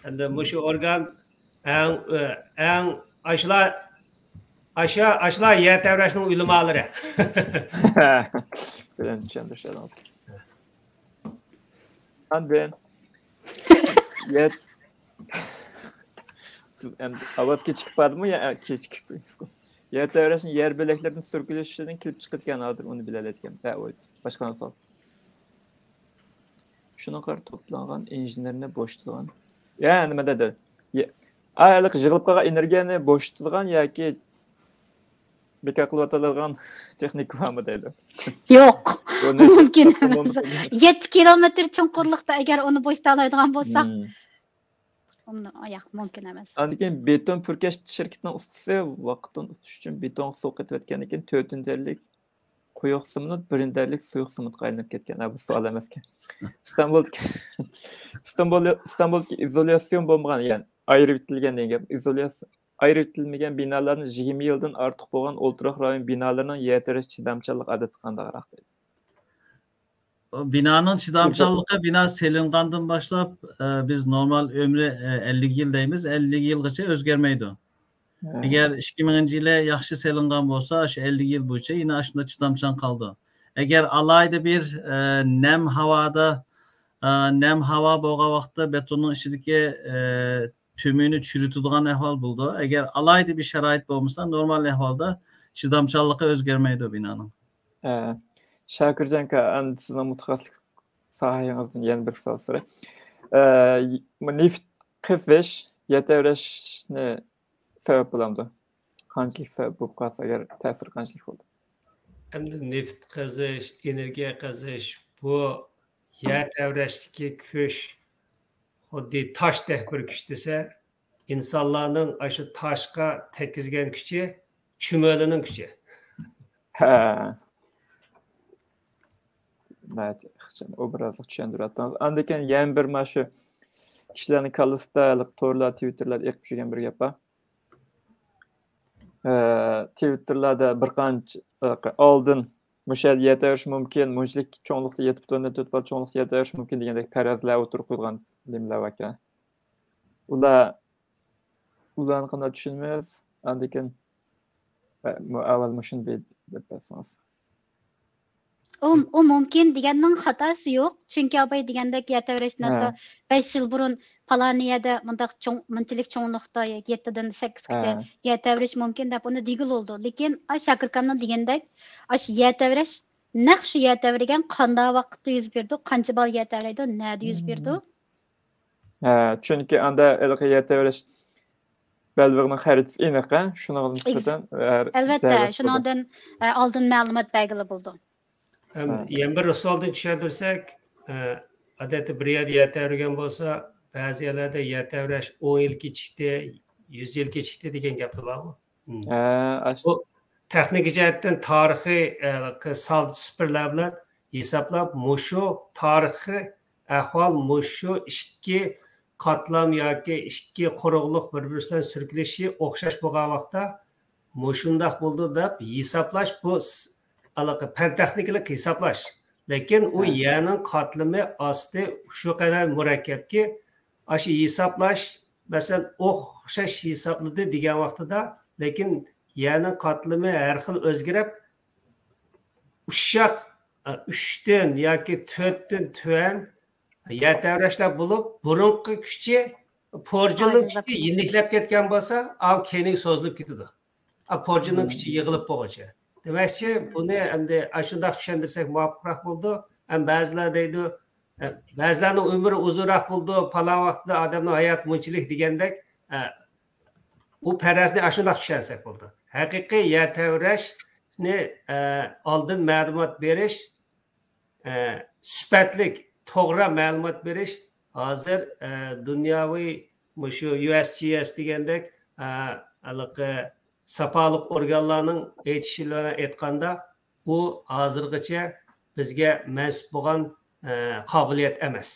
ئەمدى مۇشۇ ئورگان ئەڭ، ئەڭ ئاشۇلار، ئاشۇ، ئاشۇلار يەر تەۋرەشنىڭ ئۆلىمالىرى. بىلەن چۈشەندۈرۈش ئالدىڭىز. ئاندىن يەر، سىز ئەمدى ئاۋاز كېچىكىپ باردىمۇ يا كېچىكىپ؟ يەر تەۋرەشنىڭ يەر بۆلەكلىرىدىن سۈركىلىشىدىن كېلىپ چىقىدىكەن، ھازىر ئۇنى بىلەلەيدىكەنمىز. ھە، ئوي، باشقا سوئال. شۇنىڭغا قارىتا توپلانغان ئىنژېنېرنى بوشىتىدىغان. يا، نېمە دېدى؟ يە-، ئا، ھېلىقى يىغىلىپ قالغان ئېنېرگىيەنى بوشىتىدىغان ياكى بىكار قىلىۋاتىدىغان تېخنىكا بارمۇ دەيدۇ. يوق، بۇ نەچچە مۇمكىن قاتلام ئەمەس. بولمىسا يەتتە كىلومېتىر چوڭقۇرلۇقتا ئەگەر ئۇنى بوشىتالايدىغان بولساق، مم. ئۇنى، ياق، مۇمكىن ئەمەس. ئاندىن كېيىن بېتون پۈركەش شىركىتىنىڭ ئۇستىسى ۋاقىتتىن ئۇتۇش ئۈچۈن بېتونغا سۇ قېتىۋەتكەندىن كېيىن تۆتىنچى دەرىجىلىك قويۇق سېمونت، بىرىنچى دەرىجىلىك سۇيۇق سېمونتقا ئايلىنىپ كەتكەن. ھە، بۇ سوئال ئەمەسكەن. ئىستانبۇلدىكى، ئىستانبۇل، ئىستانبۇلدىكى ئىزولياتسىيون بولمىغان، يەنى ئايرىۋېتىلگەن دېگەن گەپ. ئىزولياتسىيون ئايرىۋېتىلمىگەن بىنالارنى يىگىرمە يىلدىن ئارتۇق بولغان ئولتۇراق رايون بىنالىرىنىڭ يەر تەۋرەش چىدامچانلىقى ئادەتتىكىدىن ئازراق دەيدۇ. بىنانىڭ چىدامچانلىقى، بىنا سېلىنغاندىن باشلاپ، ئە، بىز نورمال ئۆمرى، ئە، ئەللىك يىل دەيمىز، ئەللىك يىلغىچە ئۆزگەرمەيدۇ. ھە. ئەگەر ئىككى مىڭىنچى يىلى ياخشى سېلىنغان بولسا، ئاشۇ ئەللىك يىل بويىچە يەنە ئاشۇنداق چىدامچان قالىدۇ. ئەگەر ئالاھىدە بىر، ئە، نەم ھاۋادا، ئە، نەم ھاۋا بولغان ۋاقىتتا بېتوننىڭ ئىچىدىكى، ئە، تۈمۈرنى چۈشۈرۈۋېتىدىغان ئەھۋال بولىدۇ. ئەگەر ئالاھىدە بىر شارائىت بولمىسا، نورمال ئەھۋالدا چىدامچانلىقى ئۆزگەرمەيدۇ بىنانىڭ. ئە، شاكىرجان ئاكا، ئەمدى سىزنىڭ مۇتەخەسسىسلىك ساھەڭىزدىن يەنە بىر سوئال سوراي. ئە، نېفىت قېزىش يەر تەۋرەشنى سەۋەب بولامدۇ؟ قانچىلىك سەۋەب بولۇپ قالسا، ئەگەر تەسىرى قانچىلىك بولىدۇ؟ ئەمدى نېفىت قېزىش، ئېنېرگىيە قېزىش، بۇ يەر تەۋرەشتىكى كۈچ خۇددى تاشتەك بىر كۈچ دېسە، ئىنسانلارنىڭ ئاشۇ تاشقا تەگكۈزگەن كۈچى چۈمۈلىنىڭ كۈچى. ھە. ناھايىتى ئىخچام، ئوبرازلىق چۈشەندۈرۈۋەتتىڭىز. ئاندىن كېيىن يەنە بىر مانا شۇ كىشىلەرنىڭ كاللىسىدا، ھېلىقى تورلار، تىۋىتتېرلاردا ئېقىپ يۈرگەن بىر گەپ بار. ئە، تىۋىتتېرلاردا بىر قانچە، ئە، ئالدىن مۇشۇ يەردە يەر تەۋرىشى مۇمكىن، مۇنچىلىك چوڭلۇقتا، يەتتە پۈتۈن ئوندىن تۆت بال چوڭلۇقتا يەر تەۋرىشى مۇمكىن دېگەندەك پەرەزلەر ئوتتۇرىغا قويۇلغان نېمىلەر باركەن. ئۇلار، ئۇلارنى قانداق چۈشىنىمىز؟ ئاندىن كېيىن، ئە، مۇ-، ئاۋۋال مۇشۇنى بىر دەپ بەرسىڭىز. ئۇ، ئۇ مۇمكىن دېگەننىڭ خاتاسى يوق. چۈنكى ئاباي دېگەندەك يەر تەۋرەشتىن ھەتتا بەش يىل بۇرۇن پالان يەردە مۇنداق چوڭ، مۇنچىلىك چوڭلۇقتا يەتتىدىن سەككىزگىچە يەر تەۋرىشى مۇمكىن دەپ ئۇنى دېگىلى بولىدۇ. لېكىن ئاي شاكىر ئاكامنىڭ دېگەندەك ئاشۇ يەر تەۋرەش نەق شۇ يەر تەۋرىگەن قانداق ۋاقىتتا يۈز بېرىدۇ، قانچە بال يەر تەۋرەيدۇ، نەدە يۈز بېرىدۇ؟ ھە، چۈنكى ئاندا ھېلىقى يەر تەۋرەش بەلبېغىنىڭ خەرىتىسى ئېنىق، ھە؟ شۇنىڭغا نىسبەتەن ھەر ئەلۋەتتە، شۇنىڭدىن ئالدىن مەلۇمات بەرگىلى بولىدۇ. يەنە بىر ئۇسۇلدىن چۈشەندۈرسەك، ئادەتتە بىر يەردە يەر تەۋرىگەن بولسا، بەزى يەرلەردە يەر تەۋرەش ئون يىل كېچىكتى، يۈز يىل كېچىكتى دېگەن گەپلەر بارغۇ. بۇ تېخنىكا جەھەتتىن تارىخىي ساز سۈپۈرىلەر بىلەن ھېسابلاپ، مۇشۇ تارىخىي ئەھۋال، مۇشۇ ئىككى قاتلام ياكى ئىككى قۇرۇقلۇق بىر-بىرسى بىلەن سۈركىلىشى ئوخشاش بولغان ۋاقىتتا، مۇشۇنداق بولىدۇ دەپ ھېسابلاش، بۇ ھېلىقى پەن تېخنىكىلىق ھېسابلاش. لېكىن ئۇ يەرنىڭ قاتلىمى ئاستى شۇ قەدەر مۇرەككەپكى، ئاشۇ ھېسابلاش، مەسىلەن، ئوخشاش ھېسابلىدى دېگەن ۋاقتىدا، لېكىن يەرنىڭ قاتلىمى ھەر خىل ئۆزگىرىپ، ئۇششاق ئۈچتىن ياكى تۆتتىن تۆۋەن يەر تەۋرەشلەر بولۇپ، بۇرۇنقى كۈچى، پورجىنىڭ كۈچى يېنىكلەپ كەتكەن بولسا، ئاۋۇ كەينىگە سوزۇلۇپ كېتىدۇ. پورجىنىڭ كۈچى يىغىلىپ بولغۇچە. دېمەكچى، بۇنى ئەمدى ئاشۇنداق چۈشەندۈرسەك مۇۋاپىقراق بولىدۇ. ھەم بەزىلەر دەيدۇ، بەزىلەرنىڭ ئۆمرى ئۇزۇنراق بولىدۇ، پالان ۋاقىتتا ئادەمنىڭ ھاياتى مۇنچىلىك دېگەندەك، ئە، ئۇ پەرەزنى ئاشۇنداق چۈشەنسەك بولىدۇ. ھەقىقىي يەر تەۋرەشنى، ئە، ئالدىن مەلۇمات بېرىش، ئە، سۈپەتلىك، توغرا مەلۇمات بېرىش ھازىر، ئە، دۇنياۋى مۇشۇ يۇ ئېس جى ئېس دېگەندەك، ئە، ھېلىقى ساپالىق ئورگانلارنىڭ ئېيتىشى بىلەن ئېيتقاندا، ئۇ ھازىرغىچە بىزگە مەنسۇپ بولغان، ئە، قابىلىيەت ئەمەس.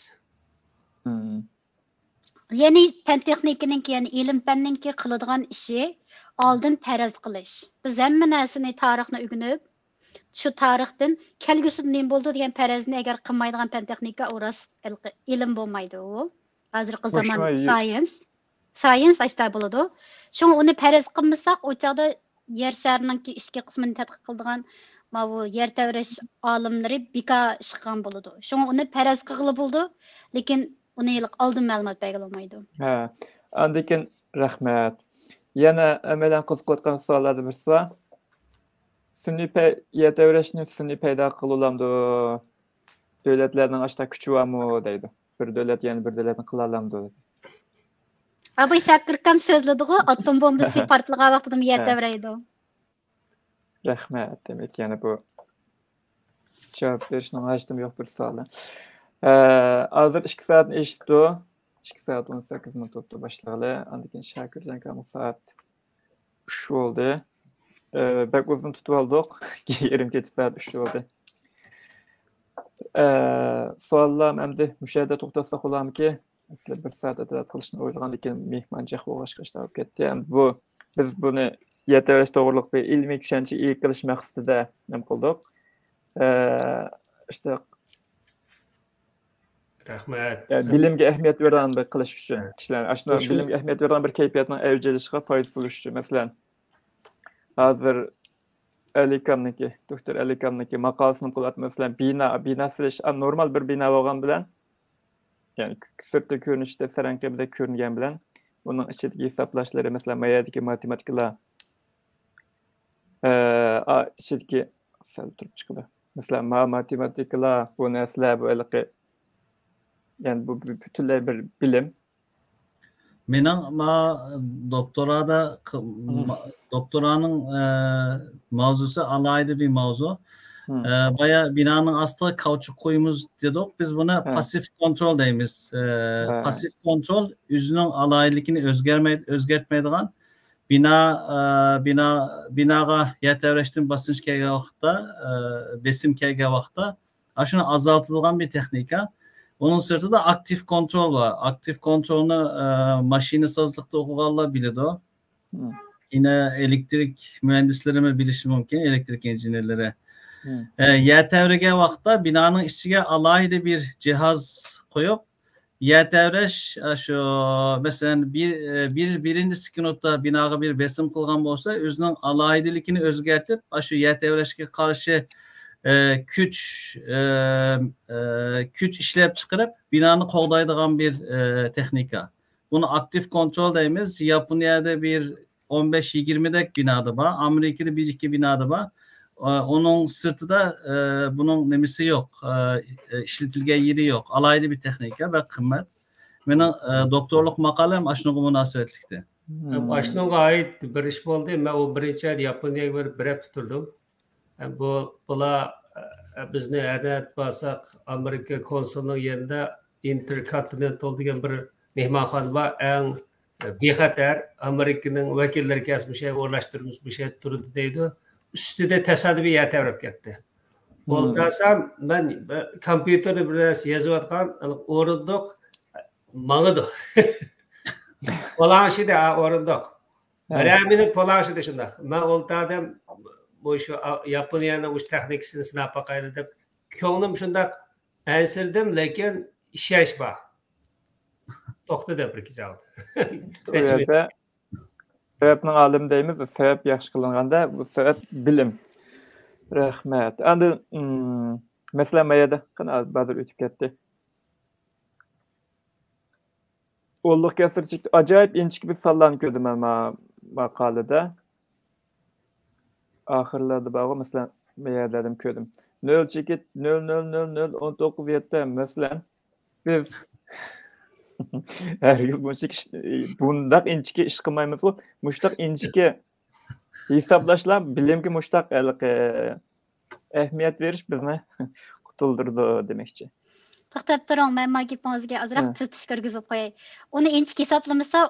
يەنى پەن تېخنىكىنىڭكى، يەنى ئىلىم پەننىڭكى قىلىدىغان ئىشى ئالدىن پەرەز قىلىش. بىز ھەممە نەرسىنى، تارىخنى ئۆگىنىپ، شۇ تارىختىن كەلگۈسىدە نېمە بولىدۇ دېگەن پەرەزنى ئەگەر قىلمايدىغان پەن تېخنىكا، ئۇ راست ھېلىقى ئىلىم بولمايدۇ. ئۇ ھازىرقى زامان سايېنس، سايېنس ئاشتا بولىدۇ. شۇڭا ئۇنى پەرەز قىلمىساق، ئۇ چاغدا يەر شارىنىڭكى ئىچكى قىسمىنى تەتقىق قىلىدىغان ماۋۇ يەر تەۋرەش ئالىملىرى بىكار ئىش قىلغان بولىدۇ. شۇڭا ئۇنى پەرەز قىلغىلى بولىدۇ، لېكىن ئۇنى ھېلىقى ئالدىن مەلۇمات بەرگىلى بولمايدۇ. ھە، ئاندىن كېيىن رەھمەت. يەنە ئەمەلىيەن قىزىقىۋاتقان سوئاللاردىن بىرسى بار. سۈنئىي پەي-، يەر تەۋرەشنى سۈنئىي پەيدا قىلىۋالامدۇ؟ دۆلەتلەرنىڭ ئاشتا كۈچى بارمۇ دەيدۇ. بىر دۆلەت يەنە بىر دۆلەتنى قىلالامدۇ؟ ئاباي شاكىر ئاكام سۆزلىدىغۇ، ئاتوم بومبىسى پارتلىغان ۋاقتىدىمۇ يەر تەۋرەيدۇ. رەھمەت. دېمەك، يەنە بۇ جاۋاب بېرىشنىڭ ھاجىتىمۇ يوق بىر سوئال. ئە، ھازىر ئىككى سائەتنى ئېشىپتۇ. ئىككى سائەت ئون سەككىز مىنۇت بوپتۇ باشلىغىلى. ئاندىن كېيىن شاكىرجان ئاكامغا سائەت ئۈچ بولدى. ئە، بەك ئۇزۇن تۇتۇپ ئالدۇق. يېرىم كېچە سائەت ئۈچ بولدى. ئە، سوئاللار ئەمدى مۇشۇ يەردە توختاتساق بولارمىكى؟ مەسىلەن، بىر سائەت ئىدارە قىلىشنى ئويلىغاندىكىن مېھمان جىق بولغاچقا ئىشتىن ئۆتۈپ كەتتى. ئەمدى بۇ، بىز بۇنى يەر تەۋرەش توغرۇلۇق بىر ئىلمىي چۈشەنچە ئىگە قىلىش مەقسىتىدە نېمە قىلدۇق؟ ئە، ئىشتە رەھمەت. بىلىمگە ئەھمىيەت بېرىدىغان بىر قىلىش ئۈچۈن، كىشىلەر ئاشۇنداق بىلىمگە ئەھمىيەت بېرىدىغان بىر كەيپىياتنىڭ ئەۋج ئېلىشىغا پايدا بولۇش ئۈچۈن. مەسىلەن، ھازىر ئەلىكامنىڭكى، دوكتور ئەلىكامنىڭكى ماقالىسىنى قىلىۋاتىمەن. مەسىلەن، بىنا، بىنا سېلىش، ئا، نورمال بىر بىنا بولغان بىلەن، يەنى سىرتقى كۆرۈنۈشىدە سەرەڭ قېمىدەك كۆرۈنگەن بىلەن، ئۇنىڭ ئىچىدىكى ھېسابلاشلىرى، مەسىلەن، ما يەردىكى ماتېماتىكىلار، ئە، ئىچىدىكى سەل تۇرۇپ چىقىدۇ. مەسىلەن، ما ماتېماتىكىلار، بۇ نەرسىلەر، بۇ ھېلىقى، يەنى بۇ پۈتۈنلەي بىر بىلىم. مېنىڭ ما دوكتورادا، دوكتورانىڭ، ئە، ماۋزۇسى ئالاھىدە بىر ماۋزۇ. ئە، بايا بىنانىڭ ئاستىغا كاۋچۇك قويىمىز دېدۇق. بىز بۇنى پاسسىپ كونترول دەيمىز. ئە، پاسسىپ كونترول ئۆزىنىڭ ئالاھىدىلىكىنى ئۆزگەرمەي-، ئۆزگەرتمەيدىغان بىنا، ئە، بىنا، بىناغا يەر تەۋرەشتىن باسىنچ كەلگەن ۋاقىتتا، ئە، بېسىم كەلگەن ۋاقىتتا ئاشۇنى ئازالتىدىغان بىر تېخنىكا. ئۇنىڭ سىرتىدا ئاكتىپ كونترول بار. ئاكتىپ كونترولنى، ئە، ماشىنىسازلىقتا ئوقۇغانلار بىلىدۇ. يەنە ئېلېكتىرىك مۇھەندىسلىرىمۇ بىلىشى مۇمكىن، ئېلېكتىرىك ئىنژېنېرلىرى. ئە، يەر تەۋرىگەن ۋاقىتتا بىنانىڭ ئىچىگە ئالاھىدە بىر جىھاز قويۇپ، يەر تەۋرەش، ئاشۇ، مەسىلەن، بىر، بىر، بىرىنچى سېكۇنتتا بىناغا بىر بېسىم قىلغان بولسا، ئۆزىنىڭ ئالاھىدىلىكىنى ئۆزگەرتىپ، ئاشۇ يەر تەۋرەشكە قارشى، ئە، كۈچ، ئە، ئە، كۈچ ئىشلەپ چىقىرىپ، بىنانى قوغدايدىغان بىر، ئە، تېخنىكا. بۇنى ئاكتىپ كونترول دەيمىز. ياپونىيەدە بىر ئون بەش يىگىرمە دەك بىنادا بار. ئامېرىكىدا بىر ئىككى بىنادا بار. ئە، ئۇنىڭ سىرتىدا، ئە، بۇنىڭ نېمىسى يوق. ئە، ئە، ئىشلىتىلگەن يېرى يوق. ئالاھىدە بىر تېخنىكا ۋە قىممەت. مېنىڭ، ئە، دوكتورلۇق ماقالەم ئاشۇنىڭغا مۇناسىۋەتلىكتە. ھىم. ئاشۇنىڭغا ئائىت بىر ئىش بولدى. مەن ئۇ بىرىنچى ئايدا ياپونىيەگە بېرىپ بىر ھەپتە تۇردۇم. ئە، بۇ، بۇلار، ئە، بىزنى ھەر نەدە بارساق، ئامېرىكا كونسۇلىنىڭ يېنىدا ئىنتېركونتىنېنتال دېگەن بىر مېھمانخانا بار. ئەڭ، ئە، بىخەتەر، ئامېرىكىنىڭ ۋەكىللىرى كەلسە مۇشۇ يەرگە ئورۇنلاشتۇرىمىز، مۇشۇ يەردە تۇرىدۇ دەيدۇ. ئۈستىدە تەسادىپىي يەر تەۋرەپ كەتتى. ھىم. ئولتۇرسام، مەن، ئە، كومپيۇتېر بىلەن يېزىۋاتقان ئورۇندۇق ماڭىدۇ. پالاڭشىدى، ئا، ئورۇندۇق. ھە. بىرەر مىنۇت پالاڭشىدى شۇنداق. مەن ئولتۇردۇم، بۇ شۇ، ئا، ياپونىيەنىڭ مۇشۇ تېخنىكىسىنى سىناپ باقايلى دەپ، كۆڭلۈم شۇنداق ئەنسىرىدىم، لېكىن ئىشەنچ بار. توختىدى بىر ئىككى چاغدا. ئۇ يەردە سەۋەبنىڭ ئالىمى دەيمىز، سەۋەب ياخشى قىلىنغاندا، بۇ سەۋەب بىلىم. رەھمەت. ئاندىن، ئىم، مەسىلەن، ما يەردە، قېنى، بازار ئۆتۈپ كەتتى. ئونلۇق كەسىر چېكىت، ئاجايىپ ئىنچىكە بىر سانلارنى كۆردۈم مەن ما-، ماقالىدە. ئاخىرلاردا بارغۇ، مەسىلەن، ما يەرلەردىمۇ كۆردۈم. نۆل چېكىت، نۆل، نۆل، نۆل، نۆل، ئون توققۇز، يەتتە. مەسىلەن، بىز ھەرگىز بۇنچىلىك ئىش-، بۇنداق ئىنچىكە ئىش قىلمايمىزغۇ. مۇشۇنداق ئىنچىكە ھېسابلاشلار بىلىمگە مۇشتاق ھېلىقى ئەھمىيەت بېرىش بىزنى قۇتۇلدۇرىدۇ دېمەكچى. توختاپ تۇرۇڭ، مەن ما گېپىڭىزگە ئازراق ھە. تۈزىتىش كىرگۈزۈپ قوياي. ئۇنى ئىنچىكە ھېسابلىمىسا،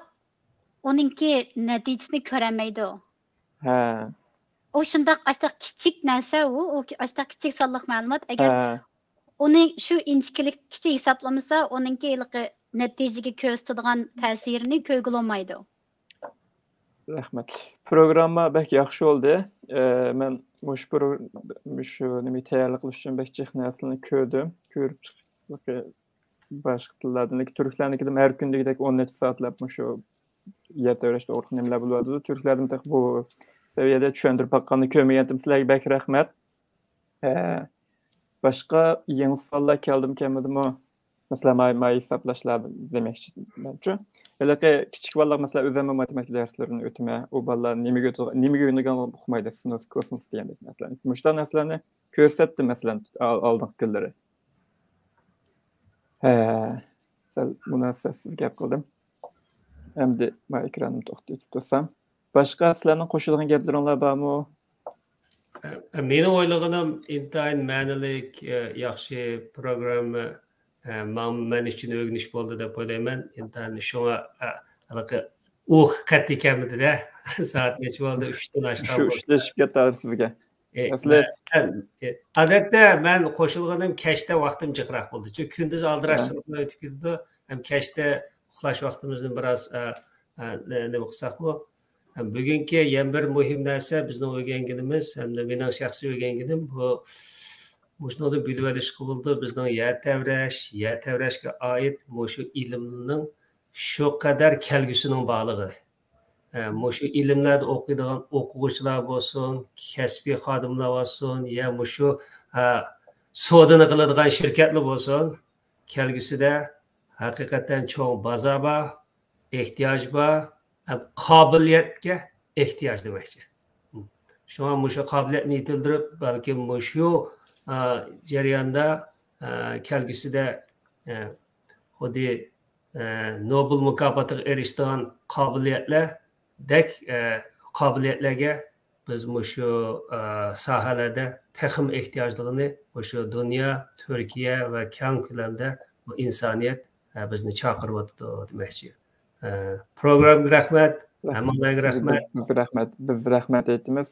ئۇنىڭكى نەتىجىسىنى كۆرەلمەيدۇ. ھە. ئۇ شۇنداق، ئاشتاق كىچىك نەرسە ئۇ، ئۇ ئاشتاق كىچىك سانلىق مەلۇمات. ئەگەر ھە. ئۇنى شۇ ئىنچىكىلىككىچە ھېسابلىمىسا، ئۇنىڭكى ھېلىقى نەتىجىگە كۆرسىتىدىغان تەسىرىنى كۆرگىلى بولمايدۇ. رەھمەت. پروگرامما بەك ياخشى بولدى. ئە، مەن مۇشۇ پرو-، مۇشۇ نېمە تەييارلىق قىلىش ئۈچۈن بەك جىق نەرسىلەرنى كۆردۈم. كۆرۈپ چىقىشلىقى باشقا تىللاردىن، لېكىن تۈركلەرنىڭكىدىمۇ ھەر كۈندىكىدەك ئون نەچچە سائەتلەپ مۇشۇ يەر تەۋرەش توغرىلىق نېمىلەر بولۇۋاتىدۇ. تۈركلەردىمۇ تېخى بۇ سەۋىيەدە چۈشەندۈرۈپ باققاننى كۆرمىگەنتىم. سىلەرگە بەك رەھمەت. ئە، باشقا يېڭى سوئاللار كەلدىمۇ، كەلمىدىمۇ؟ مەسىلەن، ماي، ماي ھېسابلاشلار دېمەكچى مەنچۇ. ھېلىقى كىچىك بالىلار، مەسىلەن، ئۆزۈممۇ ماتېماتىكا دەرسلىرىنى ئۆتىمەن. ئۇ بالىلار نېمىگە ئۆتىدىغان، نېمىگە ئۆگىنىدىغانلىقىنى ئۇقمايدۇ، سىنۇس، كوسىنۇس دېگەندەك نەرسىلەرنى. مۇشۇنداق نەرسىلەرنى كۆرسەتتىم، مەسىلەن، ئال-، ئالدىنقى كۈنلىرى. ھە، سەل مۇناسىۋەتسىز گەپ قىلدىم. ئەمدى مانا ئېكراننى توختىتىپ تۇرسام. باشقا سىلەرنىڭ قوشىدىغان گەپلىرىڭلار بارمۇ؟ مېنىڭ ئويلىغىنىم ئىنتايىن مەنىلىك، ياخشى پروگرامما، ماڭا، مەن ئۈچۈن ئۆگىنىش بولدى دەپ ئويلايمەن. ئىنتايىن شۇڭا، ھېلىقى ئۇ قەتئىي كەلمىدى-دە، سائەت نەچچە بولدى؟ ئۈچتىن ئاشقان شۇ بولسا. ئۈچلىشىپ كېتەر سىزگە. ئەسلى مەن، ئادەتتە مەن قوشۇلغىنىم كەچتە ۋاقتىم جىقراق بولىدۇ. چۈنكى كۈندۈز ئالدىراش ھە. ئۆتۈپ كېتىدۇ. ھەم كەچتە ئۇخلاش ۋاقتىمىزنى بىراز، ئە، ئە، نېمە قىلساقمۇ؟ ھەم بۈگۈنكى يەنە بىر مۇھىم نەرسە، بىزنىڭ ئۆگەنگىنىمىز، ھەمدە مېنىڭ شەخسىي ئۆگەنگىنىم، بۇ، مۇشۇنىڭدىن بىلىۋېلىشقا بولىدۇ، بىزنىڭ يەر تەۋرەش، يەر تەۋرەشكە ئائىت مۇشۇ ئىلىمنىڭ شۇ قەدەر كەلگۈسىنىڭ بارلىقى. ئە، مۇشۇ ئىلىملەردە ئوقۇيدىغان ئوقۇغۇچىلار بولسۇن، كەسپىي خادىملار بولسۇن، يا مۇشۇ، ئە، سودىنى قىلىدىغان شىركەتلەر بولسۇن، كەلگۈسىدە ھەقىقەتەن چوڭ بازار بار، ئېھتىياج بار، ھەم قابىلىيەتكە ئېھتىياج دېمەكچى. شۇڭا مۇشۇ قابىلىيەتنى يېتىلدۈرۈپ، بەلكىم مۇشۇ، ئە، جەرياندا، ئە، كەلگۈسىدە، ئە، خۇددى، ئە، نوبېل مۇكاپاتىغا ئېرىشىدىغان قابىلىيەتلەردەك، ئە، قابىلىيەتلەرگە بىز مۇشۇ، ئە، ساھەلەردە تېخىمۇ ئېھتىياجلىقىنى مۇشۇ دۇنيا، تۈركىيە ۋە كەڭ كۆلەمدە بۇ ئىنسانىيەت، ئە، بىزنى چاقىرىۋاتىدۇ دېمەكچى. ئە، پروگراممىغا رەھمەت، رەھمەت. ھەممىڭلارغا سىزگە رەھمەت. بىز، بىز رەھمەت، بىز رەھمەت ئېيتىمىز.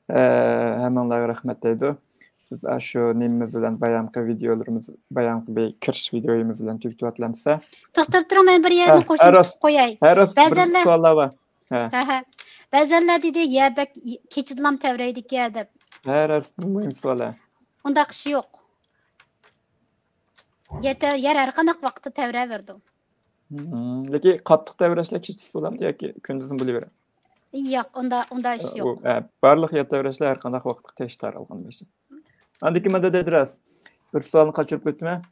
ئە، ھەممىڭلارغا رەھمەت دەيدۇ. بىز ئاشۇ نېمىمىز بىلەن، بايامقى ۋىدېئولىرىمىز، بايامقى بىر كىرىش ۋىدېئويىمىز بىلەن تۈگىتىۋاتىمىز. توختاپ تۇرۇڭ، مەن بىر يەرنى ھە، قوشۇمچە ھە، راست. قىلىپ قوياي. ھە، راست، بىر بەزەنلەر سوئاللار بار. ھە. ھە، ھە. بەزەنلەر دېدى، يەر بەك كېچىدىلام تەۋرەيدىكەن دەپ. ھە، راست، بۇ مۇھىم سوئال، ھە. ئۇنداق ئىش يوق. يەر تەۋ-، يەر ھەر قانداق ۋاقىتتا تەۋرەۋېرىدۇ. لېكىن قاتتىق تەۋرەشلەر كېچىسى بولامدۇ ياكى كۈندۈزمۇ بولۇۋېرە؟ ياق، ئۇنداق، ئۇنداق ئىش يوق. بارلىق يەر تەۋرەشلەر ھەر قانداق ۋاقىتتا تەكرارلانغان بولسا. ئاندىن كېيىن مەن دەدىراس بىر سوئالنى قاچۇرۇپ ئۆتىمەن.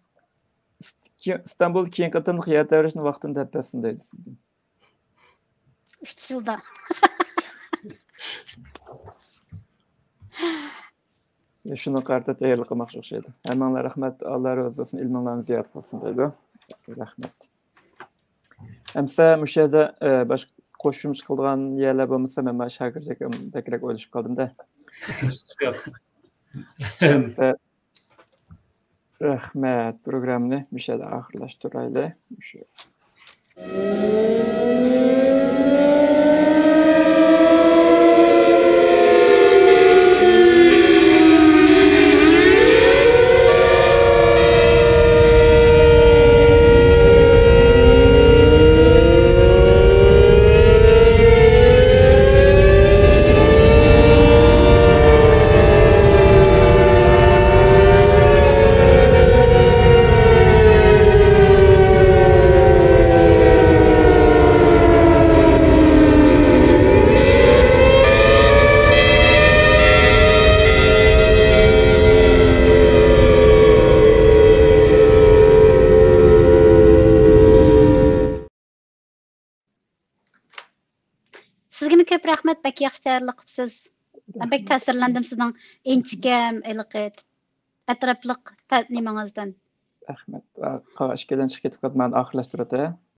ئىستانبۇل كېيىنكى قېتىملىق يەر تەۋرەشنىڭ ۋاقتىنى دەپ بەرسۇن دەيدۇ سىزدىن. ئۈچ يىلدا. شۇنىڭغا قارىتا تەييارلىق قىلماقچى ئوخشايدۇ. ھەممىڭلار رەھمەت، ئاللا رازى بولسۇن، ئىلمىڭلارنى زىيادە قىلسۇن دەيدۇ. رەھمەت. ئەمسە مۇشۇ يەردە، ئە، باشقا قوشۇمچە قىلىدىغان يەرلەر بولمىسا، مەن مانا شاكىرجاكام بەكرەك ئويلىشىپ قالدىم-دە. ئەمسە رەھمەت، پروگراممىنى مۇشۇ يەردە ئاخىرلاشتۇرايلى. مۇشۇ. سىزگىمۇ كۆپ رەھمەت، بەك ياخشى تەييارلىق قىپسىز. مەن بەك تەسىرلەندىم سىزنىڭ ئىنچىكە، ھېلىقى ئەتراپلىق تە-، نېمىڭىزدىن. رەھمەت. قاغا ئىككىيلەن چىقىپ كېتىپ قالدى، مەن ئاخىرلاشتۇرۇۋېتەي.